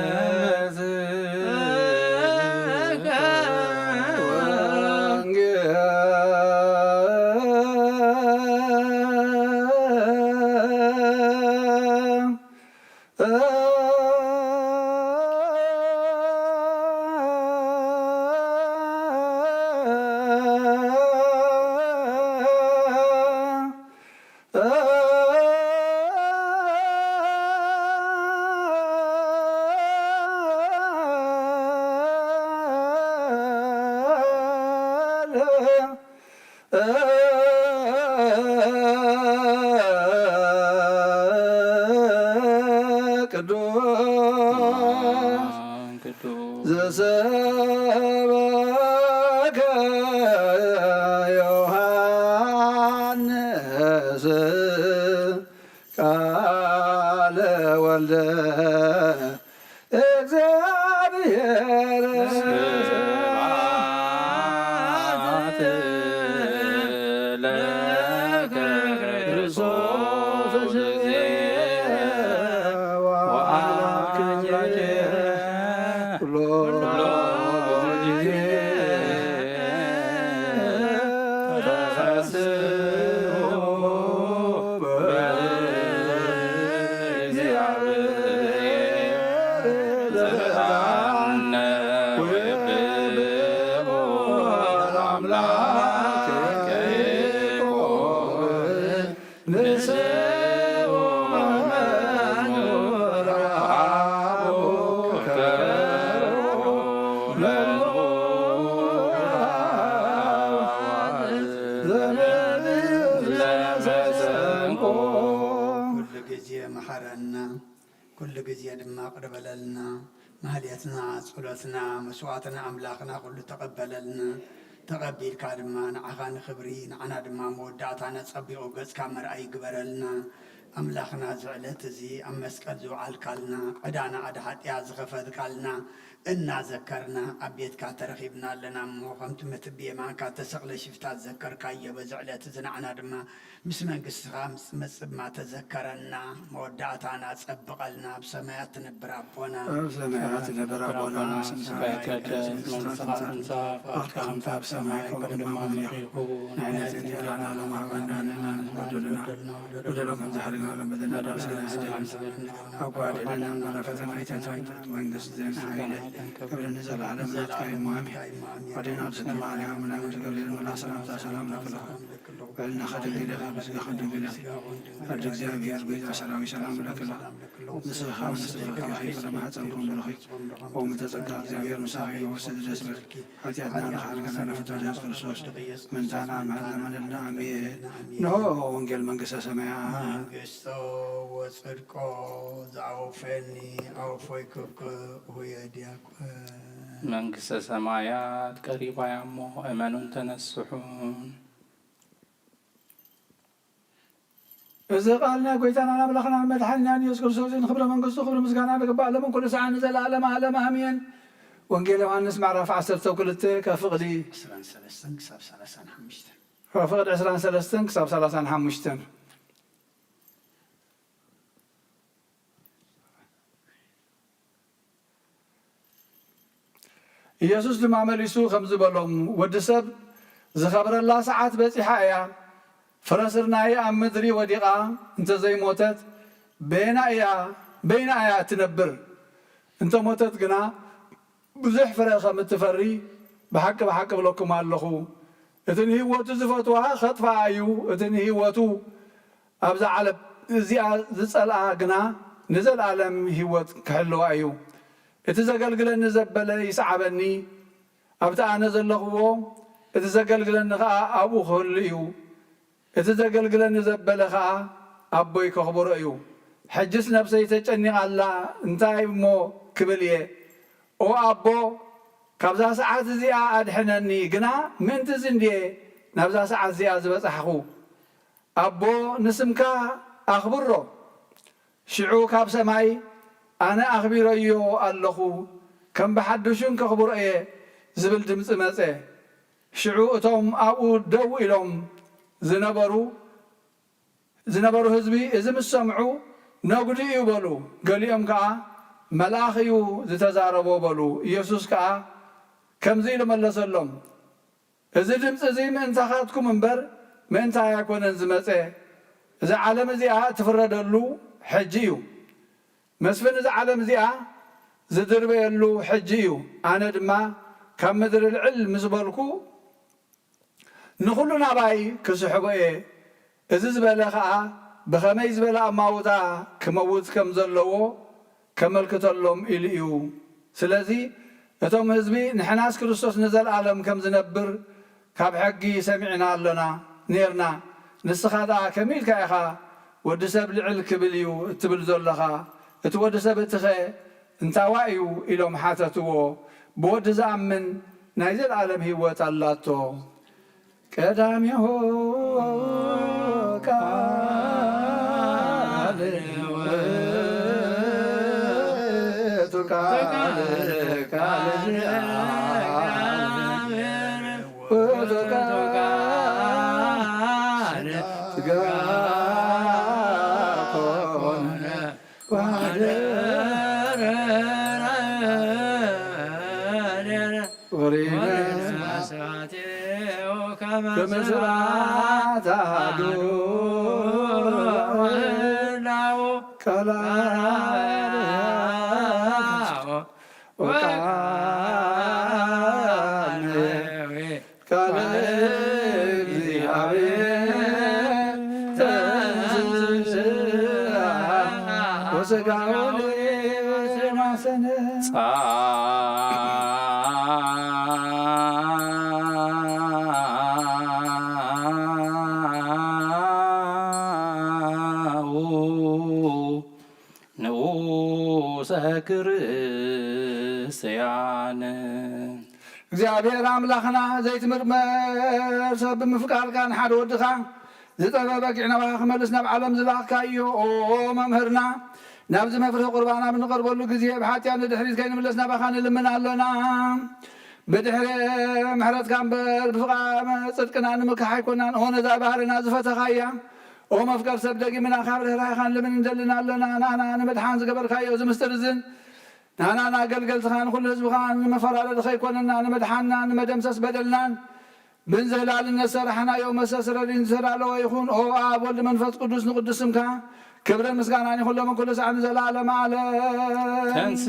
ቅዱስ ዘሰበከ ዮሐንስ ቃለ ወልደ እግዚአብሔር። ስብሐት ለከ ክርስቶስ እግዚእ ወአምላኬ ኩሎ ጊዜ ተፈስሑ በእግዚአብሔር ዘበአነ ወይብልዑ አምላክ ያዕቆብ። ንስኡ መዝሙር አቡ ከበሮ መዝሙር ዘመዝሙር ለመሰንቆ። ኩሉ ግዜ መሓረና። ኩሉ ግዜ ድማ ቅር በለልና። ማህሌትና፣ ጸሎትና፣ መስዋዕትና ኣምላኽና ኩሉ ተቐበለልና። ተቐቢልካ ድማ ንዓኻ ንኽብሪ፣ ንዓና ድማ መወዳእታና ጸቢቑ ገጽካ መርኣይ ይግበረልና። ኣምላኽና፣ እዚ ዕለት እዚ ኣብ መስቀል ዝወዓልካልና፣ ዕዳና ዕዳ ሓጢኣት ዝኸፈልካልና እናዘከርና ኣብ ቤትካ ተረኺብና ኣለና እሞ፣ ከምቲ መትቢ የማንካ ተሰቕለ ሽፍታ ዝዘከርካዮ፣ በዚ ዕለት እዚ ንዓና ድማ ምስ መንግስትኻ ምስ ትመጽእ ድማ ተዘከረና፣ መወዳእታና ጸብቐልና፣ ኣብ ሰማያት ትነብር ኣቦና። ኣብ ሰማያት ትነብር ኣቦና፣ ስምካ ይትቀደስ፣ መንግስትኻ ትምጻእ፣ ፍቓድካ ከምቲ ኣብ ሰማይ ከምኡ ድማ ኣብ ምድሪ ይኹን። ንዕለትና እንጀራና ሎሚ ሃበና፣ ንሕና ንበደልና፣ በደልና ከም ዝሓለና ንበደልና፣ ሰላም ስለ ንስደልና፣ ኣጓድለና እምበር ፈተና ኣይተንሳይን፣ መንግስቲ፣ ሓይሊ፣ ክብሪ ንዘለዓለም ናትካ እዩ፣ ኣሜን። ወደና ብስነ ማርያም፣ ናይ ወዲ ገብርኤል መልኣክ ሰላምታ ሰላም ለክለኹ። በልናኸ ድንግል ኢኺ፣ ብስጋኸ ድንግል ኢኺ። ወልደ እግዚኣብሔር ጐይታ ሰራዊት ሰላም ለክለኹ። ንስብሐኪ ወንስብሐኪ፣ ፍሬ ማህፀንኪ ብሩክ እዩ። ኦም ተጸጋ እግዚኣብሔር ምሳኺ፣ ወስእሊ ደስ ይበልኪ። ኃጢአትና ንኽሓልገና ንፍቶ ኢየሱስ ክርስቶስ፣ ምንታና መሐላ መለልና፣ ኣሜን። ንሆ ወንጌል መንግስተ ሰማያት። መንግስቶ ወጽድቆ ዘአውፈኒ አውፎይኩከ ሁየ ዲያቆን። መንግስተ ሰማያት ቀሪባ እያ እሞ እመኑን ተነስሑን። እዚ ቃል ናይ ጐይታናን ኣምላኽናን መድሓኒናን ኢየሱስ ክርስቶስ እዩ። ንኽብሪ መንግስቱ ክብሪ ምስጋና ንግባእ፣ ሎምን ኩሉ ሰዓት ንዘለዓለመ ዓለም ኣሜን። ወንጌል ዮሃንስ ምዕራፍ ዓሰርተ ክልተ ከፍቕዲ ዕስራን ሰለስተን ክሳብ ሰላሳን ሓሙሽተን። ከፍቕዲ ዕስራን ሰለስተን ክሳብ ሰላሳን ሓሙሽተን። ኢየሱስ ድማ መሊሱ ከምዚ በሎም፣ ወዲ ሰብ ዝኸብረላ ሰዓት በጺሓ እያ። ፍረ ስርናይ ኣብ ምድሪ ወዲቓ እንተ ዘይሞተት፣ በየና እያ፣ በይና እያ እትነብር? እንተ ሞተት ግና ብዙሕ ፍረ ከም እትፈሪ ብሓቂ፣ ብሓቂ እብለኩም ኣለኹ። እቲ ንህይወቱ ዝፈትዋ ኸጥፍኣ እዩ፣ እቲ ንህይወቱ ኣብዛ ዓለም እዚኣ ዝጸልኣ ግና ንዘለኣለም ህይወት ክሕልዋ እዩ። እቲ ዘገልግለኒ ዘበለ ይስዓበኒ፣ ኣብቲ ኣነ ዘለኽዎ እቲ ዘገልግለኒ ኸኣ ኣብኡ ክህሉ እዩ። እቲ ዘገልግለኒ ዘበለ ኸኣ ኣቦይ ከኽብሮ እዩ። ሕጅስ ነፍሰይ ተጨኒቓ ኣላ፣ እንታይ እሞ ክብል እየ? ኦ ኣቦ፣ ካብዛ ሰዓት እዚኣ ኣድሕነኒ፣ ግና ምእንቲ እዚ እንድየ ናብዛ ሰዓት እዚኣ ዝበጻሕኹ። ኣቦ፣ ንስምካ ኣኽብሮ። ሽዑ ካብ ሰማይ፣ ኣነ ኣኽቢረዮ ኣለኹ፣ ከም ብሓድሹን ከኽብሮ እየ ዝብል ድምጺ መጸ። ሽዑ እቶም ኣብኡ ደው ኢሎም ዝነበሩ፣ ዝነበሩ ህዝቢ እዚ ምስ ሰምዑ፣ ነጉዲ እዩ በሉ። ገሊኦም ከኣ፣ መልኣኽ እዩ ዝተዛረቦ በሉ። ኢየሱስ ከኣ ከምዚ ኢሉ መለሰሎም፣ እዚ ድምጺ እዚ ምእንታኻትኩም እምበር ምእንታይ ኣይኮነን ዝመጸ። እዛ ዓለም እዚኣ እትፍረደሉ ሕጂ እዩ። መስፍን እዛ ዓለም እዚኣ ዝድርበየሉ ሕጂ እዩ። ኣነ ድማ ካብ ምድሪ ልዕል ምስ በልኩ፣ ንኹሉ ናባይ ክስሕቦ እየ። እዚ ዝበለ ኸኣ ብኸመይ ዝበለ ኣማውታ ክመውት ከም ዘለዎ ከመልክተሎም ኢሉ እዩ። ስለዚ እቶም ህዝቢ፣ ንሕናስ ክርስቶስ ንዘለኣለም ከም ዝነብር ካብ ሕጊ ሰሚዕና ኣሎና፣ ኔርና። ንስኻ ደኣ ከመይ ኢልካ ኢኻ ወዲ ሰብ ልዕል ክብል እዩ እትብል ዘሎኻ? እቲ ወዲ ሰብ እቲኸ እንታዋይ እዩ? ኢሎም ሓተትዎ። ብወዲ ዝኣምን ናይ ዘለኣለም ህይወት ኣላቶ። ቀዳሚሁ ቃል ውእቱ ቃል፣ ቃል ውእቱ ቃል ሥጋ ኮነ ወሐደረ ዲነ። ወሪነ ስብሐት ከመ ስብሐት አሐዱ ወህላው ቃል ወቃል ቃል እግዚአብሔር ተንሥአ ወሥጋሁ ለማሰነ። ጻኡ ንኡሰ ክርስቲያን። እግዚኣብሔር ኣምላኽና ዘይትምርመር ሰብ ብምፍቃርካ ንሓደ ወድኻ ዝጠበበ ኪዕ ናባኻ ክመልስ ናብ ዓለም ዝላኽካዮ፣ ኦ መምህርና፣ ናብዚ መፍርሂ ቁርባን ኣብ ንቐርበሉ ግዜ ብሓጢኣት ንድሕሪት ከይንምለስ ናባኻ ንልምን ኣሎና። ብድሕሪ ምሕረትካ እምበር ብፍቓ ጽድቅና ንምክሕ ኣይኮናን። ኦ ነዛ ባህርና ዝፈተኻያ፣ ኦ መፍቀር ሰብ ደጊምና ካብ ርህራሄኻ ንልምን እንደልን ኣሎና። ናና ንምድሓን ዝገበርካዮ እዚ ምስጢር እዝን ናና ንኣገልገልትኻ ንኹሉ ህዝብኻ ንመፈራረዲ ከይኮነና፣ ንምድሓንና፣ ንመደምሰስ በደልናን ብንዘላልነት ሰራሕናዮ መሰስረዲ ዝተዳለወ ይኹን። ኦ ኣብ ወልድ መንፈስ ቅዱስ ንቅዱስ ስምካ ክብርን ምስጋናን ይኹን ሎምን ኩሉ ሰዓት ንዘለዓለመ ዓለም። ተንስ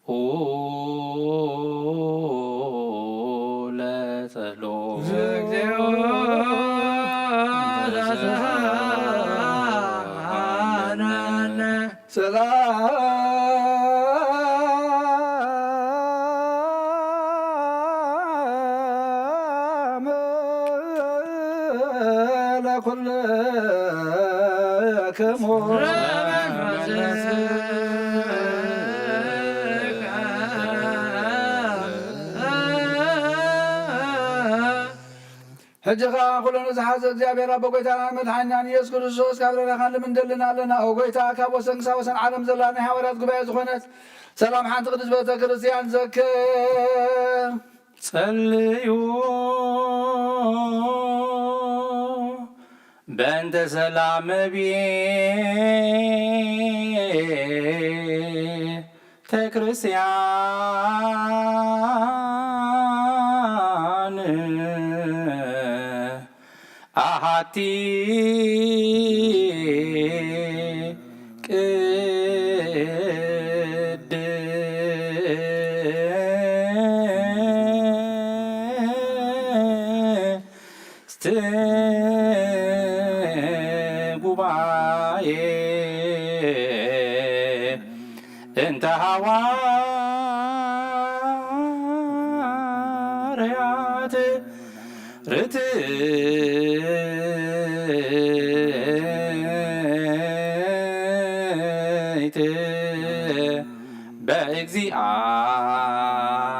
ኡ ለጸሎት። እግዚኦ ዘተሳሃለነ። ሰላም ለኩልክሙ። ሕጂ ኸዓ ኩሉ ንዝሓዘ እግዚኣብሔር ኣቦ ጎይታና መድሓኒናን ኢየሱስ ክርስቶስ ካብ ረራኻን ልምንደልን ኣለና። ኦ ጎይታ፣ ካብ ወሰን ክሳብ ወሰን ዓለም ዘላ ናይ ሃዋርያት ጉባኤ ዝኾነት ሰላም ሓንቲ ቅድስት ቤተ ክርስቲያን ዘክር። ጸልዩ በእንተ ሰላመ ቤተ ክርስቲያን ኣሃቲ ቅድስት ጉባኤ እንተ ሃዋርያት ርትዕት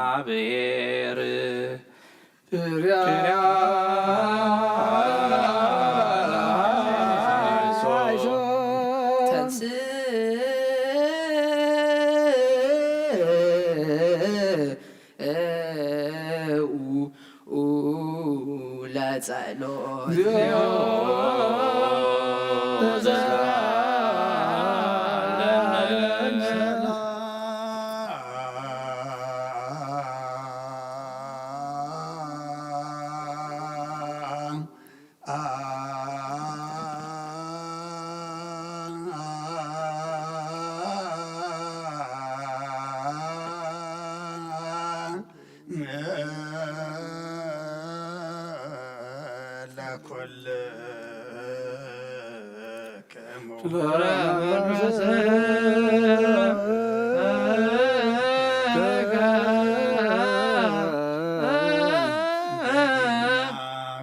በእግዚኣብሔር። ተንስኡ ለጸሎት። ለኩልክሙ።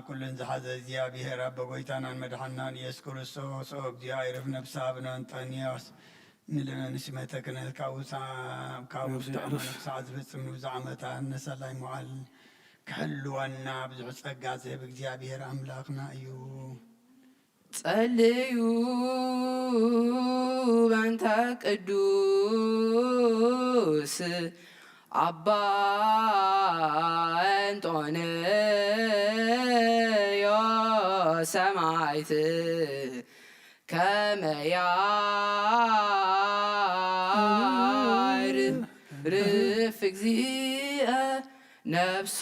ኩልን ዝሓዘ እግዚኣብሔር ኣቦ ጎይታናን መድሓናን ኢየሱስ ክርስቶስ፣ ኦ እግዚኣብሔር፣ ነፍሳ ብነ እንጠንዮስ ንልመን ስመተ ክነት ካብ ውሳ-፣ ካብ ውሽጢ ኣማን ክሳዕ ዝፍጽም ንብዙሕ ዓመታት ነሰላይ መዋዕል ክሕልወና ብዙሕ ጸጋ ዝህብ እግዚኣብሔር ኣምላኽና እዩ። ጸልዩ በእንተ ቅዱስ ኣባ እንጦንዮስ ሰማዕት ከመ ያዕርፍ እግዚእ ነፍሶ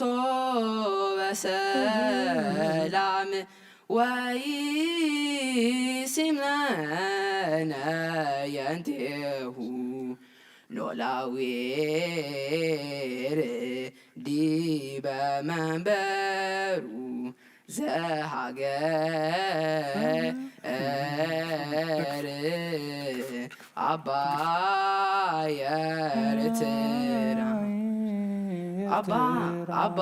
በሰላም ወይሲምነነ የንቴሁ ኖላዊ ዲበ መንበሩ ዘሃገር ኣባ የርትራ፣ ኣባ፣ ኣባ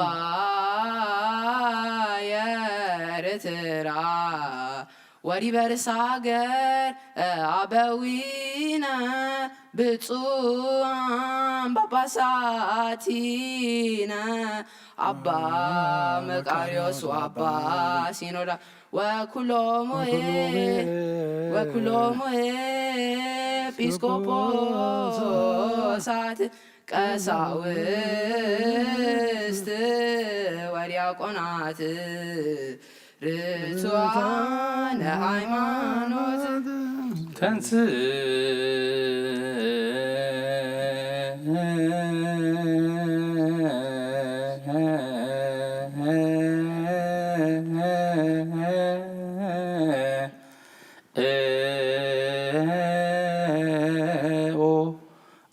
የርትራ ወዲበ ርእሰ ሃገር ኣበዊነ ብፁዓን ጳጳሳቲነ ኣባ መቃርዮስ ወኣባ ሲኖዳ ወኩሎሙ ወኩሎሙ ኤጲስቆጶሳት ቀሳውስት ወዲያቆናት ርቱዓነ ሃይማኖት ተንስእ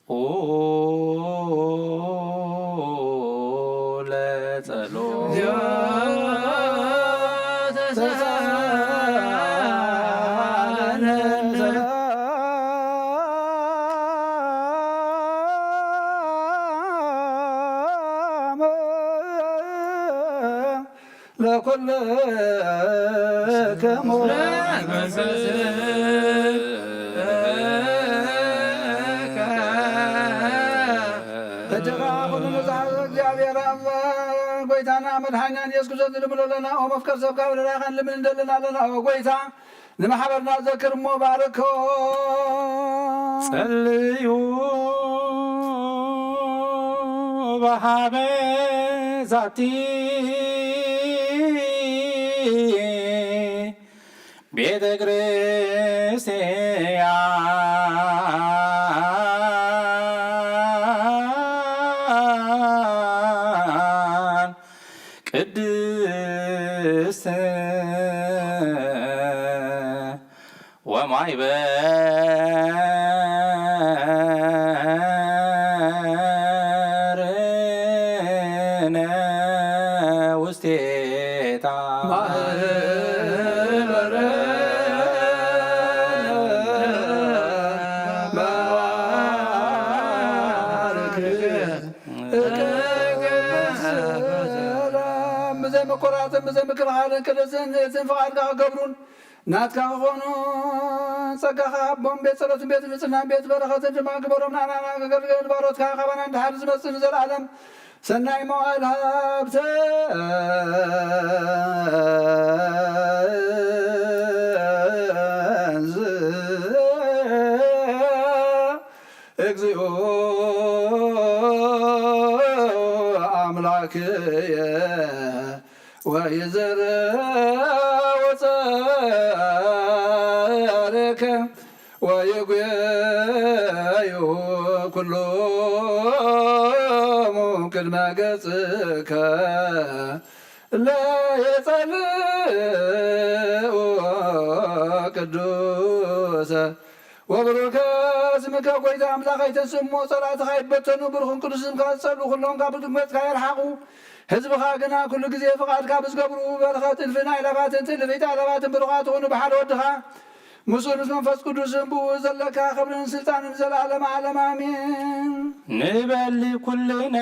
ኦ ለጸሎት ለኩልክሙ እጅኻ ኩሉ ንዝሓዘ እግዚኣብሔር ኣብ ጎይታና መድሓኒና ኢየሱስ ክርስቶስ ንልምኖ ኣለና። ኦ መፍቀር ሰብ ካብ ደላኻን ልምን እንደለና ኣለና። ኦ ጎይታ ንማሕበርና ዘክር እሞ ባርኮ። ጸልዩ በሃበ ዛቲ ቤተ ክርስቲያን ቅድስት ወማይበርነ ውስቴታ ማህበረ ብዘይ መኮራትን ብዘይ ምክልኻልን ቅድስትን ንእትን ፍቓድካ ክገብሩን ናትካ ክኾኑ ጸጋኻ ሃቦም። ቤት ጸሎትን ቤት ንጽህናን ቤት በረኸትን ድማ ግበሮም። ንዓና ንኣገልግል ባሮትካ ካባና ንድሓር ዝመጽእ ንዘለኣለም ሰናይ መዋእል ሃብተ እግዚኦ ኣምላክየ ወይዘረ ወጸርከ ወይጉየዩ ኩሎሙ ቅድመ ገጽከ ለየጸልኡ ቅዱሰ ወብሩከ ስምከ። ጎይታ ኣምላኽ ኣይተስእሞ፣ ጸላእትኻ ይበተኑ፣ ብሩኽን ቅዱስ ስምካ ዝጸልኡ ኩሎም ካብ ድመጽካ ይርሓቑ። ህዝብኻ ግና ኩሉ ግዜ ፍቓድካ ብዝገብሩ በረኸት እልፍን ኣእላፋትን ትእልፊት ኣእላፋትን ብሩኻት ይኹኑ ብሓደ ወድኻ ምስኡ ምስ መንፈስ ቅዱስን ብኡ ዘለካ ክብርን ስልጣንን ዘለዓለመ ዓለም ኣሜን። ንበሊ ኩልነ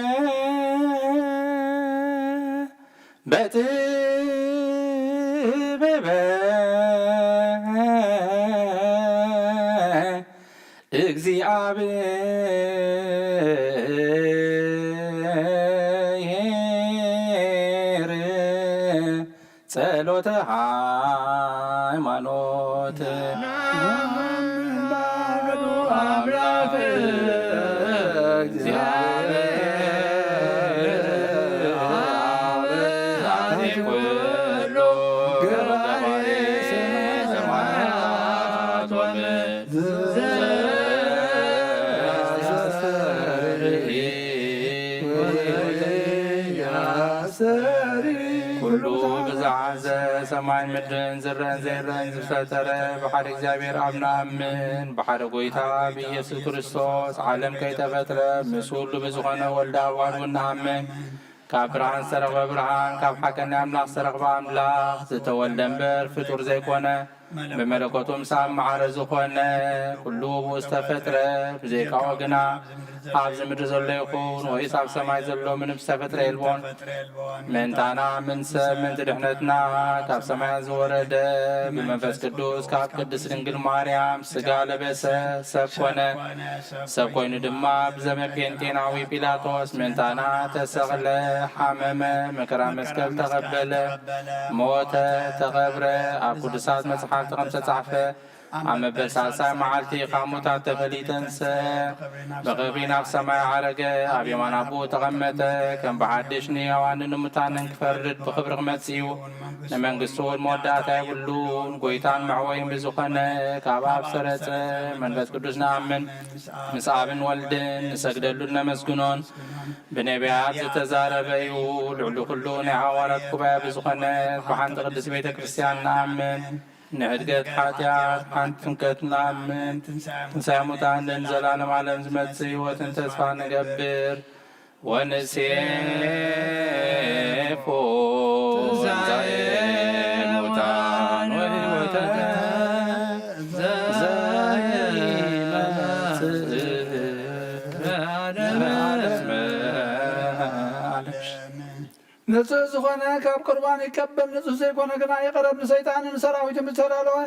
በጥበበ እግዚኣብሔር ጸሎተ ሃይማኖት። አምላክ እግዚአብሔር አብ አሐቲ ኩሉ ገባሬ ሰማያት ወምድር ዘያስተርኢ ወዘያስተርኢ ኩሉ ብዝሓዘ ሰማይን ምድርን ዝረአን ዘይረአን ዝፈጠረ ብሓደ እግዚኣብሔር ኣብ ንኣምን፣ ብሓደ ጎይታ ብኢየሱስ ክርስቶስ ዓለም ከይተፈጥረ ምስ ኩሉ ብዝኾነ ወልደ ኣብ ዋህዱ ንኣምን። ካብ ብርሃን ዝተረኽበ ብርሃን፣ ካብ ሓቀኛ ኣምላኽ ዝተረኽበ ኣምላኽ፣ ዝተወልደ እምበር ፍጡር ዘይኮነ፣ ብመለኮቱ ምስ ኣብ ማዕረ ዝኾነ፣ ኩሉ ብኡ ዝተፈጥረ፣ ብዘይካኡ ግና ኣብዚ ምድሪ ዘሎ ይኹን ወይስ ኣብ ሰማይ ዘሎ ምንም ዝተፈጥረ የልቦን። ምእንታና፣ ምእንቲ ሰብ፣ ምእንቲ ድሕነትና ካብ ሰማያት ዝወረደ፣ ብመንፈስ ቅዱስ ካብ ቅድስት ድንግል ማርያም ስጋ ለበሰ፣ ሰብ ኮነ። ሰብ ኮይኑ ድማ ብዘመን ጴንጤናዊ ጲላጦስ ምእንታና ተሰቕለ፣ ሓመመ፣ መከራ መስቀል ተቐበለ፣ ሞተ፣ ተቐብረ፣ ኣብ ቅዱሳት መጽሓፍቲ ከም ዝተጻሕፈ ኣብ መበል ሳልሳይ መዓልቲ ካብ ሙታት ተፈልዩ ተንስአ፣ ብኽብሪ ናብ ሰማይ ዓረገ፣ ኣብ የማን ኣቦኡ ተቐመጠ። ከም ብሓድሽ ንሕያዋንን ንሙታንን ክፈርድ ብኽብሪ ክመጽእ እዩ። ንመንግስቱ እውን መወዳእታ የብሉን። ጎይታን መዕወይን ብዝኾነ ካብ ኣብ ሰረጸ መንፈስ ቅዱስ ንኣምን። ምስ ኣብን ወልድን ንሰግደሉን ነመስግኖን። ብነቢያት ዝተዛረበ እዩ። ልዕሊ ኩሉ ናይ ሃዋርያት ጉባኤ ብዝኾነ ብሓንቲ ቅድስት ቤተ ክርስቲያን ንኣምን። ንዕድገት ሓጢኣት ሓንቲ ጥምቀት ንኣምን። ትንሳኤ ሙታን ንዘላለም ዓለም ዝመጽእ ህይወትን ተስፋ ንገብር። ወንሴፎ ትንሳኤ ሙታን ወሕይወተ ዘይመጽእ ዓለም። ንጹህ ዝኾነ ካብ ቁርባን ይቀበል፣ ንጹህ ዘይኮነ ግና ይቕረብ። ንሰይጣንን ንሰራዊቱን ብዝተዳለወ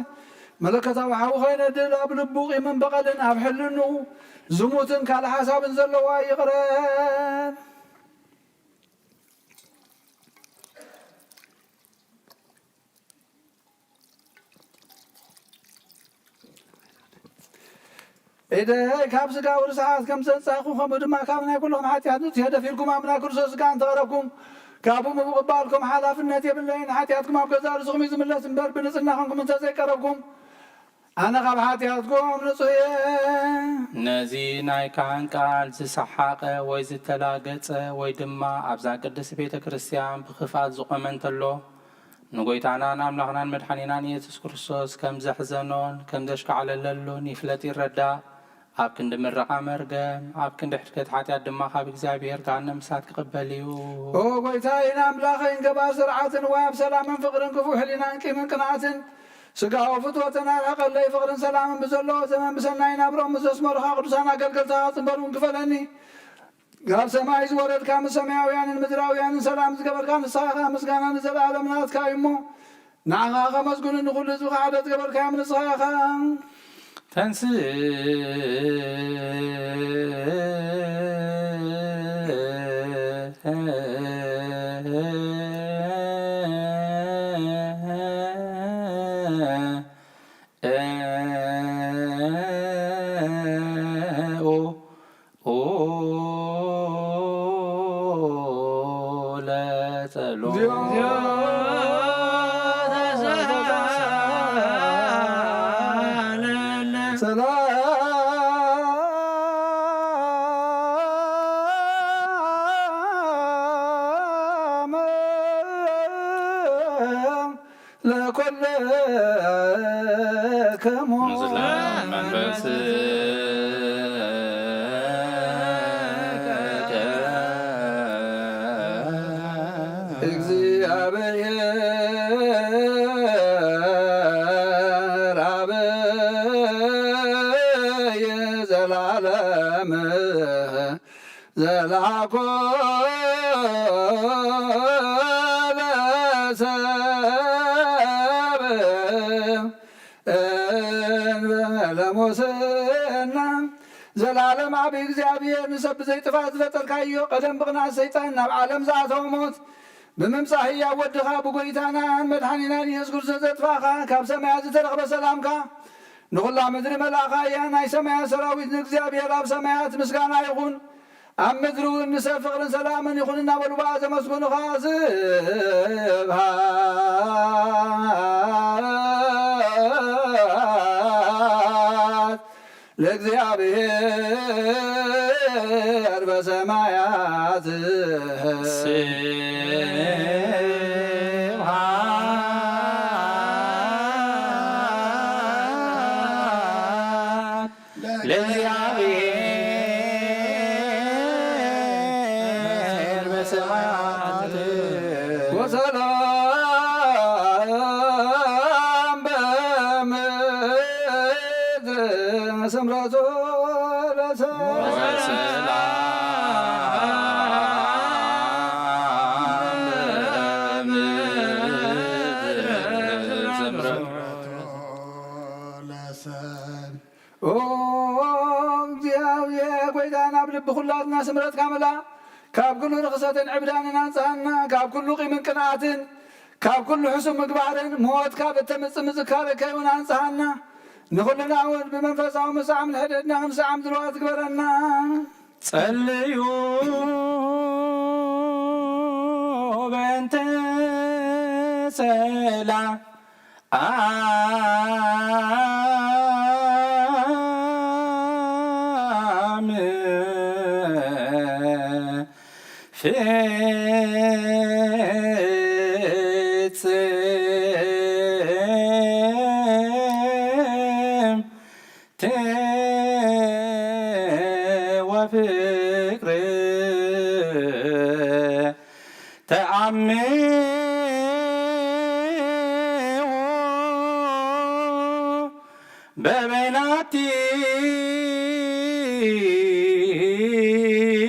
መለኮታዊ ሓዊ ኸይነድል፣ ኣብ ልቡ ቂምን በቐልን፣ ኣብ ሕልንኡ ዝሙትን ካልእ ሓሳብን ዘለዋ ይቕረብ። ኢደይ ካብ ስጋዊ ርስሓት ከም ዘንጻኹ፣ ከምኡ ድማ ካብ ናይ ኩሎም ሓጢኣት ንጹህ እየ። ደፊርኩም ኣብ ናይ ክርስቶስ ስጋ እንተቐረብኩም፣ ካብኡ ብምቕባልኩም ሓላፍነት የብለይን። ሓጢኣትኩም ኣብ ገዛእ ርእስኹም እዩ ዝምለስ እምበር፣ ብንጽህና ኾንኩም እንተ ዘይቀረብኩም፣ ኣነ ካብ ሓጢኣትኩም ንጹህ እየ። ነዚ ናይ ካህን ቃል ዝሰሓቐ ወይ ዝተላገጸ ወይ ድማ ኣብዛ ቅድስት ቤተ ክርስቲያን ብኽፍኣት ዝቖመ እንተሎ፣ ንጎይታናን ኣምላኽናን መድሓኒናን ኢየሱስ ክርስቶስ ከም ዘሕዘኖን ከም ዘሽካዕለለሉን ይፍለጥ ይረዳእ። ኣብ ክንዲ ምርቓ መርገም፣ ኣብ ክንዲ ሕድገት ሓጢኣት ድማ ካብ እግዚኣብሔር ገሃነም እሳት ክቕበል እዩ። ኦ ጎይታይን ኣምላኸይን፣ ገባር ስርዓትን ወሃብ ሰላምን ፍቕርን ክፉእ ሕሊናን ቂምን ቅንኣትን ስጋዊ ፍትወትን ኣርሕቐለይ። ፍቕርን ሰላምን ብዘለዎ ዘመን ብሰናይ ናብርኦም ምስ ዘስመሩኻ ቅዱሳን ኣገልገልትኻ ጽንበሩን ክፈለኒ። ካብ ሰማይ ዝወረድካ፣ ምስ ሰማያውያንን ምድራውያንን ሰላም ዝገበርካ ንስኻ ኢኻ። ምስጋና ንዘለኣለም ናትካ እዩ እሞ፣ ንዓኻ ከመስግኑ፣ ንኹሉ ህዝብኻ ሓደ ዝገበርካዮም ንስኻ ኢኻ። ተንስእ ኡ ለጸሎት። ሰላም ለኮለከሙ። ምስለ መንፈስ እግዚአብሔር አብ ዘላለም ዘላኮ ለሰብ እንበለ ሙስና። ዘላለም ኣብ እግዚኣብሔር ንሰብ ብዘይጥፋእ ዝፈጠርካዮ፣ ቀደም ብቕንኣት ሰይጣን ናብ ዓለም ዝኣተወ ሞት ብምምጻእ ህያው ወድኻ ብጎይታናን መድሓኒናን ኢየሱስ ክርስቶስ ዘጥፋእኻ፣ ካብ ሰማያት ዝተረኽበ ሰላምካ ንኹላ ምድሪ መልኣኻ እያ። ናይ ሰማያት ሰራዊት ንእግዚኣብሔር ኣብ ሰማያት ምስጋና ይኹን፣ ኣብ ምድሪ እውን ንሰብ ፍቕርን ሰላምን ይኹን እናበሉ ብኣ ዘመስግኑኻ። ስብሐት ለእግዚኣብሔር በሰማያት። ስብሐት ለእግዚኣብሔር በሰማያት። ወሰላም በምድር ስምረቱ ለሰብ። ወሰላም በምድር ስምረቱ ለሰብ። ኦ እግዚኣብሔር ጎይታ፣ ናብ ልቢ ኩላትና ስምረትካ ምላ። ካብ ኩሉ ርኽሰትን ዕብዳንን ኣንጽሃና፣ ካብ ኩሉ ቂምን ቅንኣትን፣ ካብ ኩሉ ሕሱም ምግባርን፣ ሞት ካብ እተምጽእ ምዝካረ ከይውን ኣንጽሃና። ንኹልና እውን ብመንፈሳዊ ምስዓም ንሕድሕድና ክንስዓም ድልዋት ግበረና። ጸልዩ በእንተ ሰላም ፍጽም ት ወፍቅር ተአምሁ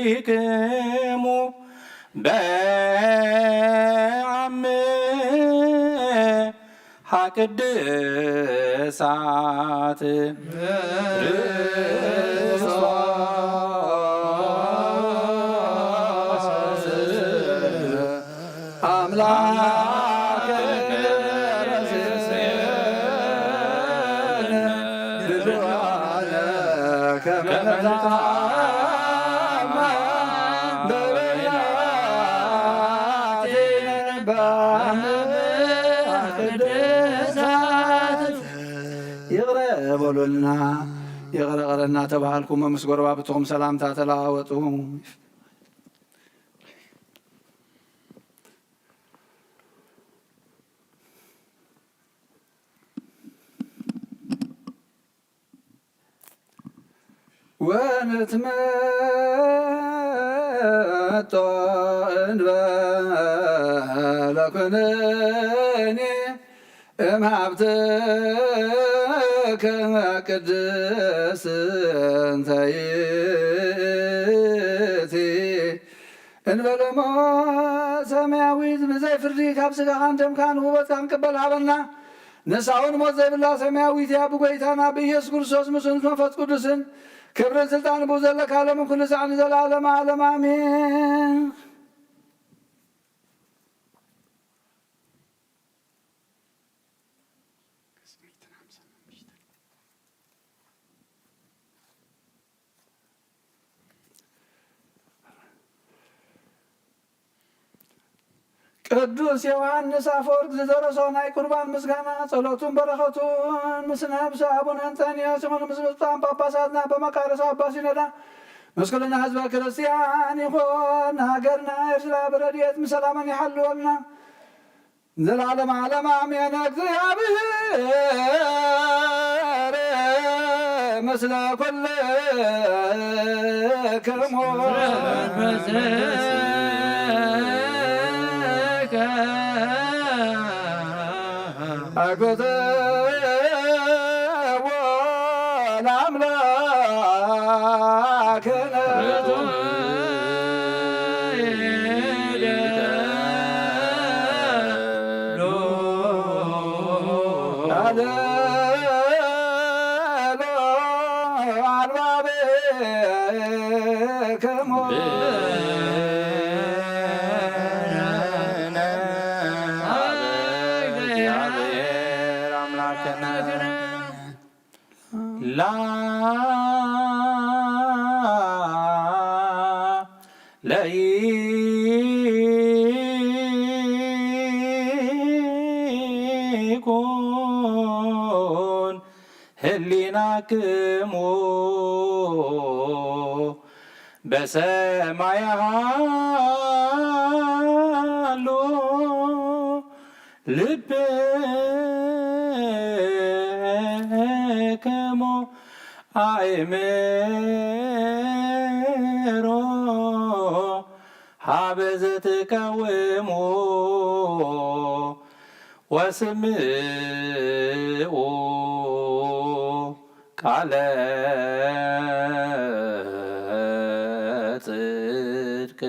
በበይናቲክሙ በአምሃ ቅድሳት ክርስቶስ አምላክ ድልዋነ ከመ ንትአመን በበይናቲክሙ በሉልና፣ ይቕረ ቐረና ተባሃልኩም፣ ምስ ጎረባብትኹም ሰላምታ ተለዋወጡ። ወንትመጦ እንበለ ኩነኔ እምሃብትከ ቅድስት እንተ ይእቲ እንበለ እሞ ሰማያዊት ብዘይ ፍርዲ ካብ ስጋኻን ደምካን ውበትካን ቅበል ሃበና። ንሳ እውን ሞት ዘይብላ ሰማያዊት እያ። ብጎይታና ብኢየሱስ ክርስቶስ ምስኡ ምስ መንፈስ ቅዱስን ክብርን ስልጣን ብኡ ዘለካ ሎምን ኩሉ ሳዕ ንዘለዓለመ ዓለም ኣሜን። ቅዱስ ዮሃንስ ኣፈወርቅ ዝደረሶ ናይ ቁርባን ምስጋና፣ ጸሎቱን በረኸቱን ምስ ነብሰ ኣቡነ እንጠንዮስ ይኹን፣ ምስ ብፁዓን ጳጳሳትና፣ በመቃርስ ኣባ ሲኖዳ፣ ምስ ኩልና ህዝበ ክርስቲያን ይኹን። ሃገርና ኤርትራ ብረድኤት ምስ ሰላምን ይሓልወልና። ዘላለም ዓለም ኣሜን። እግዚኣብሔር ምስለ ኩልክሙ። አግብርዎ ለአምላክነ። ለይኩን ህሊናክሙ በሰማይ ሃሉ ልብክሙ ኣእምሮ ሀበ ዘትቀውሙ ወስምዑ ቃለ ጽድቅ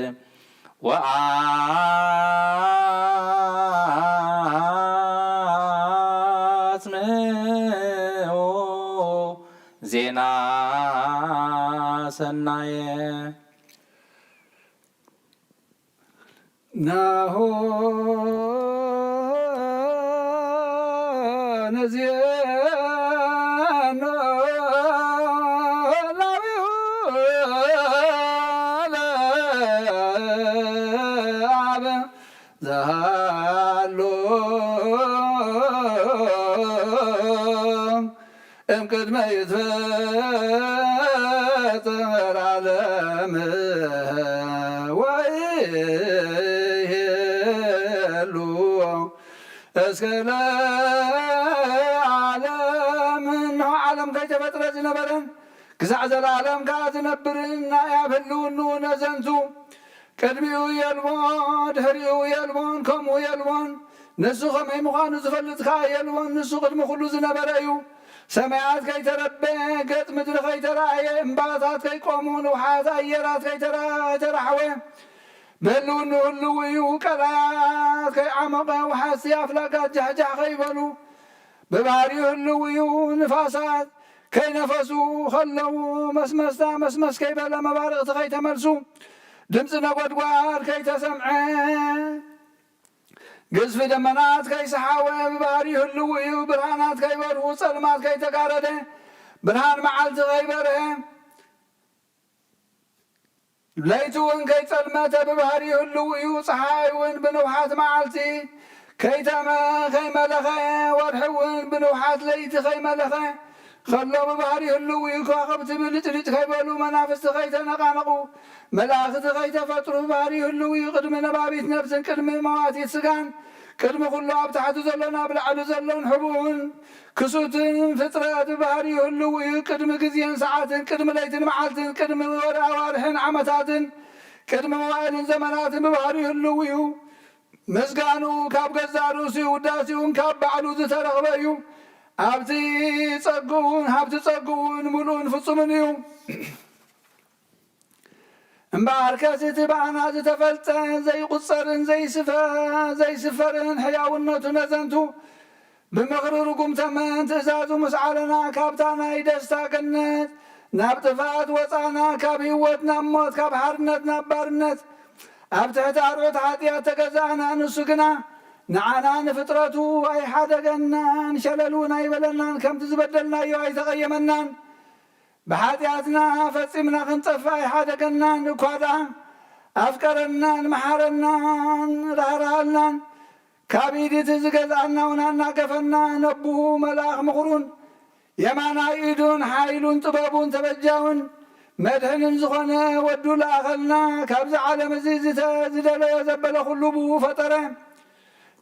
ወአጽምዑ ዜና ሰናየ። ናሁ ንዜኖ ላዊሁ ለአብ ዘሃሎ እምቅድመ ይትፈጠር ዓለም ወይሄሉ እስከ ለዓለም። እንሆ ዓለም ከይተፈጥረ ዝነበረን ክሳዕ ዘለዓለም ከኣ ዝነብርን ናይ ኣብ ህልውንኡ ነዘንቱ ቅድሚኡ የልቦ፣ ድሕሪኡ የልቦን፣ ከምኡ የልቦን። ንሱ ኸመይ ምዃኑ ዝፈልጥ ከኣ የልቦን። ንሱ ቅድሚ ኹሉ ዝነበረ እዩ። ሰማያት ከይተረበየ፣ ገጽ ምድሪ ኸይተራእየ፣ እምባታት ከይቆሙ፣ ንውሓት ኣየራት ከይተራ-፣ ከይተራሕወ፣ ብህልውንኡ ህልው እዩ። ቀላያት ከይዓሞቐ፣ ወሓዝቲ ኣፍላጋት ጃሕጃሕ ከይበሉ፣ ብባህሪኡ ህልው እዩ። ንፋሳት ከይነፈሱ ኸለዉ፣ መስመስታ መስመስ ከይበለ፣ መባርቕቲ ከይተመልሱ፣ ድምፂ ነጎድጓድ ከይተሰምዐ፣ ግዝፊ ደመናት ከይሰሓወ፣ ብባህሪኡ ህልው እዩ። ብርሃናት ከይበርሁ፣ ጸልማት ከይተጋረደ፣ ብርሃን መዓልቲ ከይበርሀ፣ ለይቲ እውን ከይጸልመተ ብባህሪኡ ህልው እዩ። ጸሓይ እውን ብንውሓት መዓልቲ ከይተመ-፣ ከይመለኸ፣ ወርሒ እውን ብንውሓት ለይቲ ከይመለኸ፣ ከሎ ብባህሪ ህልው እዩ። ከዋኽብቲ ብልጭልጭ ከይበሉ፣ መናፍስቲ ከይተነቓነቑ፣ መላእኽቲ ከይተፈጥሩ ብባህሪ ህልው እዩ። ቅድሚ ነባቢት ነብስን ቅድሚ መዋቲት ስጋን፣ ቅድሚ ኩሉ ኣብ ታሕቲ ዘሎን ኣብ ላዕሊ ዘሎን ሕቡእን ክሱትን ፍጥረት ብባህሪ ህልው እዩ። ቅድሚ ግዜን ሰዓትን፣ ቅድሚ ለይትን መዓልትን፣ ቅድሚ ወር ኣዋርሕን ዓመታትን፣ ቅድሚ መዋእልን ዘመናትን ብባህሪ ህልው እዩ። ምስጋንኡ ካብ ገዛእ ርእሱ እዩ፣ ውዳሴኡን ካብ ባዕሉ ዝተረኽበ እዩ። ኣብቲ ጸግኡን፣ ሃብቲ ጸግኡን ምሉእን ፍጹምን እዩ። እምበኣርከስ እቲ ብኣና ዝተፈልጠ ዘይቁጸርን ዘይስፈ-፣ ዘይስፈርን ሕያውነቱ ነዘንቱ ብምኽሪ ርጉም ተመን ትእዛዙ ምስ ዓለና፣ ካብታ ናይ ደስታ ገነት ናብ ጥፍኣት ወጻእና፣ ካብ ህይወት ናብ ሞት፣ ካብ ሓርነት ናብ ባርነት፣ ኣብ ትሕቲ ኣርዑት ሓጢኣት ተገዛእና። ንሱ ግና ንዓና ንፍጥረቱ ኣይሓደገናን፣ ሸለል እውን ኣይበለናን፣ ከምቲ ዝበደልናዮ ኣይተቐየመናን። ብሓጢኣትና ፈጺምና ክንጠፍእ ኣይሓደገናን፣ እኳ ደኣ ኣፍቀረናን፣ መሓረናን፣ ራህራሃልናን። ካብ ኢድ እቲ ዝገዝኣና እውን ኣናገፈና። ነቦኡ መልኣኽ ምኽሩን የማናይ ኢዱን ሓይሉን ጥበቡን ተበጃውን መድሕንን ዝኾነ ወዱ ለኣኸልና። ካብዚ ዓለም እዚ ዝተ-፣ ዝደለዮ ዘበለ ኩሉ ብኡ ፈጠረ።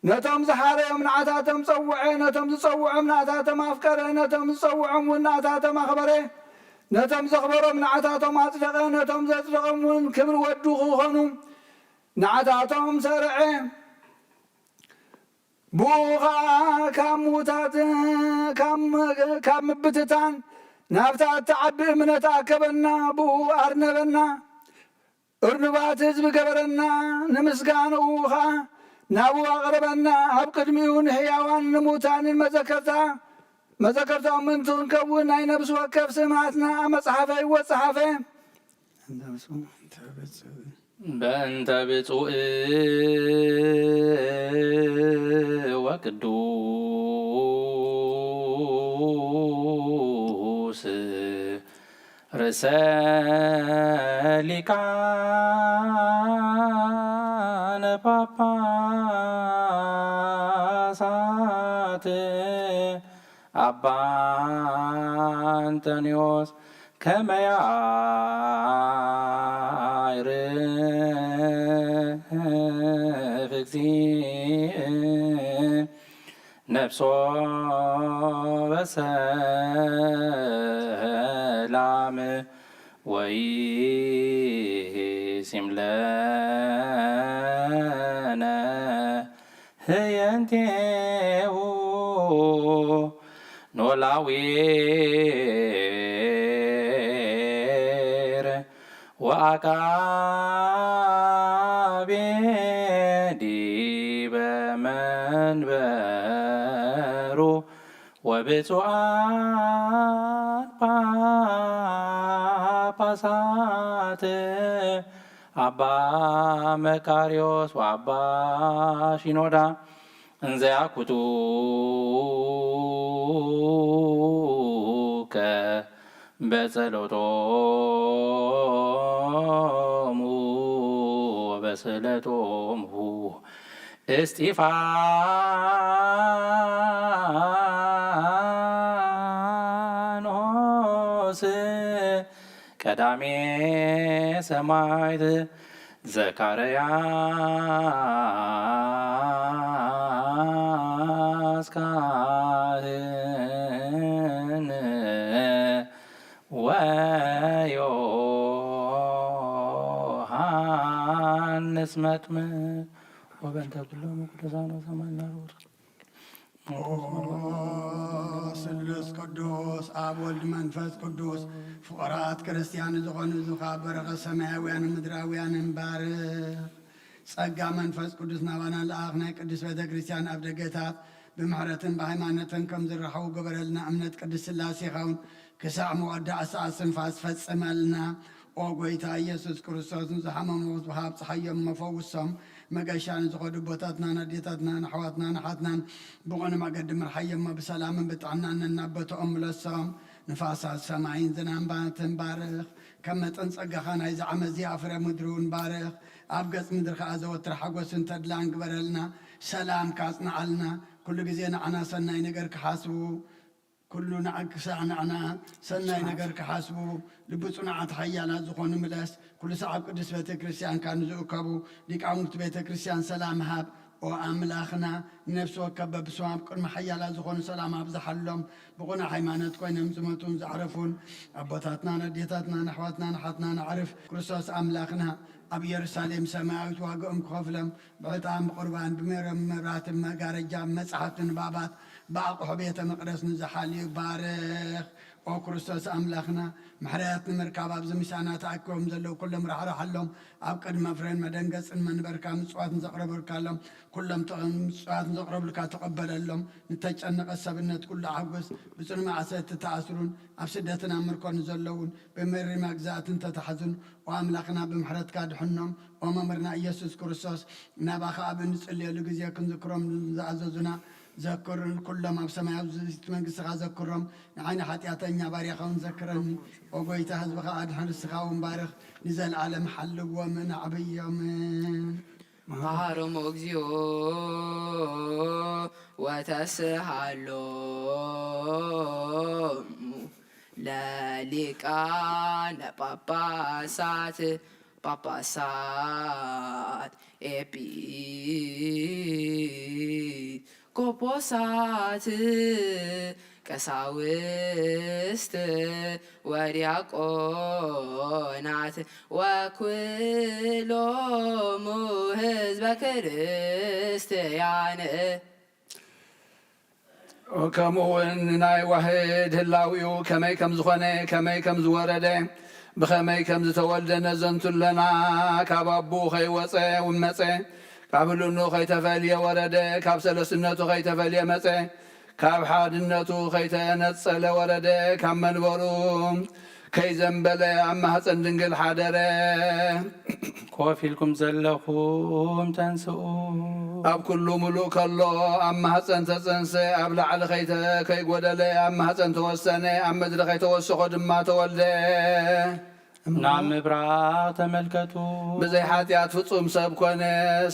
ነቶም ዝሓረዮም ንዓታቶም ጸውዐ፣ ነቶም ዝጸውዖም ንዓታቶም ኣፍቀረ፣ ነቶም ዝጸውዖም እውን ንዓታቶም ኣኽበረ፣ ነቶም ዘኽበሮም ንዓታቶም ኣጽደቐ፣ ነቶም ዘጽደቖም እውን ክብሪ ወዱ ክኾኑ ንዓታቶም ሰርዐ። ብኡ ኸኣ ካብ ምዉታት፣ ካብ፣ ካብ ምብትታን ናብታ እትዓቢ እምነት ኣከበና፣ ብኡ ኣርነበና። እርኑባት ህዝቢ ገበረና፣ ንምስጋንኡ ኸኣ ናብኡ ኣቕረበና። ኣብ ቅድሚኡ ንሕያዋን ንምዉታንን መዘከርታ፣ መዘከርታኦም ምእንቲ ክንከውን ናይ ነፍሲ ወከፍ ስማትና ኣብ መጽሓፈ ህይወት ጸሓፈ። በእንተ ብፁዕ ወቅዱስ ርእሰ ሊቃነ ጳጳሳት ኣባ እንጠንዮስ ከመ ያዕርፍ እግዚእ ነፍሶ በሰላም ወይሲም ለነ ህየንቴሁ ኖላዊ ወአቃቤ ዲበ መንበሩ ወብፁዓን ጳጳሳት አባ መቃርዮስ ወአባ ሺኖዳ እንዘ ያኩቱ ከ በጸሎቶሙ ወበስእለቶሙ እስጢፋኖስ ቀዳሜ ሰማዕት ዘካርያስ ካህን ወዮሃንስ መጥምቅ ወበእንተ ኩሎም ቅዱሳን ወሰማዕትና ርቡር ኦ ስሉስ ቅዱስ ኣብ ወልድ መንፈስ ቅዱስ ፍቑራት ክርስቲያን ዝኾኑ እዚ ኸዓ በረኸት ሰማያውያን ምድራውያን እምባር ጸጋ መንፈስ ቅዱስ ናባና ለኣኽ ናይ ቅዱስ ቤተ ክርስቲያን ኣብ ደገታት ብምሕረትን ብሃይማኖትን ከም ዝረኸቡ ግበረልና። እምነት ቅድስት ሥላሴ ይኸውን ክሳዕ መወዳእታ ሰዓት ስንፋስ ፈጽመልና። ኦ ጐይታ ኢየሱስ ክርስቶስ ንዝሓመሙ ዝሃብ ጸሓዮም መፈውሶም መገሻ ንዝኸዱ ኣቦታትናን ኣዴታትናን ኣሕዋትናን ኣሓትናን ብቕኑዕ መገዲ ምርሓዮሞ ብሰላምን ብጥዕናን ነናብ ቦታኦም ምለሶም። ንፋሳት ሰማይን ዝናም ባትን ባርኽ። ከም መጠን ጸጋኻ ናይዚ ዓመት እዚኣ ፍረ ምድሪ እውን ባርኽ። ኣብ ገጽ ምድሪ ከኣ ዘወትር ሓጎስን ተድላን ግበረልና። ሰላምካ ኣጽንዓልና። ኩሉ ግዜ ንዓና ሰናይ ነገር ክሓስቡ ኩሉ ንዓክሳዕ ንዓና ሰናይ ነገር ክሓስቡ፣ ልቢ ጽኑዓት ሓያላት ዝኾኑ ምለስ። ኩሉ ሰዓብ ቅድስት ቤተ ክርስቲያንካ ንዝእከቡ ሊቃውንቲ ቤተ ክርስቲያን ሰላም ሃብ። ኦ ኣምላኽና፣ ንነፍሲ ወከፍ በብስሞም ኣብ ቅድሚ ሓያላት ዝኾኑ ሰላም ኣብዝሓሎም። ብቕኑዕ ሃይማኖት ኮይኖም ዝሞቱን ዘዕረፉን ኣቦታትናን ኣዴታትናን ኣሕዋትናን ኣሓትናን ኣዕርፍ። ክርስቶስ ኣምላኽና፣ ኣብ ኢየሩሳሌም ሰማያዊት ዋጋኦም ክኸፍሎም ብዕጣን ብቁርባን ብሜሮን መብራህትን መጋረጃ መጽሓፍቲ ንባባት ብኣቕሑ ቤተ መቕደስ ንዝሓልዩ ባርኽ። ኦ ክርስቶስ ኣምላኽና፣ ምሕረት ንምርካብ ኣብዚ ምሳና ተኣኪቦም ዘለዉ ኩሎም ራሕርሓሎም። ኣብ ቅድሚ ፍሬን መደንገጽን መንበርካ ምጽዋት ንዘቕረበልካሎም ኩሎም ተቐ-፣ ምጽዋት ንዘቕረብልካ ተቐበለሎም። ንተጨነቐ ሰብነት ኩሉ ኣሕጉስ። ብጽኑ ማእሰርቲ ተኣስሩን ኣብ ስደትን ኣብ ምርኮ ንዘለዉን ብመሪር መግዛእትን ተታሕዙን ኦ ኣምላኽና፣ ብምሕረትካ ድሕኖም። ኦ መምህርና ኢየሱስ ክርስቶስ፣ ናባኻ ኣብ እንጽልየሉ ግዜ ክንዝክሮም ዝኣዘዙና ዘክር። ኩሎም ኣብ ሰማያዊት መንግስትኻ ዘክሮም። ንዓይኒ ሓጢኣተኛ ባርያኻ እውን ዘክረኒ። ኦ ጎይታ፣ ህዝብኻ ኣድሕን፣ ርስኻ እውን ባርኽ። ንዘለኣለም ሓልዎምን ኣዕብዮምን። መሃሮም እግዚኦ ወተስሃሎም ለሊቃነ ጳጳሳት፣ ጳጳሳት፣ ኤጲስቆጶሳት፣ ቀሳውስት ወዲያቆናት ወኩሎሙ ህዝበ ክርስትያን። ከምኡ እውን ናይ ዋህድ ህላዊኡ ከመይ ከም ዝኾነ፣ ከመይ ከም ዝወረደ፣ ብኸመይ ከም ዝተወልደ ነዘንቱ ኣለና። ካብ ኣቡ ከይወፀ እውን መፀ፣ ካብ ህልኑ ከይተፈልየ ወረደ፣ ካብ ሰለስትነቱ ከይተፈልየ መፀ፣ ካብ ሓድነቱ ከይተነጸለ ወረደ፣ ካብ መንበሩ ከይዘንበለ ኣብ ማህፀን ድንግል ሓደረ። ኮፍ ኢልኩም ዘለኹም ተንስኡ። ኣብ ኩሉ ምሉእ ከሎ ኣብ ማህፀን ተጸንሰ፣ ኣብ ላዕሊ ከይተ-፣ ከይጎደለ ኣብ ማህፀን ተወሰነ፣ ኣብ ምድሪ ከይተወሰኾ ድማ ተወልደ። ናብ ምብራቕ ተመልከቱ። ብዘይ ሓጢኣት ፍጹም ሰብ ኮነ።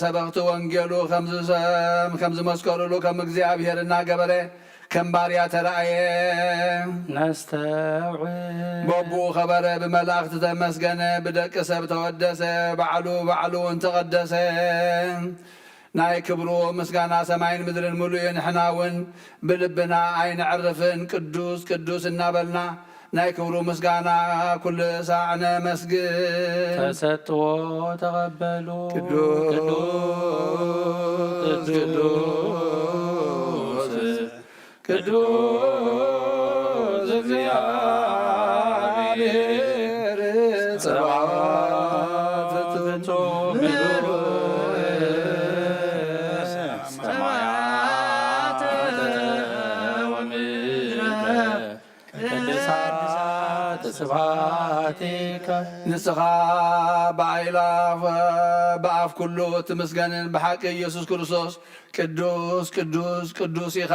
ሰበኽቲ ወንጌሉ ከም ዝሰም-፣ ከም ዝመስከሩሉ ከም እግዚኣብሔር እናገበረ ከም ባርያ ተራእየ። ነስተውዕል። በቡ ኸበረ፣ ብመላእኽቲ ተመስገነ፣ ብደቂ ሰብ ተወደሰ፣ ባዕሉ ባዕሉ እውን ተቐደሰ። ናይ ክብሩ ምስጋና ሰማይን ምድርን ምሉእ እዩ። ንሕና እውን ብልብና ኣይነዕርፍን፣ ቅዱስ ቅዱስ እናበልና ናይ ክብሩ ምስጋና ኩሉ ሳዕ ነመስግን። ተሰጥዎ ተቐበሉ። ቅዱስ ቅዱስ ቅዱስ ቅዱስ እግዚኣብሔር ጸባኦት ፍጹም ምሉእ ሰማያተ ወምድረ ቅድሳት ስብሐቲከ። ንስኻ ብኣይላፍ ብኣፍ ኩሉ ትምስገንን ብሓቂ ኢየሱስ ክርስቶስ ቅዱስ ቅዱስ ቅዱስ ኢኻ።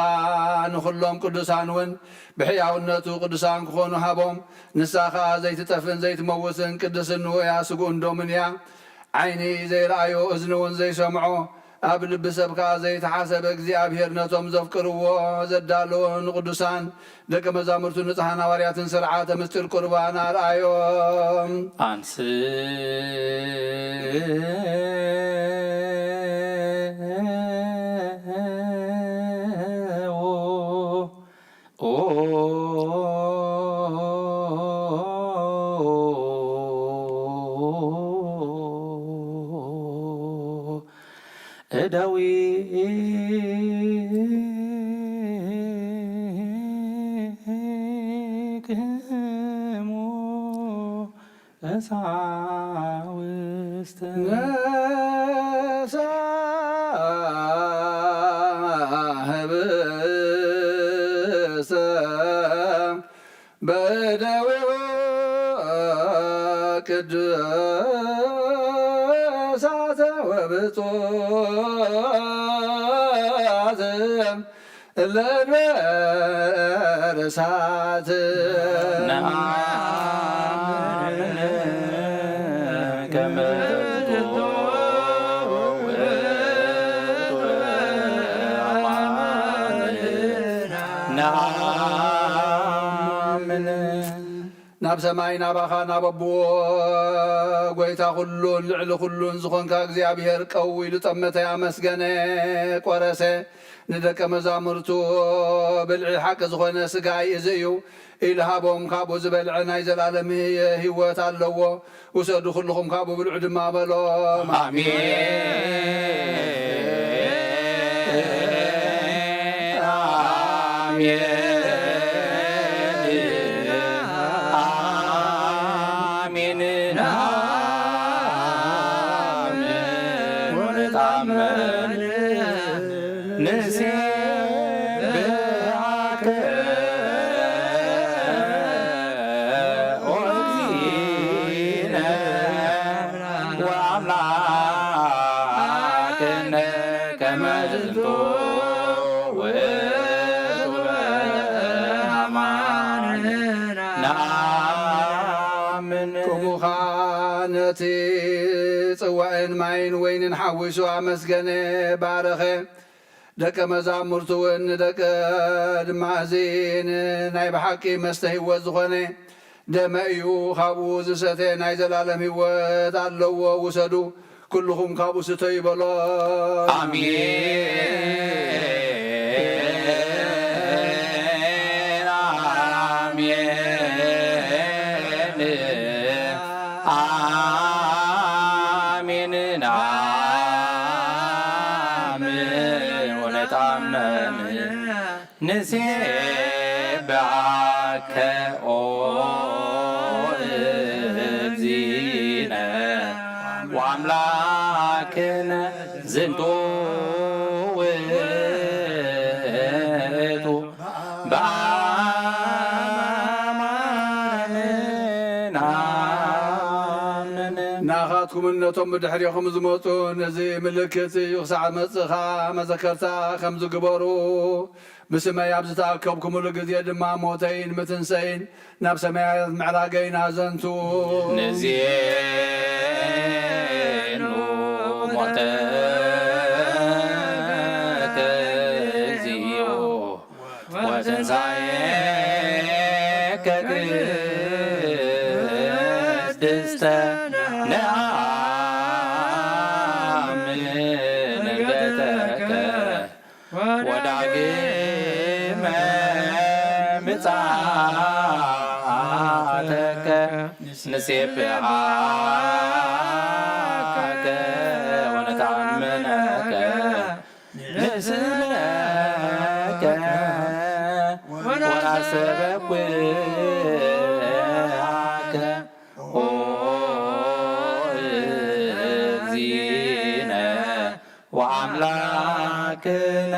ንኹሎም ቅዱሳን እውን ብሕያውነቱ ቅዱሳን ክኾኑ ሃቦም። ንሳ ኸኣ ዘይትጠፍእን ዘይትመውትን ቅድስንኡ እያ፣ ስግኡን ደሙን እያ። ዓይኒ ዘይረኣዮ፣ እዝኒ እውን ዘይሰምዖ፣ ኣብ ልቢ ሰብ ከኣ ዘይተሓሰበ እግዚኣብሔር ነቶም ዘፍቅርዎ ዘዳለዎ ንቅዱሳን ደቀ መዛሙርቱ ንጹሓን ሃዋርያትን ስርዓተ ምስጢር ቁርባን ኣርኣዮም። አንስኡ እደዊክሙ ቀሳውስት። ነሳ ህብስተ በእደዊሁ ቅዱሳተ ወብፁዓት እለ እንበርሳት። ነአምን ከመ ትኩን ውእቱ አማን። ነአ ናብ ሰማይ ናባኻ ናብ ኣቦዎ ጎይታ ኩሉን ልዕሊ ኩሉን ዝኾንካ እግዚኣብሔር ቀው ኢሉ ጠመተ፣ ኣመስገነ፣ ቆረሰ። ንደቀ መዛሙርቱ ብልዒ ሓቂ ዝኾነ ስጋይ እዚ እዩ ኢሉ ሃቦም። ካብኡ ዝበልዐ ናይ ዘላለም ህይወት ኣለዎ። ውሰዱ ኩልኹም ካብኡ ብልዑ ድማ በሎም። ኣሜን። ኣሜን። ኣሜን። ኣሜን። ወንታመን ንሴብሐከ ኦ እግዚእነ ወአምላክነ ከመ ዝንቱ ውእቱ በአማን ነአምን። ቅሙኻ ነቲ ጽዋእን ማይን ወይንን ሓዊሱ ኣመስገነ፣ ባረኸ። ደቀ መዛሙርቱ እውን ንደቀ ድማ፣ "እዚ ናይ ብሓቂ መስተ ህይወት ዝኾነ ደመ እዩ፣ ካብኡ ዝሰተ ናይ ዘላለም ህይወት ኣለዎ፣ ውሰዱ፣ ኩልኹም ካብኡ ስተዩ" በሎ። ኣሜን፣ ኣሜን፣ ኣሜን፣ ኣሜን። ወነታመን ንሴብሐከ ኦ እግዚእነ ወአምላክነ ዝንቱ ውእቱ በአማን ነአምን። ናኻትኩምን ነቶም ብድሕሬኹም ዝመጹ ነዚ ምልክት እዩ ክሳዕ መጽእኻ መዘከርታ ከም ዝግበሩ ብስመይ ኣብ ዝተኣከብኩምሉ ግዜ ድማ ሞተይን ምትንሰይን ናብ ሰማያት ምዕራገይን ኣዘንቱ። ንዜኑ ሞተከ እግዚኦ ወትንሳኤከ ቅድስተ ነአምን ዕርገተከ ወዳግመ ምጽኣተከ ንሴብሐከ ወነታመነከ ንስእለከ ወናስተበኩዓከ ኦ እግዚእነ ወአምላክነ።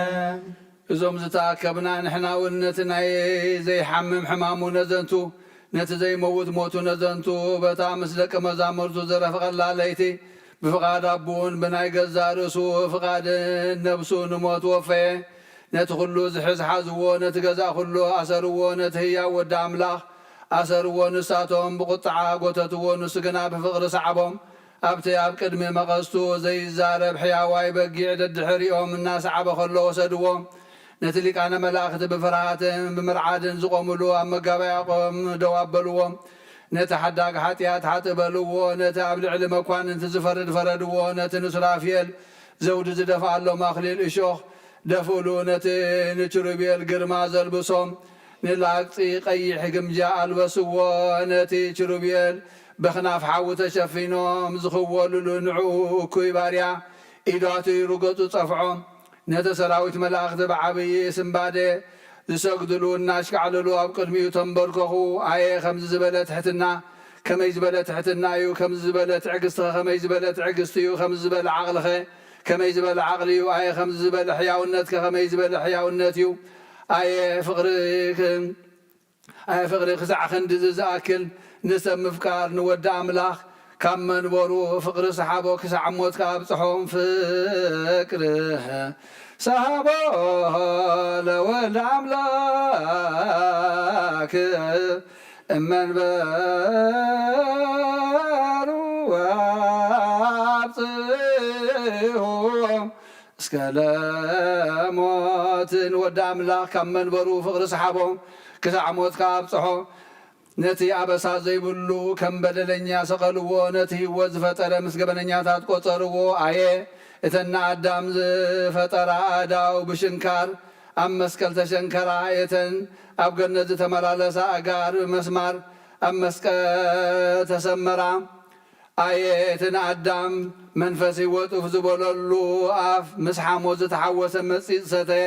እዞም ዝተኣከብና ንሕና እውን ነቲ ናይ ዘይሓምም ሕማሙ ነዘንቱ፣ ነቲ ዘይመውት ሞቱ ነዘንቱ፣ በታ ምስ ደቀ መዛሙርቱ ዘረፈቐላ ለይቲ ብፍቓድ ኣቦኡን ብናይ ገዛእ ርእሱ ፍቓድን ነብሱ ንሞት ወፈየ። ነቲ ኩሉ ዝሕዝ ሓዝዎ፣ ነቲ ገዛእ ኩሉ ኣሰርዎ፣ ነቲ ህያው ወዲ ኣምላኽ ኣሰርዎ። ንሳቶም ብቁጥዓ ጎተትዎ፣ ንሱ ግና ብፍቕሪ ሰዓቦም። ኣብቲ ኣብ ቅድሚ መቐስቱ ዘይዛረብ ሕያዋይ በጊዕ ደድሕሪኦም እናሰዓበ ከሎ ወሰድዎ። ነቲ ሊቃነ መላእኽቲ ብፍርሃትን ብምርዓድን ዝቖምሉ ኣብ መጋባእያኦም ደው ኣበልዎ። ነቲ ሓዳግ ሓጢኣት ሓጥእ በልዎ። ነቲ ኣብ ልዕሊ መኳንንቲ ዝፈርድ ፈረድዎ። ነቲ ንሱራፌል ዘውዲ ዝደፍኣሎም ኣኽሊል እሾኽ ደፍእሉ። ነቲ ንኪሩቤል ግርማ ዘልብሶም ንላግጺ ቀይሕ ግምጃ ኣልበስዎ። ነቲ ኪሩቤል በኽናፍ ሓዊ ተሸፊኖም ዝኽወልሉ ንዕኡ እኩይ ባርያ ኢዱ ኣትዩ ገጹ ጸፍዖ። ነቲ ሰራዊት መላእኽቲ ብዓብዪ ስንባደ ዝሰግድሉ እናሽካዕለሉ ኣብ ቅድሚኡ ተንበርከኹ። ኣየ ከምዚ ዝበለ ትሕትና! ከመይ ዝበለ ትሕትና እዩ! ከምዚ ዝበለ ትዕግስቲ ከ ከመይ ዝበለ ትዕግስቲ እዩ! ከምዚ ዝበለ ዓቕሊ ከ ከመይ ዝበለ ዓቕሊ እዩ! ኣየ ከምዚ ዝበለ ሕያውነት ከ ከመይ ዝበለ ሕያውነት እዩ! ኣየ ፍቕሪ ክ-፣ ኣየ ፍቕሪ ክሳዕ ክንድዚ ዝኣክል ንሰብ ምፍቃር ንወዲ ኣምላኽ ካብ መንበሩ ፍቕሪ ሰሓቦ ክሳዕ ሞት ከኣብጽሖም ፍቅርህ ሰሃቦ ለወልድ ኣምላክ እመንበሩ ኣብጽሑ እስከ ለሞት ንወዲ ኣምላኽ ካብ መንበሩ ፍቕሪ ሰሓቦ ክሳዕ ሞት ከኣብጽሖ ነቲ ኣበሳ ዘይብሉ ከም በደለኛ ሰቐልዎ፣ ነቲ ህይወት ዝፈጠረ ምስ ገበነኛታት ቆጸርዎ። ኣየ እተን ንኣዳም ዝፈጠራ ኣእዳው ብሽንካር ኣብ መስቀል ተሸንከራ፣ ኣየ እተን ኣብ ገነት ዝተመላለሳ ኣእጋር ብመስማር ኣብ መስቀል ተሰመራ። ኣየ እቲ ንኣዳም መንፈስ ህይወት ኡፍ ዝበለሉ ኣፍ፣ ምስ ሓሞት ዝተሓወሰ መጺጽ ሰተየ።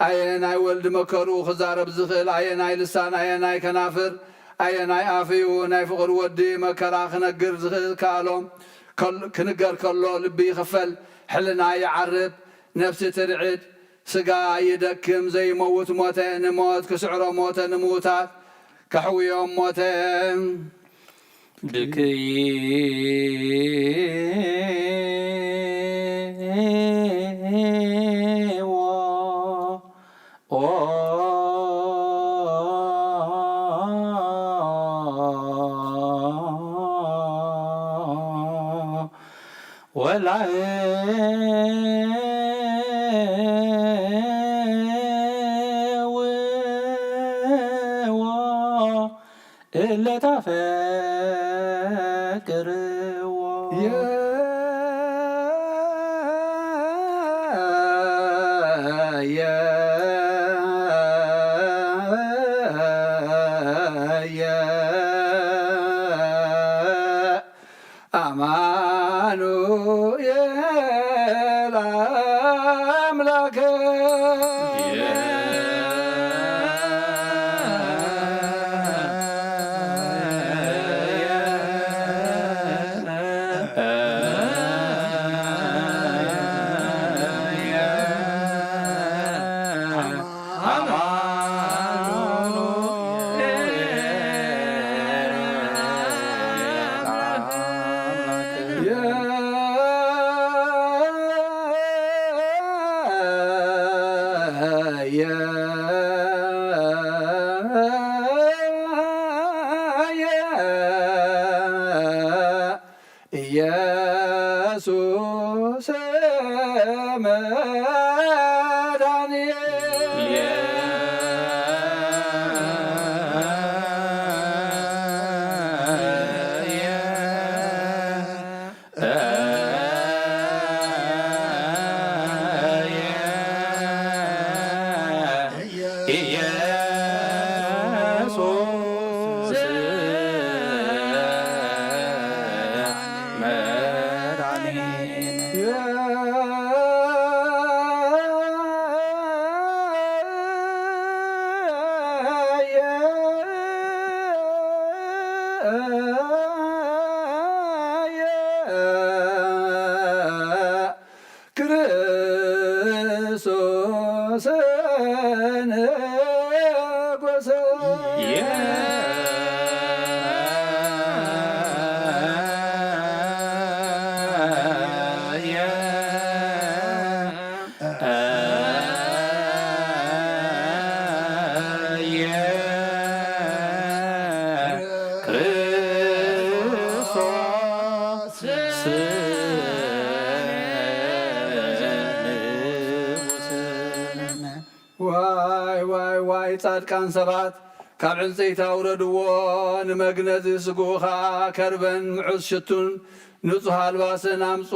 ኣየ ናይ ወልድ መከርኡ ክዛረብ ዝኽእል፣ ኣየ ናይ ልሳን፣ ኣየ ናይ ከናፍር፣ ኣየ ናይ ኣፍ እዩ ናይ ፍቕሪ ወዲ መከራ ክነግር ዝኽእል ከኣሎ። ከል-፣ ክንገር ከሎ ልቢ ይኽፈል፣ ሕልና ይዓርብ፣ ነፍሲ ትርዕድ፣ ስጋ ይደክም፣ ዘይመውት ሞተ፣ ንሞት ክስዕሮ ሞተ፣ ንምውታት ከሕውዮም ሞተ። ድክይዎ ወላውዎ እለ ታፈቅርዎ። ኢየሱስ መድኃኒየ። ኢየሱስ መድኃኒነ። ክርስቶስ ንጉሥ። ዋይ ዋይ ዋይ ጻድቃን ሰባት ካብ ዕንጸይቲ ኣውረድዎ፣ ንመግነዚ ስግኡ ኸኣ ከርበን ምዑዝ ሽቱን ንጹህ ኣልባስን ኣምጹ።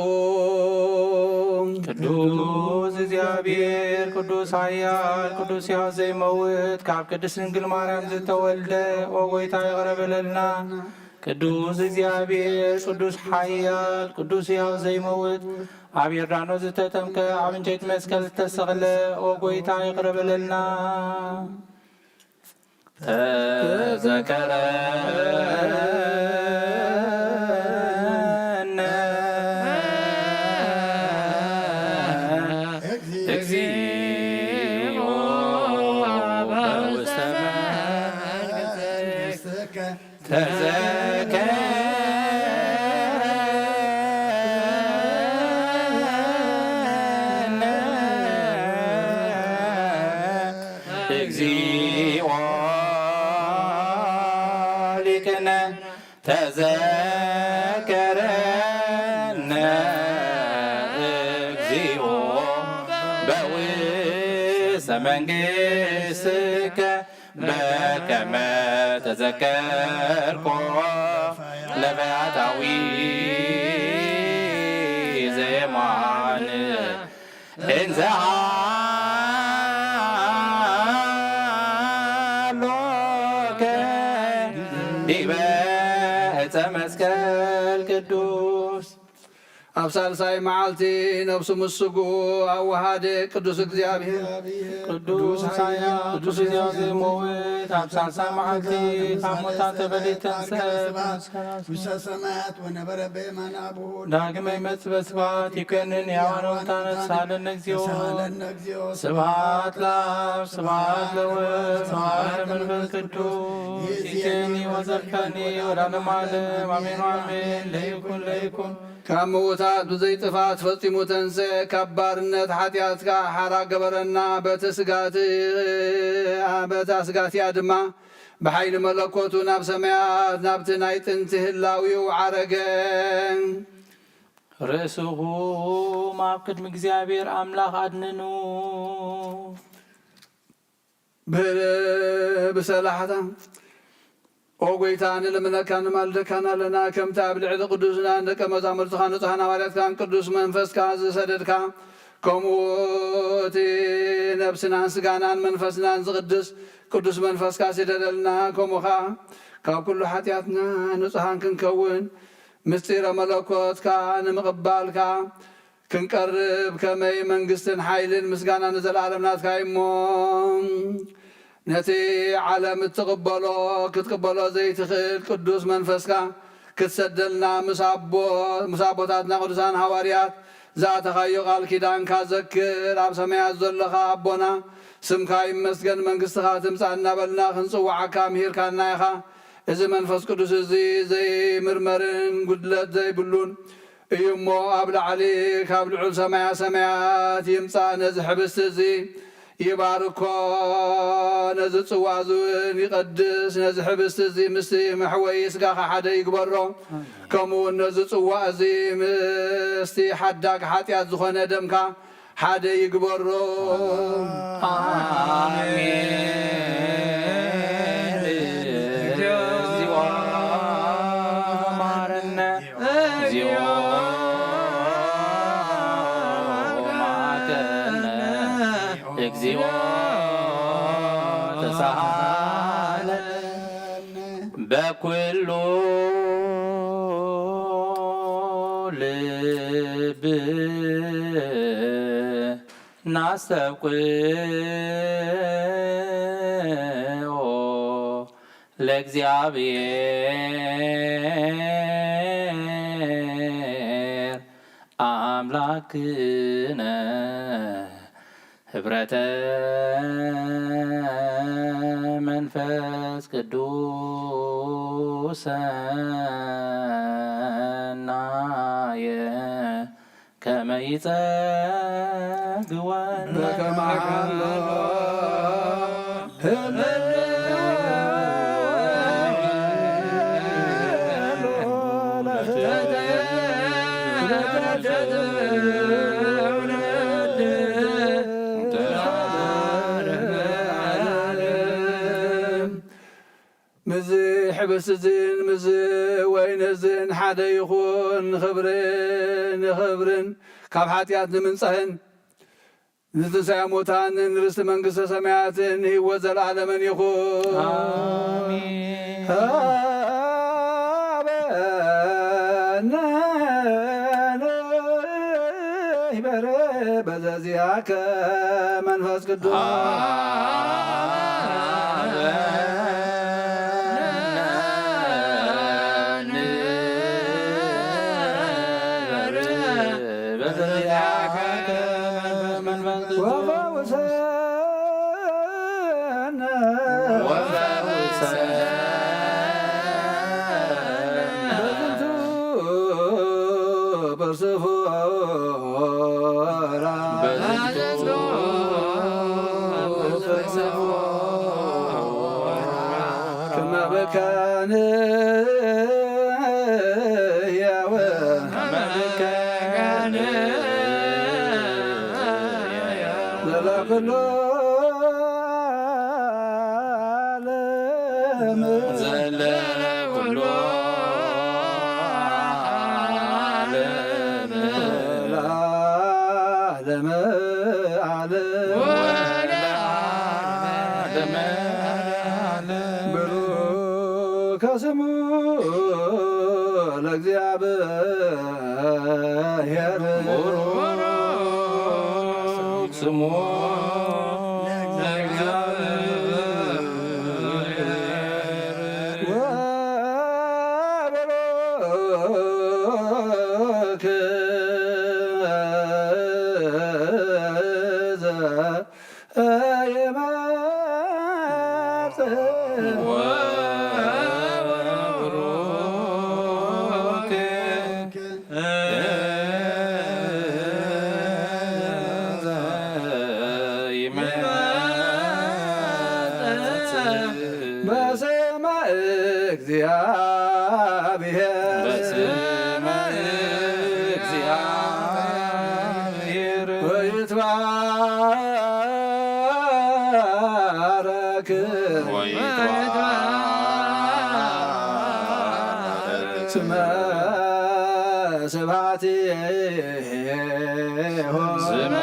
ቅዱስ እግዚኣብሔር፣ ቅዱስ ኃያል፣ ቅዱስ ሕያው ዘይመውት፣ ካብ ቅድስት ድንግል ማርያም ዝተወልደ፣ ኦ ጐይታ ይቕረ በለልና። ቅዱስ እግዚኣብሔር፣ ቅዱስ ኃያል፣ ቅዱስ ሕያው ዘይመውት፣ ኣብ ዮርዳኖስ ዝተጠምቀ፣ ኣብ እንጨይቲ መስቀል ዝተሰቕለ፣ ኦ ጐይታ ይቕረ በለልና። ተዘከረነ እግዚኦ በውስተ መንግሥትከ። ተዘከረነ እግዚኦ ሊቅነ ተዘከረነ እግዚኦ በውስተ መንግሥትከ በከመ ተዘከርኮ ለፈያታዊ ዘየማን እንዘ ሃሎከ ዲበ ዕፀ መስቀል ቅዱስ። ኣብ ሳልሳይ መዓልቲ ነፍሱ ምስ ስግኡ ኣወሃደ። ቅዱስ እግዚኣብሔር፣ ቅዱስ ኃያል፣ ቅዱስ ሕያው ዘይመውት፣ ኣብ ሳልሳይ መዓልቲ ካብ ሙታን ተፈልዩ ተንሥአ። ውስተ ሰማያት ወነበረ በየማነ አቡሁ። ዳግመ ይመጽእ በስብሐት ይኮንን። ሕያዋን ሙታን ተሳሃለነ እግዚኦ። ተሳሃለነ እግዚኦ። ስብሐት ለአብ፣ ስብሐት ለወልድ፣ ስብሐት ለመንፈስ ቅዱስ። ይእዜኒ ወዘልፈኒ ወለዓለመ ዓለም። አሜን ወአሜን። ለይኩን፣ ለይኩን። ካብ ምዉታት ብዘይ ጥፋት ፈጺሙ ተንስአ፣ ካብ ባርነት ሓጢኣት ከኣ ሓራ ገበረና። በቲ ስጋት፣ በታ ስጋትያ ድማ ብሓይሊ መለኮቱ ናብ ሰማያት፣ ናብቲ ናይ ጥንቲ ህላዊኡ ዓረገ። ርእስኹም ኣብ ቅድሚ እግዚኣብሔር ኣምላኽ ኣድንኑ። ብ-፣ ብሰላሕታ፣ ኦ ጐይታ፣ ንልምነካ ንማልደካን ኣለና፣ ከምቲ ኣብ ልዕሊ ቅዱስናን ደቀ መዛሙርትኻ ንጹሓን ሃዋርያትካን ቅዱስ መንፈስካ ዝሰደድካ፣ ከምኡ እቲ ነብስናን ስጋናን መንፈስናን ዝቕድስ ቅዱስ መንፈስካ ስደደልና፣ ከምኡ ኸኣ ካብ ኩሉ ሓጢኣትና ንጹሓን ክንከውን፣ ምስጢረ መለኮትካ ንምቕባልካ ክንቀርብ ከመይ መንግስትን ሓይልን ምስጋና ንዘለዓለም ናትካ እዩ እሞ፣ ነቲ ዓለም እትቕበሎ ክትቅበሎ ዘይትኽእል ቅዱስ መንፈስካ ክትሰደልና ምስ ኣቦ-፣ ምስ ኣቦታትና ቅዱሳን ሃዋርያት ዝኣተኻዮ ቃል ኪዳንካ ዘክር። ኣብ ሰማያት ዘለኻ ኣቦና፣ ስምካ ይመስገን፣ መንግስትኻ ትምጻእ እናበልና ክንጽውዓካ ምሂርካና ኢኻ። እዚ መንፈስ ቅዱስ እዚ ዘይምርመርን ጉድለት ዘይብሉን እዩ እሞ፣ ኣብ ላዕሊ ካብ ልዑል ሰማያ ሰማያት ይምጻእ። ነዚ ሕብስቲ እዚ ይባርኮ፣ ነዚ ጽዋ እዚ እውን ይቐድስ። ነዚ ሕብስቲ እዚ ምስቲ መሕወዪ ስጋኻ ሓደ ይግበሮ። ከምኡ እውን ነዚ ጽዋ እዚ ምስቲ ሓዳግ ሓጢኣት ዝኾነ ደምካ ሓደ ይግበሮ። ኣሜን። እግዚኦ መሐረነ፣ እግዚኦ መሐረነ፣ እግዚኦ ተሳሃለነ። በኩሉ ልብ ናስተብቅዖ ለእግዚኣብሔር ኣምላክነ። ህብረተ መንፈስ ቅዱስ ሰናየ ከመ ይጸግወነ። በከመ ሀሎ ምስዚ ሕብስቲ እዝን ምስዚ ወይኒ እዝን ሓደ ይኹን። ንኽብርን ንኽብርን ካብ ሓጢኣት ንምንጻህን ንትንሳኤ ሙታንን ርስቲ መንግስተ ሰማያትን ህይወት ዘለዓለምን ይኹን። ኣሜን። ሃበነ ንሕበረ በዘዚአከ መንፈስ ቅዱስ። በዘዚአከ መንፈስ ቅዱስ። ወፈውሰነ ወፈውሰነ በዝንቱ በርሰፎራ። በዝንቱ በርሰፎራ። ከመ በካነ ሕያወ። ከመ በካነ ለኩሉ ዘለ ኩሉ ዓለም ለዓለመ ዓለም ወለዓለመ ዓለም። ብሩክ ስሙ ለእግዚኣብሔር። ብሩክ ስሙ ለእግዚኣብሔር። ወበሮክ ዘየመጽእ። ወበሮክ በስመ እግዚአብሔር። በስመ እግዚአብሔር። ወይትባረክ። ወይትባረክ። ስመ ስብሐቲሁ። ስመ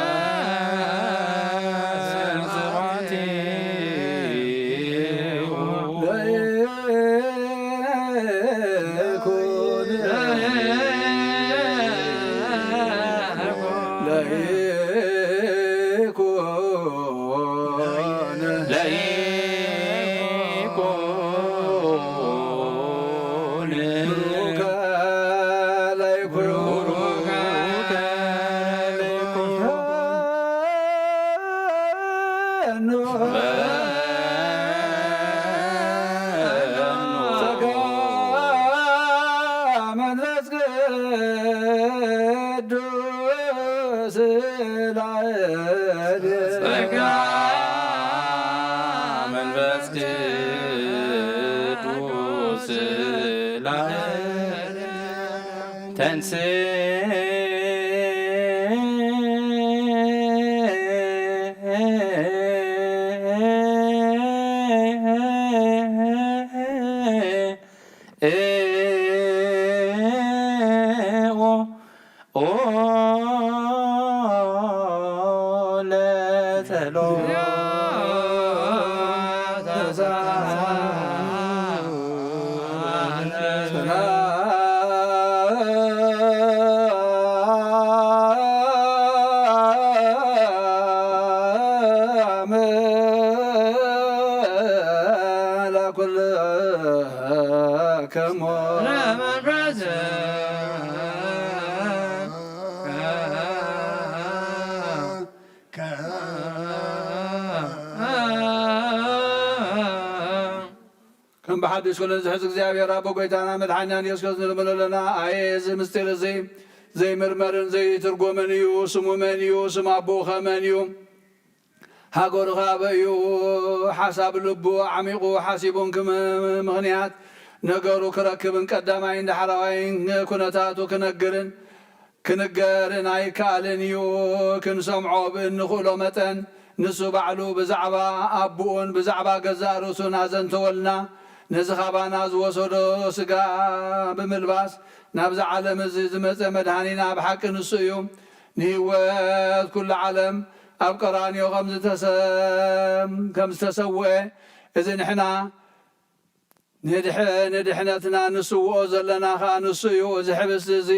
ስብሐቲሁ። ለይኩን። ለይኩን። ለይኩን። ብሩከ ለይኩን። ብሩከ ለይኩን። ጸጋ መንፈስ ቅዱስ ላዕሌነ። ጸጋ መንፈስ ቅዱስ ላዕሌነ። ተንሥእ። ኦ፣ ኦ፣ ለጸሎተ ሰላም ለኩልክሙ። ከም ብሓድሽ ኩለን ዝሕዝ እግዚኣብሔር ኣቦ፣ ጎይታና መድሓኒና ኢየሱስ ክርስቶስ ንልምኖ ኣለና። ኣየ እዚ ምስጢር እዚ ዘይምርመርን ዘይትርጎምን እዩ። ስሙ መን እዩ? ስም ኣቦኡ ኸ መን እዩ? ሃገሩ ኸ ኣበይ እዩ? ሓሳብ ልቡ ዓሚቑ ሓሲቡ እንክም-፣ ምኽንያት ነገሩ ክረክብን ቀዳማይን ዳሕረዋይን ኩነታቱ ክነግርን ክንገርን ኣይከኣልን እዩ። ክንሰምዖ ብእንኽእሎ መጠን፣ ንሱ ባዕሉ ብዛዕባ ኣቦኡን ብዛዕባ ገዛእ ርእሱን ኣዘንተወልና። ነዚ ኻባና ዝወሰዶ ስጋ ብምልባስ ናብዚ ዓለም እዚ ዝመጸ መድኃኒና ብሓቂ ንሱ እዩ። ንህይወት ኩሉ ዓለም ኣብ ቀራንዮ ከም ዝተሰ-፣ ከም ዝተሰውአ፣ እዚ ንሕና ንድሕ-፣ ንድሕነትና ንስውኦ ዘለና ኸኣ ንሱ እዩ። እዚ ሕብስቲ እዚ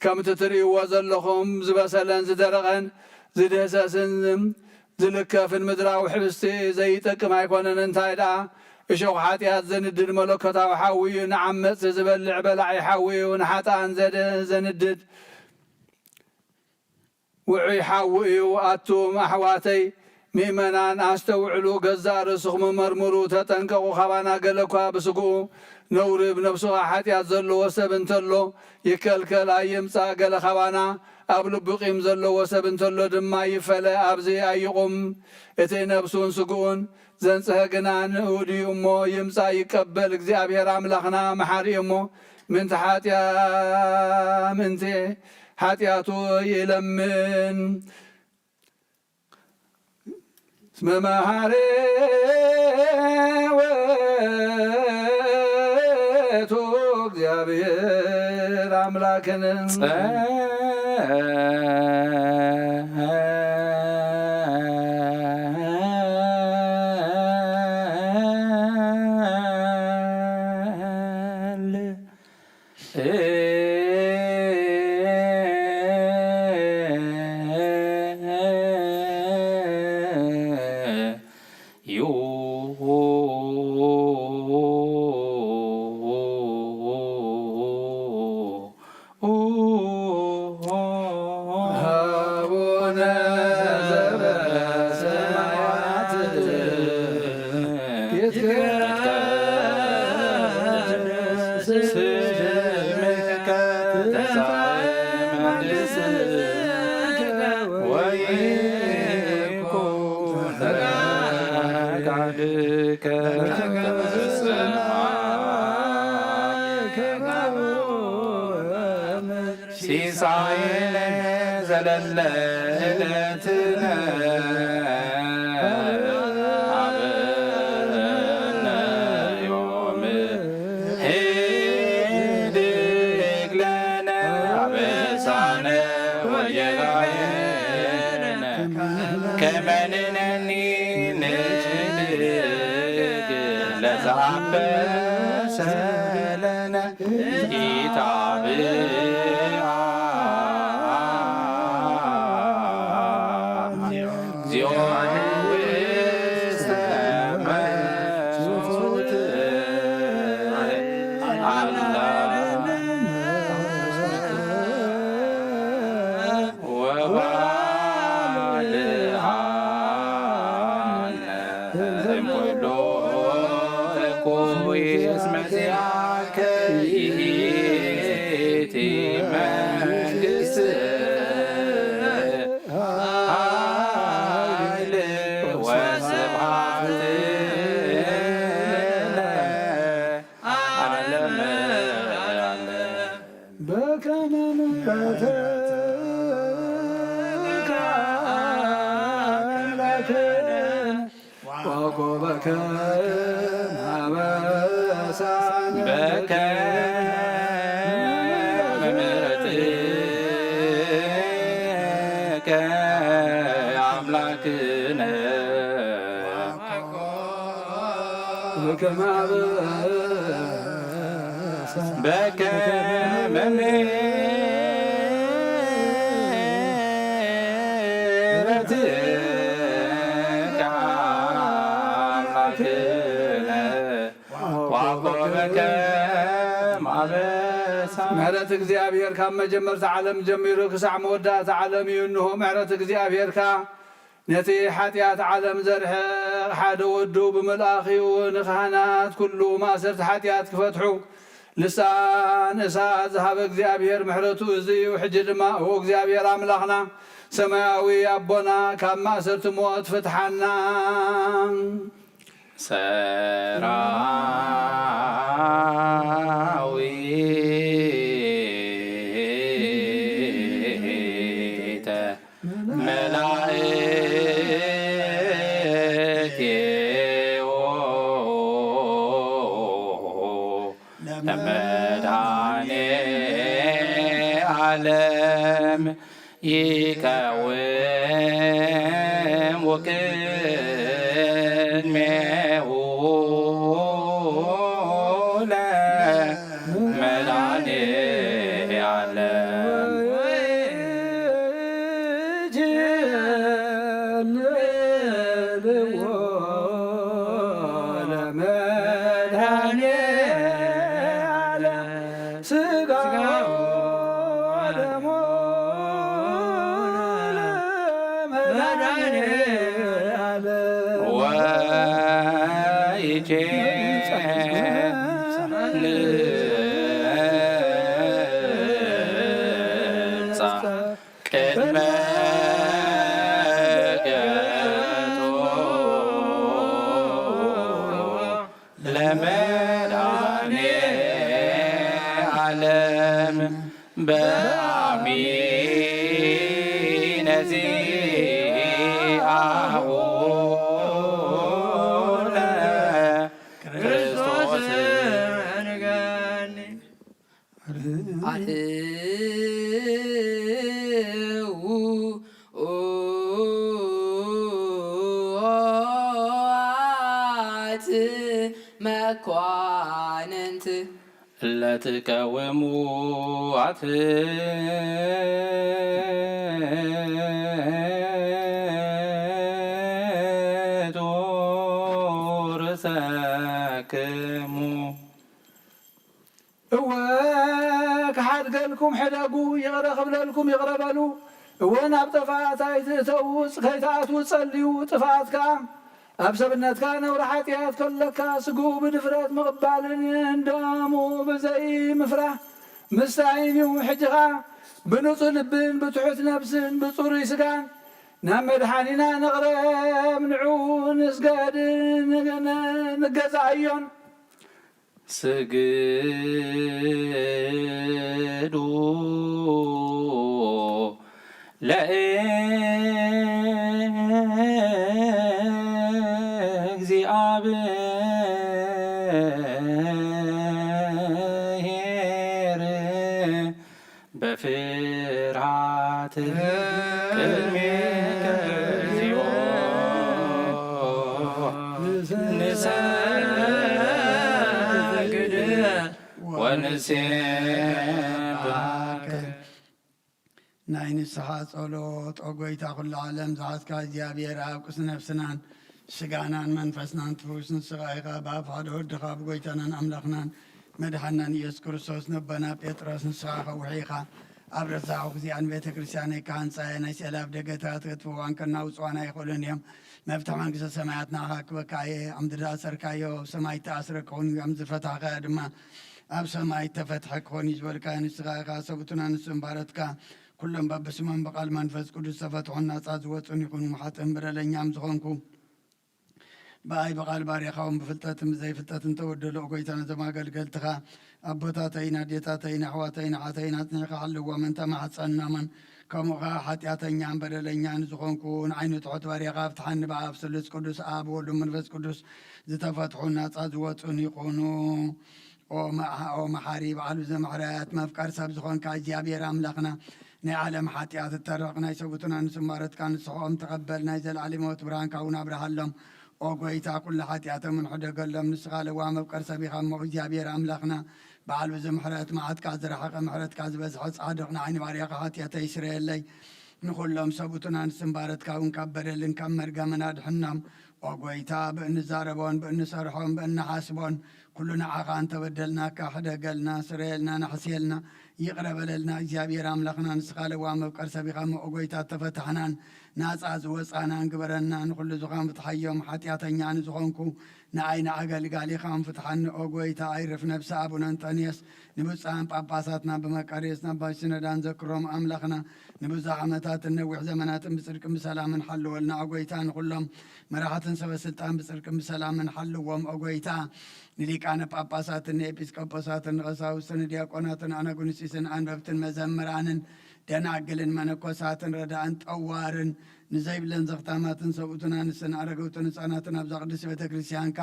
ከምቲ ትርእይዎ ዘለኹም ዝበሰለን ዝደረቐን ዝድህሰስን ዝልከፍን ምድራዊ ሕብስቲ ዘይጠቅም ኣይኮነን። እንታይ ደኣ እሾኽ ሓጢኣት ዘንድድ መለኮታዊ ሓዊ እዩ። ንዓመጽቲ ዝበልዕ በላዒ ሓዊ እዩ። ንሓጥኣን ዘደ-፣ ዘንድድ ውዑይ ሓዊ እዩ። ኣቱም ኣሕዋተይ ምእመናን ኣስተውዕሉ፣ ገዛእ ርእስኹም መርምሩ፣ ተጠንቀቑ። ካባና ገለ እኳ ብስግኡ ነውሪ ብነፍሱ ኸኣ ሓጢኣት ዘለዎ ሰብ እንተሎ ይከልከል፣ ኣይምጻእ። ገለ ካባና ኣብ ልቡ ቂም ዘለዎ ሰብ እንተሎ ድማ ይፈለ፣ ኣብዚ ኣይቑም። እቲ ነፍሱን ስግኡን ዘንጽሀ ግና ንእኡ ድዩ እሞ ይምጻእ ይቀበል። እግዚኣብሔር ኣምላኽና መሓሪ እዩ እሞ ምንቲ ሓጢኣ-፣ ምንቲ ሓጢኣቱ ይለምን። እስመ መሓሪ ወ- እግዚኣብሔር ኣምላክን አቡነ ዘበሰማያት ይትቀደስ ስምከ ትምጻእ መንግስትከ ወይኩን ፈቃድከ በከመ በሰማይ ከማሁ በምድር። ሲሳየነ ዘለለ ዕለትነ ሀበነ ዮም። ህድግ ለነ አበሳነ ወጌጋየነ ከመ ንሕነኒ ንህድግ ለዘአበሰ ለነ ኢታብአ እግዚኦ ውስተ መንሱት አላ ወባልዓነ እምኩሉ እኩይ እስመ ዚአከ ይእቲ መንግስት ኃይል ወስብሐት ለዓለመ ዓለም። በከመ ምሕረትከ አምላክነ ወኮበከ ማበሳነ በከመ ምሕረትከ አምላክነ በከመ አበ በከመ ምሕረትከ አምላክነ ወኮበከ ማበሳ። ምሕረት እግዚኣብሔር ካብ መጀመርታ ዓለም ጀሚሩ ክሳዕ መወዳእታ ዓለም እዩ። እንሆ ምሕረት እግዚኣብሔርካ ነቲ ሓጢኣት ዓለም ዘርሕቕ ሓደ ወዱ ብምልኣኽ እዩ። ንካህናት ኩሉ ማእሰርቲ ሓጢኣት ክፈትሑ ልሳን እሳት ዝሃበ እግዚኣብሔር ምሕረቱ እዚ እዩ። ሕጂ ድማ ኦ እግዚኣብሔር ኣምላኽና፣ ሰማያዊ ኣቦና፣ ካብ ማእሰርቲ ሞት ፍትሓና። ሰራዊተ መላእክት የው ለመድኃኔ ዓለም ይቀውም ወቅድሜሁ ለመድኃኔ ዓለም። ለመድኃኔ ዓለም ስጋው ደሙ ለመድኃኔ ዓለም። ወይጼ ንጻ ቅድመ ገጹ ለመድኃኔ ዓለም በአሚነ ዚአሁ ለክርስቶስ ንገኒ። ትውዓት መኳንንት እለ ትቀውሙ ኣትቱ ርእሰክሙ። እወ፣ ክሓድገልኩም ሕደጉ፣ ይቕረ ክብለልኩም ይቕረ በሉ። እወ፣ ናብ ጥፍኣት ኣይትእተዉ፣ ከይትኣትዉ ጸልዩ። ጥፍኣት ከኣ ኣብ ሰብነትካ ነውሪ ሓጢኣት ከለካ፣ ስግኡ ብድፍረት ምቕባልን ደሙ ብዘይ ምፍራህ ምስታይን እዩ። ሕጂ ኸኣ ብንጹህ ልብን ብትሑት ነፍስን ብጽሩይ ስጋን ናብ መድሓኒና ንቕረብ፣ ንዕኡ ንስገድ፣ ን-፣ ን-፣ ንገዛኣዮን። ስግዱ ለእግዚኣብሔር በፍርሃት ቅድሜከ እግዚኦ ንሰግድ ወንሴብሐከ። ናይ ንስሓ ጸሎት። ኦ ጐይታ ኵሉ ዓለም ዝሓዝካ እግዚኣብሔር ኣብ ቅዱስ ነፍስናን ስጋናን መንፈስናን ትፍውስ ንስኻ ኢኻ። ብኣብ ሓደ ወድኻ ብጐይታናን ኣምላኽናን መድሓናን ኢየሱስ ክርስቶስ ነቦና ጴጥሮስ ንስኻ ከውሒ ኢኻ። ኣብ ረሳኹ ግዚኣን ቤተ ክርስቲያነይ ክሃንጻ እየ። ናይ ስእለ ኣብ ደገታት ክትፍዋን ከናውጽዋን ኣይኽእሉን እዮም። መፍትሒ መንግስተ ሰማያት ንዓኻ ክበካ እየ። ኣብ ምድሪ ዝኣሰርካዮ ኣብ ሰማይ እተኣስረ ክኸውን እዩ፣ ኣብ ምድሪ ዝፈታሕካዮ ድማ ኣብ ሰማይ እተፈትሐ ክኾን እዩ ዝበልካዮ ንስኻ ኢኻ። ሰብኡትን ኣንስትን ባሮትካ ኩሎም በብስሞም ብቓል መንፈስ ቅዱስ ዝተፈትሑን ናጻ ዝወጹን ይኹኑ። ሓጥእን በደለኛን ዝኾንኩ ብኣይ ብቓል ባርያኻ እውን ብፍልጠትን ብዘይፍልጠትን ተበደሉ። ኦ ጐይታ፣ ነዞም ኣገልገልትኻ ኣቦታተይን ኣዴታተይን ኣሕዋተይን ኣሓተይን ኣጽኒዕካ ሓልዎም፣ እንተ ማሕጸንናምን ከምኡ ኸኣ ሓጢኣተኛን በደለኛን ዝኾንኩ ንዓይ ንትሑት ባርያኻ ፍትሓኒ። ብኣብ ስሉስ ቅዱስ ኣብ ወልድ መንፈስ ቅዱስ ዝተፈትሑን ናጻ ዝወጹን ይኹኑ። ኦ መሓ-፣ ኦ መሓሪ በዓል ብዘ ምሕረት መፍቀር ሰብ ዝኾንካ እግዚኣብሔር ኣምላኽና፣ ናይ ዓለም ሓጢኣት እተርቕ ናይ ሰቡትን ኣንስትን ባሮትካ ንስሕኦም ተቐበል፣ ናይ ዘለዓለም ህይወት ብርሃንካ እውን ኣብርሃሎም። ኦ ጐይታ፣ ኩሉ ሓጢኣቶም እንሕደገሎም፣ ንስኻ ለዋህ መፍቀር ሰብ ኢኻ እሞ እግዚኣብሔር ኣምላኽና፣ በዓል ብዘ ምሕረት መዓትካ ዝረሓቐ ምሕረትካ ዝበዝሐ ጻድቕ ንዓይ ንባርያኻ ሓጢኣተይ ስረየለይ። ንኹሎም ሰቡትን ኣንስትን ባሮትካ እውን ካብ በደልን ካብ መርገምን ኣድሕኖም። ኦ ጐይታ፣ ብእንዛረቦን ብእንሰርሖን ብእንሓስቦን ኩሉ ንዓኻ እንተበደልናካ ሕደገልና፣ ስረየልና፣ ንሕስየልና፣ ይቕረ በለልና። እግዚኣብሔር ኣምላኽና ንስኻ ለዋህ መፍቀር ሰብ ኢኻ እሞ ኦ ጐይታ፣ እተፈታሕናን ናጻ ዝወጻናን ግበረና። ንኹሉ ዝኻን ፍትሓዮም። ሓጢኣተኛ ንዝኾንኩ ንኣይ ንኣገልጋሊኻን ፍትሓኒ ኦ ጐይታ። ኣይርፍ ነብሲ ኣቡነ እንጠንዮስ ንብፁዓን ጳጳሳትና ብመቃርዮስን ኣባ ሲኖዳን ዘክሮም ኣምላኽና ንብዙሕ ዓመታትን ነዊሕ ዘመናትን ብጽድቅን ብሰላምን ሓልወልና ኦ ጐይታ። ንኹሎም መራሕትን ሰበ ስልጣን ብጽድቅን ብሰላምን ሓልዎም ኦ ጐይታ። ንሊቃነ ጳጳሳትን ንኤጲስቆጶሳትን ንቐሳውስትን ንዲያቆናትን ኣናጉንስጢስን ኣንበብትን መዘምራንን ደናግልን መነኮሳትን ረዳእን ጠዋርን ንዘይብለን ዘኽታማትን ሰብኡትን ኣንስትን ኣረገውትን ህፃናትን ኣብዛ ቅድስቲ ቤተ ክርስቲያንካ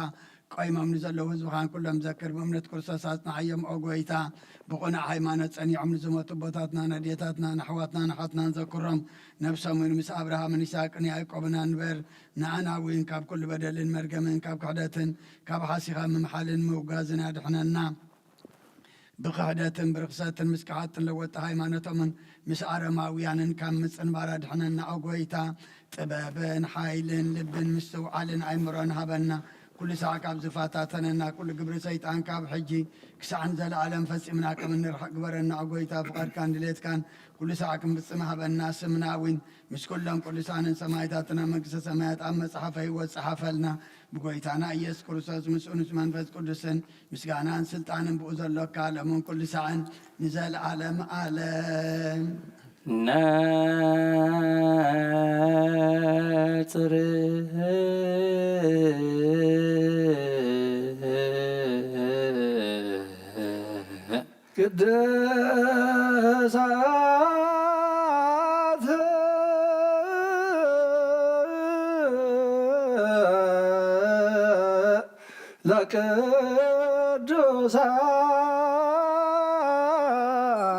ቆይሞም ንዘለዉ ህዝብኻን ኩሎም ዘክር። ብእምነት ክርስቶስ ኣጽንዓዮም ኦ ጐይታ። ብቕኑዕ ሃይማኖት ጸኒዖም ንዝሞቱ ኣቦታትናን ኣዴታትናን ኣሕዋትናን ኣሓትናን ዘክሮም። ነብሶም እውን ምስ ኣብርሃምን ይስሐቅን ያዕቆብን ኣንብር። ንኣና እውን ካብ ኩሉ በደልን መርገምን ካብ ክሕደትን ካብ ሓሲኻ ምምሓልን ምውጋዝን ኣድሕነና። ብክሕደትን ብርኽሰትን ምስ ከሓድትን ለወጥቲ ሃይማኖቶምን ምስ ኣረማውያንን ካብ ምጽንባር ኣድሕነና ኦ ጐይታ። ጥበብን ሓይልን ልብን ምስትውዓልን ኣእምሮን ሃበና። ኩሉ ሳዕ ካብ ዝፈታተነና ኩሉ ግብሪ ሰይጣን ካብ ሕጂ ክሳዕ ንዘለኣለም ፈጺምና ከም እንርሕቕ ግበረና ኦ ጐይታ። ፍቓድካን ድሌትካን ኩሉ ሳዕ ክንፍጽም ሃበና። ስምና እውን ምስ ኩሎም ቅዱሳንን ሰማዕታትን ኣብ መንግስተ ሰማያት ኣብ መጽሓፈ ህይወት ጸሓፈልና። ብጐይታና ኢየሱስ ክርስቶስ ምስኡ ምስ መንፈስ ቅዱስን ምስጋናን ስልጣንን ብኡ ዘሎካ ሎምን ኩሉ ሳዕን ንዘለዓለም ዓለም። ነጽር ቅድሳት ለቅዱሳን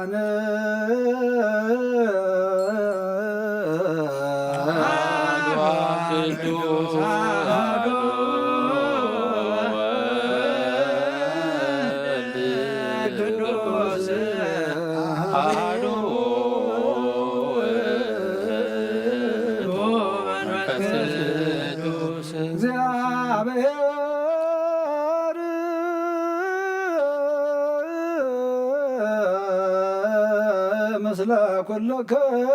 ቅዱስ ቅዱስ አሐዱ መንፈስ ቅዱስ እግዚአብሔር ምስለ ኩልክሙ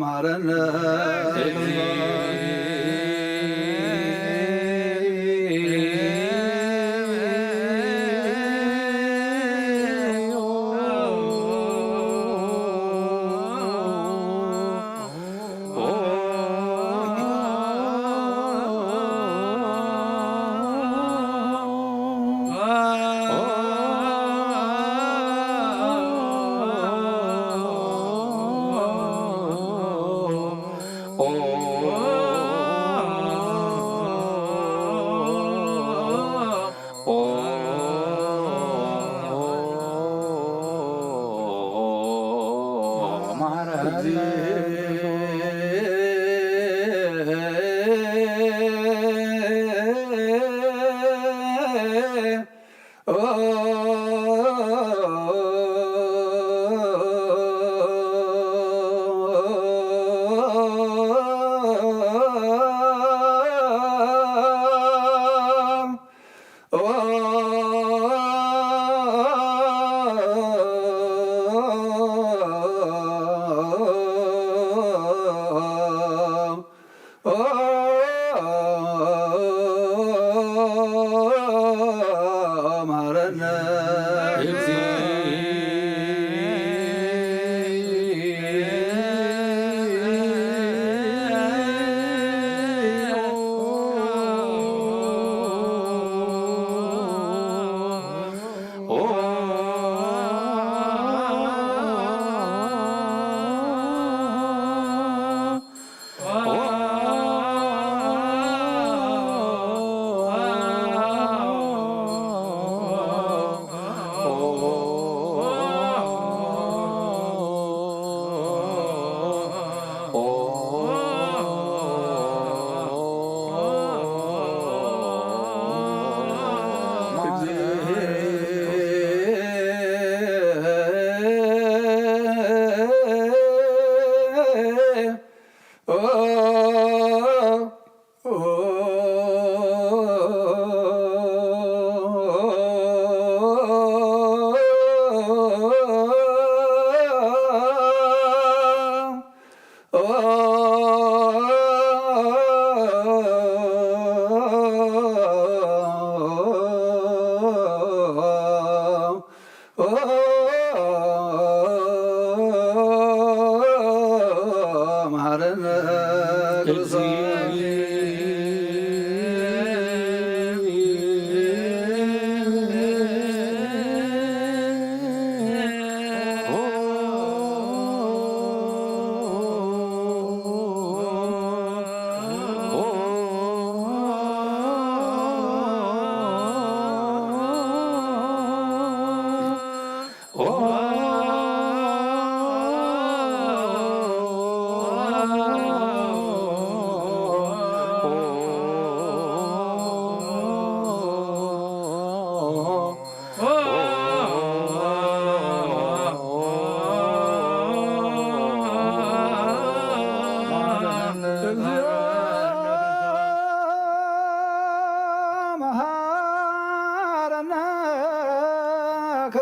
መሐረነ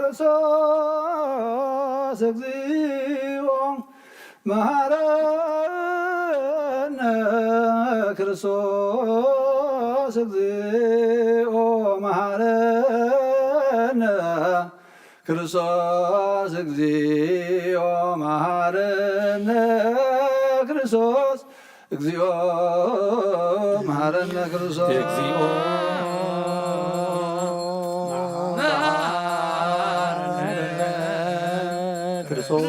ክርስቶስ እግዚኦ መሐረነ። ክርስቶስ እግዚኦ መሐረነ። ክርስቶስ እግዚኦ መሐረነ። ክርስቶስ እግዚኦ መሐረነ። ክርስቶስ እግዚኦ መሐረነ። ክርስቶስ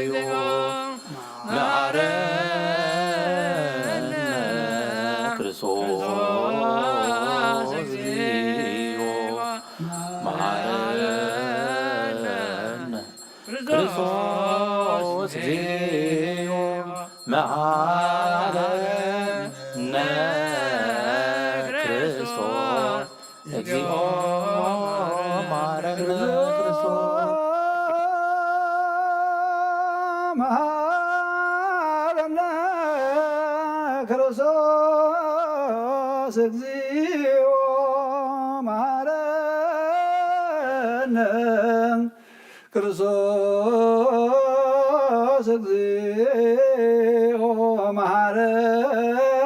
እግዚኦ መሐረነ። ክርስቶስ እግዚኦ መሐረነ። ክርስቶስ እግዚኦ መሐረነ። ክርስቶስ እግዚኦ መሐረነ። ክርስቶስ መሐረነ። ክርስቶስ እግዚኦ መሐረነ። ክርስቶስ እግዚኦ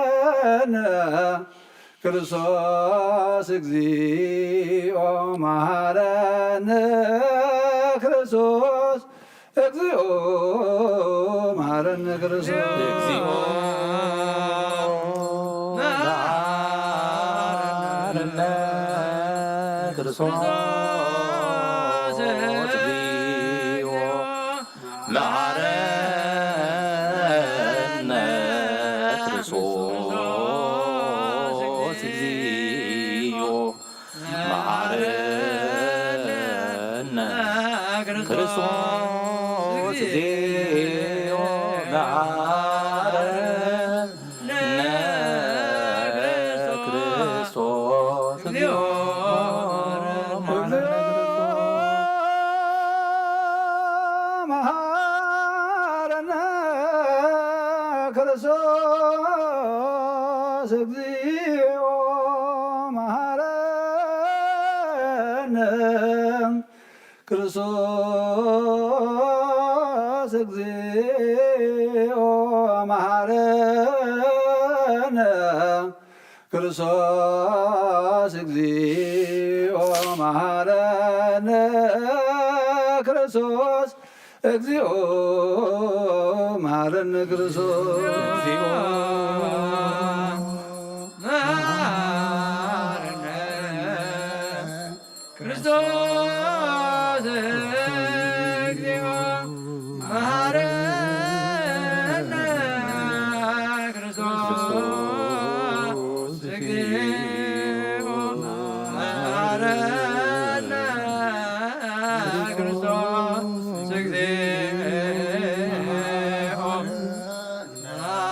መሐረነ። ክርስቶስ እግዚኦ መሐረነ። ክርስቶስ እግዚኦ መሐረነ። ክርስቶስ እግዚኦ መሐረነ። ክርስቶስ እግዚኦ መሐረነ። ክርስቶስ እግዚኦ መሐረነ። ክርስቶስ እግዚኦ መሐረነ። ክርስቶስ እግዚኦ መሐረነ። መሐረነ። ክርስቶስ እግዚኦ መሐረነ። ክርስቶስ እግዚኦ መሐረነ። ክርስቶስ እግዚኦ መሐረነ። ክርስቶስ እግዚኦ መሐረነ። ክርስቶስ እግዚኦ መሐረነ። ክርስቶስ እግዚኦ መሐረነ። ክርስቶስ እግዚኦ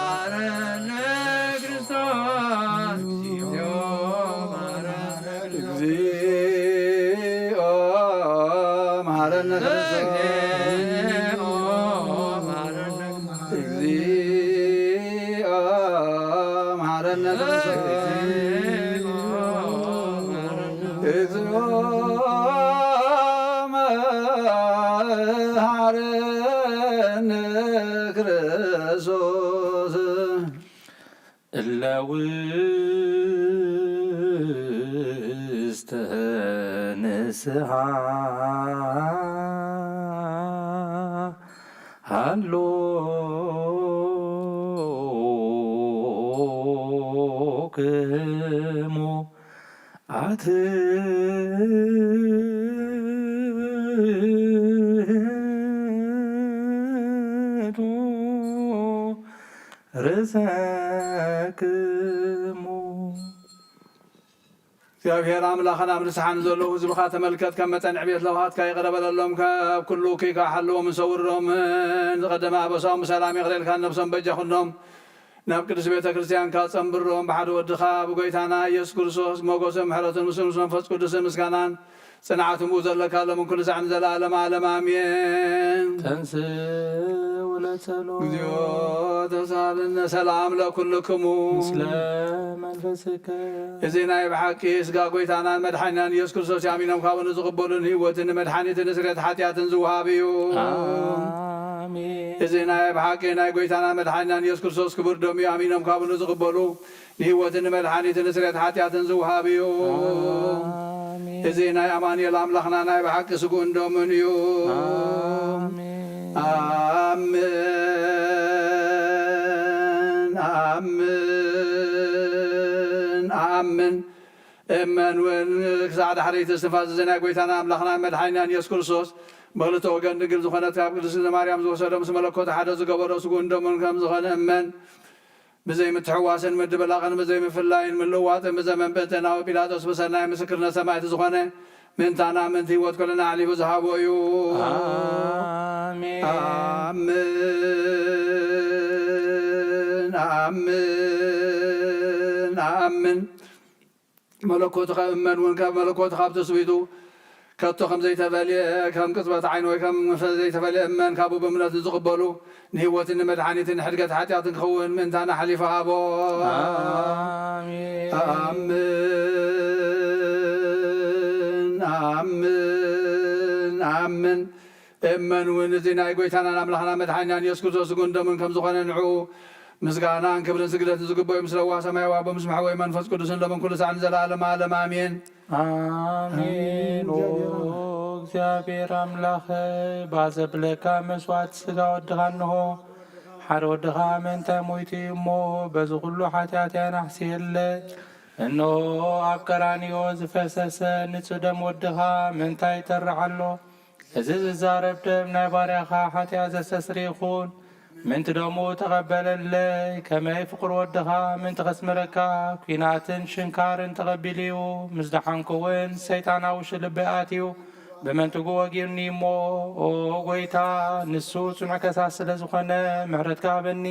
መሐረነ። ክርስቶስ እግዚኦ መሐረነ። እግዚኦ መሐረነ። ክርስቶስ እግዚኦ መሐረነ። ክርስቶስ እግዚኦ መሐረነ። ክርስቶስ እለ ውስተ ንስሓ ሃሎክሙ ኣትሕቱ ርእሰክሙ። እግዚኣብሔር ኣምላኽን ኣብ ንስሓ ንዘለዉ ህዝብኻ ተመልከት፣ ከም መጠን ዕቤት ለውሃትካ ይቕረ በለሎም፣ ካብ ኩሉ እኩይ ከዓ ሓልዎም ሰውሮምን። ዝቐደመ ኣበሳኦም ብሰላም ይቕረ ኢልካ ነብሶም በጃ ኩኖም። ናብ ቅድስት ቤተ ክርስቲያንካ ጸንብሮም፣ ብሓደ ወድኻ ብጎይታና ኢየሱስ ክርስቶስ ሞገስን ምሕረትን ምስሉ ምስ መንፈስ ቅዱስን ምስጋናን ጽንዓትን ብኡ ዘለካ ሎምን ኩሉ ሳዕ ንዘለዓለመ ዓለም ኣሜን። ተንሥእ ለጸሎት። እግዚኦ ተሳለነ ሰላም ለኩልክሙ። ምስለ መንፈስከ። እዚ ናይ ብሓቂ ስጋ ጎይታናን መድሓኒናን ኢየሱስ ክርስቶስ ኣሚኖም ካብኡ ንዝቕበሉ ንህይወትን ንመድሓኒትን ንስርየት ሓጢኣትን ዝወሃብ እዩ። ኣሜን። እዚ ናይ ብሓቂ ናይ ጎይታናን መድሓኒናን ኢየሱስ ክርስቶስ ክቡር ደም እዩ ኣሚኖም ካብኡ ንዝቕበሉ ንህይወትን ንመድሓኒትን ንስርየት ሓጢኣትን ዝውሃብ እዩ። ኣሜን። እዚ ናይ ኣማኑኤል ኣምላኽና ናይ ብሓቂ ስግኡን ደሙን እዩ። ኣሜን። ኣምን፣ ኣምን፣ ኣምን። እመን እውን ክሳዕ ዳሕረይቲ እስትንፋስ እዚ ናይ ጎይታና ኣምላኽና መድሓኒናን ኢየሱስ ክርስቶስ ብኽልተ ወገን ድንግል ዝኾነት ካብ ቅድስቲ ማርያም ዝወሰዶ ምስ መለኮት ሓደ ዝገበሮ ስግኡን ደሙን ከም ዝኾነ እመን። ብዘይ ምትሕዋስን ምድብላቕን ብዘይ ምፍላይን ምልዋጥን ብዘመን ብእንተ ናዊ ጲላጦስ ብሰናይ ምስክርነት ሰማዕቲ ዝኾነ ምእንታና ምእንቲ ህይወት ኩልና ኣሕሊፉ ዝሃቦ እዩ። ኣሜን። ኣምን፣ ኣምን፣ ኣምን። መለኮቱ ካብ እመን እውን ካብ መለኮቱ ካብ ትስብእቱ ከቶ ከም ዘይተፈልየ፣ ከም ቅጽበት ዓይኒ ወይ ከም መንፈስ ዘይተፈልየ እመን ካብኡ ብእምነት ንዝቕበሉ ንህይወትን ንመድሓኒትን ንሕድገት ሓጢኣትን ክኸውን ምእንታና ሓሊፉ ሃቦ። ኣሜን። ኣምን፣ ኣምን፣ ኣምን። እመን እውን እዚ ናይ ጎይታናን ኣምላኽና መድሓኒናን ኢየሱስ ክርስቶስ ስግኡን ደሙን ከም ዝኾነ ንዕኡ ምስጋናን ክብርን ስግደትን ዝግበኦ እዩ። ምስ ለዋህ ሰማያዊ ኣቦ ምስ መሕወይ መንፈስ ቅዱስን ሎምን ኩሉ ሳዕ ንዘለኣለም ዓለም ኣሜን። ኣሜን። ኣሜን። ኦ እግዚኣብሔር ኣምላኸይ፣ ባዘብለካ መስዋዕቲ ስጋ ወድኻ እንሆ፣ ሓደ ወድኻ ምእንታይ ሞይቱ እዩ እሞ፣ በዚ ኩሉ ሓጢኣተይ ኣናሕስየለይ። እንሆ ኣብ ቀራንዮ ዝፈሰሰ ንጹህ ደም ወድኻ ምእንታይ ይጠርዕ ኣሎ። እዚ ዝዛረብ ደም ናይ ባርያኻ ሓጢኣት ዘስተስሪ ይኹን። ምእንቲ ደሙ ተቐበለለይ፣ ከመይ ፍቕሪ ወድኻ ምእንቲ ከስምረካ፣ ኲናትን ሽንካርን ተቐቢሉ እዩ። ምስ ደሓንኩ እውን ሰይጣን ኣብ ውሽጢ ልበይ ኣትዩ፣ ብመንትጉ ወጊኡኒ እሞ፣ ኦ ጐይታ፣ ንሱ ጽኑዕ ከሳስ ስለ ዝኾነ፣ ምሕረትካ ሃበኒ።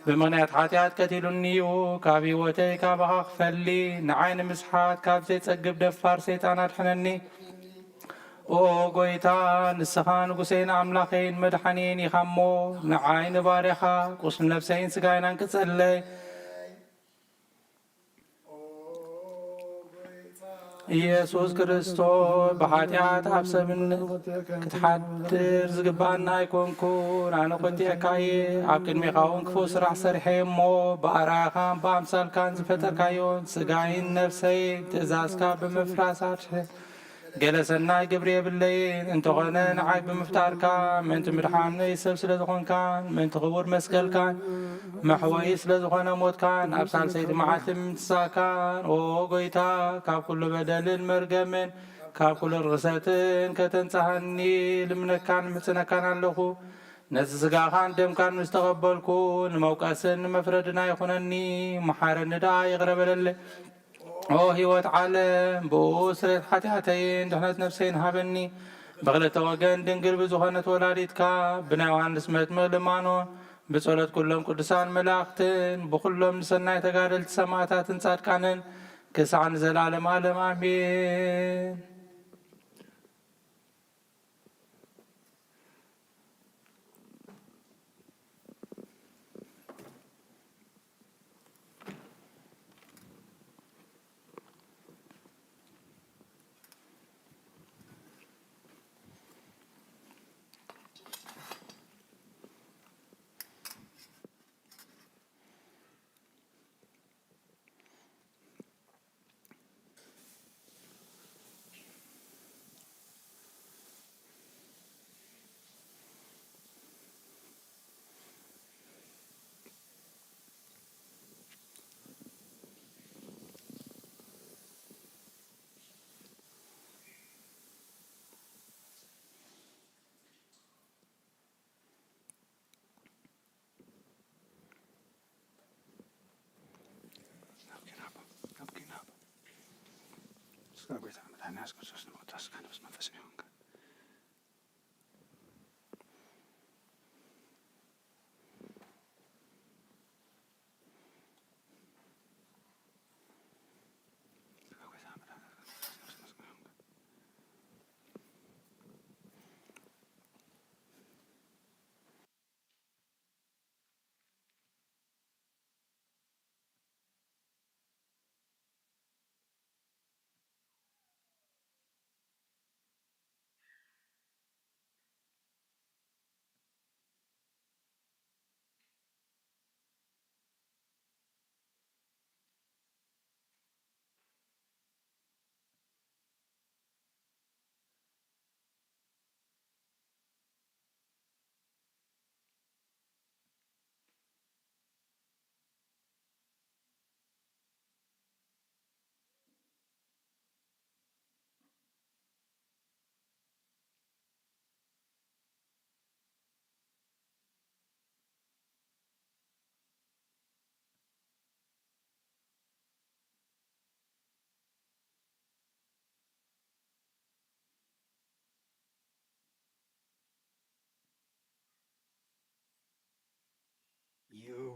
ብምኽንያት ሓጢኣት ቀቲሉኒ እዩ፣ ካብ ህይወተይ ካባኻ ክፈሊ፣ ንዓይ ንምስሓት ካብ ዘይጸግብ ደፋር ሰይጣን ኣድሕነኒ። ኦ ጐይታ፣ ንስኻ ንጉሰይን ኣምላኸይን መድሓኒየይን ኢኻ እሞ፣ ንዓይ ንባርያኻ ቁስሊ ነፍሰይን ስጋይን ኣንቅጸለይ። ኢየሱስ ክርስቶስ፣ ብሓጢኣት ኣብ ሰብነት ክትሓድር ዝግብኣና ኣይኮንኩን፣ ኣነ ቁጢዐካ እየ። ኣብ ቅድሜኻ እውን ክፉእ ስራሕ ሰሪሐ እየ እሞ፣ ብኣርኣያኻን ብኣምሳልካን ዝፈጠርካዮን ስጋይን ነፍሰይን ትእዛዝካ ብምፍራስ ኣድሕን። ገለ ሰናይ ግብሪ የብለይን፣ እንተኾነ ንዓይ ብምፍጣርካ ምእንቲ ምድሓነይ ሰብ ስለ ዝኾንካን ምእንቲ ክቡር መስቀልካን መሕወዪ ስለ ዝኾነ ሞትካን ኣብ ሳልሰይቲ መዓልቲ ምትንሳእካን፣ ኦ ጐይታ፣ ካብ ኩሉ በደልን መርገምን ካብ ኩሉ ርኽሰትን ከተንጽሃኒ ልምነካን ምሕጽነካን ኣለኹ። ነዚ ስጋኻን ደምካን ምስ ተቐበልኩ ንመውቀስን ንመፍረድን ኣይኹነኒ፣ መሓረኒ ደኣ ይቕረ በለለይ። ኦ ህይወት ዓለም፣ ብኡ ስርየት ሓጢኣተይን ድሕነት ነፍሰይን ሃበኒ። ብኽልተ ወገን ድንግል ብዝኾነት ወላዲትካ፣ ብናይ ዮሃንስ መጥምቕ ልማኖ፣ ብጸሎት ኩሎም ቅዱሳን መላእኽትን፣ ብኹሎም ንሰናይ ተጋደልቲ ሰማዕታትን ጻድቃንን፣ ክሳዕ ንዘለዓለም ዓለም ኣሜን። ስጋ ጎይታ መድሓኒና የሱስ ክርስቶስ ንምቕዳስ ስጋ ነፍስ መንፈስ ይኹንካ።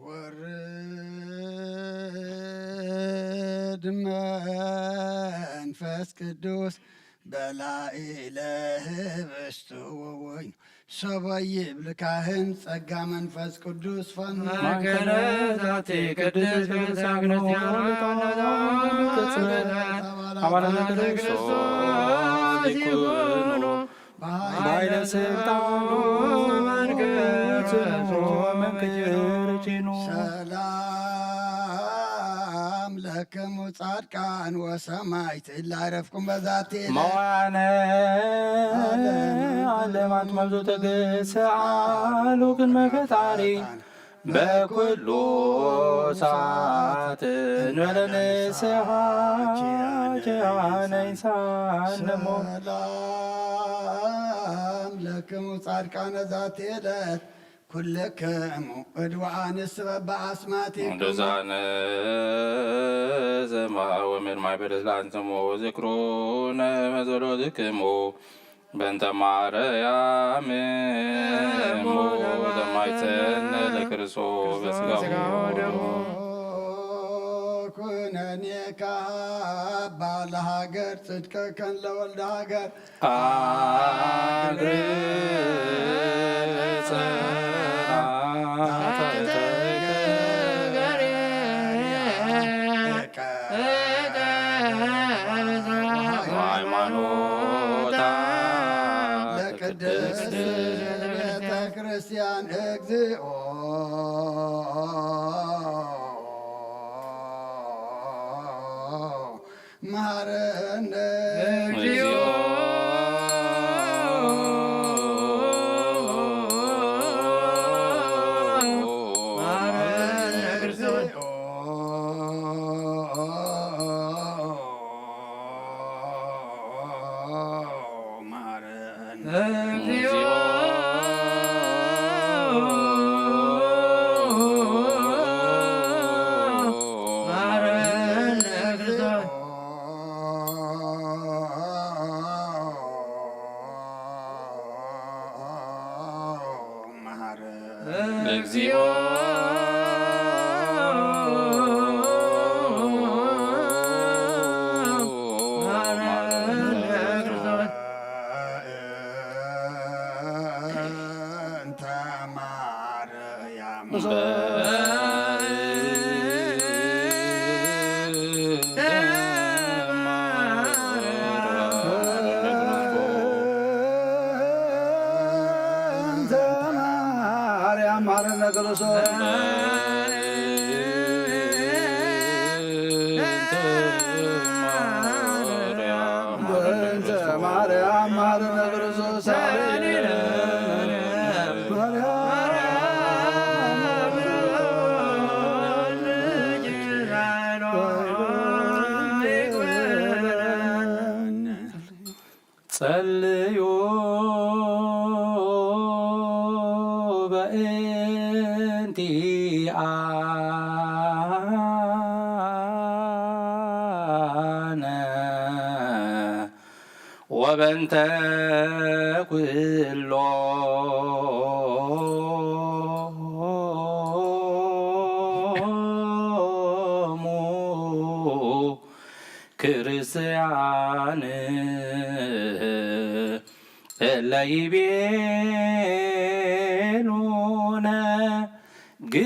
ወርድ መንፈስ ቅዱስ በላዕለ ህብስቱ ወወይኑ ሰበይ ይብል ካህን ጸጋ መንፈስ ቅዱስ ፈኑ። ማእከለ ዛቲ ቅድስት ቤተ ክርስቲያን አባላት ክርስቶስ ይኩኑ። በኃይለ ስልጣኑ መንክር ርኪኑ። ሰላም ለክሙ ጻድቃን ወሰማዕት እለ ዐረፍኩም በዛቲ ዕለት። መዋዕለ ዓለማት መብዙ ትግስት ሰአሉ ቅድመ ፈጣሪ በኩሉ ሰዓት እንበለ ንስሐ ኪያነ ይንሳነ እሞ። ሰላም ለክሙ ጻድቃነ ዛቲ ዕለት ኩልክሙ እድዋን ስበብ በአስማቲክሙ። ቅዱሳነ ዘማ ወመድማይ በደስላንትሙ ዝክሩነ መዘሎትክሙ በእንተ ማርያም እሙ ዘማይተነ ለክርስቶስ በስጋሁ ወደሙ። ኩነኔ ካባ ለሃገር ጽድቀከን ለወልደ ሃገር። አግር ጸናተ ሃይማኖታ ለቅድስት ቤተ ክርስቲያን እግዚኦ መሐረነ እግዚኦ መሐረነ ክርስቶስ። መሐረነ እግዚኦ መሐረነ ክርስቶስ። መሐረነ እግዚኦ መሐረነ ክርስቶስ። እንተ ማርያም እንተ ማርያም ማረነ ክርስቶስ። እንተ ማርያም ማረነ ክርስቶስ። ጸልዩ በእንቲአነ ወበእንተ ኩሎሙ ክርስቲያን እለ ይቤሉነ ግበ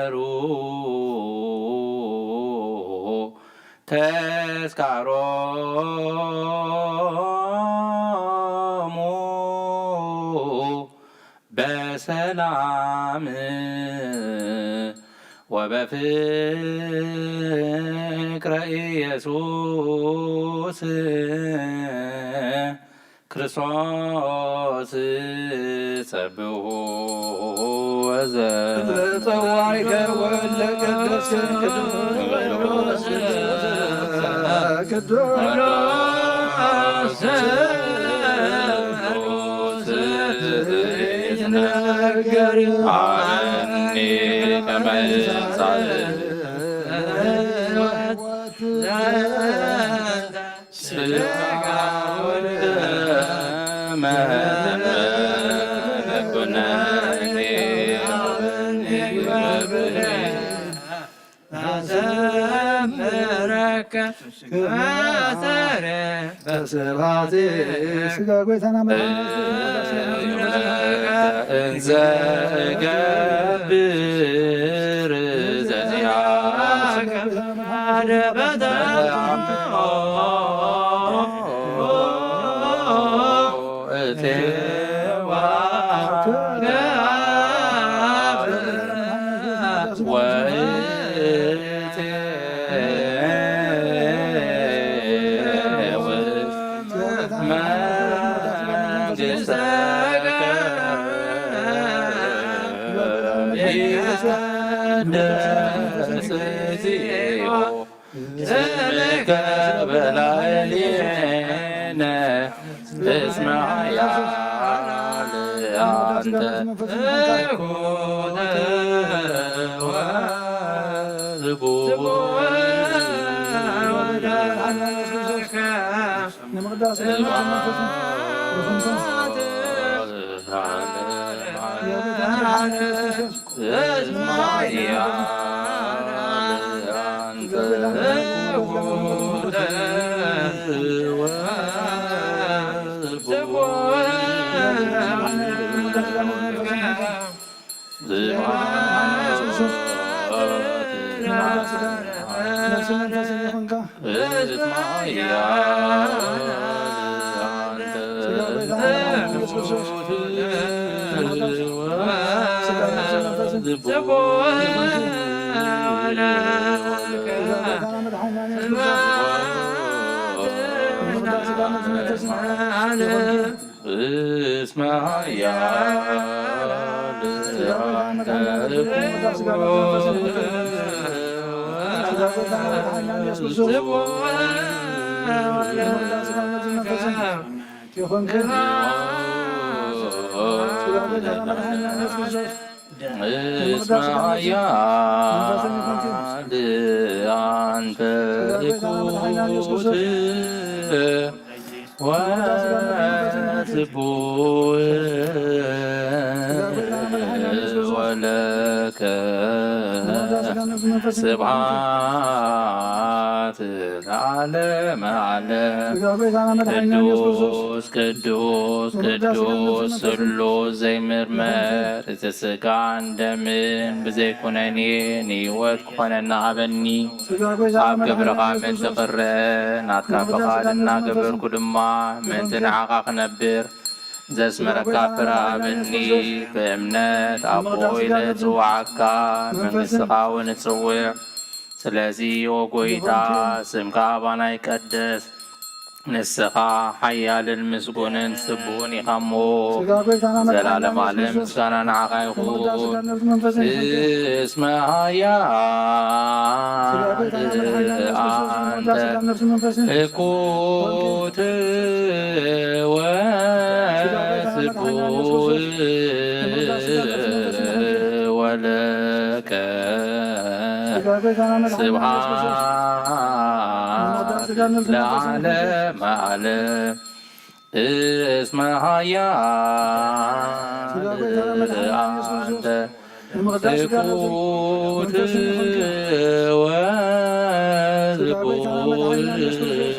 ሩ ተስካሮሙ በሰላም ወበፍቅረ ኢየሱስ ክርስቶስ ጸብሑ ወዘ ለጸዋዕከ ወለ ቅዱስ ቅዱስ ቅዱስ ቅዱስ ይትነገር አኒ ከመ ይንሳእ ስብሐት ስጋ ጎይታና መድኃኒነ ኢየሱስ ክርስቶስ። እንዘ ገብር ዘዚአከ ስምከ በላዕሌነ እስመ ኃያል አንተ። እስመ ኃያል አንተ። እስመ ኃያል አንተ እኩት ወስቡሕ ወለከ ስብሐት ለዓለመ ዓለም። ቅዱስ ቅዱስ ቅዱስ ስሉስ ዘይምርመር እቲ ስጋን ደምን ብዘይኩነኔ ንህይወት ክኾነና ሃበኒ። ኣብ ግብርኻ ምእንቲ ክረ ናትካ ፍቓድ እናገበርኩ ድማ ምእንቲ ንዓኻ ክነብር ዘስመረካ ፍረ ሃበኒ። ብእምነት ኣቦ ኢለ እጽውዓካ መንግሥትኻ እውን እጽውዕ። ስለዚ ኦ ጐይታ ስምካ ኣባና ይቀደስ። ንስኻ ሓያልን ምስጉንን ስቡሕን ኢኻ እሞ፣ ስጋ ጐይታና መድሓኒና ዘላለም ኢየሱስ ዓለም ክርስቶስ፣ ምስጋና ንዓኻ ይኹን። ስጋ ነፍሲ መንፈስን ይኹን። እስመ ኃያል ስጋ ጐይታና መድሓኒና ኢየሱስ ክርስቶስ፣ ኣንተ ስጋ ነፍሲ መንፈስን እኩት ስጋ ጐይታና መድሓኒና ኢየሱስ ክርስቶስ፣ ወስቡሕ ስጋ ነፍሲ መንፈስን ይኹን። ወለከ ስጋ ጐይታና መድሓኒና ኢየሱስ ክርስቶስ፣ ስብሐት ለዓለመ ዓለም። እስመ ኃያል ስጋ ጐይታና መድሓኒና ኢየሱስ ክርስቶስ፣ ኣንተ ንምቕዳስ ስጋ ነፍስን እኩት መንፈስን ይኹንኪ። ስጋ ጐይታና መድሓኒና ኢየሱስ ክርስቶስ፣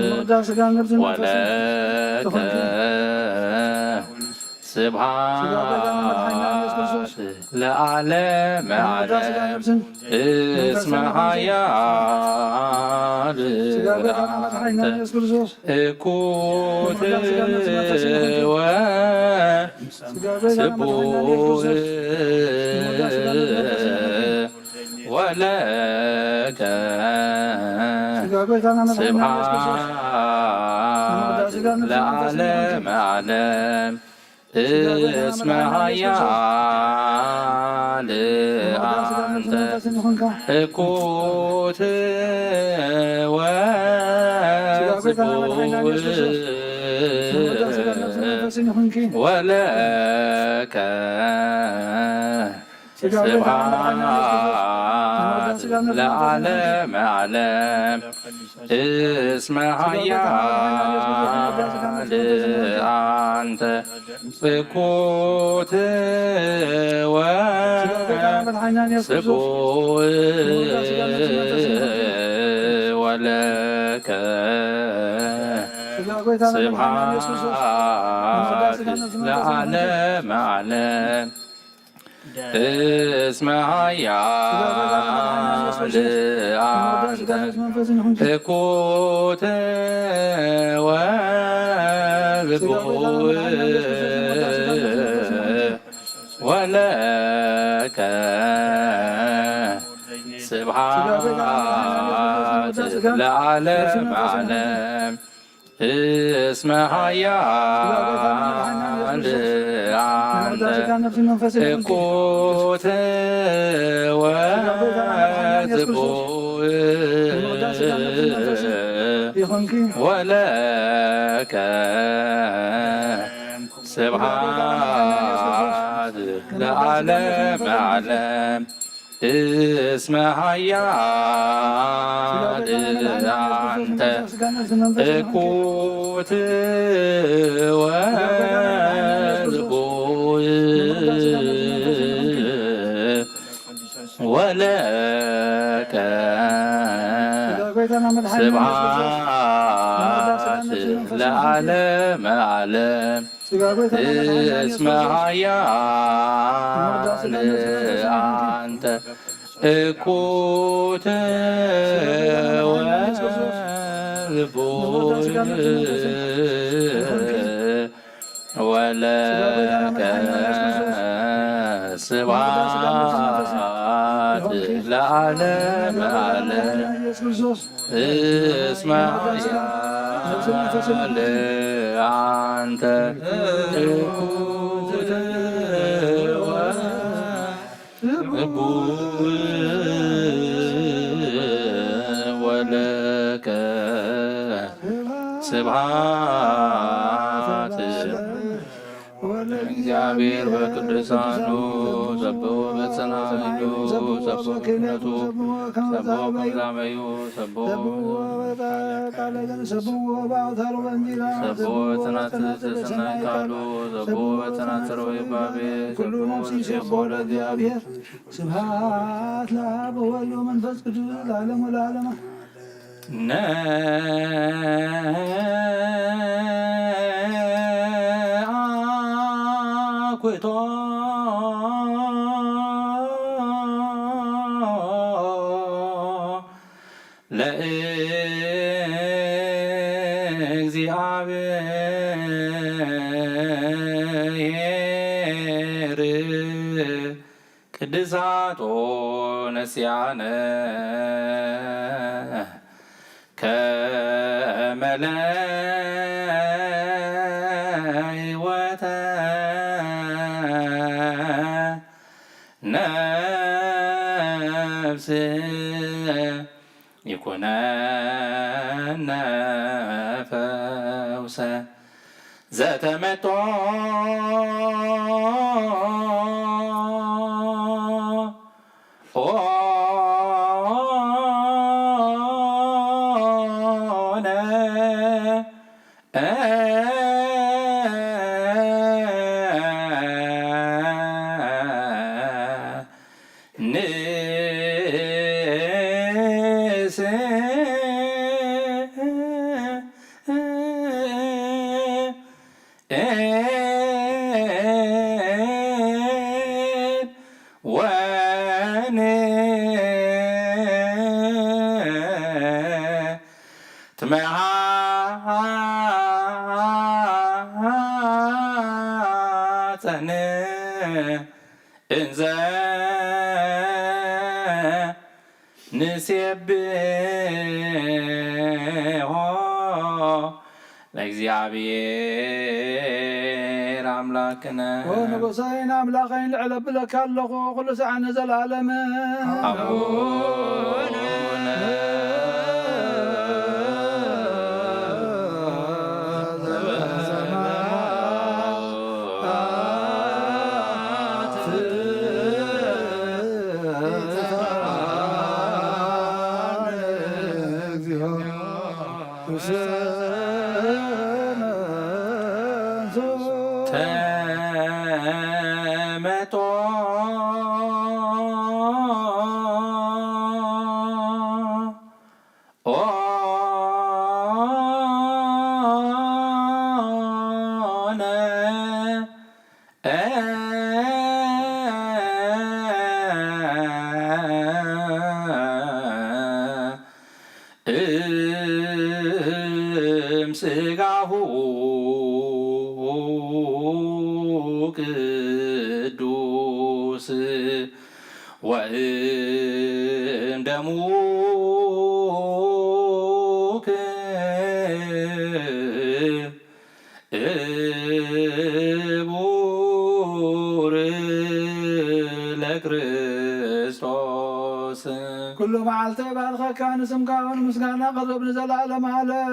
ንምቕዳስ ስጋ ነፍስን መንፈስን ወለከ ይኹንኪ። ስብሐት ስጋ ጐይታና መድሓኒና ኢየሱስ ክርስቶስ፣ ለዓለመ ዓለም። ስጋ ነፍስን እስመ መንፈስን ኃያል ስጋ ጐይታና መድሓኒና ኣንተ ኢየሱስ ክርስቶስ፣ እኩት ስጋ ነፍስን መንፈስን ይኹንኪ። ወ ስጋ ጐይታና መድሓኒና ኢየሱስ ክርስቶስ፣ ስቡሕ ስጋ ነፍስን መንፈስን ይኹንኪ። ወለከ ስጋ ጐይታና መድሓኒና ኢየሱስ ክርስቶስ፣ ስብሐት ስጋ ነፍስን መንፈስን ለዓለመ ይኹንኪ። ዓለም። እስመ ኃያል ኣንተ እኩት ወስቡሕ ወለከ ስብሐት ለዓለመ ዓለም። እስመ ኃያል አንተ እኩት ወስቡሕ ስብሐት ለዓለመ ዓለም። እስመ ኃያል አንተ እኩት ወግቡእ ወለከ ስብሐት ለዓለመ ዓለም። እስመ ኃያል አንተ እኩት ወግቡእ ወለከ ስብሐት ለዓለመ ዓለም። እስመ ኃያል አንተ እኩት ወግቡእ ወለከ ስብሐት ለዓለመ ዓለም። እስመ ኃያል አንተ እኩት ወግቡእ ወለከ ስብሐት ለዓለመ ዓለም። እስመ ኃያል አንተ እኩት ወግቡእ ወለከ ስብሐት ለእግዚአብሔር በቅዱሳኑ ዘቦ በጸናይሉ ዘቦ ክህነቱ ዘቦ በዛመዩ ዘቦ ዘቦ በአውታሩ በእንዚራ ዘቦ በጽናት ዘሰናይ ቃሉ ዘቦ በጽናት ሰርወ ይባቤ ኩሉ ነፍሲ ዘቦ ለእግዚአብሔር። ስብሐት ለአብ ወወልድ ወመንፈስ ቅዱስ ለዓለሙ ለዓለመ። ነአኩቶ ለእግዚአብሔር ቅድሳቶ ነስያነ ከመ ለሕይወተ ነፍስ ይኩነነ ፈውሰ ዘተመጦ ኦነ ንስ ወን ትመሃፀን እንዘ ንሴብሖ ለእግዚአብሔር አምላክነ። ኦ ንጉሳይን አምላኸይን ልዕል እብለካ ኣለኹ ኩሉ ሰዓት ንዘለዓለም። አቡነ ተመጦ እምስጋሁ ቅዱስ ወእምደሙ ክቡር ለክርስቶስ። ኩሉ መዓልቲ ባርኸካ፣ ንስምካ እውን ምስጋና ቅርብ ንዘለዓለም ዓለም።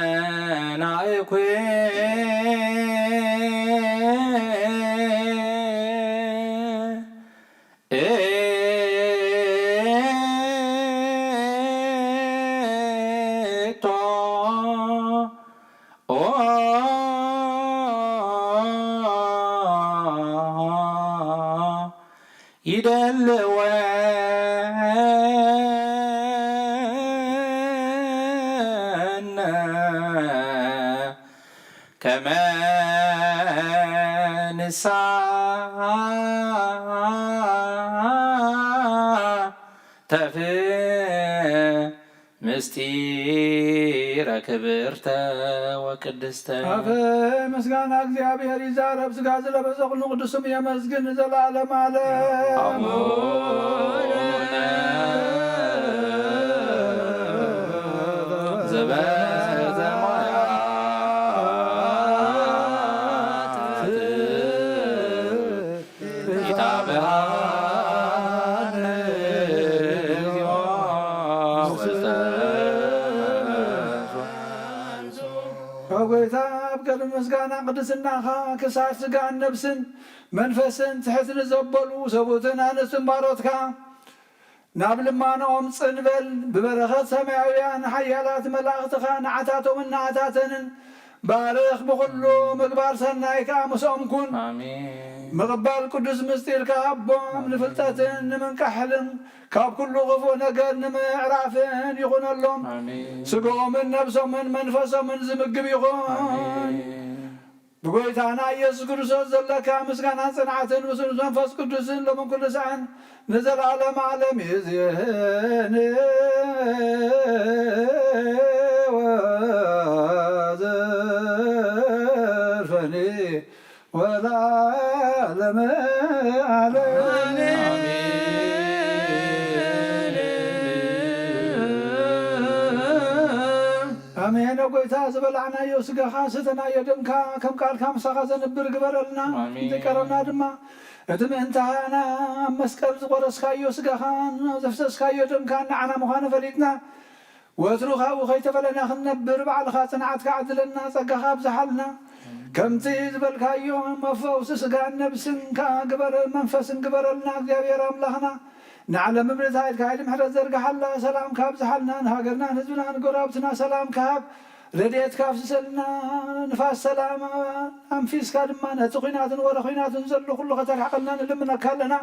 ወናእኩ እቶ ይደልወነ ከመ ንሳተፍ ምስጢረ ክብርተ ወቅድስተ። ኣፈ ምስጋና እግዚኣብሔር ይዛረብ፣ ስጋ ዝለበሰ ኩሉ ቅዱስ ስም የመስግን ንዘለዓለም ዓለም። አቡነ ዘበሰማያት ኢታብአነ እግዚኦ ውስተ መንሱት። ካብ ጎይታ ኣብ ቅድሚ ምስጋና ቅድስናኻ ክሳድ ስጋን ነብስን መንፈስን ትሕት ንዘበሉ ሰብኡትን ኣንስትን ባሮትካ ናብ ልማኖኦም ጽን በል። ብበረኸት ሰማያውያን ሓያላት መላእኽትኻ ንዓታቶምን ንዓታተንን ባርኽ። ብኹሉ ምግባር ሰናይ ከኣ ምስኦም ኩን። ኣሜን። ምቕባል ቅዱስ ምስጢር ከኣ ኣቦም ንፍልጠትን ንምንቃሕልን ካብ ኩሉ ክፉእ ነገር ንምዕራፍን ይኹነሎም። ኣሜን። ስግኦምን ነብሶምን መንፈሶምን ዝምግብ ይኹን። ኣሜን። ብጎይታና ኢየሱስ ክርስቶስ ዘለካ ምስጋናን ጽንዓትን ምስሉስ መንፈስ ቅዱስን ሎምን ኩሉ ሰዓን ንዘለዓለም ዓለም ይእዜኒ ወዘልፈኒ ወለዓለመ ዓለም። ኣሜን። ኣሜን። ኦ ጎይታ፣ ዝበላዕናዮ ስጋኻ ሰተናዮ ደምካ ከም ቃልካ ምሳኻ ዘንብር ግበረልና። ኣሜን። ዝቀረብና ድማ እቲ ምእንታና ኣብ መስቀል ዝቆረስካዮ ስጋኻን ዘፍሰስካዮ ደምካን ንዓና ምዃኑ ፈሊጥና፣ ወትሩ ካብኡ ከይተፈለና ክንነብር ባዕልኻ ጽንዓትካ ዓድለና፣ ጸጋኻ ኣብዝሓልና። ከምቲ ዝበልካዮ መፈውሲ ስጋን ነብስን ከኣ ግበረ-፣ መንፈስን ግበረልና እግዚኣብሔር ኣምላኽና። ንዓለም ምድሪ ታሪኽካ ኢድ ምሕረት ዘርግሓላ፣ ሰላምካ ኣብዝሓልና፣ ንሃገርና፣ ንህዝብና፣ ንጎረባብትና ሰላምካ ሃብ። ረድኤትካ ኣፍስሰልና። ንፋስ ሰላም ኣንፊስካ ድማ ነቲ ኲናትን ወረ ኲናትን ዘሎ ኩሉ ከተርሕቐልና ንልምነካ ኣለና።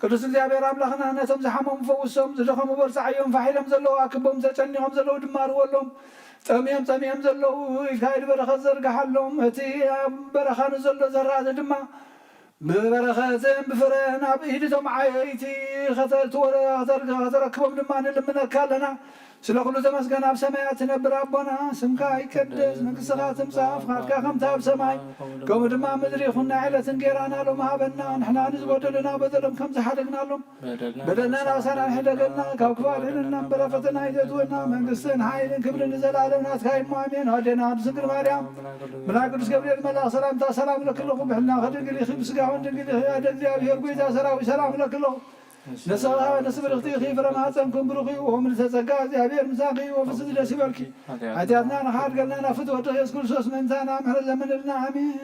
ቅዱስ እግዚኣብሔር ኣምላኽና፣ ነቶም ዝሓመሙ ፈውሶም፣ ዝደኸሙ በርትዓዮም፣ ፋሕ ኢሎም ዘለዉ ኣክቦም፣ ተጨኒቖም ዘለዉ ድማ ርወሎም፣ ጠምዮም ጸሚኦም ዘለዉ ኢድካ ኢድ በረኸት ዘርግሓሎም። እቲ ኣብ በረኻ ንዘሎ ዘራእቲ ድማ ብበረኸትን ብፍረን ኣብ ኢድ እቶም ዓየይቲ ከተልትወረ-፣ ከተርግ-፣ ከተረክቦም ድማ ንልምነካ ኣለና። ስለ ኩሉ ተመስገን። ኣብ ሰማያት ትነብር ኣቦና፣ ስምካ ይቀደስ፣ መንግስትኻ ትምጻእ፣ ፍቓድካ ከምቲ ኣብ ሰማይ ከምኡ ድማ ኣብ ምድሪ ይኹን። ናይ ዕለት እንጌራና ሎም ሃበና፣ ንሕና ንዝበደሉና በደሎም ከም ዝሓደግናሎም በደልና በደልና ንሳና ንሕደገልና፣ ካብ ክፉ ኣድሕነና እምበር፣ ኣብ ፈተና ኣይተእትወና። መንግስትን ሓይልን ክብርን ንዘለኣለም ናትካ እዩ እሞ፣ ኣሜን። ኣዴና ቅድስት ድንግል ማርያም፣ መልኣክ ቅዱስ ገብርኤል መልኣኽ ሰላምታ ሰላም እለኪ ኣለኹ። ብሕልናኺ ድንግል ኢኺ፣ ብስጋኺ እውን ድንግል ኢኺ። ኣደ እግዚኣብሔር፣ ጎይታ ሰራዊት፣ ሰላም እለኪ ኣለኹ። ንስኻ ንስብርኽቲ ኢኺ፣ ፍረ ማህፀንኩም ብሩኽ እዩ። ወምልዕተ ጸጋ፣ እግዚኣብሔር ምሳኺ እዩ። ወፍስቲ ደስ ይበልኪ። ሓጢኣትና ንኽሓድገልና ናብ ፍትወ ወድኺ ኢየሱስ ክርስቶስ ምእንታና ምሕረት ለምንልና። ኣሜን።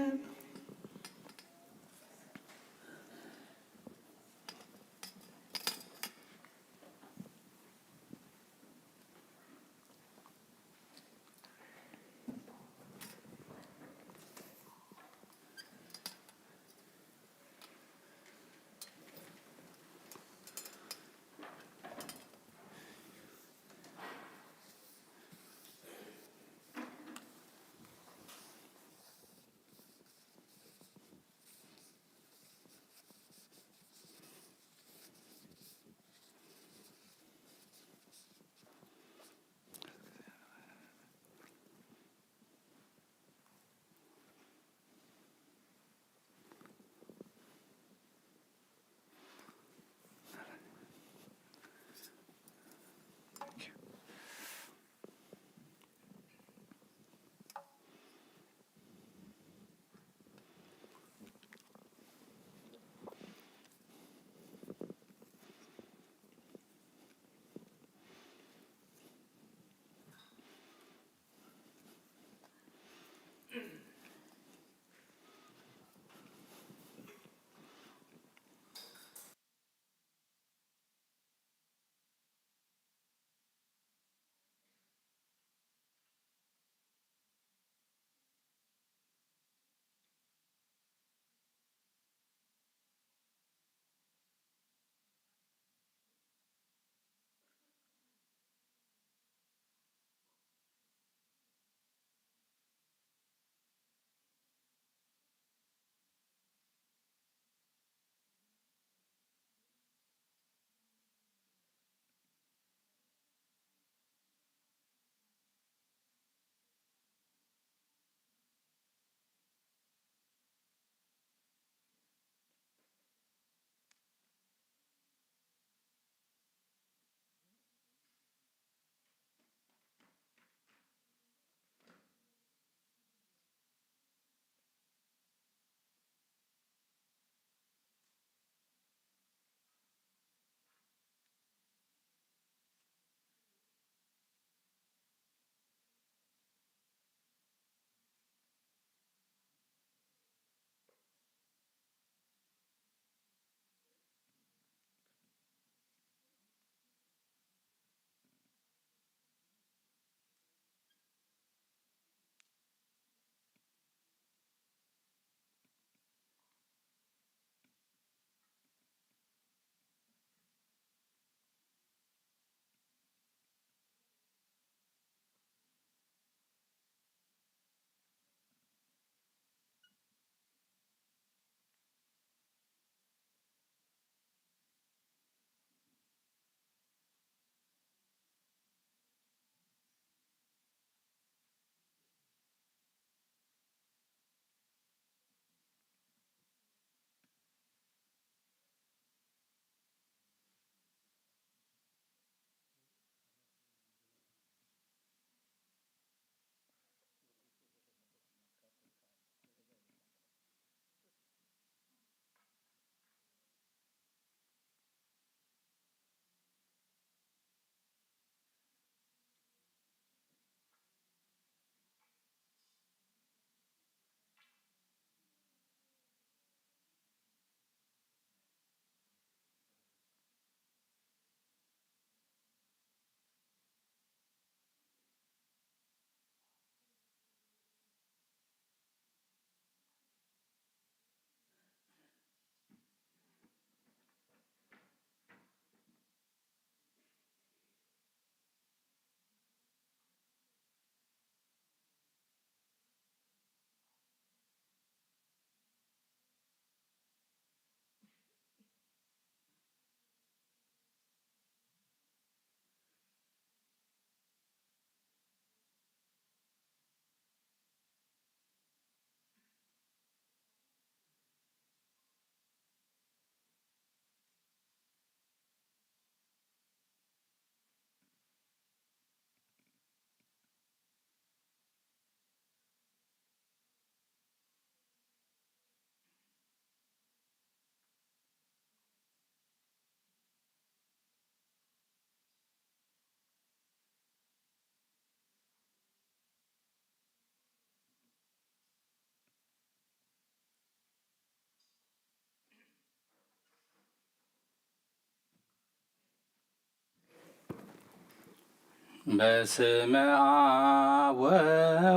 በስመ አብ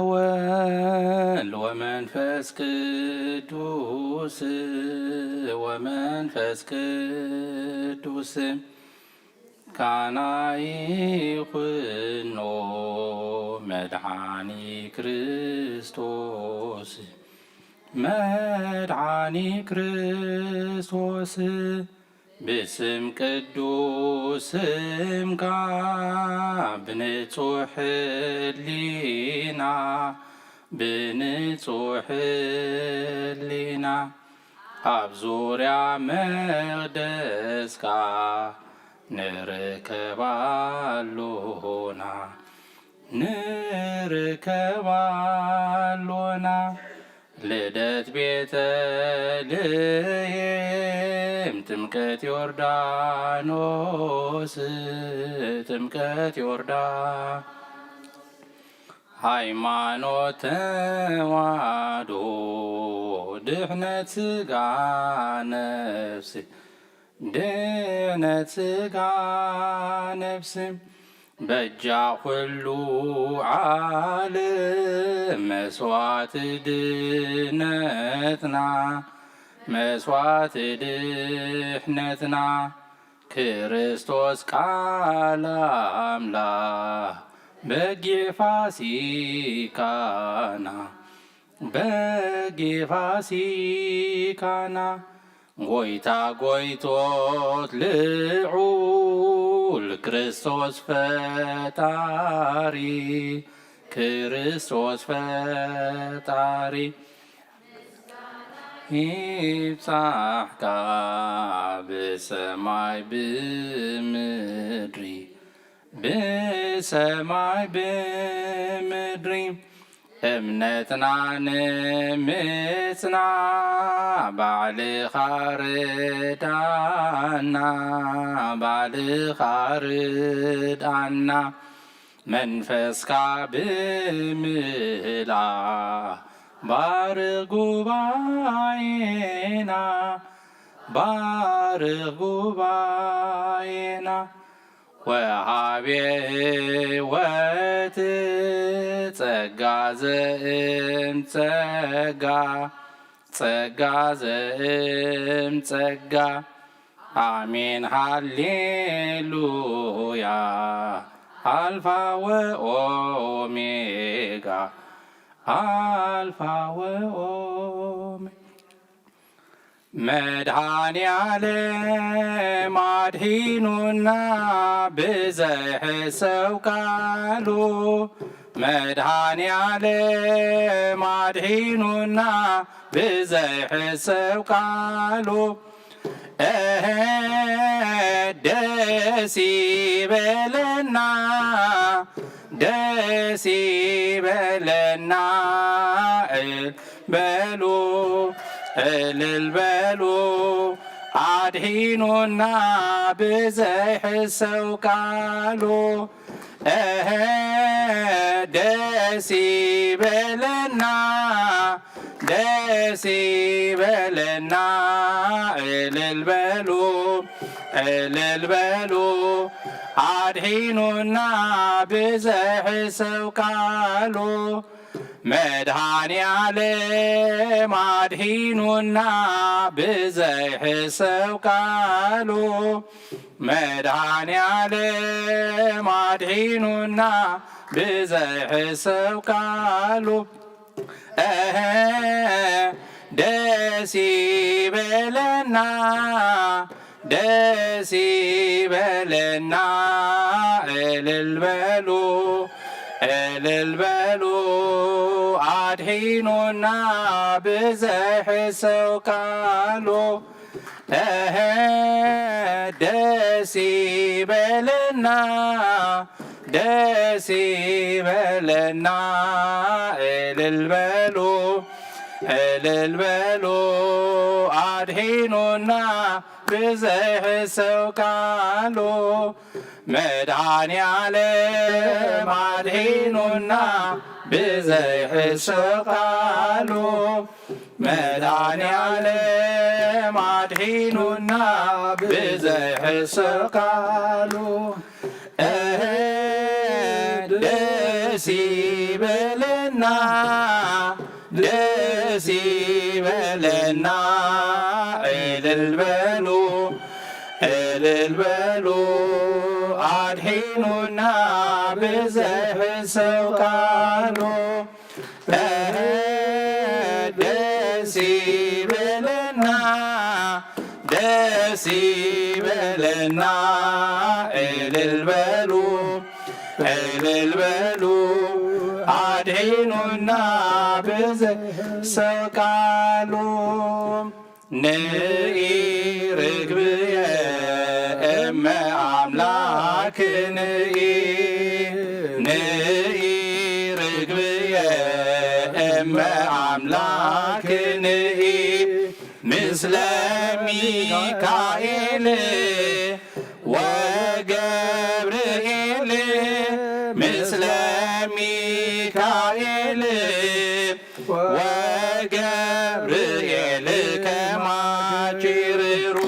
ወወልድ ወመንፈስ ቅዱስ፣ ወመንፈስ ቅዱስ ካና ይኩኖ መድኃኒ ክርስቶስ፣ መድኃኒ ክርስቶስ። ብስም ቅዱስ ስምካ ብንጹሕ ህሊና፣ ብንጹሕ ህሊና ኣብ ዙርያ መቕደስካ ንርከብ ኣሎና፣ ንርከብ ኣሎና። ልደት ቤተልሔም፣ ጥምቀት ዮርዳኖስ፣ ጥምቀት ዮርዳኖስ። ሃይማኖት ተዋህዶ፣ ድሕነት ሥጋ ነፍስ፣ ድሕነት ሥጋ ነፍስ። በጃ ኩሉ ዓለም መስዋዕት ድነትና፣ መስዋዕት ድሕነትና። ክርስቶስ ቃል ኣምላኽ በጊዕ ፋሲካና፣ በጊዕ ፋሲካና። ጎይታ ጎይቶት ልዑል ክርስቶስ ፈጣሪ፣ ክርስቶስ ፈጣሪ። ይብጻሕካ ብሰማይ ብምድሪ፣ ብሰማይ ብምድሪ። እምነትና ንምጽና ባዕልኻ ርዳና፣ ባዕልኻ ርዳና። መንፈስካ ብምህላ ባርኽ ጉባኤና፣ ባርኽ ጉባኤና። ወሃቤ ሕይወት ጸጋ ዘእም ጸጋ፣ ጸጋ ዘእም ጸጋ። ኣሜን ሃሌሉያ። ኣልፋ ወኦሜጋ፣ ኣልፋ ወኦሜጋ። መድኃኔ ዓለም ኣድሒኑና ብዘይሕሰብ ቃሉ፣ መድኃኔ ዓለም ኣድሒኑና ብዘይሕሰብ ቃሉ። እህ ደስ ይበለና፣ ደስ ይበለና። በሉ እልል በሉ፣ ኣድሒኑና ብዘይሕሰው ቃሉ። እህ ደስ ይበለና፣ ደስ ይበለና። እልል በሉ፣ እልል በሉ፣ ኣድሒኑና ብዘይሕሰው ቃሉ። መድኃኔ ዓለም ኣድሒኑና ብዘይሕሰብ ቃሉ። መድኃኔ ዓለም ኣድሒኑና ብዘይሕሰብ ቃሉ። እህ ደስ ይበለና፣ ደስ ይበለና። እልል በሉ፣ እልል በሉ፣ ኣድሒኑና ብዘይሕሰው ቃሉ። እህ ደስ ይበለና፣ ደስ ይበለና። እልል በሉ፣ እልል በሉ፣ ኣድሒኑና ብዘይሕሰው ቃሉ። መድኃኔ ዓለም ኣድሒኑና ብዘይሕሰው ቃሉ። መድኃኔ ዓለም ኣድሒኑና ብዘይሕሰብ ቃሉ። እህ ደስ ይበለና። እልል በሉ፣ እልል በሉ፣ ኣድሒኑና ብዘይሕሰብ ቃሉ። እህ፣ ደስ ይበለና፣ ደስ ይበለና። እልል በሉ፣ እልል በሉ፣ ኣድሒኑና ብዘይሕሰብ ቃሉ። ንኢ ርግብየ እመ ኣምላክ ንኢ፣ ንኢ ርግብየ እመ ኣምላክ ንኢ፣ ምስለ ሚካኤል ወገብርኤል፣ ምስለ ሚካኤል ወገብርኤል ከማችርሩ፣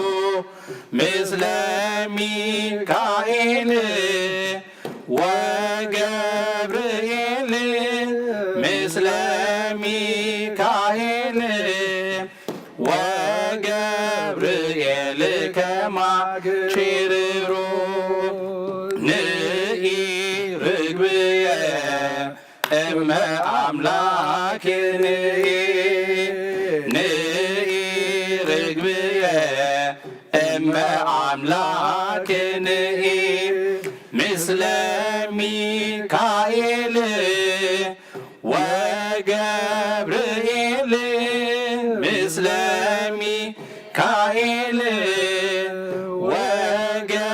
ምስለ ሚካኤል ወገብርኤል፣ ምስለ ሚካኤል ወገብርኤል ከማችርሩ። ንኢ ርግብየ እመ ኣምላክ ንኢ፣ ንኢ ርግብየ እመ ኣምላክ ንኢ፣ ምስለ ሚካኤል ወገብርኤል፣ ምስለ ሚካኤል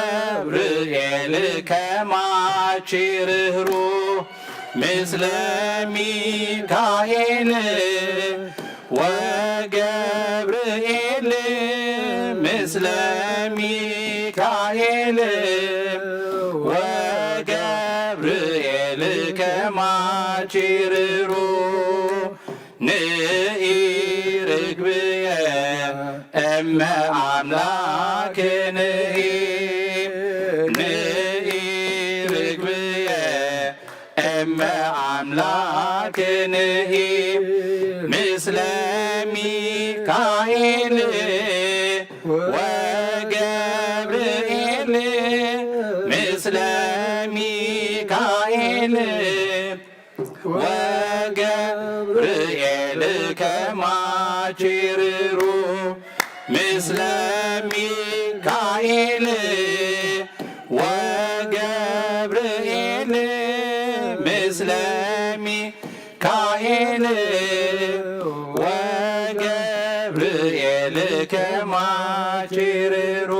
ወገብርኤል ከማችርሩ፣ ምስለ ሚካኤል ወገብርኤል፣ ምስለ ሚካኤል ወገብርኤል ከማችርሩ። ንኢ ርግብየ እመ ኣምላክ ንኢ፣ ንኢ ርግብየ እመ ኣምላክ ንኢ፣ ምስለ ሚካኤል ወገብርኤል፣ ምስለ ሚካኤል ወገብርኤል ከማችርሩ፣ ምስለ ሚካኤል ወገብርኤል፣ ምስለ ሚካኤል ወገብርኤል ከማችርሩ።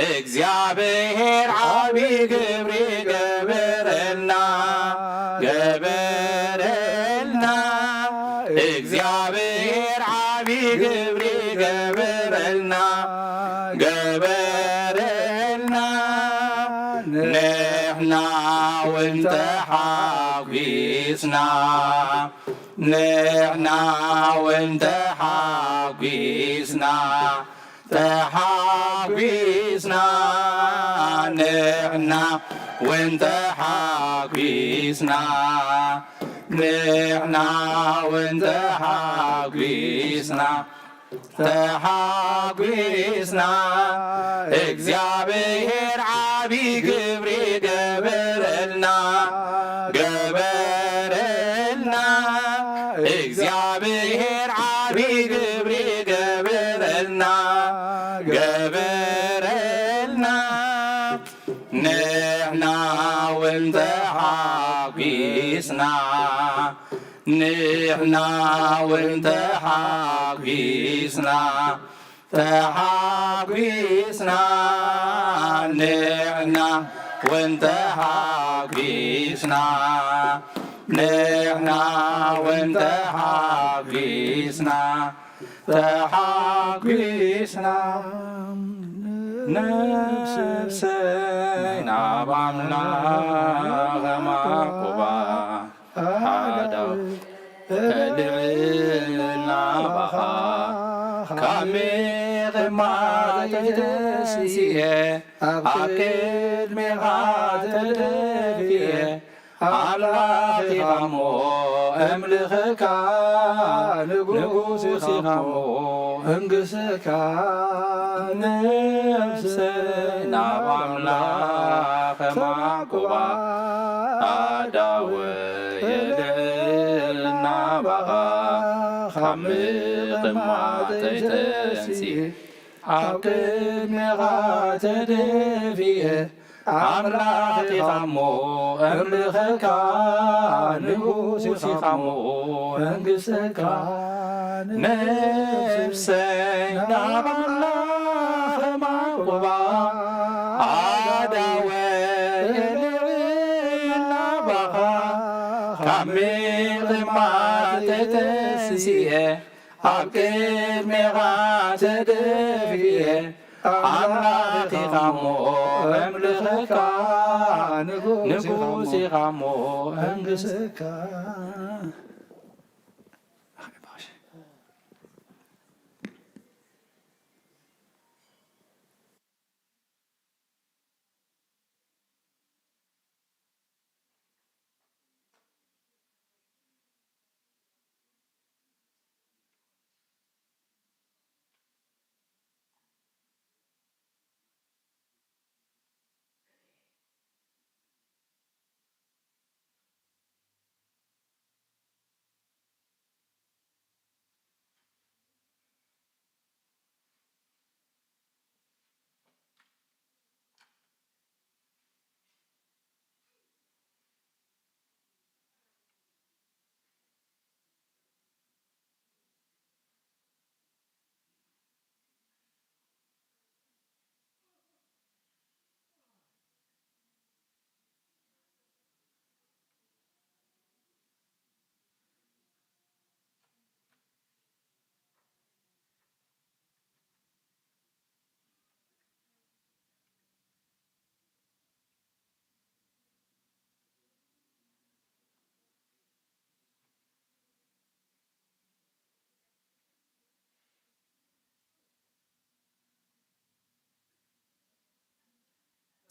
እግዚኣብሔር ዓቢ ግብሪ ገበረልና፣ ገበረልና። እግዚኣብሔር ዓቢ ግብሪ ገበረልና፣ ገበረልና። ንሕና እውን ተሓጒስና፣ ንሕና እውን ተሓጒስና። ተሓጒስና፣ ንሕና እውን ተሓጒስና፣ ንሕና እውን ተሓጒስና፣ ተሓጒስና። እግዚኣብሔር ዓቢ ግብሪ ገበረልና፣ ገበረልና። እግዚኣብሔር ዓቢ ግብሪ ገበረልና፣ ገበረልና። ንሕና እውን ተሓጒስና፣ ንሕና እውን ተሓጒስና፣ ተሓጒስና። ንሕና እውን ተሓጒስና፣ ንሕና እውን ተሓጒስና። ተሓጒስና። ነፍሰይ ናብ ኣምላኽ ማዕቁባ ሓዳው ተልዕል ናባኻ ካብ ምቕማጥ ተሲኤ ኣብ ቅድሜኻ ተደፊኤ ኣምላኽ ኢኻ እሞ እምልኸካ ንጉስ ኢኻ እሞ እንግስካ ነፍሰይ ናብ ኣምላኽ ማዕቁባ ኣዳወ የለል ናባኻ ካብ ምቕማጠይ ተንሲኤ ኣብ ቅድሜኻ ተደፊኤ ኣምላኽ ኢኻ እሞ እምልኸካ ንጉስ ኢኻ እሞ መንግስተካ ነፍሰይ ናብ ኣምላኽ ማዕቁባ ኣዳወ የለል ናባኻ ካብ ምቕማጠይ ተንሲኤ ኣብ ቅድሜኻ ተደፊኤ ኣምላኽ ኢኻ እሞ እምልኸካ ንጉስ ኢኻ እሞ እንግስካ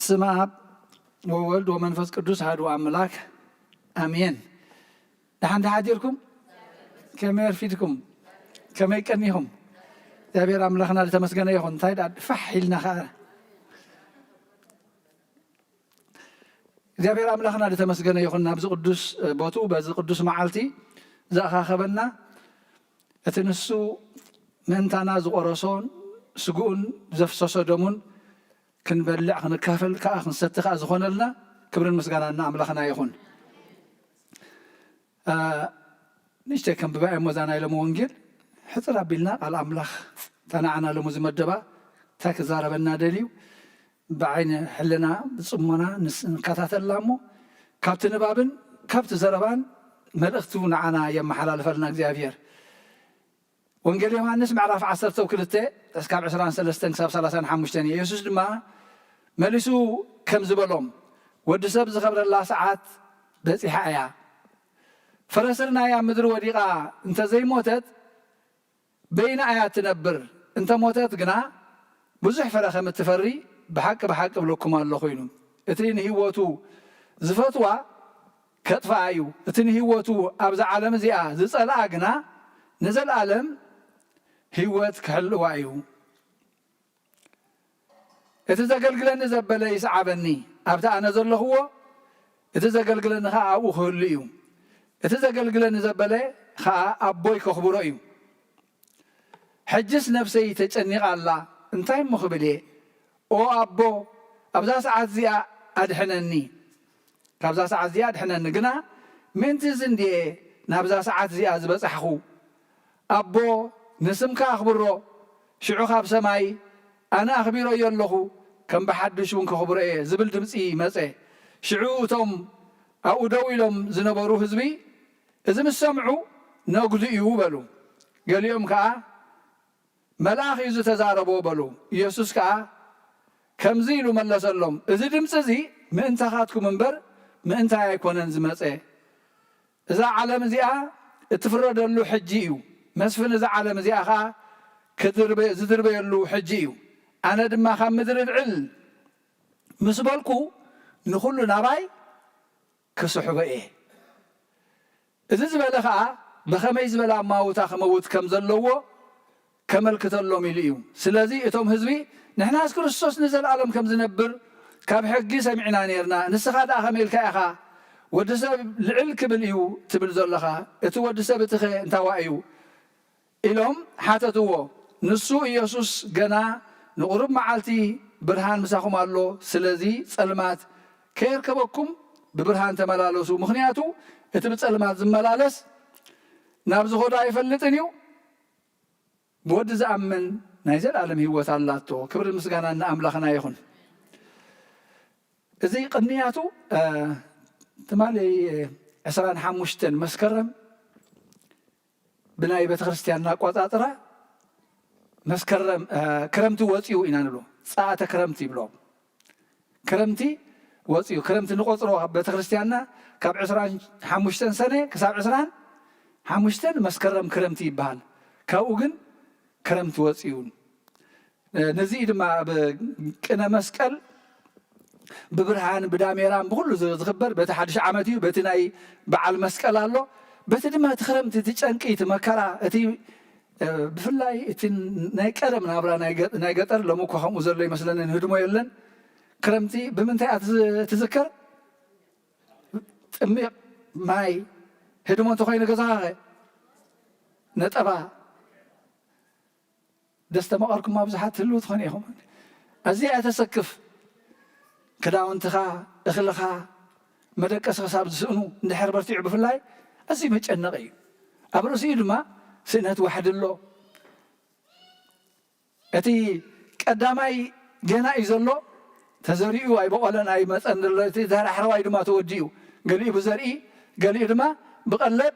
ስመ ኣብ ወወልድ ወመንፈስ ቅዱስ ኣሐዱ ኣምላክ ኣሜን። ደሓን ደሓዲርኩም? ከመይ ኣርፊድኩም? ከመይ ቀኒኹም? እግዚኣብሔር ኣምላኽና ዝተመስገነ ይኹን። እንታይ ደኣ ፋሕ ኢልና ኸዓ እግዚኣብሔር ኣምላኽና ዝተመስገነ ይኹን። ናብዚ ቅዱስ ቦቱ በዚ ቅዱስ መዓልቲ ዘኣኻኸበና እቲ ንሱ ምእንታና ዝቆረሶን ስግኡን ዘፍሰሶ ደሙን ክንበልዕ ክንካፈል ከኣ ክንሰቲ ከኣ ዝኾነልና ክብርን ምስጋናን ንኣምላኽና ይኹን። እ፣ ንእሽተይ ከንብባ እየ እሞ እዛ ናይ ሎሚ ወንጌል ሕጽር ኣቢልና ቃል ኣምላኽ እታ ንዓና ሎሚ ዝመደባ እንታይ ክዛረበና ደልዩ ብዓይኒ ሕልና ብጽሞና ንስ-፣ ንከታተላ እሞ ካብቲ ንባብን ካብቲ ዘረባን መልእኽቱ ንዓና የመሓላልፈልና እግዚኣብሔር። ወንጌል ዮሃንስ ምዕራፍ ዓሰርተ ክልተ እስካብ ዕስራን ሰለስተን ክሳብ ሰላሳን ሓሙሽተን እዩ። የሱስ ድማ መሊሱ ከምዚ በሎም፣ "ወዲ ሰብ ዝኸብረላ ሰዓት በጺሓ እያ። ፈረ ስርናይ ኣብ ምድሪ ወዲቓ እንተ ዘይሞተት በይና እያ እትነብር፣ እንተ ሞተት ግና ብዙሕ ፍረ ከም እትፈሪ ብሓቂ ብሓቂ እብለኩም ኣለኹ" ኢሉ። እቲ ንህይወቱ ዝፈትዋ ከጥፍኣ እዩ፣ እቲ ንህይወቱ ኣብዛ ዓለም እዚኣ ዝጸልኣ ግና ንዘለኣለም ህይወት ክሕልዋ እዩ። እቲ ዘገልግለኒ ዘበለ ይስዓበኒ፣ ኣብቲ ኣነ ዘለኽዎ እቲ ዘገልግለኒ ኸዓ ኣብኡ ክህሉ እዩ። እቲ ዘገልግለኒ ዘበለ ኸዓ ኣቦይ ከኽብሮ እዩ። ሕጅስ ነፍሰይ ተጨኒቓ ኣላ፣ እንታይ እሞ ክብል እየ? ኦ ኣቦ፣ ኣብዛ ሰዓት እዚኣ ኣድሕነኒ፣ ካብዛ ሰዓት እዚኣ ኣድሕነኒ። ግና ምእንቲ እዚ እንድየ ናብዛ ሰዓት እዚኣ ዝበጻሕኹ። ኣቦ፣ ንስምካ ኣኽብሮ፣ ሽዑ ካብ ሰማይ፣ ኣነ ኣኽቢረዮ ኣለኹ፣ ከም ብሓድሽ እውን ከኽብሮ እየ ዝብል ድምጺ መጸ። ሽዑ እቶም ኣብኡ ደው ኢሎም ዝነበሩ ህዝቢ፣ እዚ ምስ ሰምዑ፣ ነጉዲ እዩ በሉ። ገሊኦም ከኣ፣ መልኣኽ እዩ ዝተዛረቦ በሉ። ኢየሱስ ከኣ ከምዚ ኢሉ መለሰሎም፣ እዚ ድምጺ እዚ ምእንታኻትኩም እምበር ምእንታይ ኣይኮነን ዝመጸ። እዛ ዓለም እዚኣ እትፍረደሉ ሕጂ እዩ። መስፍን እዛ ዓለም እዚኣ ኸኣ ክድርበ-፣ ዝድርበየሉ ሕጂ እዩ። ኣነ ድማ ካብ ምድሪ እልዕል ምስ በልኩ ንኹሉ ናባይ ክስሕቦ እየ። እዚ ዝበለ ኸኣ ብኸመይ ዝበለ ኣማውታ ክመውት ከም ዘለዎ ከመልክተሎም ኢሉ እዩ። ስለዚ እቶም ህዝቢ ንሕናስ ክርስቶስ ንዘለኣለም ከም ዝነብር ካብ ሕጊ ሰሚዕና ነርና፣ ንስኻ ደኣ ከመይ ኢልካ ኢኻ ወዲ ሰብ ልዕል ክብል እዩ ትብል ዘሎኻ? እቲ ወዲ ሰብ እቲኸ እንታዋ እዩ? ኢሎም ሓተትዎ። ንሱ ኢየሱስ ገና ንቑሩብ መዓልቲ ብርሃን ምሳኹም ኣሎ፣ ስለዚ ጸልማት ከየርከበኩም ብብርሃን ተመላለሱ፣ ምኽንያቱ እቲ ብጸልማት ዝመላለስ ናብ ዝኸዶ ኣይፈልጥን እዩ፣ ብወዲ ዝኣምን ናይ ዘለኣለም ህይወት ኣላቶ። ክብርን ምስጋናን ንኣምላኽና ይኹን። እዚ ቅንያቱ ትማሊ ዕስራን ሓሙሽተን መስከረም ብናይ ቤተክርስትያንና ኣቋጻጽራ መስከረም ክረምቲ ወፂኡ ኢና ንብሎ። ፀኣተ ክረምቲ ይብሎ። ክረምቲ ወፂኡ። ክረምቲ ንቆፅሮ ኣብ ቤተክርስትያንና ካብ ዕስራን ሓሙሽተን ሰነ ክሳብ ዕስራን ሓሙሽተን መስከረም ክረምቲ ይበሃል። ካብኡ ግን ክረምቲ ወፂኡ። ነዚ ድማ ኣብ ቅነ መስቀል ብብርሃን ብዳሜራን ብኩሉ ዝኽበር በቲ ሓድሽ ዓመት እዩ። በቲ ናይ በዓል መስቀል ኣሎ። በቲ ድማ እቲ ክረምቲ እቲ ጨንቂ እቲ መከራ እቲ ብፍላይ እቲ ናይ ቀደም ናብራ ናይ ገጠር ሎሚ እኳ ከምኡ ዘሎ ይመስለኒ ንህድሞ የለን። ክረምቲ ብምንታይ እያ ትዝከር? ጥሚቕ ማይ ህድሞ እንተኮይኑ ገዛኻ ነጠባ ደስ ተመቐርኩም ኣብዝሓት ትህልው ትኾኑ ኢኹም። ኣዚኣ ተሰክፍ ክዳውንትኻ እኽልኻ መደቀሲ ክሳብ ዝስእኑ እንድሕር በርቲዑ ብፍላይ ኣዝዩ መጨነቒ እዩ። ኣብ ርእሲኡ ድማ ስእነት ዋሕዲ ኣሎ። እቲ ቀዳማይ ገና እዩ ዘሎ፣ ተዘሪኡ ኣይበቖለን ኣይመፀን ዘሎ። እቲ ዳሕረዋይ ድማ ተወዲኡ፣ ገሊኡ ብዘርኢ ገሊኡ ድማ ብቐለብ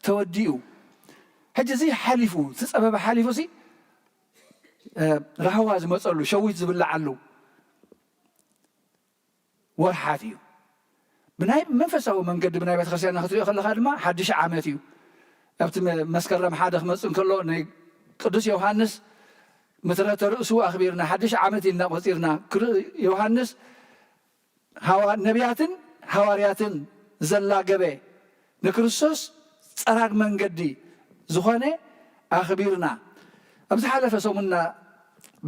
ተወዲኡ። ሕጂ እዚ ሓሊፉ፣ እቲ ፀበባ ሓሊፉ ሲ ራህዋ ዝመፀሉ ሸዊት ዝብላዓሉ ወርሓት እዩ። ብናይ መንፈሳዊ መንገዲ ብናይ ቤተክርስትያንና ክትሪኦ ከለካ ድማ ሓድሽ ዓመት እዩ። ኣብቲ መስከረም ሓደ ክመፅእ እንከሎ ናይ ቅዱስ ዮሃንስ ምትረተ ርእሱ ኣኽቢርና ሓድሽ ዓመት ኢልና ቆፂርና። ዮሃንስ ነቢያትን ሃዋርያትን ዘላገበ ንክርስቶስ ጸራግ መንገዲ ዝኾነ ኣኽቢርና። ኣብ ዝሓለፈ ሰሙንና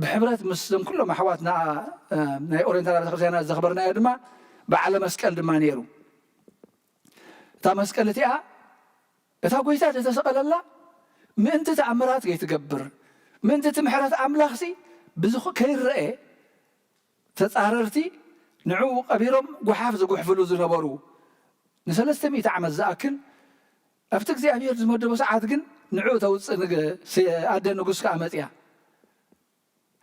ብሕብረት ምስ ዞም ኩሎም ኣሕዋትና ናይ ኦሪየንታል ቤተክርስትያናት ዘኽበርናዮ ድማ በዓለ መስቀል ድማ ነይሩ። እታ መስቀል እቲኣ እታ ጎይታ ዝተሰቐለላ ምእንቲ ተኣምራት ከይትገብር ምእንቲ እቲ ምሕረት ኣምላኽሲ ብዙ ከይረአ ተጻረርቲ ንዕኡ ቀቢሮም ጓሓፍ ዝጉሕፍሉ ዝነበሩ ንሰለስተ ሚእቲ ዓመት ዝኣክል ኣብቲ እግዚኣብሔር ዝመደቦ ሰዓት ግን ንዕኡ ተውፅእ ኣደ ንጉስ ከዓ መፅያ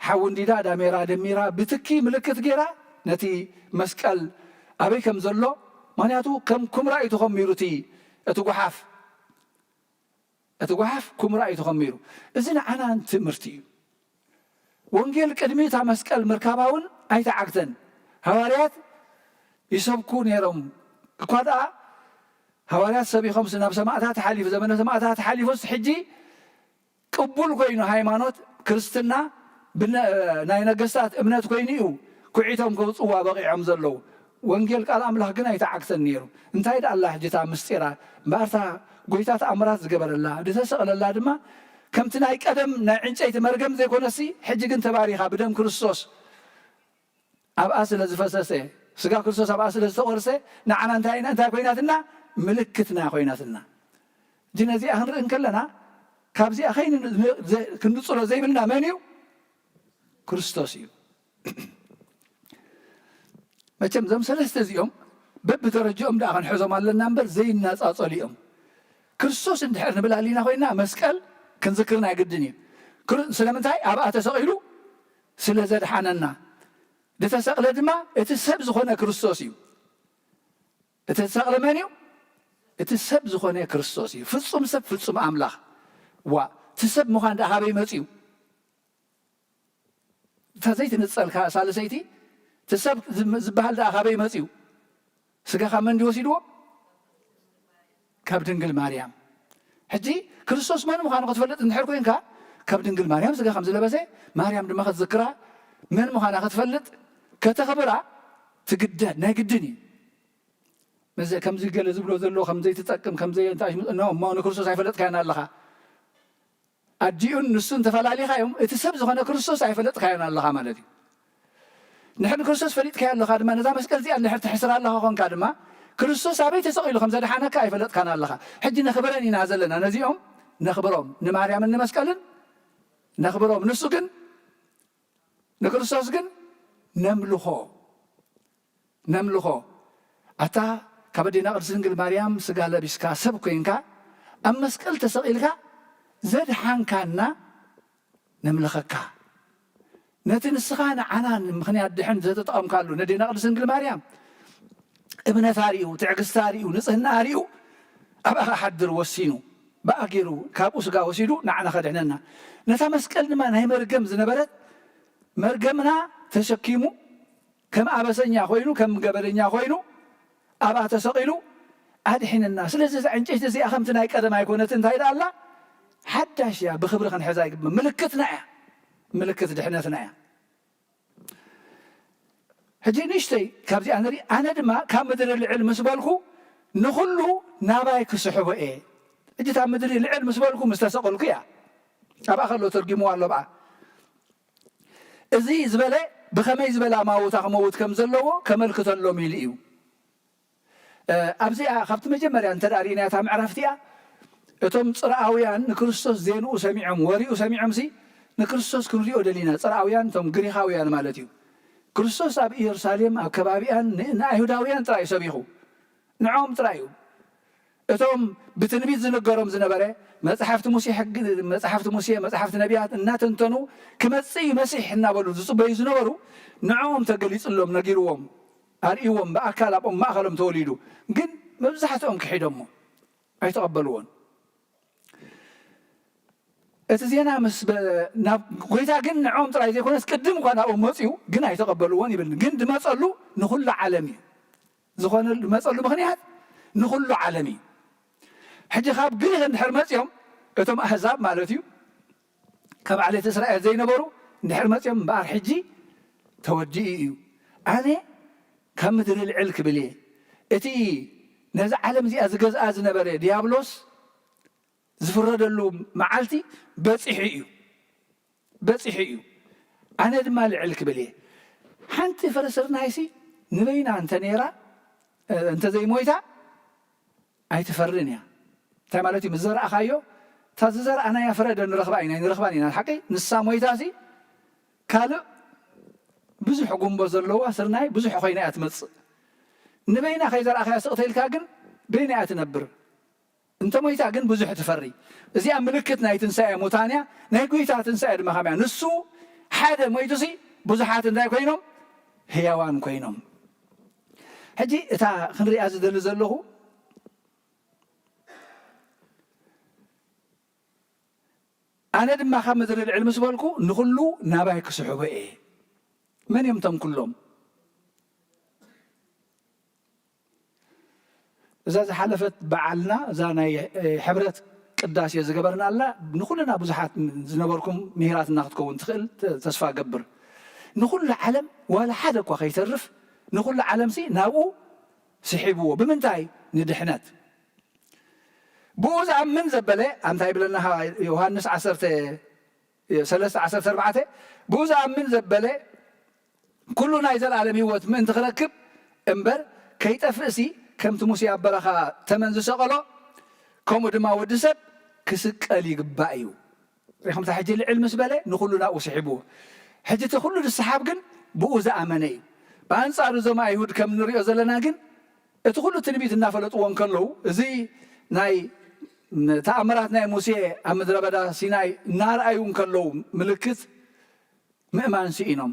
ሓዊ እንዲዳ ዳሜራ ደሚራ ብትኪ ምልክት ገይራ ነቲ መስቀል ኣበይ ከም ዘሎ ምክንያቱ ከም ኩምራ እዩ ተኸሚሩ እቲ ጓሓፍ እቲ ጓሓፍ ኩምራ እዩ ተኸሚሩ። እዚ ንዓና ትምህርቲ እዩ። ወንጌል ቅድሚ እታ መስቀል ምርካባ እውን ኣይተዓግተን። ሃዋርያት ይሰብኩ ነይሮም እኳ ደኣ ሃዋርያት ሰቢኾምስ ናብ ሰማእታት ሓሊፉ ዘመነ ሰማእታት ሓሊፉስ ሕጂ ቅቡል ኮይኑ ሃይማኖት ክርስትና ናይ ነገስታት እምነት ኮይኑ እዩ ኩዒቶም ከውፅዋ በቂዖም ዘለዉ። ወንጌል ቃል ኣምላኽ ግን ኣይተዓግተን ነይሩ። እንታይ ደኣ ኣላ ሕጂ እታ ምስጢራ? እምበኣርታ ጎይታ ተኣምራት ዝገበረላ ዝተሰቕለላ ድማ ከምቲ ናይ ቀደም ናይ ዕንጨይቲ መርገም ዘይኮነሲ ሕጂ ግን ተባሪኻ ብደም ክርስቶስ ኣብኣ ስለ ዝፈሰሰ ስጋ ክርስቶስ ኣብኣ ስለ ዝተቆርሰ ንዓና እንታይ ኮይናትና? ምልክትና ኮይናትና። እዚ ነዚኣ ክንርኢ እንከለና ካብዚኣ ከይንንፅሎ ዘይብልና መን እዩ? ክርስቶስ እዩ። መቸም እዞም ሰለስተ እዚኦም በብደረጃኦም ደኣ ክንሕዞም ኣለና እምበር ዘይናፃፀሉ እዮም። ክርስቶስ እንድሕር ንብል ኣሊና ኮይና መስቀል ክንዝክር ናይ ግድን እዩ። ስለምንታይ ኣብኣ ተሰቒሉ ስለ ዘድሓነና። ዝተሰቕለ ድማ እቲ ሰብ ዝኾነ ክርስቶስ እዩ። እቲ ዝተሰቕለ መን እዩ? እቲ ሰብ ዝኾነ ክርስቶስ እዩ። ፍጹም ሰብ ፍጹም ኣምላኽ። ዋ እቲ ሰብ ምዃን ደኣ ካበይ መፅዩ? እታ ዘይትንጸልካ ሳልሰይቲ እቲ ሰብ ዝበሃል ደኣ ካበይ መፅዩ? ስጋኻ መን ድዩ ወሲድዎ? ካብ ድንግል ማርያም። ሕጂ ክርስቶስ መን ምዃኑ ክትፈልጥ እንድሕር ኮይንካ ካብ ድንግል ማርያም ስጋ ከም ዝለበሰ ማርያም ድማ ክትዝክራ መን ምዃና ክትፈልጥ ከተኽብራ ትግደድ ናይ ግድን እዩ። እዚ ከምዚ ገለ ዝብሎ ዘሎ ከም ዘይትጠቅም፣ ከም ዘይ-፣ እንታይ ሽሙ-፣ ኖ፣ እሞ ንክርስቶስ ኣይፈለጥካዮን ኣለኻ። ኣዲኡን ንሱን ተፈላሊኻዮም፣ እቲ ሰብ ዝኾነ ክርስቶስ ኣይፈለጥካዮን ኣለኻ ማለት እዩ። ንሕን ክርስቶስ ፈሊጥካዮ ኣለኻ ድማ፣ ነዛ መስቀል እዚኣ እንድሕር ትሕስር ኣለኻ ኾንካ ድማ፣ ክርስቶስ ኣበይ ተሰቒሉ ከም ዘድሓነካ ኣይፈለጥካን ኣለኻ። ሕጂ ነኽብረን ኢና ዘለና፣ ነዚኦም ነኽብሮም፣ ንማርያምን ንመስቀልን ነኽብሮም። ንሱ ግን፣ ንክርስቶስ ግን ነምልኾ፣ ነምልኾ። ኣታ ካብ ኣዴና ቅድስት ድንግል ማርያም ስጋ ለቢስካ ሰብ ኮይንካ ኣብ መስቀል ተሰቒልካ ዘድሓንካና ነምልኸካ። ነቲ ንስኻ ንዓና ምኽንያት ድሕን ዘተጠቐምካሉ ነዴና ቅድስት ድንግል ማርያም እምነታ ርእዩ፣ ትዕግስታ ርእዩ፣ ንጽህና ርእዩ ኣብኣ ክሓድር ወሲኑ፣ ብኣ ገይሩ ካብኡ ስጋ ወሲዱ ንዓና ከድሕነና። ነታ መስቀል ድማ ናይ መርገም ዝነበረት መርገምና ተሸኪሙ ከም ኣበሰኛ ኮይኑ፣ ከም ገበነኛ ኮይኑ ኣብኣ ተሰቒሉ ኣድሒንና። ስለዚ እዛ ዕንጨይቲ እዚኣ ከምቲ ናይ ቀደም ኣይኮነትን፣ እንታይ ደኣ ኣላ? ሓዳሽ እያ፣ ብኽብሪ ክንሕዛ ይግባእ። ምልክትና እያ፣ ምልክት ድሕነትና እያ። ሕጂ ንእሽተይ ካብዚኣ ንርኢ። ኣነ ድማ ካብ ምድሪ ልዕል ምስ በልኩ ንኹሉ ናባይ ክስሕቦ እየ። ሕጂ ካብ ምድሪ ልዕል ምስ በልኩ ምስ ተሰቐልኩ እያ። ኣብኣ ከሎ ተርጊምዋ ኣሎ ብኣ። እዚ ዝበለ ብኸመይ ዝበለ ኣማውታ ክመውት ከም ዘለዎ ከመልክተሎም ኢሉ እዩ። እ፣ ኣብዚኣ ካብቲ መጀመርያ እንተ ደኣ ርኢናያ እታ ምዕራፍ እቲኣ፣ እቶም ጽርኣውያን ንክርስቶስ ዜንኡ ሰሚዖም፣ ወሬኡ ሰሚዖምሲ ንክርስቶስ ክንሪኦ ደሊና። ጽርኣውያን እቶም ግሪኻውያን ማለት እዩ። ክርስቶስ ኣብ ኢየሩሳሌም ኣብ ከባቢኣን ን-፣ ንኣይሁዳውያን ጥራይ እዩ ሰቢኹ። ንዕኦም ጥራይ እዩ። እቶም ብትንቢት ዝንገሮም ዝነበረ መጽሓፍቲ ሙሴ ሕጊ፣ መጽሓፍቲ ሙሴ፣ መጽሓፍቲ ነቢያት እናተንተኑ ክመጽእ እዩ መሲሕ እናበሉ ዝጽበዩ ዝነበሩ ንዕኦም ተገሊጽሎም፣ ነጊርዎም፣ ኣርእይዎም፣ ብኣካል ኣብኦም ማእከሎም ተወሊዱ። ግን መብዛሕትኦም ክሒዶሞ ኣይተቐበልዎን። እቲ ዜና ምስ በ-፣ ናብ ጎይታ ግን ንዕኦም ጥራይ ዘይኮነስ ቅድም እኳ ናብኦም መጽኡ ግን ኣይተቐበልዎን ይብል። ግን ድመጸሉ ንኹሉ ዓለም እዩ። ዝኾነ ድመጸሉ ምኽንያት ንኹሉ ዓለም እዩ። ሕጂ ካብ ግሪኽ እንድሕር መጽዮም እቶም ኣህዛብ ማለት እዩ፣ ካብ ዓሌት እስራኤል ዘይነበሩ እንድሕር መጽዮም እምበኣር ሕጂ ተወዲኡ እዩ። ኣነ ካብ ምድሪ ልዕል ክብል እየ። እቲ ነዛ ዓለም እዚኣ ዝገዝኣ ዝነበረ ዲያብሎስ ዝፍረደሉ መዓልቲ በጺሑ እዩ፣ በጺሑ እዩ። ኣነ ድማ ልዕል ክብል እየ። ሓንቲ ፍረ ስርናይሲ ንበይና እንተ ነይራ፣ እ፣ እንተ ዘይሞይታ ኣይትፈርን እያ። እንታይ ማለት እዩ? ምስ ዘርኣኻዮ፣ እታ ዝዘርኣናያ ፍረ ዶ ንረኽባ ኢና? ኣይንረኽባን ኢና። ሓቂ? ንሳ ሞይታሲ ካልእ ብዙሕ ጉንቦ ዘለዋ ስርናይ ብዙሕ ኮይና እያ ትመጽእ። ንበይና ከይዘርኣኻያ ስቕ ተኢልካ ግን በይና እያ ትነብር። እንተ ሞይታ ግን ብዙሕ ትፈሪ። እዚኣ ምልክት ናይ ትንሳኤ ሙታን እያ። ናይ ጎይታ ትንሳኤ ድማ ከመይ እያ? ንሱ ሓደ ሞይቱሲ ብዙሓት እንታይ ኮይኖም? ህያዋን ኮይኖም። ሕጂ እታ ክንሪኣ ዝደሊ ዘለኹ፣ ኣነ ድማ ካብ ምድሪ ልዕል ምስ በልኩ ንኹሉ ናባይ ክስሕቦ እየ። መን እዮም እቶም ኩሎም? እዛ ዝሓለፈት በዓልና፣ እዛ ናይ፣ እ፣ ሕብረት ቅዳሴ ዝገበርናላ ንኹልና ብዙሓት ዝነበርኩም ምሂራትና ክትከውን ትኽእል ተ-፣ ተስፋ እገብር። ንኹሉ ዓለም ዋላ ሓደ እኳ ከይተርፍ ንኹሉ ዓለምሲ ናብኡ ስሒብዎ። ብምንታይ? ንድሕነት። ብኡ ዝኣምን ዘበለ፣ ኣንታይ ይብለና ዮሃንስ ዓሰርተ ሰለስተ ዓሰርተ ኣርባዕተ፣ ብኡ ዝኣምን ዘበለ ኩሉ ናይ ዘለኣለም ህይወት ምእንቲ ክረክብ እምበር ከይጠፍእሲ፣ ከምቲ ሙሴ ኣብ በረኻ ተመን ዝሰቐሎ፣ ከምኡ ድማ ወዲ ሰብ ክስቀል ይግባእ እዩ። ሪኹም፣ እታ ሕጂ ልዕል ምስ በለ ንኹሉ ናብኡ ስሒብዎ። ሕጂ እቲ ኩሉ ዝሰሓብ ግን ብኡ ዝኣመነ እዩ። ብኣንጻሩ እዞም ኣይሁድ ከም ንሪኦ ዘለና ግን እቲ ኩሉ ትንቢት እናፈለጥዎ እንከለዉ፣ እዚ ናይ ተኣምራት ናይ ሙሴ ኣብ ምድረ በዳ ሲናይ እናረኣዩ እንከለዉ ምልክት ምእማን ስኢኖም።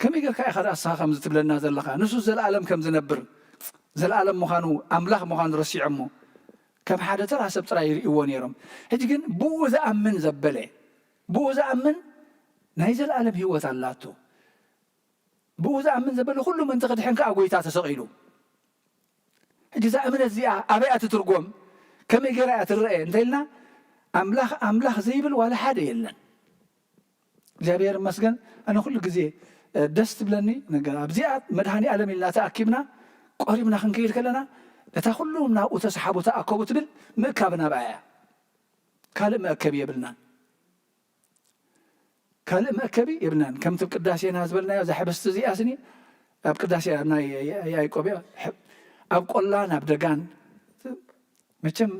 ከመይ ጌርካ ኢኻ ደኣ ንስኻ ከምዚ ትብለና ዘለኻ? ንሱ ዘለኣለም ከም ዝነብር፣ ዘለኣለም ምዃኑ፣ ኣምላኽ ምዃኑ ረሲዖሞ። ከም ሓደ ተራ ሰብ ጥራይ ይርእይዎ ነይሮም። ሕጂ ግን ብኡ ዝኣምን ዘበለ፣ ብኡ ዝኣምን ናይ ዘለኣለም ህይወት ኣላቶ። ብኡ ዝኣምን ዘበለ ኩሉ ምእንቲ ክድሕን ከኣ ጎይታ ተሰቒሉ። ሕጂ እዛ እምነት እዚኣ ኣበይ እያ ትትርጎም? ከመይ ገይራ እያ ትረአ እንተ ኢልና፣ ኣምላኽ፣ ኣምላኽ ዘይብል ዋላ ሓደ የለን። እግዚኣብሔር ይመስገን። ኣነ ኩሉ ግዜ፣ እ፣ ደስ ትብለኒ ነገር ኣብዚኣ መድኃኔ ዓለም ኢልና ተኣኪብና ቆሪብና ክንከይድ ከለና እታ ኩሎም ናብኡ ተሰሓቡ ተኣከቡ ትብል ምእካብ ናብኣ እያ። ካልእ መእከቢ የብልናን። ካልእ መእከቢ የብልናን። ከምቲ ኣብ ቅዳሴና ዝበልናዮ፣ እዛ ሕብስቲ እዚኣ ስኒ ኣብ ቅዳሴ ናይ ያዕቆብ እያ። ኣብ ቆላን ኣብ ደጋን መቸም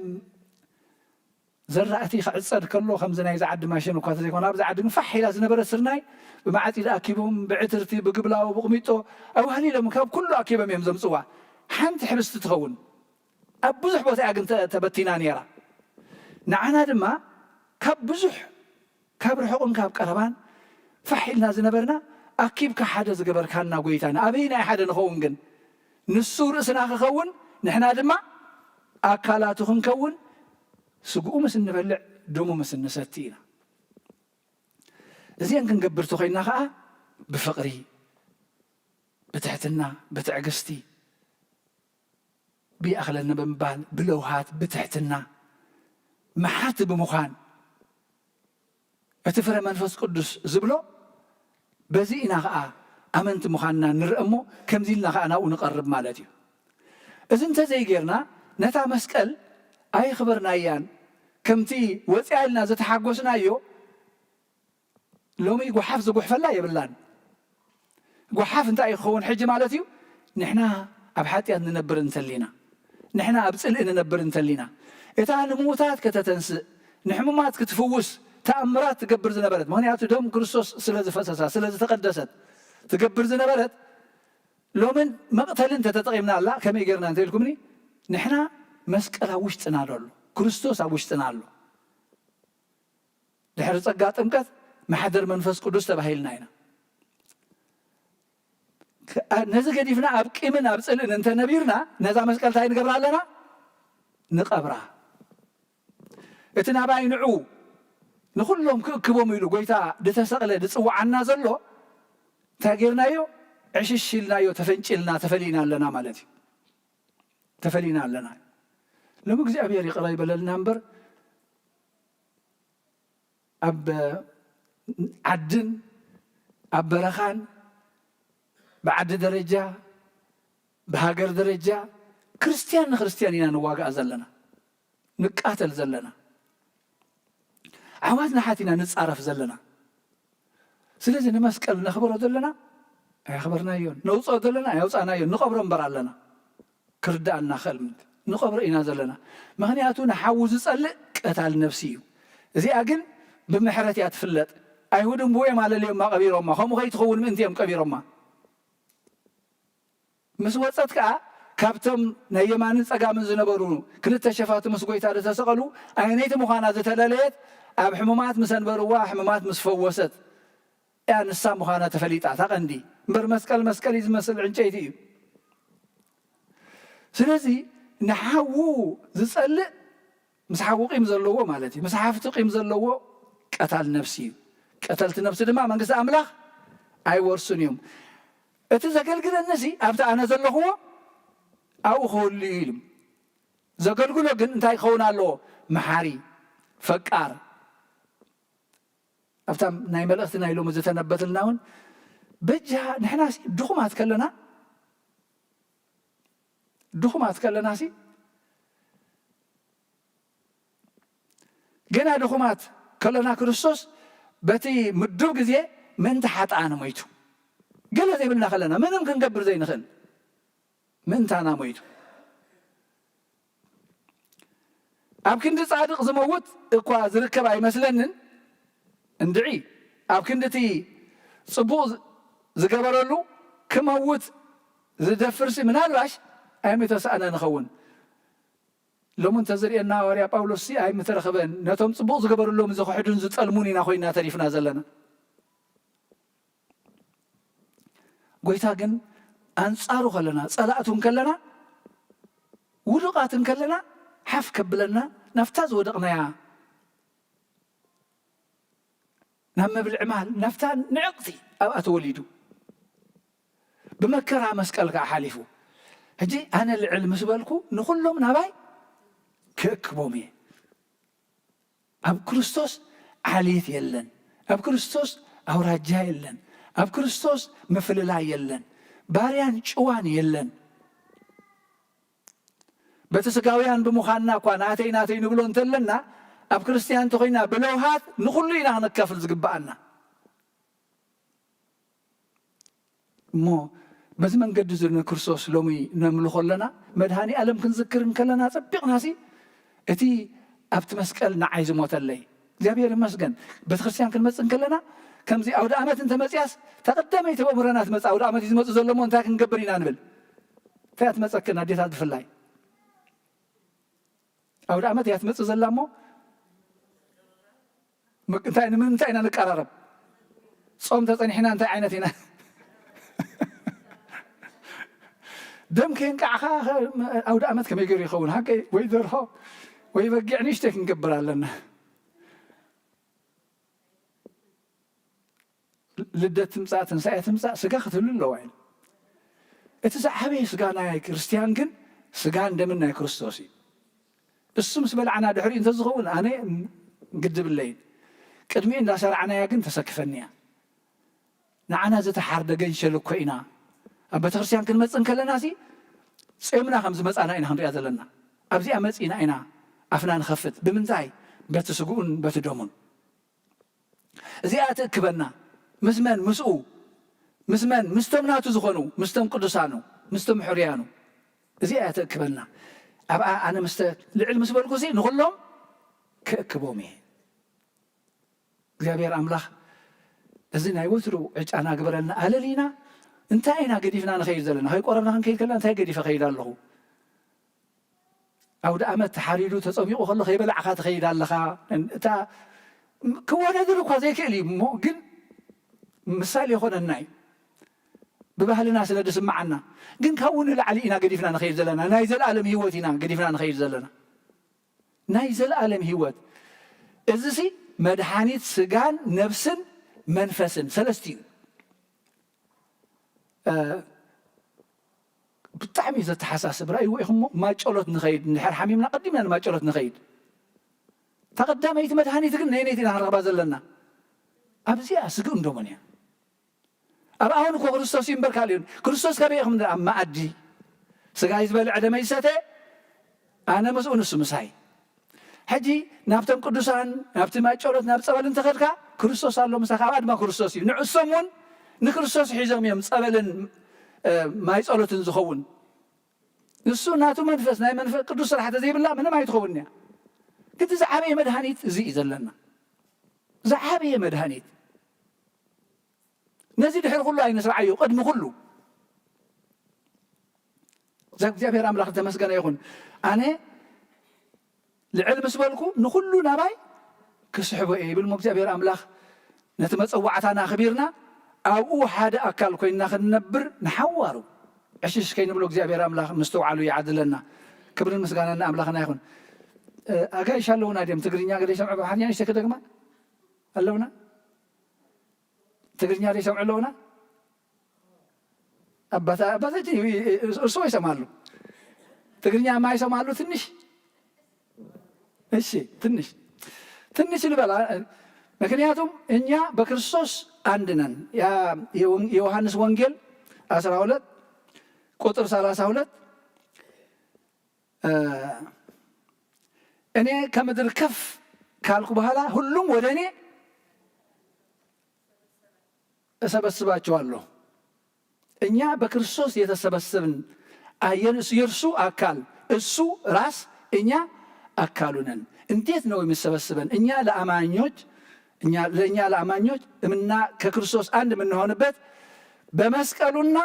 ዘራእቲ ክዕጸድ ከሎ ከምዚ ናይዚ ዓዲ ማሽን እኳ እንተዘይኮነ፣ ኣብዚ ዓዲ ግን ፋሕ ኢላ ዝነበረት ስርናይ ብመዓጺድ ኣኪቦም፣ ብዕትርቲ፣ ብግብላዊ፣ ብቕሚጦ ኣዋህሊሎም ካብ ኩሉ ኣኪቦም እዮም ዘምጽዋ። ሓንቲ ሕብስቲ ትኸውን። ኣብ ብዙሕ ቦታ እያ ግን ተ-፣ ተበቲና ነይራ። ንዓና ድማ ካብ ብዙሕ፣ ካብ ርሑቕን ካብ ቀረባን ፋሕ ኢልና ዝነበርና ኣኪብካ ሓደ ዝገበርካና ጎይታና። ኣበይናይ ሓደ ንኸውን ግን? ንሱ ርእስና ክኸውን፣ ንሕና ድማ ኣካላቱ ክንከውን፣ ስግኡ ምስ እንበልዕ፣ ደሙ ምስ እንሰቲ ኢና። እዚአን ክንገብር ተኾይንና ኸዓ ብፍቕሪ፣ ብትሕትና፣ ብትዕግስቲ፣ ብይኣኽለኒ ብምባል፣ ብለውሃት፣ ብትሕትና፣ መሓቲ ብምዃን፣ እቲ ፍረ መንፈስ ቅዱስ ዝብሎ በዚ ኢና ኸዓ ኣመንቲ ምዃንና ንርአ እሞ፣ ከምዚ ኢልና ኸዓ ናብኡ ንቐርብ ማለት እዩ። እዚ እንተዘይጌርና፣ ነታ መስቀል ኣየኽበርናያን፣ ከምቲ ወፂኣ ኢልና ዝተሓጎስናዮ፣ ሎሚ ጓሓፍ ዝጉሕፈላ የብላን። ጓሓፍ እንታይ እዩ ክኸውን ሕጂ ማለት እዩ? ንሕና ኣብ ሓጢኣት ንነብር እንተሊና፣ ንሕና ኣብ ጽልኢ ንነብር እንተሊና፣ እታ ንምዉታት ከተተንስእ፣ ንሕሙማት ክትፍውስ፣ ተኣምራት ትገብር ዝነበረት፣ ምኽንያቱ ደም ክርስቶስ ስለ ዝፈሰሳ፣ ስለ ዝተቐደሰት፣ ትገብር ዝነበረት፣ ሎምን መቕተልን እንተተጠቒምናላ፣ ከመይ ጌርና እንተኢልኩምኒ፣ ንሕና መስቀል ኣብ ውሽጥና ኣሎ፣ ክርስቶስ ኣብ ውሽጥና ኣሎ። ድሕሪ ጸጋ ጥምቀት ማሕደር መንፈስ ቅዱስ ተባሂልና ኢና። ከ-፣ ነዚ ገዲፍና ኣብ ቂምን ኣብ ጽልእን እንተነቢርና፣ ነዛ መስቀል እንታይ ንገብራ ኣለና? ንቐብራ። እቲ ናባይ ንዑ፣ ንኹሎም ክእክቦም ኢሉ ጎይታ ዝተሰቕለ ዝጽውዓና ዘሎ፣ እንታይ ጌርናዮ? ዕሽሽ ኢልናዮ፣ ተፈንጭልና፣ ተፈሊና ኣለና ማለት እዩ። ተፈሊና ኣለና። ሎሚ እግዚኣብሔር ይቕረ ይበለልና እምበር፣ ኣብ ዓድን ኣብ በረኻን፣ ብዓዲ ደረጃ፣ ብሃገር ደረጃ፣ ክርስትያን ንክርስትያን ኢና ንዋጋእ ዘለና፣ ንቃተል ዘለና፣ ዓዋት ንሓት ኢና ንጻረፍ ዘለና። ስለዚ ንመስቀል ነኽብሮ ዘለና ኣየኽበርናዮን፣ ነውፅኦ ዘለና ኣየውፃእናዮን፣ ንቐብሮ እምበር ኣለና። ክርዳኣና ክእል ምንት ንቐብሮ ኢና ዘለና። ምኽንያቱ ንሓዉ ዝጸልእ ቀታል ነፍሲ እዩ። እዚኣ ግን ብምሕረት እያ ትፍለጥ። ኣይሁድ እምብኡ እዮም ኣለልዮማ ቀቢሮማ፣ ከምኡ ከይትኸውን ምእንቲ እዮም ቀቢሮማ። ምስ ወጸት ከኣ ካብቶም ናይ የማንን ጸጋምን ዝነበሩ ክልተ ሸፋቱ ምስ ጎይታ ዝተሰቐሉ ኣየነይቲ ምዃና ዝተለለየት፣ ኣብ ሕሙማት ምስ ኣንበርዋ፣ ሕሙማት ምስ ፈወሰት እያ ንሳ ምዃና ተፈሊጣ። እታ ቀንዲ እምበር መስቀል መስቀል እዩ ዝመስል፣ ዕንጨይቲ እዩ። ስለዚ ንሓዉ ዝጸልእ ምስ ሓዉ ቂም ዘለዎ ማለት እዩ። ምስ ሓፍቱ ቂም ዘለዎ ቀታል ነፍሲ እዩ። ቀተልቲ ነፍሲ ድማ መንግስቲ ኣምላኽ ኣይወርሱን እዮም። እቲ ዘገልግለኒ ሲ ኣብቲ ኣነ ዘለኽዎ ኣብኡ ክህሉ እዩ ኢሉ። ዘገልግሎ ግን እንታይ ክኸውን ኣለዎ? መሓሪ፣ ፈቃር። ኣብታ ናይ መልእኽቲ ናይ ሎሚ ዝተነበትልና እውን በጃ ንሕና ሲ ድኹማት ከለና፣ ድኹማት ከለና ሲ፣ ገና ድኹማት ከለና ክርስቶስ በቲ ምዱብ ግዜ ምእንቲ ሓጥኣን ሞይቱ። ገለ ዘይብልና ከለና፣ ምንም ክንገብር ዘይንኽእል ምእንታና ሞይቱ። ኣብ ክንዲ ጻድቕ ዝመውት እኳ ዝርከብ ኣይመስለንን። እንድዒ ኣብ ክንዲ እቲ ጽቡቕ ዝ-፣ ዝገበረሉ ክመውት ዝደፍርሲ ምናልባሽ ኣይምተሳእነ ንኸውን። ሎሚ እንተዝርእየና ሃዋርያ ጳውሎስሲ ኣይምተረኸበን። ነቶም ጽቡቕ ዝገበሩሎም ዝኽሕዱን ዝጠልሙን ኢና ኮይና ተሪፍና ዘለና። ጎይታ ግን ኣንጻሩ ከለና፣ ጸላእቱ እንከለና፣ ውዱቓት እንከለና፣ ሓፍ ከብለና፣ ናብታ ዝወደቕናያ፣ ናብ መብልዒ ማል፣ ናብታ ንዕቕቲ ኣብኣ ተወሊዱ። ብመከራ መስቀል ከኣ ሓሊፉ። ሕጂ ኣነ ልዕል ምስ በልኩ፣ ንኹሎም ናባይ ክእክቦም እየ። ኣብ ክርስቶስ ዓሌት የለን። ኣብ ክርስቶስ ኣውራጃ የለን። ኣብ ክርስቶስ ምፍልላይ የለን። ባርያን ጭዋን የለን። በቲ ስጋውያን ብምዃንና እኳ ናተይ ናተይ ንብሎ እንተለና፣ ኣብ ክርስትያን እንተኾይና ብለውሃት ንኹሉ ኢና ክንከፍል ዝግብኣና። እሞ በዚ መንገዲ እዚ ንክርስቶስ ሎሚ ነምልኾ ኣለና። መድሃኒ ኣለም ክንዝክር እንከለና ጸቢቕናሲ እቲ ኣብቲ መስቀል ንዓይ ዝሞተለይ እግዚኣብሔር ይመስገን። ቤተክርስትያን ክንመጽእ እንከለና ከምዚ ኣውደ ኣመት እንተመጽያስ ተቐዳመይቲ ኣእምሮና ትመጽእ ኣውደ ኣመት እዩ ዝመጽእ ዘሎ እሞ እንታይ ክንገብር ኢና ንብል። እንታይ እያ ትመጸክን ኣዴታት ብፍላይ? ኣውደ ኣመት እያ ትመጽእ ዘላ እሞ ምቅ-፣ እንታይ፣ ንምንታይ ኢና ንቀራረብ? ጾም ተጸኒሕና እንታይ ዓይነት ኢና? ደም ከየንቃዕኻ ኸ-፣ ኣውደ ኣመት ከመይ ገይሩ ይኸውን? ሃቀይ ወይ ደርሆ ወይ በጊዕ ንእሽተይ ክንገብር ኣለና። ልደት ትምጻእ፣ ትንሳኤ ትምጻእ፣ ስጋ ክትህሉ ኣለዋ ኢሉ። እቲ ዝዓበየ ስጋ ናይ ክርስትያን ግን ስጋን ደምን ናይ ክርስቶስ እዩ። እሱ ምስ በላዕና ድሕሪኡ እንተዝኸውን ኣነ ግድብለይን። ቅድሚኡ እንዳሰራዕናያ ግን ተሰክፈኒ እያ። ንዓና ዝተሓርደ ገንሸል እኮ ኢና። ኣብ ቤተክርስትያን ክንመጽእ እንከለና ሲ ጾምና ከም ዝመጻና ኢና ክንሪኣ ዘለና። ኣብዚኣ መጺእና ኢና ኣፍና ንኸፍት። ብምንታይ? በቲ ስግኡን በቲ ደሙን። እዚኣ ትእክበና። ምስ መን? ምስኡ። ምስ መን? ምስቶም ናቱ ዝኾኑ፣ ምስቶም ቅዱሳኑ፣ ምስቶም ሕሩያኑ። እዚኣ እያ ትእክበና። ኣብኣ ኣነ ምስተ ልዕል ምስ በልኩ ሲ ንኹሎም ክእክቦም እየ። እግዚኣብሔር ኣምላኽ እዚ ናይ ወትሩ ዕጫና ግበረልና። ኣለሊና እንታይ ኢና ገዲፍና ንኸይድ ዘለና? ከይቆረብና ክንከይድ ከለና እንታይ ገዲፈ ከይድ ኣለኹ? ኣውደ ኣመት ተሓሪዱ ተጸሚቑ ከሎ ከይበላዕካ ትኸይድ ኣለኻ። እታ ክወዳደር እኳ ዘይክእል እዩ እሞ ግን ምሳሌ ይኾነና እዩ። ብባህልና ስለ ዝስምዓና። ግን ካብኡ ንላዕሊ ኢና ገዲፍና ንኸይድ ዘለና። ናይ ዘለኣለም ህይወት ኢና ገዲፍና ንኸይድ ዘለና። ናይ ዘለኣለም ህይወት። እዚሲ መድሓኒት ስጋን ነፍስን መንፈስን ሰለስቲኡ እዩ። እ፣ ብጣዕሚ እዩ ዘተሓሳስብ። ራእይዎ ኢኹሞ ማይ ጸሎት ንኸይድ፣ እንድሕር ሓሚምና ቀዲምና ንማይ ጸሎት ንኸይድ። እታ ቀዳመይቲ መድሃኒት ግን ነየነይቲ ኢና ክንረኽባ ዘለና? ኣብዚኣ ስግእን ደሙን እያ። ኣብ ኣሁን እኮ ክርስቶስ እዩ እምበር ካልእ የለን። ክርስቶስ ካበይ ኢኹም? ኣብ መኣዲ። ስጋይ ዝበልዐ ደመይ ዝሰተ ኣነ ምስኡ ንሱ ምሳይ። ሕጂ ናብቶም ቅዱሳን፣ ናብቲ ማይ ጸሎት፣ ናብ ጸበል እንተኸድካ ክርስቶስ ኣሎ ምሳኻ፣ ኣብኣ ድማ ክርስቶስ እዩ። ንዕሶም እውን ንክርስቶስ ሒዞም እዮም ጸበልን፣ እ፣ ማይ ጸሎትን ዝኸውን። ንሱ ናቱ መንፈስ፣ ናይ መንፈስ ቅዱስ ስራሕ ተዘይብላ ምንም ኣይትኸውን እያ። ግን እቲ ዝዓበየ መድሃኒት እዚ እዩ ዘለና። ዝዓበየ መድሃኒት። ነዚ ድሕሪ ኩሉ ኣይንስርዓዮ፣ ቅድሚ ኩሉ። እዛ እግዚኣብሔር ኣምላኽ ዝተመስገነ ይኹን። ኣነ ልዕል ምስ በልኩ ንኹሉ ናባይ ክስሕቦ እየ ይብል እሞ እግዚኣብሔር ኣምላኽ ነቲ መጸዋዕታና ኣኽቢርና ኣብኡ ሓደ ኣካል ኮይንና ክንነብር ንሓዋሩ ዕሽሽ ከይንብሎ እግዚኣብሔር ኣምላኽ ምስትውዓሉ ይዓድለና። ክብርን ምስጋናን ንኣምላኽና ይኹን። እ፣ ኣጋይሽ ኣለውና ድዮም ትግርኛ ገለ ይሰምዑ? ብሓርኛ ንእሽተይ ክደግማ ኣለውና? ትግርኛ ዘይሰምዑ ኣለውና? ኣባታ-፣ ኣባታችን ይ-፣ ይ-፣ እርስዎ ይሰማሉ። ትግርኛ የማይሰማሉ ትንሽ? እሺ፣ ትንሽ፣ ትንሽ ልበል። አ-፣ ምክንያቱም እኛ በክርስቶስ አንድ ነን። ያ የወን-፣ የዮሐንስ ወንጌል አስራ ሁለት ቁጥር ሠላሳ ሁለት፣ እ፣ «እኔ ከምድር ከፍ ካልኩ በኋላ ሁሉም ወደ እኔ እሰበስባቸዋለሁ።» እኛ በክርስቶስ የተሰበሰብን፣ አ፣ የእርሱ፣ የእርሱ አካል፣ እሱ ራስ፣ እኛ አካሉ ነን። እንዴት ነው የሚሰበስበን? እኛ ለአማኞች፣ እኛ፣ ለእኛ ለአማኞች እምና-፣ ከክርስቶስ አንድ የምንሆንበት በመስቀሉና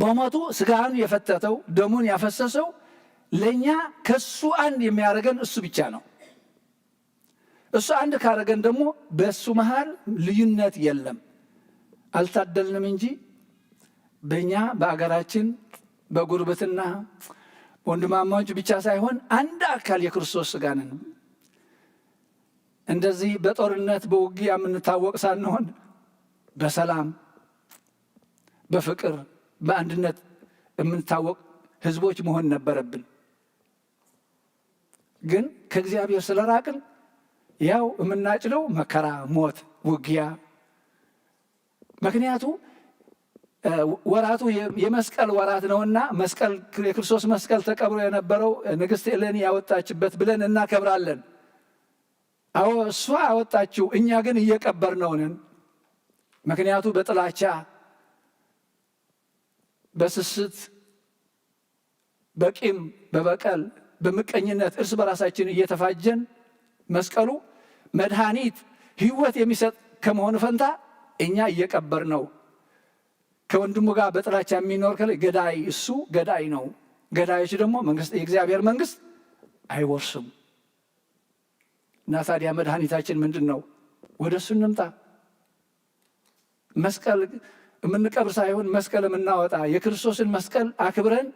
በሞቱ ስጋውን የፈተተው፣ ደሙን ያፈሰሰው ለእኛ ከሱ አንድ የሚያደርገን እሱ ብቻ ነው። እሱ አንድ ካረገን ደግሞ በሱ መሃል ልዩነት የለም። አልታደልንም እንጂ በእኛ በአገራችን በጉርብትና ወንድማማች ብቻ ሳይሆን አንድ አካል የክርስቶስ ስጋ ነን። እንደዚህ በጦርነት በውጊያ የምንታወቅ ሳንሆን በሰላም፣ በፍቅር፣ በአንድነት የምንታወቅ ህዝቦች መሆን ነበረብን። ግን ከእግዚአብሔር ስለራቅን ያው የምናጭደው መከራ፣ ሞት፣ ውጊያ። ምክንያቱ ወራቱ የመስቀል ወራት ነውና መስቀል የክርስቶስ መስቀል ተቀብሮ የነበረው ንግስት እሌኒ ያወጣችበት ብለን እናከብራለን። አዎ እሷ አወጣችው፣ እኛ ግን እየቀበርነው ነን። ምክንያቱ በጥላቻ በስስት በቂም በበቀል በምቀኝነት እርስ በራሳችን እየተፋጀን መስቀሉ መድኃኒት ህይወት የሚሰጥ ከመሆኑ ፈንታ እኛ እየቀበርነው ከወንድሙ ጋር በጥላቻ የሚኖር ከለ ገዳይ እሱ ገዳይ ነው። ገዳዮች ደግሞ መንግስት የእግዚአብሔር መንግስት አይወርሱም። እና ታዲያ መድኃኒታችን ምንድን ነው? ወደ እሱ እንምጣ። መስቀል የምንቀብር ሳይሆን መስቀል የምናወጣ የክርስቶስን መስቀል አክብረን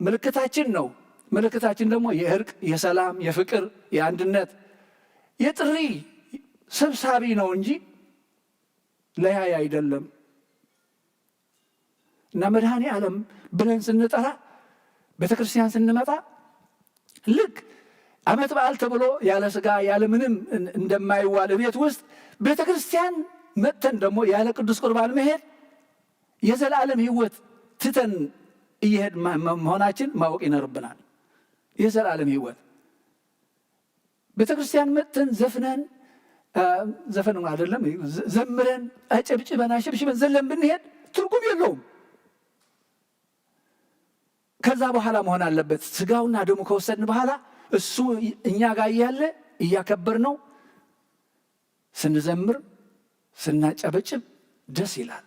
ምልክታችን ነው። ምልክታችን ደግሞ የእርቅ፣ የሰላም፣ የፍቅር፣ የአንድነት፣ የጥሪ ሰብሳቢ ነው እንጂ ለያይ አይደለም። እና መድኃኔ ዓለም ብለን ስንጠራ ቤተ ክርስቲያን ስንመጣ ልክ ዓመት በዓል ተብሎ ያለ ስጋ ያለ ምንም እንደማይዋል ቤት ውስጥ ቤተ ክርስቲያን መጥተን ደግሞ ያለ ቅዱስ ቁርባን መሄድ የዘላለም ህይወት ትተን እየሄድ መሆናችን ማወቅ ይኖርብናል። የዘላለም ህይወት ቤተ ክርስቲያን መጥተን ዘፍነን ዘፈን አይደለም ዘምረን አጨብጭበን አሸብሽበን ዘለን ብንሄድ ትርጉም የለውም። ከዛ በኋላ መሆን አለበት። ስጋውና ደሙ ከወሰድን በኋላ እሱ እኛ ጋር እያለ እያከበር ነው ስንዘምር ስናጨበጭብ ደስ ይላል።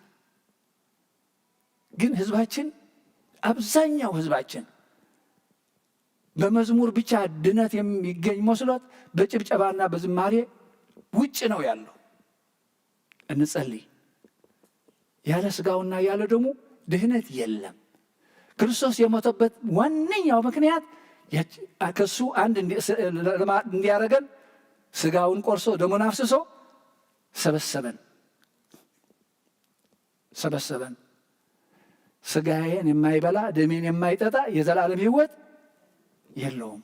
ግን ህዝባችን አብዛኛው ህዝባችን በመዝሙር ብቻ ድነት የሚገኝ መስሎት በጭብጨባና በዝማሬ ውጭ ነው ያለው። እንጸልይ። ያለ ስጋውና ያለ ደሙ ድህነት የለም። ክርስቶስ የሞተበት ዋነኛው ምክንያት ከሱ አንድ እንዲያረገን ስጋውን ቆርሶ ደሙን አፍስሶ ሰበሰበን ሰበሰበን። ስጋዬን የማይበላ ደሜን የማይጠጣ የዘላለም ህይወት የለውም።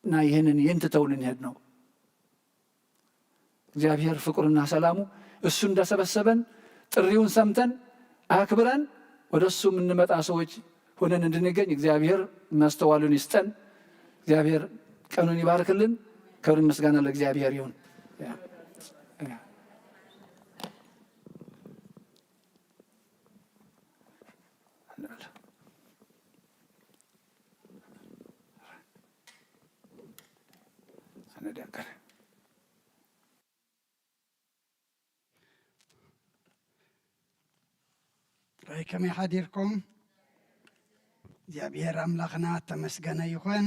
እና ይህንን ይህን ትተው ልንሄድ ነው። እግዚአብሔር ፍቅሩና ሰላሙ እሱ እንደሰበሰበን ጥሪውን ሰምተን አክብረን ወደ እሱ የምንመጣ ሰዎች ሆነን እንድንገኝ እግዚአብሔር ማስተዋሉን ይስጠን። እግዚአብሔር ቀኑን ይባርክልን። ክብር ምስጋና ለእግዚአብሔር ይሁን። ጥራይ ከመይ ሓዲርኩም? እግዚኣብሔር ኣምላኽና ተመስገነ ይኹን።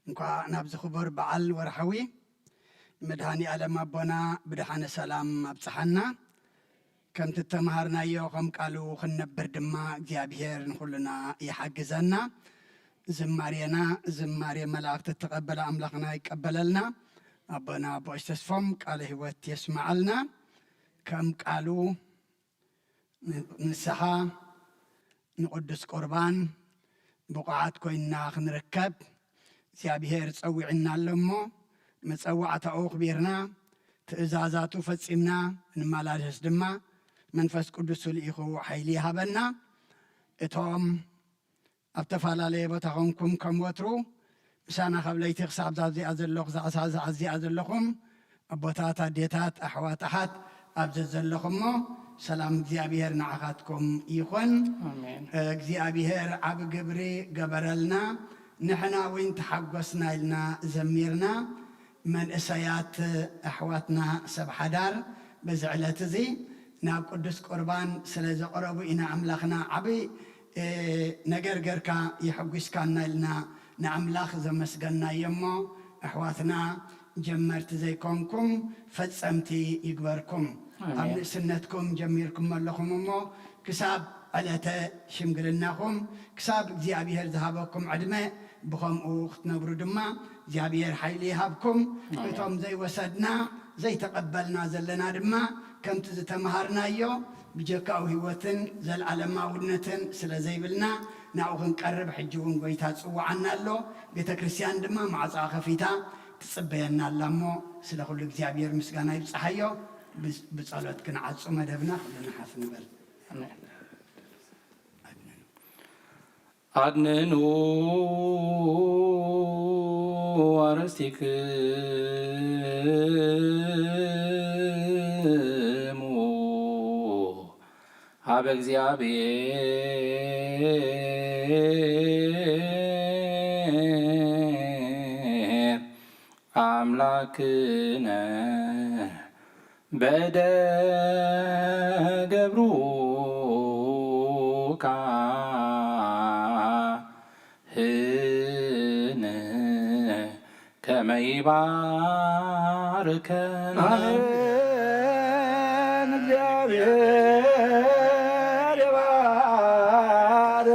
እንኳዕ ናብዚ ክቡር በዓል ወርሓዊ ንመድሃኒ ኣለም ኣቦና ብድሓነ ሰላም ኣብጽሓና። ከምቲ እተምሃርናዮ ከም ቃሉ ክንነብር ድማ እግዚኣብሔር ንኹልና ይሓግዘና። ዝማሬና ዝማሬ መላእክቲ እተቐበለ ኣምላኽና ይቀበለልና። ኣቦና ኣቦሽ ተስፎም ቃለ ህይወት የስምዓልና። ከም ቃሉ ንስኻ ንቕዱስ ቁርባን ብቑዓት ኮይንና ክንርከብ እግዚኣብሔር ጸዊዕና ኣሎ እሞ መጸዋዕታኡ ኣኽቢርና ትእዛዛቱ ፈጺምና ንመላለስ ድማ መንፈስ ቅዱሱ ልኢኹ ሓይሊ ይሃበና። እቶም ኣብ ተፈላለየ ቦታ ኾንኩም ከም ወትሩ ምሳና ካብ ለይቲ ክሳብ ዛብዚኣ ዘለኹ ዛዕሳ ዛዕዚኣ ዘለኹም ኣቦታት ኣዴታት ኣሕዋት ኣሓት ኣብ ዘዘለኹሞ ሰላም እግዚኣብሔር ንዓኻትኩም ይኹን። እግዚኣብሔር ዓብ ግብሪ ገበረልና። ንሕና እውን ተሓጎስና ኢልና ዘሚርና። መንእሰያት ኣሕዋትና ሰብ ሓዳር በዚ ዕለት እዚ ናብ ቅዱስ ቁርባን ስለ ዘቕረቡ ኢና ኣምላኽና ዓብይ ነገር ገርካ የሐጒስካና ኢልና ንኣምላኽ ዘመስገናዮ እሞ ኣሕዋትና ጀመርቲ ዘይኮንኩም ፈጸምቲ ይግበርኩም። ኣብ ንእስነትኩም ጀሚርኩም ኣለኹም እሞ ክሳብ ዕለተ ሽምግልናኹም ክሳብ እግዚኣብሔር ዝሃበኩም ዕድመ ብኸምኡ ክትነብሩ ድማ እግዚኣብሔር ሓይሊ ይሃብኩም። እቶም ዘይወሰድና ዘይተቐበልና ዘለና ድማ ከምቲ ዝተምሃርናዮ ብጀካኡ ህይወትን ዘለዓለማውነትን ስለ ዘይብልና ናብኡ ክንቀርብ ሕጂ እውን ጎይታ ጽውዓና ኣሎ። ቤተ ክርስቲያን ድማ ማዕጻ ከፊታ ትጽበየና ኣላ እሞ ስለ ኩሉ እግዚኣብሔር ምስጋና ይብጽሓዮ። ብጸሎት ክንዓጹ መደብና ኩልና ሓፍ ንበል። ኣድንኑ ኣርእስቲክሙ ሀበ እግዚአብሔር አምላክነ በእደ ገብሩ ካህን ከመ ይባርከነ። አሜን። እግዚአብሔር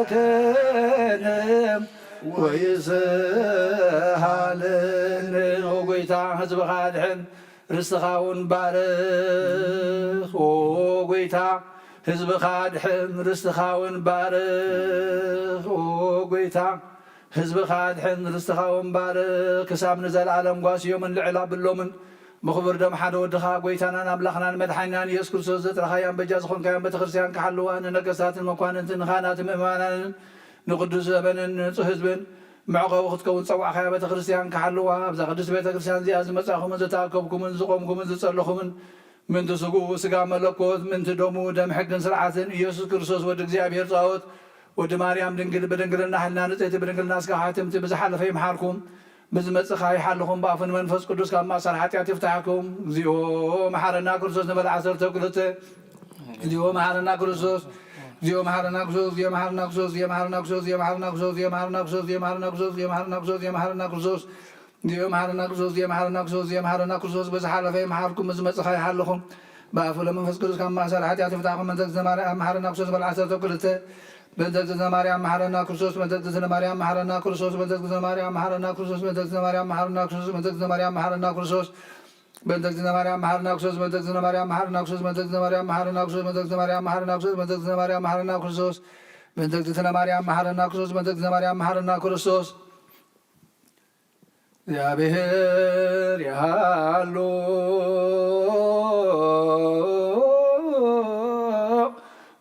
ይባርክን ወይስሃልን። ኦ ጎይታ፣ ህዝብኻ ኣድሕን፣ ርስትኻ እውን ባርኽ። ኦ ጎይታ፣ ህዝብኻ ኣድሕን፣ ርስትኻ እውን ባርኽ። ኦ ጎይታ፣ ህዝብኻ ኣድሕን፣ ርስትኻ እውን ባርኽ። ክሳብ ንዘለኣለም ጓስዮምን ልዕል ኣብሎምን ብኽቡር ደም ሓደ ወድኻ፣ ጎይታናን ኣምላኽናን መድሓኒናን ኢየሱስ ክርስቶስ፣ ዘጥረኻያን በጃ ዝኾንካያን ቤተ ክርስቲያን ክሓልዋ፣ ንነገስታትን መኳንንትን ንኻህናትን ምእመናንን ንቅዱስ ዘበንን ንንጹህ ህዝብን መዕቆቢ ክትከውን ዝጸዋዕካያ ቤተ ክርስቲያን ክሓልዋ፣ ኣብዛ ቅድስት ቤተ ክርስቲያን እዚኣ ዝመጻእኩምን ዝተኣከብኩምን ዝቖምኩምን ዝጸለኹምን ምእንቲ ስግኡ ስጋ መለኮት፣ ምእንቲ ደሙ ደም ሕግን ስርዓትን፣ ኢየሱስ ክርስቶስ ወዲ እግዚኣብሔር ጸባኦት፣ ወዲ ማርያም ድንግል፣ ብድንግልና ሕልና ንጽሕቲ፣ ብድንግልና ስጋ ሓትምቲ፣ ብዝሓለፈ ይምሓርኩም፣ ብዝመጽእ ከኣ ይሓልኹም፣ ብኣፉ ንመንፈስ ቅዱስ ካብ ማእሰር ሓጢኣት ይፍታሕኩም። እግዚኦ መሓረና ክርስቶስ ንበል ዓሰርተ ክልተ። እግዚኦ መሓረና ክርስቶስ፣ እግዚኦ መሓረና ክርስቶስ፣ እግዚኦ መሓረና ክርስቶስ፣ እግዚኦ መሓረና ክርስቶስ፣ እግዚኦ መሓረና ክርስቶስ፣ እግዚኦ መሓረና ክርስቶስ፣ እግዚኦ መሓረና ክርስቶስ፣ እግዚኦ መሓረና ክርስቶስ፣ እግዚኦ መሓረና ክርስቶስ፣ እግዚኦ መሓረና ክርስቶስ፣ እግዚኦ መሓረና ክርስቶስ፣ ብዝሓለፈ ይምሓርኩም፣ ብዝመጽእ ከኣ ይሓልኹም። ብኣፉ ለመንፈስ ቅዱስ ካብ ማእሰር ሓጢኣት ይፍታሕኩም። በእንተ እግዝእትነ ማርያም መሓረና ክርስቶስ በል ዓሰርተ ክልተ። በእንተ እግዝእትነ ማርያም መሓረና ክርስቶስ፣ በእንተ እግዝእትነ ማርያም መሓረና ክርስቶስ፣ በእንተ እግዝእትነ ማርያም መሓረና ክርስቶስ፣ በእንተ እግዝእትነ ማርያም መሓረና ክርስቶስ፣ በእንተ እግዝእትነ ማርያም መሓረና ክርስቶስ፣ በእንተ እግዝእትነ ማርያም መሓረና ክርስቶስ፣ በእንተ እግዝእትነ ማርያም መሓረና ክርስቶስ፣ በእንተ እግዝእትነ ማርያም መሓረና ክርስቶስ፣ በእንተ እግዝእትነ ማርያም መሓረና ክርስቶስ፣ በእንተ እግዝእትነ ማርያም መሓረና ክርስቶስ፣ በእንተ እግዝእትነ ማርያም መሓረና ክርስቶስ። እግዚኣብሔር ይሃሉ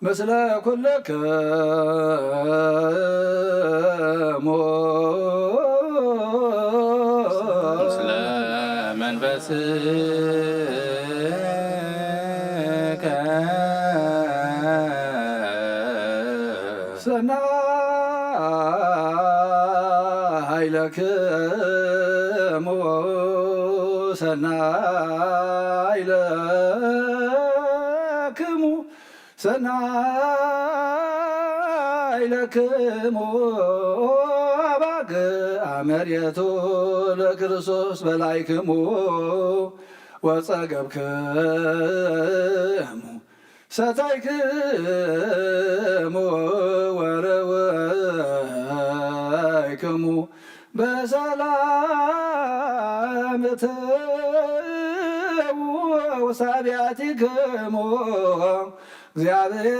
ምስለ ኩልክሙ። ምስለ መንፈስከ። ሰናይ ለክሙ፣ ሰናይ ለክሙ፣ ሰናይ ለክሙ፣ አባግዕ አመርየቱ ለክርስቶስ በላይክሙ ወጸገብክሙ ሰታይክሙ ወረወይክሙ በሰላም እትዉ ውስተ አብያቲክሙ። እግዚኣብሔር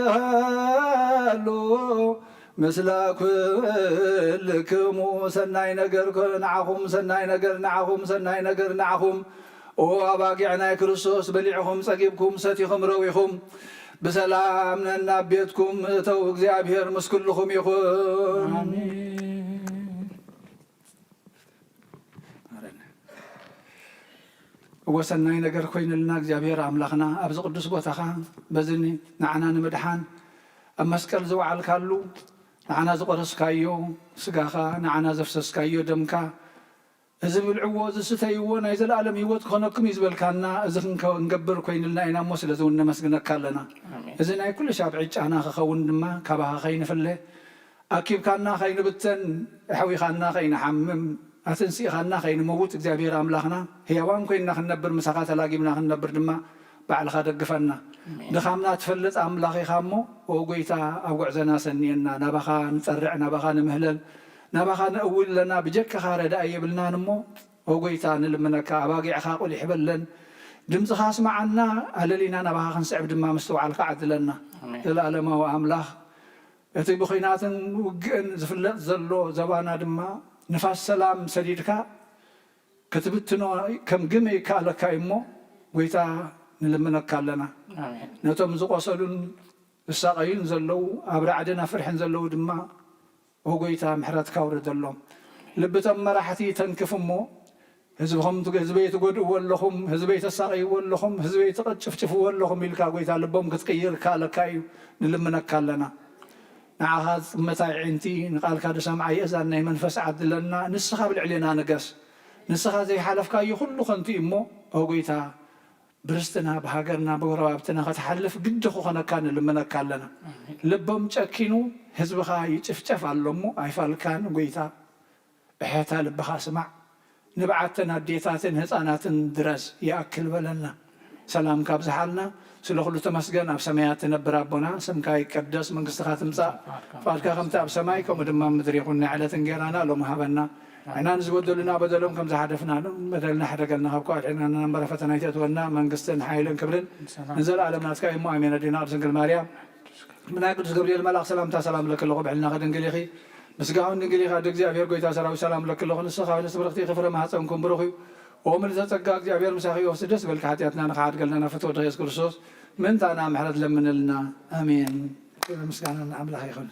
ይሃሉ ምስለ ኩልክሙ። ሰናይ ነገር ኮነ ንዓኹም፣ ሰናይ ነገር ንዓኹም፣ ሰናይ ነገር ንዓኹም። ኦ ኣባጊዕ ናይ ክርስቶስ፣ በሊዕኹም ጸጊብኩም፣ ሰቲኹም ረዊኹም፣ ብሰላም ነናብ ቤትኩም እተው። እግዚኣብሔር ምስ ኩልኹም ይኹን። ኣሜን። እወ ሰናይ ነገር ኮይንልና እግዚኣብሔር ኣምላኽና ኣብዚ ቅዱስ ቦታኻ በዚ ንዓና ንምድሓን ኣብ መስቀል ዝወዓልካሉ ንዓና ዝቆረስካዮ ስጋኻ ንዓና ዘፍሰስካዮ ደምካ እዚ ብልዕዎ እዚ ስተይዎ ናይ ዘለኣለም ህይወት ክኾነኩም እዩ ዝበልካና እዚ ክንከ- ክንገብር ኮይንልና ኢና እሞ ስለዚ እውን ነመስግነካ ኣለና። ኣሜን። እዚ ናይ ኩሉ ሻብ ዕጫና ክኸውን ድማ ካባኻ ከይንፍለ ኣኪብካና ከይንብተን ኣሕዊኻና ከይንሓምም ኣትንሲእኻና ከይንመውት እግዚኣብሔር ኣምላኽና ህያዋን ኮይንና ክንነብር ምሳኻ ተላጊብና ክንነብር ድማ ባዕልኻ ደግፈና። ኣሜን። ድኻምና ትፈልጥ ኣምላኽ ኢኻ እሞ ኦ ጎይታ ኣብ ጉዕዘና ሰንየና ናባኻ ንጸርዕ ናባኻ ንምህለል ናባኻ ነእውል ኣለና ብጀካኻ ረዳኢ የብልናን እሞ ኦ ጎይታ ንልምነካ ኣባጊዕኻ ቁሊሕ በለን ድምፅኻ ኣስማዓና ኣለሊና ናባኻ ክንስዕብ ድማ ምስትውዓልካ ዓድለና። ኣሜን። ዘለኣለማዊ ኣምላኽ እቲ ብኹናትን ውግእን ዝፍለጥ ዘሎ ዘባና ድማ ንፋስ ሰላም ሰዲድካ ክትብትኖ ከም ግመ ይከኣለካ እዩ እሞ፣ ጎይታ፣ ንልምነካ ኣለና። ነቶም ዝቆሰሉን ዝሳቐዩን ዘለዉ፣ ኣብ ራዕድን ኣብ ፍርሕን ዘለዉ ድማ፣ ኦ ጎይታ፣ ምሕረትካ ኣውርደሎም። ልብቶም መራሕቲ ተንክፍ እሞ፣ ህዝብኹም ትገ-፣ ህዝበይ ትጎድእዎ ኣለኹም፣ ህዝበይ ተሳቐይዎ ኣለኹም፣ ህዝበይ ትቐጭፍጭፍዎ ኣለኹም ኢልካ፣ ጎይታ፣ ልቦም ክትቅይር ይከኣለካ እዩ። ንልምነካ ኣለና። ንዓኻ ዝጥመታ ኣዒንቲ፣ ንቃልካ ዝሰምዓ የእዛን ናይ መንፈስ ዓድለና። ንስኻ ኣብ ልዕሌና ንገስ። ንስኻ ዘይሓለፍካዮ ኩሉ ከንቱ እዩ እሞ፣ ኦ ጎይታ፣ ብርስትና፣ ብሃገርና፣ ብጎረባብትና ክትሓልፍ ግዲ ክኾነካ ንልምነካ ኣለና። ልቦም ጨኪኑ ህዝብኻ ይጭፍጨፍ ኣሎ እሞ ኣይፋልካን ጎይታ፣ እሕታ ልብኻ ስማዕ። ንብዓተን ኣዴታትን ህፃናትን ድረስ ይኣክል በለና። ሰላምካ ኣብዝሓልና። ስለ ኩሉ ተመስገን። ኣብ ሰማያት ትነብር ኣቦና፣ ስምካ ይቀደስ፣ መንግስትኻ ትምጻእ፣ ፍቓድካ ከምቲ ኣብ ሰማይ ከምኡ ድማ ኣብ ምድሪ ይኹን። ናይ ዕለት እንጌራና ሎሚ ሃበና። ንሕና ንዝበደሉና በደሎም ከም ዝሓደፍናሎም በደልና ሕደገልና፣ ካብ ክፉእ ኣድሕነና እምበር፣ ፈተና ኣይተእትወና። መንግስትን ሓይልን ክብርን ንዘለኣለም ናትካ እዩ እሞ፣ ኣሜን። ኣዴና ቅድስት ድንግል ማርያም፣ ብናይ ቅዱስ ገብርኤል መልኣኽ ሰላምታ ሰላም እብለኪ ኣለኹ፣ ብሕልናኺ ድንግል ኢኺ፣ ብስጋኽን ድንግል ኢኺ፣ ኣደ እግዚኣብሔር ጎይታ ሰራዊት ሰላም እብለኪ ኣለኹ። ንስኺ ከኣ ፍሬ ስብርኽቲ ኢኺ፣ ፍረ ማህፀንኩም ብሩኽ እዩ። ኦ ምልዕተ ጸጋ፣ እግዚኣብሔር ምሳኺ እዩ። ደስ በልኪ፣ ሓጢኣትና ንኽሓድገልና ፍትወ ድኺ የሱስ ክርስቶስ፣ ምእንታና ምሕረት ለምንልና። ኣሜን። ክብሪ ምስጋና ንኣምላኽ ይኹን።